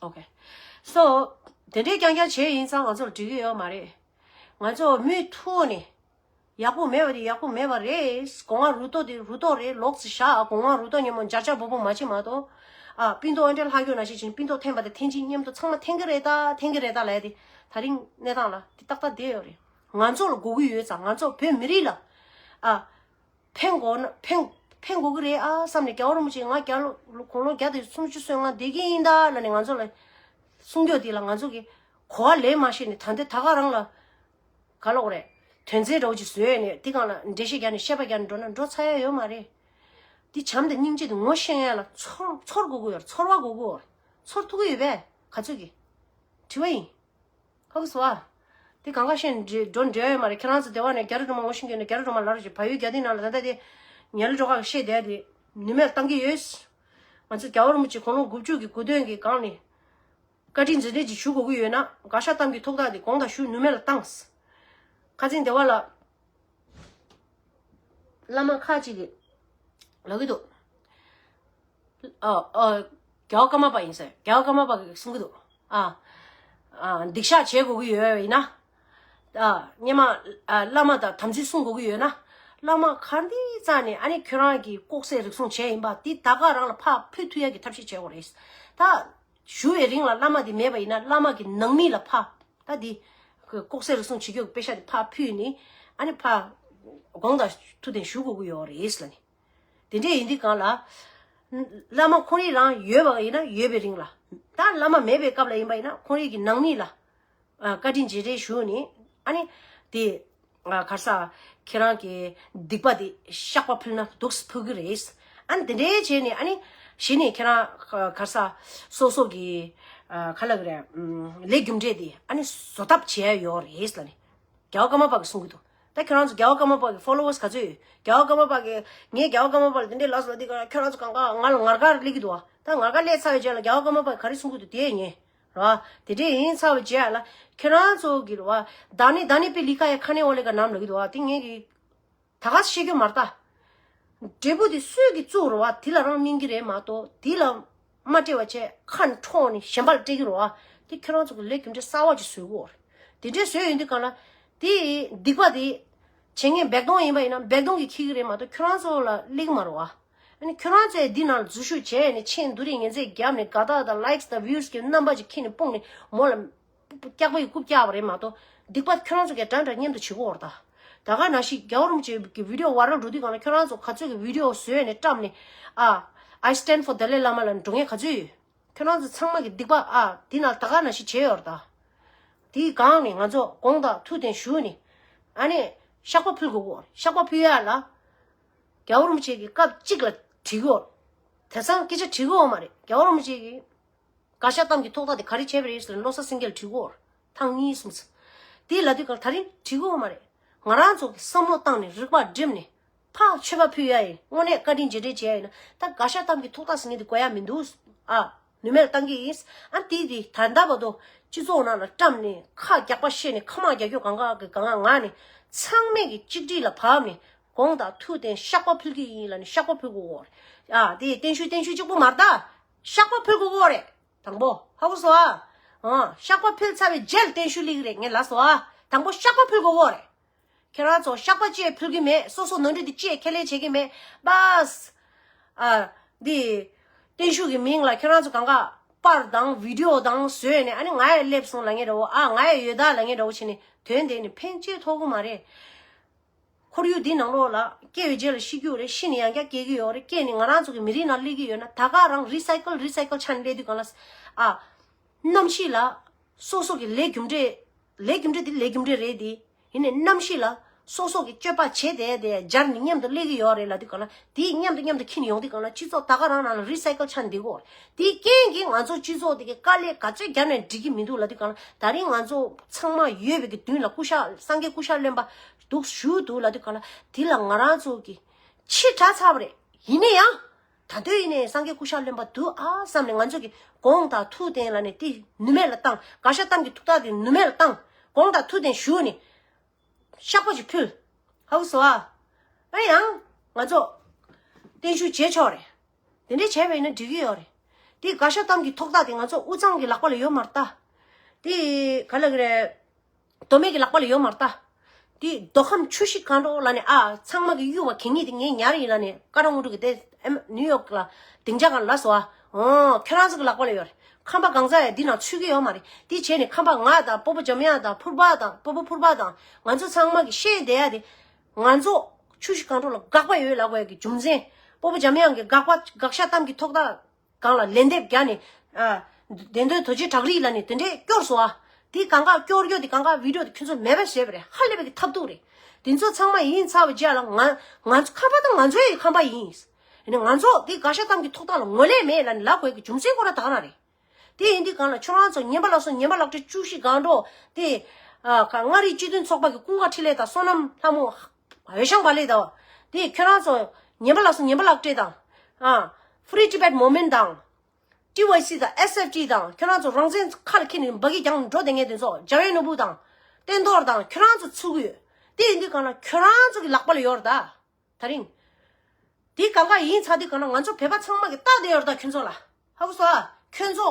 ཨོ་ཁེ། སོ། དེ་འདྲའི་རྐྱང་རྐྱང་བྱས་ཡིན་ཙང་ང་ཚོར་འགྲིག་གི་ཡོད་མ་རེད། ང་ཚོ་མུ་མཐུད་ནས། ཡག་པོ་མེད་པ་དེ་ཡག་པོ་མེད་པ་རེད། གོང་མ་རུ་ཏོ་དེ་རུ་ཏོ་རེད་ལོག་ཙི་བཞག་གོང་མ་རུ་ཏོ་ཉིན་མོ་འཇར་འཇར་བོ་བོ་མ་བྱེད་མ་གཏོགས། ཨ་སྤུན་ཏོག་ཨན་ཏྲེ་ལྷག་ཡོད་ན་ཤེས་ཅིང་སྤུན་ཏོག་འཐེན་པ་དེ་འཐེན་ཅིང་མཉམ་དུ་ཚང་མ་འཐེན་གི་རེད་ད་འཐེན་གི་རེད་ད་ལབ་ཡ་དེ་ད་རིང་གནས་སྟངས་ལ་དེ་ཏག་ཏག་བསྡད་ཡོད་རེད། ང་ཚོ་ལ་དགོས་ཀྱི་ཡོད་ཙང་ང་ཚོ་བོད་མི་རིགས་ལ། ཨ། ཕན་དགོས་ན་ཕན་ཕན་དགོས་ཀྱི་རེད་ཨ་བསམ་ནས་རྒྱལ་བ་རིན་པོ་ཆེ་ང་རྒྱ་ལོ་དགུང་ལོ་བརྒྱ་དང་སུམ་ཅུ་སོ་ལྔ་བསྡད་ཀྱི་ཡིན་ད་ལབ་ནས་ང་ཚོ་ལ་གསུང་རྒྱུ་དེ་ལ་ང་ཚོ་གི་གོ་བ་ལེན་མ་ཤེས་ནས་ད་ལྟ་ད་ག་རང་ལ་ག་ལབ་དགོས་རེད། དོན་ཚན་འདྲ་བོ་ཅིག་བཟོས་ནས་དེ་སྒང་ལ་འགྲེལ་བཤད་རྒྱག་ནས་བཤད་པ་རྒྱག་ནས་འགྲོ་ན་འགྲོ་ཚར་ཡ་ཡོད་མ་རེད། དེ་བྱམས་དང་སྙིང་རྗེ་དེ་ངོ་ཤེས་ཡ་ལ་ཚོར་ཚོར་དགོས་ཀྱི་ཡོད་རེད། ཚོར་བ་དགོས་ཀྱི་ཡོད་རེད། ཚོར་ཐུབ་ཀྱི་ཡོད་པས་ག་ཚོད་ཀྱི་དྲི་བ་ཡིན། ཧ་གོ་སོང་ཨ། དེ་གང་ག་བཤད་འགྲོ་འགྲོ་འགྲོ་ཡོད་མ་རེད། ཁྱེད་རང་ཚོ་སྡེ་བ་ནས་རྒྱ་རི་སྒྲོལ་མ་ངོ་ཤེས་མཁན་ནས་རྒྱ་རི་སྒྲོལ་མ་ལབ་རོགས་བྱེད། བལ་ཡུལ་རྒྱ་སྡེ་ནང་ལ་ད་ལྟ་དེ་ཉལ་ལ་འགྲོ་ཁག་བཤད་བསྡད་དེ་ནུས་མེད་བཏང་གི་ཡོད། ང་ཚོ་རྒྱལ་བ་རིན་པོ་ཆེ་དགུང་ལོ་དགུ་བཅུ་གི་གོ་སྟོན་གྱི་སྒང་ནས་བཀའ་དྲིན་རྗེས་དྲན་ཅིག་ཞུ་དགོས་ཀྱི་ཡོད་ན་དགག་བཞག་གཏམ་གྱི་ཐོག་ཐག་དེ་དགོངས་དག་ཞུ་ནུས་མེད་ལ་བཏང་། ཁ་སང་སྡེ་བ་ལ། བླ་མ་ཁ་ཅིག་གིས་ལབ་ཀྱི་འདུག་ཨ་ཨ། རྒྱལ་བ་ཀརྨ་པ་ཡིན་ཟེར། རྒྱལ་བ་ཀརྨ་པ་གིས་གསུང་གི་འདུག་ཨ་ཨ། སྡིག་བཤགས་བྱེད་དགོས་ཀྱི་ཡོད་ཡིན་ན། ཨ་སྔོན་མ་ཨ་བླ་མ་དང་དམ་ཚིག་སྲུང་དགོས་ཀྱི་ཡོད་ན། བླ་མ་ག་འདི་རྩ་ནས་ཨ་ནི་ཁྱོད་རང་གིས་ལྐོག་ཟ་རུལ་སུངས་བྱས་ཡིན་པ་འདི་ད་ག་རང་ལ་ཕར་ཕུད་ཐུབ་ཡ་གི་ཐབས་ཤེས་བྱེད་དགོས་རེད། ད། ཞུ་བའི་རིང་ལ་བླ་མ་དེ་མེད་པ་ཡིན་ན་བླ་མ་གི་ནང་མི་ལ་ཕ། ད་དེ། ལྐོག་ཟ་རུལ་སུངས་བྱེད་རྒྱུ་གི་དཔེ་ཤག་དེ་ཕ་ཕུལ་ནས་ཨ་ནི་ཕ། དགོངས་དག་ཐུགས་བདེན་ཞུ་དགོས་ཀྱི་ཡོད་རེད་ལབ་ནས། དེ་འདྲས་ཡིན་དུས་གང་ལ། བླ་མ་ཁོང་རང་ཡིན་ན་ཡོད་པ་ཡིན་ན་ཡོད་པའི་རིང་ལ། ད་བླ་མ་མེད་པའི་སྐབས་ལ་ཡིན་པ་ཡིན་ན་ཁོང་རང་གི་ནང་མི་ལ། བཀའ་དྲིན་རྗེས་དྲན་ཞུ་ནས་ཨ་ནི་དེ་གར་ས་ཁྱེད་རང་གི་སྡིག་པ་དེ་བཤགས་པ་ཕུལ་ན་འདུག་སེ་ཕུལ་གི་རེད། ཨ་ནི་དེ་འདྲའི་བྱས་ནས་ཨ་ནི་གཞི་ནས་ཁྱེད་རང་གར་ས་སོ་སོ་གི་ག་ལབ་གི་རེད། ལས་རྒྱུ་འབྲས་དེ་ཨ་ནི་བཟོ་ཐབས་བྱས་ཡོད་རེད་ལབ་ནས་རྒྱལ་བ་ཀརྨ་པ་གིས་གསུང་གི་འདུག་ད་ཁྱེད་རང་ཚོ་རྒྱལ་བ་ཀརྨ་པ་གི་ཕོ་ལོ་ཝར་སི་ག་ཚོད་ཡོད། རྒྱལ་བ་ཀརྨ་པ་གི་ངས་རྒྱལ་བ་ཀརྨ་པ་ལ་དེ་འདྲའི་ལབ་སོང་། དེ་ག་ཁྱེད་རང་ཚོ་གང་ག་ང་ལ་ངར་དགའ་སླེབས་ཀྱི་འདུག་ད་ངར་དགའ་སླེབས་ཚར་བའི་རྗེས་ལ་རྒྱལ་བ་ཀརྨ་པ་གིས་ག་རེ་གསུང་གི་འདུག་དེ་ངས། ར། དེ་འདྲས་ཡིན་ཚར་བའི་རྗེས་ལ་ཁྱེད་རང་ཚོ་གི་ར་བ་ད་ནི་ད་ནི་པི་ལི་ཁ་ཡ་ཁ་ནས་འོ་ལེ་ག་ནམ་ལ་གི་འདུག་བ་དེ་ངས་གི་ད་ག་ཤེས་རྒྱུ་མ་རེད་ད། འབྲས་བུ་དེ་སུས་གི་བཙུགས་ར་བ་དེ་ལ་རང་སྨིན་གི་རེད་མ་གཏོགས་དེ་ལ་མ་སྤྲད་པ་བྱས་ཁ་འཕྲོག་ནས་གཞན་པ་ལ་སྤྲད་གི་ར་བ་དེ་ཁྱེད་རང་ཚོ་གི་ལས་རྒྱུ་འབྲས་གསར་བ་ཅིག་བཟོ་གི་འོ་རེད། དེ་འདྲས་བཟོས་ཡོང་དུས་གང་ལ་དེ་སྡིག་པ་དེ་བྱེད་མཁན་བེག་དོང་ཡིན་པ་ཡིན་ན་བེག་དོང་གི་འཁྱེར་གི་རེད་མ་གཏོགས་ཁྱེད་རང་ཚོ་ལ་སླེབས་གི་མ་རེད་བ། ཨ་ནི་ཁྱོད་རང་ཚོས་འདི་ནང་ལ་འཛུལ་ཞུགས་བྱས་ནས་མཆན་བསྡུ་རིགས་ངན་ཚད་བརྒྱབ་ནས་དགའ་རྟགས་དང་ལའིཀ་སི་དང་བིའུ་སི་གི་རྣམ་པ་ཅིག་ཁྱེར་ནས་སྤུངས་ནས་མོ་ལ་སྐྱག་པ་ཡི་རྐུབ་བཀྱག་པ་རེད་མ་གཏོགས་སྡིག་པ་ཁྱོད་རང་ཚོ་གས་འདྲ་འདྲ་མཉམ་དུ་བྱེད་ཀྱི་ཡོད་རེད་ད། ད་ག་ནང་བཞིན་རྒྱལ་བ་རིན་པོ་ཆེ་གི་བི་ཌིའོ་ཝའི་རལ་འགྲོ་དུས་སྒང་ལ་ཁྱོད་རང་ཚོ་ག་ཚོད་ཀྱི་བི་ཌིའོ་བཟོས་ནས་བཀྲམ་ནས་ཨ། I stand for Dalai Lama ལབ་འགྲོ་མཁན་ག་ཚོད་ཡོད། ཁྱོད་རང་ཚོ་ཚང་མ་གི་སྡིག་པ་ཨ་འདི་ནང་ད་ག་ནང་བཞིན་བྱས་ཡོད་རེད་ད། དེའི་སྒང་ནས་ང་ཚོ་དགོངས་དག་ཐུགས་བདེན་ཞུ་ནས་ཨ་ནི་བཤགས་པ་ཕུལ་དགོས་གོ་བཤགས་པ་ཕུལ་ཡ་ལ། རྒྱལ་བ་རིན་པོ་ཆེ་གིས་སྐབས་གཅིག་ལ་བྲིས་གོ། དེང་སང་སྐད་ཆ་དྲི་གི་ཡོད་མ་རེད། རྒྱལ་བ་རིན་པོ་ཆེ་གིས་དགག་བཞག་གཏམ་གྱི་ཐོག་ཐག་དེ་ག་རེ་བྱས་པ་རེད་ཟེར་ན་བློ་གསལ་སེང་གེ་ལ་དྲི་གོ། ཐེངས་གཉིས་གསུམ་ཙམ། དེ་ལབ་དུས་གང་ལ་ད་རིང་དྲི་གི་ཡོད་མ་རེད། ང་རང་ཚོ་གི་བསམ་བློ་བཏང་ནས་རིག་པ་བསྒྲིམས་ནས་ཕར་མཆོད་པ་ཕུལ་ཡ་ཡིན། དངོས་གནས་བཀའ་དྲིན་རྗེས་དྲན་བྱེད་ཡ་ཡིན་ན་ད་དགག་བཞག་གཏམ་གྱི་ཐོག་ཐག་ཟེར་མཁན་དེ་དགོས་ཡ་མི་འདུག་ཨ། ནུས་མེད་ལ་བཏང་གི་ཡིན། ཨ་དེ་དེ་ད་ལྟ་བར་དུ་སྤྱི་ཚོགས་ནང་ལ་བཀྲམ་ནས་ཁ་རྒྱག་པ་བཤད་ནས་ཁ་དམག་རྒྱག་རྒྱུ་གང་ག་གི་གང་ག་ངག་ནས་ཚང་མས་ཀྱི་གཅིག་སྒྲིལ་ལ་བབས་ནས། དགོངས་དག་ཐུགས་བརྟན་བཤགས་པ་ཕུལ་གྱི་ཡིན་ལབ་ནས་བཤགས་པ་ཕུལ་དགོས་རེད། ཨ་དེ་བརྟན་བཞུགས་བརྟན་བཞུགས་གཅིག་པོ་མ་རེད་ད། བཤགས་པ་ཕུལ་དགོས་རེད། དང་པོ་ཧ་གོ་སོང་ཨ། ཨ་བཤགས་པ་ཕུལ་ཚར་བའི་རྗེས་བརྟན་བཞུགས་སླེབས་ཀྱི་རེད། ངས་ལབ་སོང་ཨ། དང་པོ་བཤགས་པ་ཕུལ་དགོས་རེད། ཁྱེད་རང་ཚོ་བཤགས་པ་ཅིག་ཕུལ་གྱི་མེད། སོ་སོ་ནོར་འཁྲུལ་དེ་ཅིག་ཁས་ལེན་བྱེད་ཀྱི་མེད། པཱས། ཨ། འདི། བརྟན་བཞུགས་ཀྱི་མིང་ལ་ཁྱེད་རང་ཚོ་གང་ག་པར་དང་བི་ཌི་ཡོ་དང་བཟོས་ནས། ཨ་ནི་ང་ཡང་སླེབས་སོང་ལབ་མཁན་འདྲ་བོ། ཨ་ང་ཡང་ཡོད་ད་ལབ་མཁན་འདྲ་བོ་བྱས་ནས་དོན་དེ་ནི་ཕན་ཅི་ཐོགས་ཀྱི་མ་རེད། ཁོར་ཡུག་འདི་ནང་ལོགས་ལ་སྐྱེ་བའི་རྗེས་ལ་ཤི་རྒྱུ་རེད། ཤི་ནས་ཡང་བསྐྱར་སྐྱེ་གི་ཡོད་རེད། སྐྱེས་ནས་ང་རང་ཚོ་གི་མི་རིགས་ནང་སླེབས་ཀྱི་ཡོད་ན། ད་ག་རང་རི་སའི་ཀལ་རི་སའི་ཀལ་ཆགས་ནས་སླེབས་དུས་གང་ལ། ཨ། གནམ་གཤིས་ལ་སོ་སོ་གི་ལས་རྒྱུ་འབྲས། ལས་རྒྱུ་འབྲས་དེ་ལས་རྒྱུ་འབྲས་རེད་དེ། ཡིན་ནའི་གནམ་གཤིས་ལ་སོ་སོ་གི་སྤྱོད་པ་བྱས་ཏེ་དེ་སྦྱར་ནས་མཉམ་དུ་སླེབས་ཀྱི་ཡོད་རེད་ལབ་དུས་གང་ལ། དེ་མཉམ་དུ་མཉམ་དུ་འཁྱེར་ནས་ཡོང་དུས་གང་ལ། སྤྱི་ཚོགས་ད་ག་རང་ནང་ལ་རི་སའི་ཀལ་ཆགས་འདི་གོ། དེའི་རྐྱེན་གྱིས་ང་ཚོ་སྤྱི་ཚོགས་དེ་གི་དཀའ་ལས་ག་ཚོད་བརྒྱབ་ནས་འགྲིག་གི་མི་འདུག་ལབ་དུས་གང་ལ། ད་རིང་ང་ཚོ་ཚང་མ་ཡོད་པའི་གི་མདུན་ལ་སྐུ་ཤ་སངས་རྒྱས་སྐུ་ཤ་རློན་པ་འདུག་བཞུགས་འདུག་ལབ་དུས་གང་ལ། དེ་ལ་ང་རང་ཚོ་གི་ཕྱི་དྲགས་ཚར་བ་རེད། ཡིན་ན་ཡང་། ད་དུང་ཡིན་ནའི་སངས་རྒྱས་སྐུ་ཤ་རློན་པ་འདུག་ཨ་བསམ་ནས། ང་ཚོ་གི་དགོངས་དག་ཐུགས་བརྟན་ལབ་ནས་དེ་ནུས་མེད་ལ་བཏང་། དགག་བཞག་གཏམ་གྱི་ཐུགས་ཐག་དེ་ནུས་མེད་ལ་བཏང་། དགོངས་དག་ཐུགས་བརྟན་ཞུ་ནས་བཤགས་པ་ཅིག་ཕུལ། ཧ་གོ་སོང་ཨ། ཨ་ཡང་ང་ཚོ་བརྟན་བཞུགས་བྱེད་ཆོག་རེད། དེ་འདྲས་བྱས་པ་ཡིན་ན་འགྲིག་གི་ཡོད་རེད། དེ་དགག་བཞག་གཏམ་གྱི་ཐུགས་ཐག་དེ་ང་ཚོ་དབུས་གཙང་གི་ལག་པ་ལ་ཡོད་མ་རེད་ད། དེ་ག་ལབ་གི་རེད། མདོ་སྨད་ཀྱི་ལག་པ་ལ་ཡོད་མ་རེད་ད། དེ་མདོ་ཁམས་ཆུ་བཞི་སྒང་དྲུག་ལབ་ནས། ཨ་ཚང་མ་གི་གཡུ་བ་གད་སྙིགས་དེ་ངས་ཉར་ཡིན་ལབ་ནས། ཀ་ར་སྔོན་འགྲོ་གི་དེ་ཨེམ་ནིའུ་ཡོག་ལ་སྡིངས་ཆ་སྒང་ལ་ལབ་སོང་ཨ། འོ་ཁྱོད་རང་ཚོ་གི་ལག་པ་ལ་ཡོད་རེད། ཁམས་པ་གང་ཟག་ཡང་འདི་ནང་ཚུད་ཀྱི་ཡོད་མ་རེད། དེ་བྱས་ནས་ཁམས་པ་ང་དང་སྤོ་བོ་འཇམ་དབྱངས་དང་ཕུར་པ་དང་སྤོ་བོ་ཕུར་པ་དང་ང་ཚོ་ཚང་མ་གི་བཤད་བསྡད་ཡ་དེ། ང་ཚོ་ཆུ་བཞི་སྒང་དྲུག་ལ་དགག་པ་ཡོད་ལབ་དགོས་ཡ་གི་རྒྱུ་མཚན། སྤོ་བོ་འཇམ་དབྱངས་ཀྱི་དགག་པ་དགག་བཞག་གཏམ་གྱི་ཐུགས་ཐག་སྒང་ལ་ལན་འདེབས་རྒྱག་ནས། ཨ། བདེན་དོན་དོལ་རྒྱལ་བྲག་རི་ལབ་ནས་དེ་འདྲས་སྐྱོར་སོང་ཨ། དེ་གང་ག་སྐྱོར་སྐྱོར་དེ་གང་ག་བི་ཌི་ཡོ་དེ་ཁྱོད་ཚོ་མེད་པ་བཟོས་པ་རེད། ཧ་ལས་པའི་གི་ཐབས་སྡུག་རེད། དེ་ཚོ་ཚང་མ་ཡིན་ཚར་བའི་རྗེས་ལ། ང་ང་ཚོ་ཁམས་པ་དང་ང་ཚོ་ཡི་ཁམས་པ་ཡིན། ཡིན་ནའི་ང་ཚོ་དེ་དགག་བཞག་གཏམ་གྱི་ཐུགས་ཐག་ལ་ངོས་ལེན་མེད་ལབ་ནས་ལབ་དགོས་ཀྱི་རྒྱུ་མཚན་ཁོ་རང་ད་ག་རང་རེད། དེ་ཡིན་དུས་གང་ལ་ཁྱོད་རང་ཚོ་ཉན་པ་ལགས་སོ། ཉན་པ་ལག་སྤྲད། བཅུ་བཞི་སྒང་དྲུག་དེ། ཨ་ཁ་མངའ་རིས་སྤྱི་མཐུན་ཚོགས་པ་གི་ཀུན་དགའ་འཕྲིན་ལས་དང་བསོད་ནམས་ལྷ་མོ་འོད་ཤང་བ་ལེ་དང་། དེ་ཁྱོད་རང་ཚོ་ཉན་པ་ལགས་སོ། ཉན་པ་ལག་སྤྲད་དང་། ཨ་Free Tibet Movement དང་། ཊི་ཝའི་སི་དང་། ཨེསི་ཨེཕ་ཊི་དང་། ཁྱོད་རང་ཚོ་རང་བཙན་ཁ་ལ་འཁྱེར་ནས་འབག་གི་རྒྱང་འགྲོ་བསྡད་མཁན་དེ་ཚོ། འཇམ་དབྱངས་ནོར་བུ་དང་། བསྟན་རྡོར་དང་། ཁྱོད་རང་ཚོ་ཚུད་ཀྱི་ཡོད། དེ་ཡིན་དུས་གང་ལ་ཁྱོད་རང་ཚོ་གི་ལག་པ་ལ་ཡོད་རེད་ད། ད་རིང་། དེ་གང་ག་ཡིན་ཚར་དུས་གང་ལ་ང་ཚོ་བོད་པ་ཚང་མ་གི་རྟགས་དེ་ཡོད་རེད་ད་ཁྱོད་ཚོ་ལ། ཧ་གོ་སོང་ཨ། ཁྱོད་ཚོ་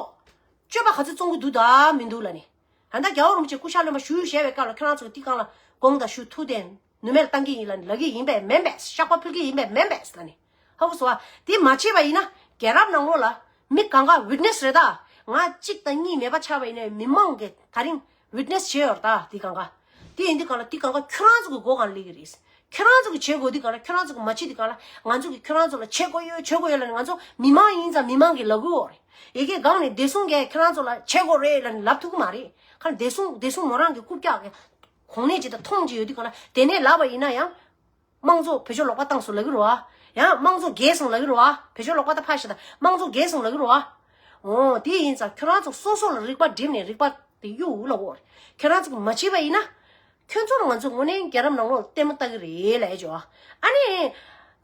སྤྱོད་པ་ག་ཚོད་བཙོང་གི་འདུག་ད་མི་འདུག་ལབ་ནས། ད་ལྟ་རྒྱལ་བ་རིན་པོ་ཆེ་སྐུ་ཤ་རློན་པ་བཞུགས་བཞེས་པའི་སྐབས་ལ་ཁྱོད་རང་ཚོ་གི་དེ་གང་ལ་དགོངས་དག་ཞུ། ཐུགས་བརྟན་ནུས་མེད་ལ་བཏང་གི་ཡིན་ལབ་ནས་ལབ་གི་ཡིན་པས་མིན་པས། བཤགས་པ་ཕུལ་གི་ཡིན་པས་མིན་པས་ལབ་ནས། ཧ་གོ་སོང་ཨ། དེ་མ་བྱས་པ་ཡིན་ན་རྒྱལ་རབས་ནང་ལོགས་ལ་མི་གང་ག་ཝིཊ་ནེ་སི་རེད་ད། ང་གཅིག་དང་གཉིས་མེད་པ་ཆགས་པ་ཡིན་ནའི་མི་མང་གི་ད་རིང་ཝིཊ་ནེ་སི་བྱས་ཡོད་རེད་ད། དེ་གང་ག། དེ་ཡིན་དུས་གང་ལ་དེ་གང་ག་ཁྱོད་རང་ཚོ་གི་མགོ་སྒང་ལ་སླེབས་ཀྱི་རེད། ཁྱོད་རང་ཚོ་གི་བྱེད་དགོས་དུས་གང་ལ། ཁྱོད་རང་ཚོ་གི་མ་བྱེད་དུས་གང་ལ། ང་ཚོ་གི་ཁྱོད་རང་ཚོ་ལ་བྱེད་དགོས་ཡོད། བྱེད་དགོས་ཡོད་ལབ་ནས་ང་ཚོ་མི་མང་ཡིན་ཙང་མི་མང་གི་ལབ་དགོས་རེད། ཡ་གི་སྒང་ནས་བདེ་སྲུང་གིས་ཁྱོད་རང་ཚོ་ལ་བྱེད་དགོས་རེད་ལབ་ནས་ལབ་ཐུབ་ཀྱི་མ་རེད། ཁ་བདེ་སྲུང་བདེ་སྲུང་མོ་རང་གི་རྐུབ་བཀྱག་གི་གོང་ནས་ཅིག་ད་མཐོང་ཅིག་ཡོད་དུས་གང་ལ། དེ་ནས་ལབ་པ་ཡིན་ན་ཡང་། དམངས་གཙོ་བེད་སྤྱོད་ལོག་པ་བཏང་སོང་ལབ་ཀྱི་རེད་བ། ཡང་དམངས་གཙོ་རྒྱལ་སོང་ལབ་ཀྱི་རེད་བ། བེད་སྤྱོད་ལོག་པ་ད་ཕར་བཞག་ད། དམངས་གཙོ་རྒྱལ་སོང་ལབ་ཀྱི་རེད་བ། འོ་དེ་ཡིན་ཙང་ཁྱོད་རང་ཚོ་སོ་སོ་ལ་རིག་པ་སྒྲིམ་ནས་རིག་པ་དེ་གཡུག་འུ་ལ་འོ། ཁྱོད་རང་ཚོ་གི་མ་བྱེད་པ་ཡིན་ན། ཁྱོད་ཚོ་ལ་ང་ཚོ་དངོས་གནས་རྒྱལ་རབས་ནང་ལོགས་ལ་ལྟད་མོ་ལྟ་གི་རེད་ལབ་ཡ་ཅིག་ཨ་ནི།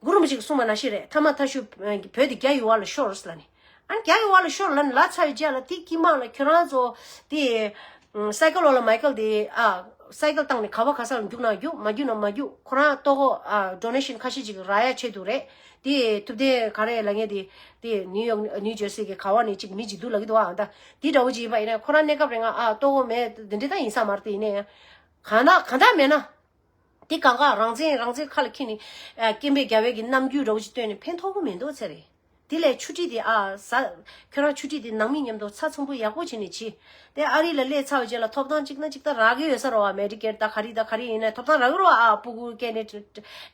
གུ་རུ་རིན་པོ་ཆེ་གིས་གསུངས་པ་ནང་བཞིན་རེད། ཐ་མ་ཐ་ཤུ་བོད་དེ་རྒྱ་ཡི་བར་ལ་ཤོར་ལབ་ནས། ཨ་ནི་རྒྱ་ཡི་བར་ལ་ཤོར་ལབ་ནས་ལབ་ཚར་བའི་རྗེས་ལ་དེ་དཀྱིལ་མ་ལ་ཁྱོད་རང་ཚོ་དེ། སའི་ཀལ་ལོ་ལ་མའི་ཀལ་དེ། ཨ། སའི་ཀལ་བཏང་ནས་ག་བ་ག་ས་ལ་རྒྱུགས་ན་རྒྱུགས། མ་རྒྱུགས་ན་མ་རྒྱུགས། ཁོ་རང་ལྟོ་གོས། ཨ། ཌོ་ནེ་ཤན་ཁ་ཤས་ཅིག་རག་ཡ་ཆེད་དུ་རེད། དེ་ཐུབ་བསྟན་ག་རེ་ལབ་མཁན་དེ། དེ་ནིའུ་ཡོག་ནིའུ་ཇར་སི་གི་ག་བ་ནས་ཅིག་མི་ཅིག་འདུག་ལབ་ཀྱི་འདུག་ཨ། ད་དེ་འདྲ་བོ་ཅིག་ཡིན་པ་ཡིན་ན། ཁོ་རང་གནས་སྐབས་རིང་ང་ཨ་ལྟོ་གོས་མེད་དེ་འདྲ་ད་ཡིན་ས་མ་རེད། དེ་ཡིན་ན་ཡང་གང་ལྟར་གང་ལྟར་མེད་ན། དེ་གང་ག་རང་བཙན་རང་བཙན་ཁ་ལ་འཁྱེར་ནས། ཨ། སྐད་འབོད་རྒྱག་པའི་གི་རྣམ་འགྱུར་འདྲ་བོ་ཅིག་སྟོན་ནས་ཕན་ཐོགས་ཀྱི་མི་འདུག་ཚེ་རེད། དེ་ལས་ཆུ་ཊི་དེ། ཨ། ཟ། ཁྱོད་རང་ཆུ་ཊི་དེ་ནང་མི་མཉམ་དུ་ཚ་ཚོམ་བུ་ཡག་པོ་བྱས་ནས་བྱེད། དེ་ཨ་རི་ལ་སླེབས་ཚར་བའི་རྗེས་ལ་ཐོབ་ཐང་གཅིག་ན་གཅིག་ད་རག་གི་ཡོད་ས་རེད་བ། མེ་ཌི་ཀེར་ད་ག་རེ་ད་ག་རེ་ཡིན་ན་ཐོབ་ཐང་རག་གི་རེད་བ། ཨ། སྤུ་གུ་སྐྱེས་ནས་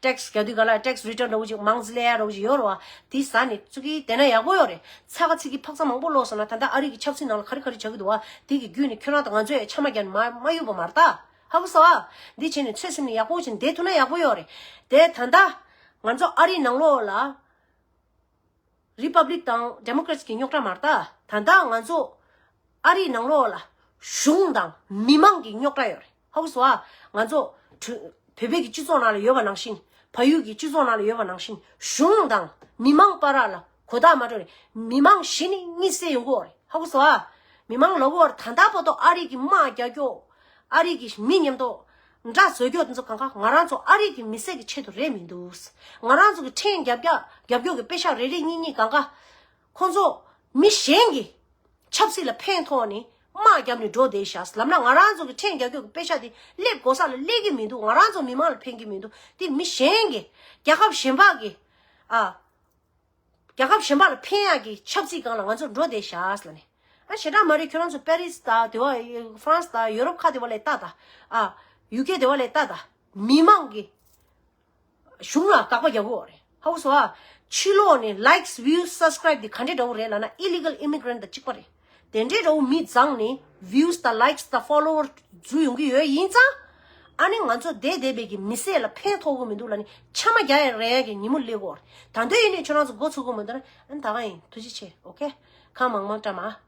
ཊེག་སི་རྒྱག་དུས་ག་ལ་ཊེག་སི་རི་ཊརན་འདྲ་བོ་ཅིག་མང་ཙམ་སླེབས་ཡ་འདྲ་བོ་ཅིག་ཡོད་རེད་བ། དེ་ཟ་ནས་ཚུར་གི་བསྡད་ན་ཡག་པོ་ཡོད་རེད། ཚ་ག་ཚིག་གི་འཕག་འཚག་མང་པོ་ལོག་སོང་ན། ད་ལྟ་ཨ་རི་གི་ཆབ་སྲིད་ནང་ལ་ག་རེ་ག་རེ་བྱ་གི་འདུག་བ། དེ་གི་བརྒྱུད་ནས་ཁྱོད་རང་དང་ང་ཚོས་ཆ་མ་རྒྱག་ནས་མ་མ་གཡུག་པ་མ་རེད་ད། ཧ་གོ་སོང་ཨ། འདི་བྱས་ནས་ཚོད་ཟིན་ནས་ཡག་པོ་བྱས་ནས་བསྡད་ཐུབ་ན་ཡག་པོ་ཡོད་རེད། དེ་ད་ལྟ་ང་ཚོ་ཨ་རིའི་ནང་ལོགས་ལ་རི་པབ་ལིག་དང་ཌེ་མོ་ཀེ་རེ་ཊི་གི་རྙོག་དྲ་མ་རེད་ད། ད་ལྟ་ང་ཚོ་ཨ་རིའི་ནང་ལོགས་ལ་གཞུང་དང་མི་མང་གི་རྙོག་དྲ་ཡོད་རེད། ཧ་གོ་སོང་ཨ། ང་ཚོ་བོད་པའི་གི་སྤྱི་ཚོགས་ནང་ལ་ཡོད་པ་ནང་བཞིན། བལ་ཡུལ་གྱི་སྤྱི་ཚོགས་ནང་ལ་ཡོད་པ་ནང་བཞིན། གཞུང་དང་མི་མང་བར་ལ་གོ་བརྡ་མ་འཕྲོད་ནས་མི་མང་གཞི་ནས་གཉིད་སད་ཡོང་གི་ཡོད་རེད། ཧ་གོ་སོང་ཨ། མི་མང་ལབ་ཀྱི་ཡོད་རེད། ད་ལྟ་བར་དུ་ཨ་རི་གི་དམག་རྒྱག་རྒྱུ། ཨ་རི་གི་མི་མཉམ་དུ་ འདྲ་བཟོ་རྒྱུ་དེ་ཚོ་གང་ག་ང་རང་ཚོ་ཨ་རི་གི་མི་སེར་གྱི་ཆེད་དུ་རེད་མི་འདུག་ང་རང་ཚོ་གི་ཕྲན་རྒྱབ་རྒྱབ་རྒྱབ་སྐྱོར་གྱི་པེ་ཤག་རེ་རེ་གཉིས་གཉིས་གང་ག་ཁོང་ཚོ་མི་གཞན་གྱི་ཆབ་སྲིད་ལ་ཕན་ཐོགས་ནས་དམག་བརྒྱབ་ནས་འགྲོ་བསྡད་ཤག་ལབ་ན། ང་རང་ཚོ་གི་ཕྲན་རྒྱབ་སྐྱོར་གྱི་པེ་ཤག་དེ་སླེབས་དགོས་ས་ལ་སླེབས་ཀྱི་མི་འདུག་ང་རང་ཚོ་མི་མང་ལ་ཕན་གྱི་མི་འདུག་དེ་མི་གཞན་གྱི་རྒྱལ་ཁབ་གཞན་པ་གི་ཨ། རྒྱལ་ཁབ་གཞན་པ་ལ་ཕན་ཡག་གི་ཆབ་སྲིད་སྒང་ལ་ང་ཚོ་འགྲོ་བསྡད་ཤག་ལབ་ནས། ཨ་ཞེ་དྲག་མ་རེད། ཁྱོད་རང་ཚོ་པེ་རི་སི་དང་དེ་བ་ཧྥ་རན་སི་དང་ཡོ་རོབ་ཁག་དེ་བ་ལ་ལྟ་དང་། ཨ་ཡུ་ཀེ་དེ་བ་ལ་ལྟ་དང་། མི་མང་གི་གཞུང་ལ་དགག་པ་རྒྱག་གི་ཡོད་རེད། ཧ་གོ་སོང་ཨ། ཕྱི་ལོགས་ནས་likes views subscribe དེ་ག་འདྲས་འདྲ་བོ་རེད་ལབ་ན་illegal immigrant དང་གཅིག་པ་རེད། དེ་འདྲས་འདྲ་བོ་མི་བརྫངས་ནས་views དང་likes དང་follower འཛུལ་ཡོང་གི་ཡོད་ཡིན་ཙང་། ཨ་ནི་ང་ཚོ་བསྡད་བསྡད་པའི་གི་མི་སེར་ལ་ཕན་ཐོགས་གི་མི་འདུག་ལབ་ནི་ཆ་མ་རྒྱག་ཡ་རེད་གི་ཉིན་མོ་སླེབས་གོ་རེད། ད་འདོད་ཡིན་ནི་ཁྱོད་རང་ཚོ་འགོ་ཚུགས་གི་མི་འདུག་ན་ཨ་ནི་ད་ག་ཡིན། ཐུགས་རྗེ་ཆེ། ཨོ་ཁེ། ཁ་མང་མང་བཀྲ་མ།